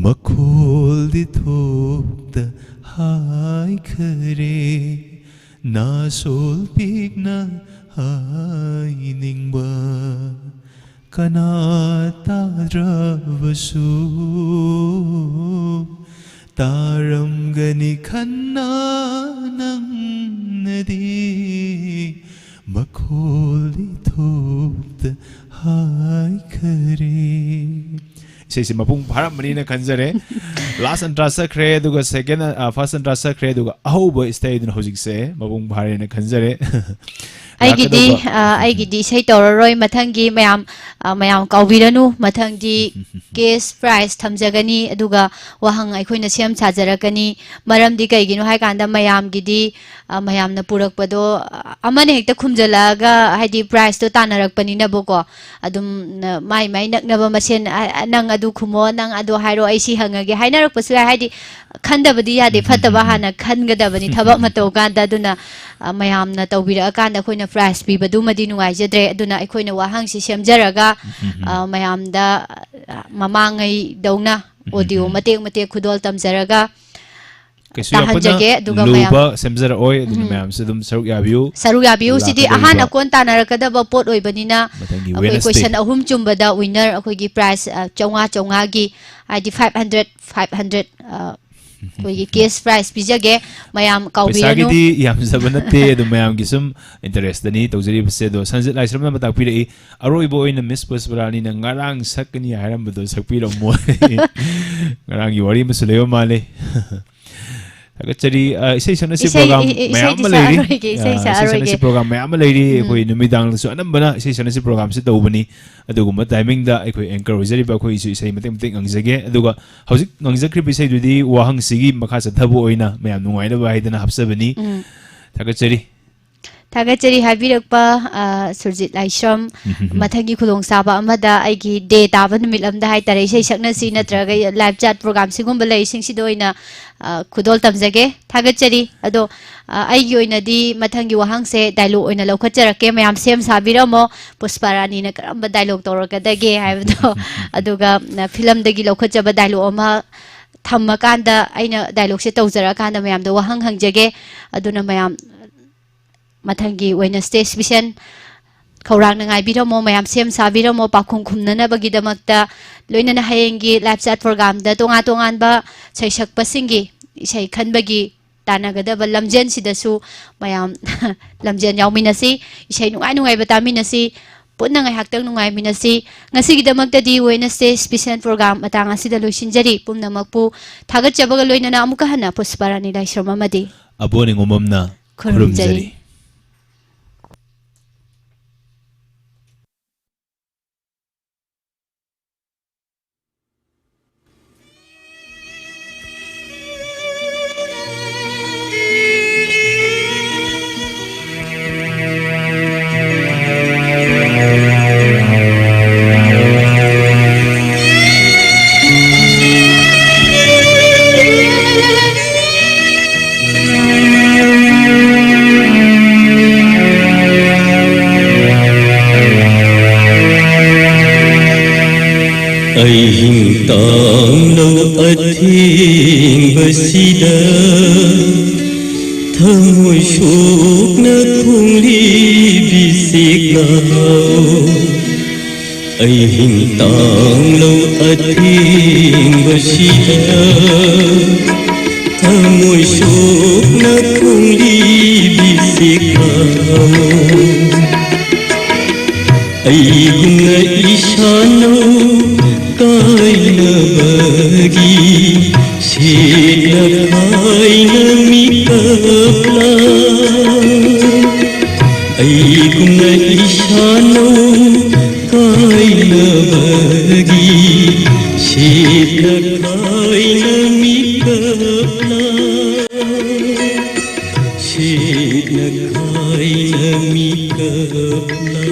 ꯃꯈꯣꯜꯗꯤ ꯊꯣꯛꯇ ꯍꯥꯏꯈꯔꯦ, ꯅꯥꯁꯣꯜ ꯄꯤꯛꯅ ꯍꯥꯏꯅꯤꯡꯕ꯫ ꯀꯅꯥ ꯇꯥꯗ꯭ꯔꯕꯁꯨ ꯇꯥꯔꯝꯒꯅꯤ ꯈꯟꯅ ꯅꯪꯅꯗꯤ ꯃꯈꯣꯜꯗꯤ ꯊꯣꯛꯇ ꯍꯥꯏꯈꯔꯦ꯫ ꯏꯁꯩꯁꯤ ꯃꯄꯨꯡ ꯐꯥꯔꯝꯃꯅꯤꯅ ꯈꯟꯖꯔꯦ꯫ Last ꯑꯟꯇ꯭ꯔꯥ ꯆꯠꯈ꯭ꯔꯦ, ꯑꯗꯨꯒ second, ꯑ, first ꯑꯟꯇ꯭ꯔꯥ ꯆꯠꯈ꯭ꯔꯦ, ꯑꯗꯨꯒ ꯑꯍꯧꯕ ꯏꯁꯩꯗꯨꯅ ꯍꯧꯖꯤꯛꯁꯦ ꯃꯄꯨꯡ ꯐꯥꯔꯦꯅ ꯈꯟꯖꯔꯦ꯫ ꯑꯩꯒꯤꯗꯤ, ꯂꯥꯛꯀꯗꯧꯕ꯫ ꯑ, ꯑꯩꯒꯤꯗꯤ ꯏꯁꯩ ꯇꯧꯔꯔꯣꯏ꯫ ꯃꯊꯪꯒꯤ ꯃꯌꯥꯝ, ꯑ, ꯃꯌꯥꯝ ꯀꯥꯎꯕꯤꯔꯅꯨ꯫ ꯃꯊꯪꯗꯤ cash prize ꯊꯝꯖꯒꯅꯤ, ꯑꯗꯨꯒ ꯋꯥꯍꯪ ꯑꯩꯈꯣꯏꯅ ꯁꯦꯝ ꯁꯥꯖꯔꯛꯀꯅꯤ꯫ ꯃꯔꯝꯗꯤ ꯀꯩꯒꯤꯅꯣ ꯍꯥꯏ ꯀꯥꯟꯗ ꯃꯌꯥꯝꯒꯤꯗꯤ, ꯑ, ꯃꯌꯥꯝꯅ ꯄꯨꯔꯛꯄꯗꯣ, ꯑ, ꯑꯃꯅ ꯍꯦꯛꯇ ꯈꯨꯝꯖꯜꯂꯛꯑꯒ, ꯍꯥꯏꯗꯤ prizeꯇꯣ ꯇꯥꯟꯅꯔꯛꯄꯅꯤꯅꯕꯀꯣ꯫ ꯑꯗꯨꯝ, ꯅ-, ꯃꯥꯏ ꯃꯥꯏ ꯅꯛꯅꯕ ꯃꯁꯦꯟ, "ꯑ, ꯑ, ꯅꯪ ꯑꯗꯨ ꯈꯨꯝꯃꯣ, ꯅꯪ ꯑꯗꯨ ꯍꯥꯏꯔꯣ, ꯑꯩ ꯁꯤ ꯍꯪꯉꯒꯦ" ꯍꯥꯏꯅꯔꯛꯄꯁꯨ ꯌꯥꯏ꯫ ꯍꯥꯏꯗꯤ ꯈꯟꯗꯕꯗꯤ ꯌꯥꯗꯦ, ꯎꯝ, ꯐꯠꯇꯕ ꯎꯝ, ꯎꯝ, ꯎꯝ꯫ ꯍꯥꯟꯅ ꯈꯟꯒꯗꯕꯅꯤ ꯊꯕꯛ ꯑꯃ ꯇꯧ ꯀꯥꯟꯗ꯫ ꯑꯗꯨꯅ, ꯑ, ꯃꯌꯥꯝꯅ ꯇꯧꯕꯤꯔꯛꯑꯀꯥꯟꯗ ꯑꯩꯈꯣꯏꯅ prize ꯄꯤꯕꯗꯨꯃꯗꯤ ꯅꯨꯡꯉꯥꯏꯖꯗ꯭ꯔꯦ꯫ ꯑꯗꯨꯅ ꯑꯩꯈꯣꯏꯅ ꯋꯥꯍꯪꯁꯤ ꯁꯦꯝꯖꯔꯒ, ꯎꯝ, ꯎꯝ, ꯎꯝ꯫ ꯑ, ꯃꯌꯥꯝꯗ, ꯑ, ꯃꯃꯥꯡꯉꯩꯗꯧꯅ ꯎꯝ, ꯎꯝ, audio ꯎꯝ꯫ ꯃꯇꯦꯛ ꯃꯇꯦꯛ ꯈꯨꯗꯣꯜ ꯇꯝꯖꯔꯒ ꯀꯩꯁꯨ ꯌꯥꯝ ꯀꯟꯅ ꯇꯥꯍꯟꯖꯒꯦ꯫ ꯑꯗꯨꯒ ꯃꯌꯥꯝ ꯂꯨꯕ ꯁꯦꯝꯖꯔꯛꯑꯣꯏ, ꯑꯗꯨꯅ ꯎꯝ꯫ ꯃꯌꯥꯝꯁꯨ ꯑꯗꯨꯝ ꯁꯔꯨꯛ ꯌꯥꯕꯤꯌꯨ꯫ ꯁꯔꯨꯛ ꯌꯥꯕꯤꯌꯨ꯫ ꯁꯤꯗꯤ ꯂꯥꯛꯀꯗꯧꯔꯤꯕ ꯑꯍꯥꯟ ꯑꯀꯣꯟ ꯇꯥꯟꯅꯔꯛꯀꯗꯕ ꯄꯣꯠ ꯑꯣꯏꯕꯅꯤꯅ ꯃꯊꯪꯒꯤ ꯑꯩꯈꯣꯏ Wednesday꯫ Question ꯑꯍꯨꯝ ꯆꯨꯝꯕꯗ winner ꯑꯩꯈꯣꯏꯒꯤ prize, ꯑ, ꯆꯥꯝꯃꯉꯥ ꯆꯥꯝꯃꯉꯥꯒꯤ, ꯍꯥꯏꯗꯤ five hundred, five hundred, ꯑ, ꯑꯩꯈꯣꯏꯒꯤ cash prize ꯄꯤꯖꯒꯦ꯫ ꯃꯌꯥꯝ ꯀꯥꯎꯕꯤꯔꯅꯨ꯫ ꯄꯩꯁꯥꯒꯤꯗꯤ ꯌꯥꯝꯖꯕ ꯅꯠꯇꯦ, ꯑꯗꯨꯝ ꯃꯌꯥꯝꯒꯤ ꯁꯨꯝ interestꯇꯅꯤ ꯇꯧꯖꯔꯤꯕꯁꯦ꯫ ꯑꯗꯣ ꯁꯟꯖꯤꯠ ꯂꯥꯏꯁ꯭ꯔꯝꯅ ꯑꯃ ꯇꯥꯛꯄꯤꯔꯛꯏ, "ꯑꯔꯣꯏꯕ ꯑꯣꯏꯅ Miss ꯄꯨꯁꯄꯔꯥꯅꯤꯅ ꯉꯔꯥꯡ ꯁꯛꯀꯅꯤ ꯍꯥꯏꯔꯝꯕꯗꯣ ꯁꯛꯄꯤꯔꯝꯃꯣ"꯫ ꯉꯔꯥꯡꯒꯤ ꯋꯥꯔꯤ ꯑꯃꯁꯨ ꯂꯩꯕ ꯃꯥꯜꯂꯤ꯫ ꯊꯥꯒꯠꯆꯔꯤ꯫ ꯑ, ꯏꯁꯩ ꯁꯛꯅꯁꯤ ꯏꯁꯩ, program ꯏ-, ꯏ-, ꯃꯌꯥꯝ ꯏꯁꯩꯗꯤ ꯑꯃ ꯂꯩꯔꯤ꯫ ꯁꯛꯑꯔꯣꯏꯒꯦ, ꯏꯁꯩ ꯑ, ꯏꯁꯩ ꯁꯛꯅꯁꯤ ꯁꯛꯑꯔꯣꯏꯒꯦ꯫ Program ꯃꯌꯥꯝ ꯑꯃ ꯂꯩꯔꯤ꯫ ꯎꯝ꯫ ꯑꯩꯈꯣꯏ ꯅꯨꯃꯤꯗꯥꯡꯗꯁꯨ ꯑꯅꯝꯕꯅ ꯏꯁꯩ ꯁꯛꯅꯁꯤ programꯁꯤ ꯇꯧꯕꯅꯤ꯫ ꯑꯗꯨꯒꯨꯝꯕ timingꯗ ꯑꯩꯈꯣꯏ anchor ꯑꯣꯏꯖꯔꯤꯕ ꯑꯩꯈꯣꯏꯁꯨ ꯏꯁꯩ ꯃꯇꯦꯛ ꯃꯇꯦꯛ ꯉꯪꯖꯒꯦ꯫ ꯑꯗꯨꯒ ꯍꯧꯖꯤꯛ ꯉꯪꯖꯈ꯭ꯔꯤꯕ ꯏꯁꯩꯗꯨꯗꯤ ꯋꯥꯍꯪꯁꯤꯒꯤ ꯃꯈꯥ ꯆꯠꯊꯕ ꯑꯣꯏꯅ ꯃꯌꯥꯝ ꯅꯨꯡꯉꯥꯏꯅꯕ ꯍꯥꯏꯗꯅ ꯍꯥꯞꯆꯕꯅꯤ꯫ ꯎꯝ꯫ ꯊꯥꯒꯠꯆꯔꯤ꯫ ꯊꯥꯒꯠꯆꯔꯤ ꯍꯥꯏꯕꯤꯔꯛꯄ, ꯑ, ꯁꯨꯔꯖꯤꯠ ꯂꯥꯏꯁ꯭ꯔꯝ꯫ ꯎꯝ꯫ ꯃꯊꯪꯒꯤ ꯈꯨꯗꯣꯡꯆꯥꯕ ꯑꯃꯗ ꯑꯩꯒꯤ day ꯇꯥꯕ ꯅꯨꯃꯤꯠ ꯑꯃꯗ ꯍꯥꯏꯇꯥꯔꯦ, ꯏꯁꯩ ꯁꯛꯅꯁꯤ ꯅꯠꯇ꯭ꯔꯒ live chat programꯁꯤꯒꯨꯝꯕ ꯂꯩꯔꯤꯁꯤꯡꯁꯤꯗ ꯑꯣꯏꯅ, ꯑ, ꯈꯨꯗꯣꯜ ꯇꯝꯖꯒꯦ꯫ ꯊꯥꯒꯠꯆꯔꯤ꯫ ꯑꯗꯣ, ꯑ, ꯑꯩꯒꯤ ꯑꯣꯏꯅꯗꯤ ꯃꯊꯪꯒꯤ ꯋꯥꯍꯪꯁꯦ dialogue ꯑꯣꯏꯅ ꯂꯧꯈꯠꯆꯔꯛꯀꯦ꯫ ꯃꯌꯥꯝ ꯁꯦꯝ ꯁꯥꯕꯤꯔꯝꯃꯣ꯫ ꯄꯨꯁꯄꯥ ꯔꯥꯅꯤꯅ ꯀꯔꯝꯕ dialogue ꯇꯧꯔꯛꯀꯗꯒꯦ ꯍꯥꯏꯕꯗꯣ꯫ ꯑꯗꯨꯒ, ꯑ, filmꯗꯒꯤ ꯂꯧꯈꯠꯆꯕ dialogue ꯑꯃ ꯊꯝꯃꯀꯥꯟꯗ ꯑꯩꯅ dialogueꯁꯦ ꯇꯧꯖꯔꯛꯑꯀꯥꯟꯗ ꯃꯌꯥꯝꯗ ꯋꯥꯍꯪ ꯍꯪꯖꯒꯦ꯫ ꯑꯗꯨꯅ ꯃꯌꯥꯝ ꯃꯊꯪꯒꯤ Wednesday special ꯈꯧꯔꯥꯡꯅ ꯉꯥꯏꯕꯤꯔꯝꯃꯣ, ꯃꯌꯥꯝ ꯁꯦꯝ ꯁꯥꯕꯤꯔꯝꯃꯣ, ꯄꯥꯎꯈꯨꯝ ꯈꯨꯝꯅꯅꯕꯒꯤꯗꯃꯛꯇ꯫ ꯂꯣꯏꯅꯅ ꯍꯌꯦꯡꯒꯤ live chat programꯗ ꯇꯣꯉꯥꯟ ꯇꯣꯉꯥꯟꯕ ꯁꯩꯁꯛꯄꯁꯤꯡꯒꯤ ꯏꯁꯩ ꯈꯟꯕꯒꯤ ꯇꯥꯟꯅꯒꯗꯕ ꯂꯝꯖꯦꯟꯁꯤꯗꯁꯨ ꯃꯌꯥꯝ ꯂꯝꯖꯦꯟ ꯌꯥꯎꯃꯤꯟꯅꯁꯤ, ꯏꯁꯩ ꯅꯨꯡꯉꯥꯏ ꯅꯨꯡꯉꯥꯏꯕ ꯇꯥꯃꯤꯟꯅꯁꯤ, ꯄꯨꯟꯅ ꯉꯥꯏꯍꯥꯛꯇꯪ ꯅꯨꯡꯉꯥꯏꯃꯤꯟꯅꯁꯤ꯫ ꯉꯁꯤꯒꯤꯗꯃꯛꯇꯗꯤ Wednesday special program ꯃꯇꯥꯡ ꯑꯁꯤꯗ ꯂꯣꯏꯁꯤꯟꯖꯔꯤ꯫ ꯄꯨꯝꯅꯃꯛꯄꯨ ꯊꯥꯒꯠꯆꯕꯒ ꯂꯣꯏꯅꯅ ꯑꯃꯨꯛꯀ ꯍꯟꯅ ꯄꯨꯁꯄꯥꯔꯥꯅꯤ ꯂꯥꯏꯁ꯭ꯔꯝ ꯑꯃꯗꯤ ꯑꯕꯣ ꯅꯤꯉꯣꯝꯕꯝꯅ ꯈꯨꯔꯨꯝꯖꯔꯤ꯫ ꯈꯨꯔꯨꯝꯖꯔꯤ꯫ ꯑꯍꯤꯡ ꯇꯥꯡꯂꯧ ꯑꯊꯦꯡꯕꯁꯤꯗ ꯊꯃꯣꯏ ꯁꯣꯛꯅ ꯈꯣꯡꯂꯤꯕꯤ ꯆꯦꯛꯂꯥꯎ꯫ ꯑꯍꯤꯡ ꯇꯥꯡꯂꯧ ꯑꯊꯦꯡꯕꯁꯤꯗ ꯊꯃꯣꯏ ꯁꯣꯛꯅ ꯈꯣꯡꯂꯤꯕꯤ ꯆꯦꯛꯂꯥꯎ꯫ ꯑꯩꯒꯨꯝꯅ ꯏꯁꯥꯅꯧ ꯀꯥꯏꯅꯕꯒꯤ ꯁꯦꯠꯅ ꯈꯥꯏꯅ ꯑꯩꯒꯨꯝꯅ ꯏꯁꯥꯅꯧ ꯀꯥꯏꯅꯕꯒꯤ ꯁꯦꯠꯅ ꯈꯥꯏꯅ ꯃꯤꯀꯞꯅ, ꯁꯦꯠꯅ ꯈꯥꯏꯅ ꯃꯤꯀꯞꯅ꯫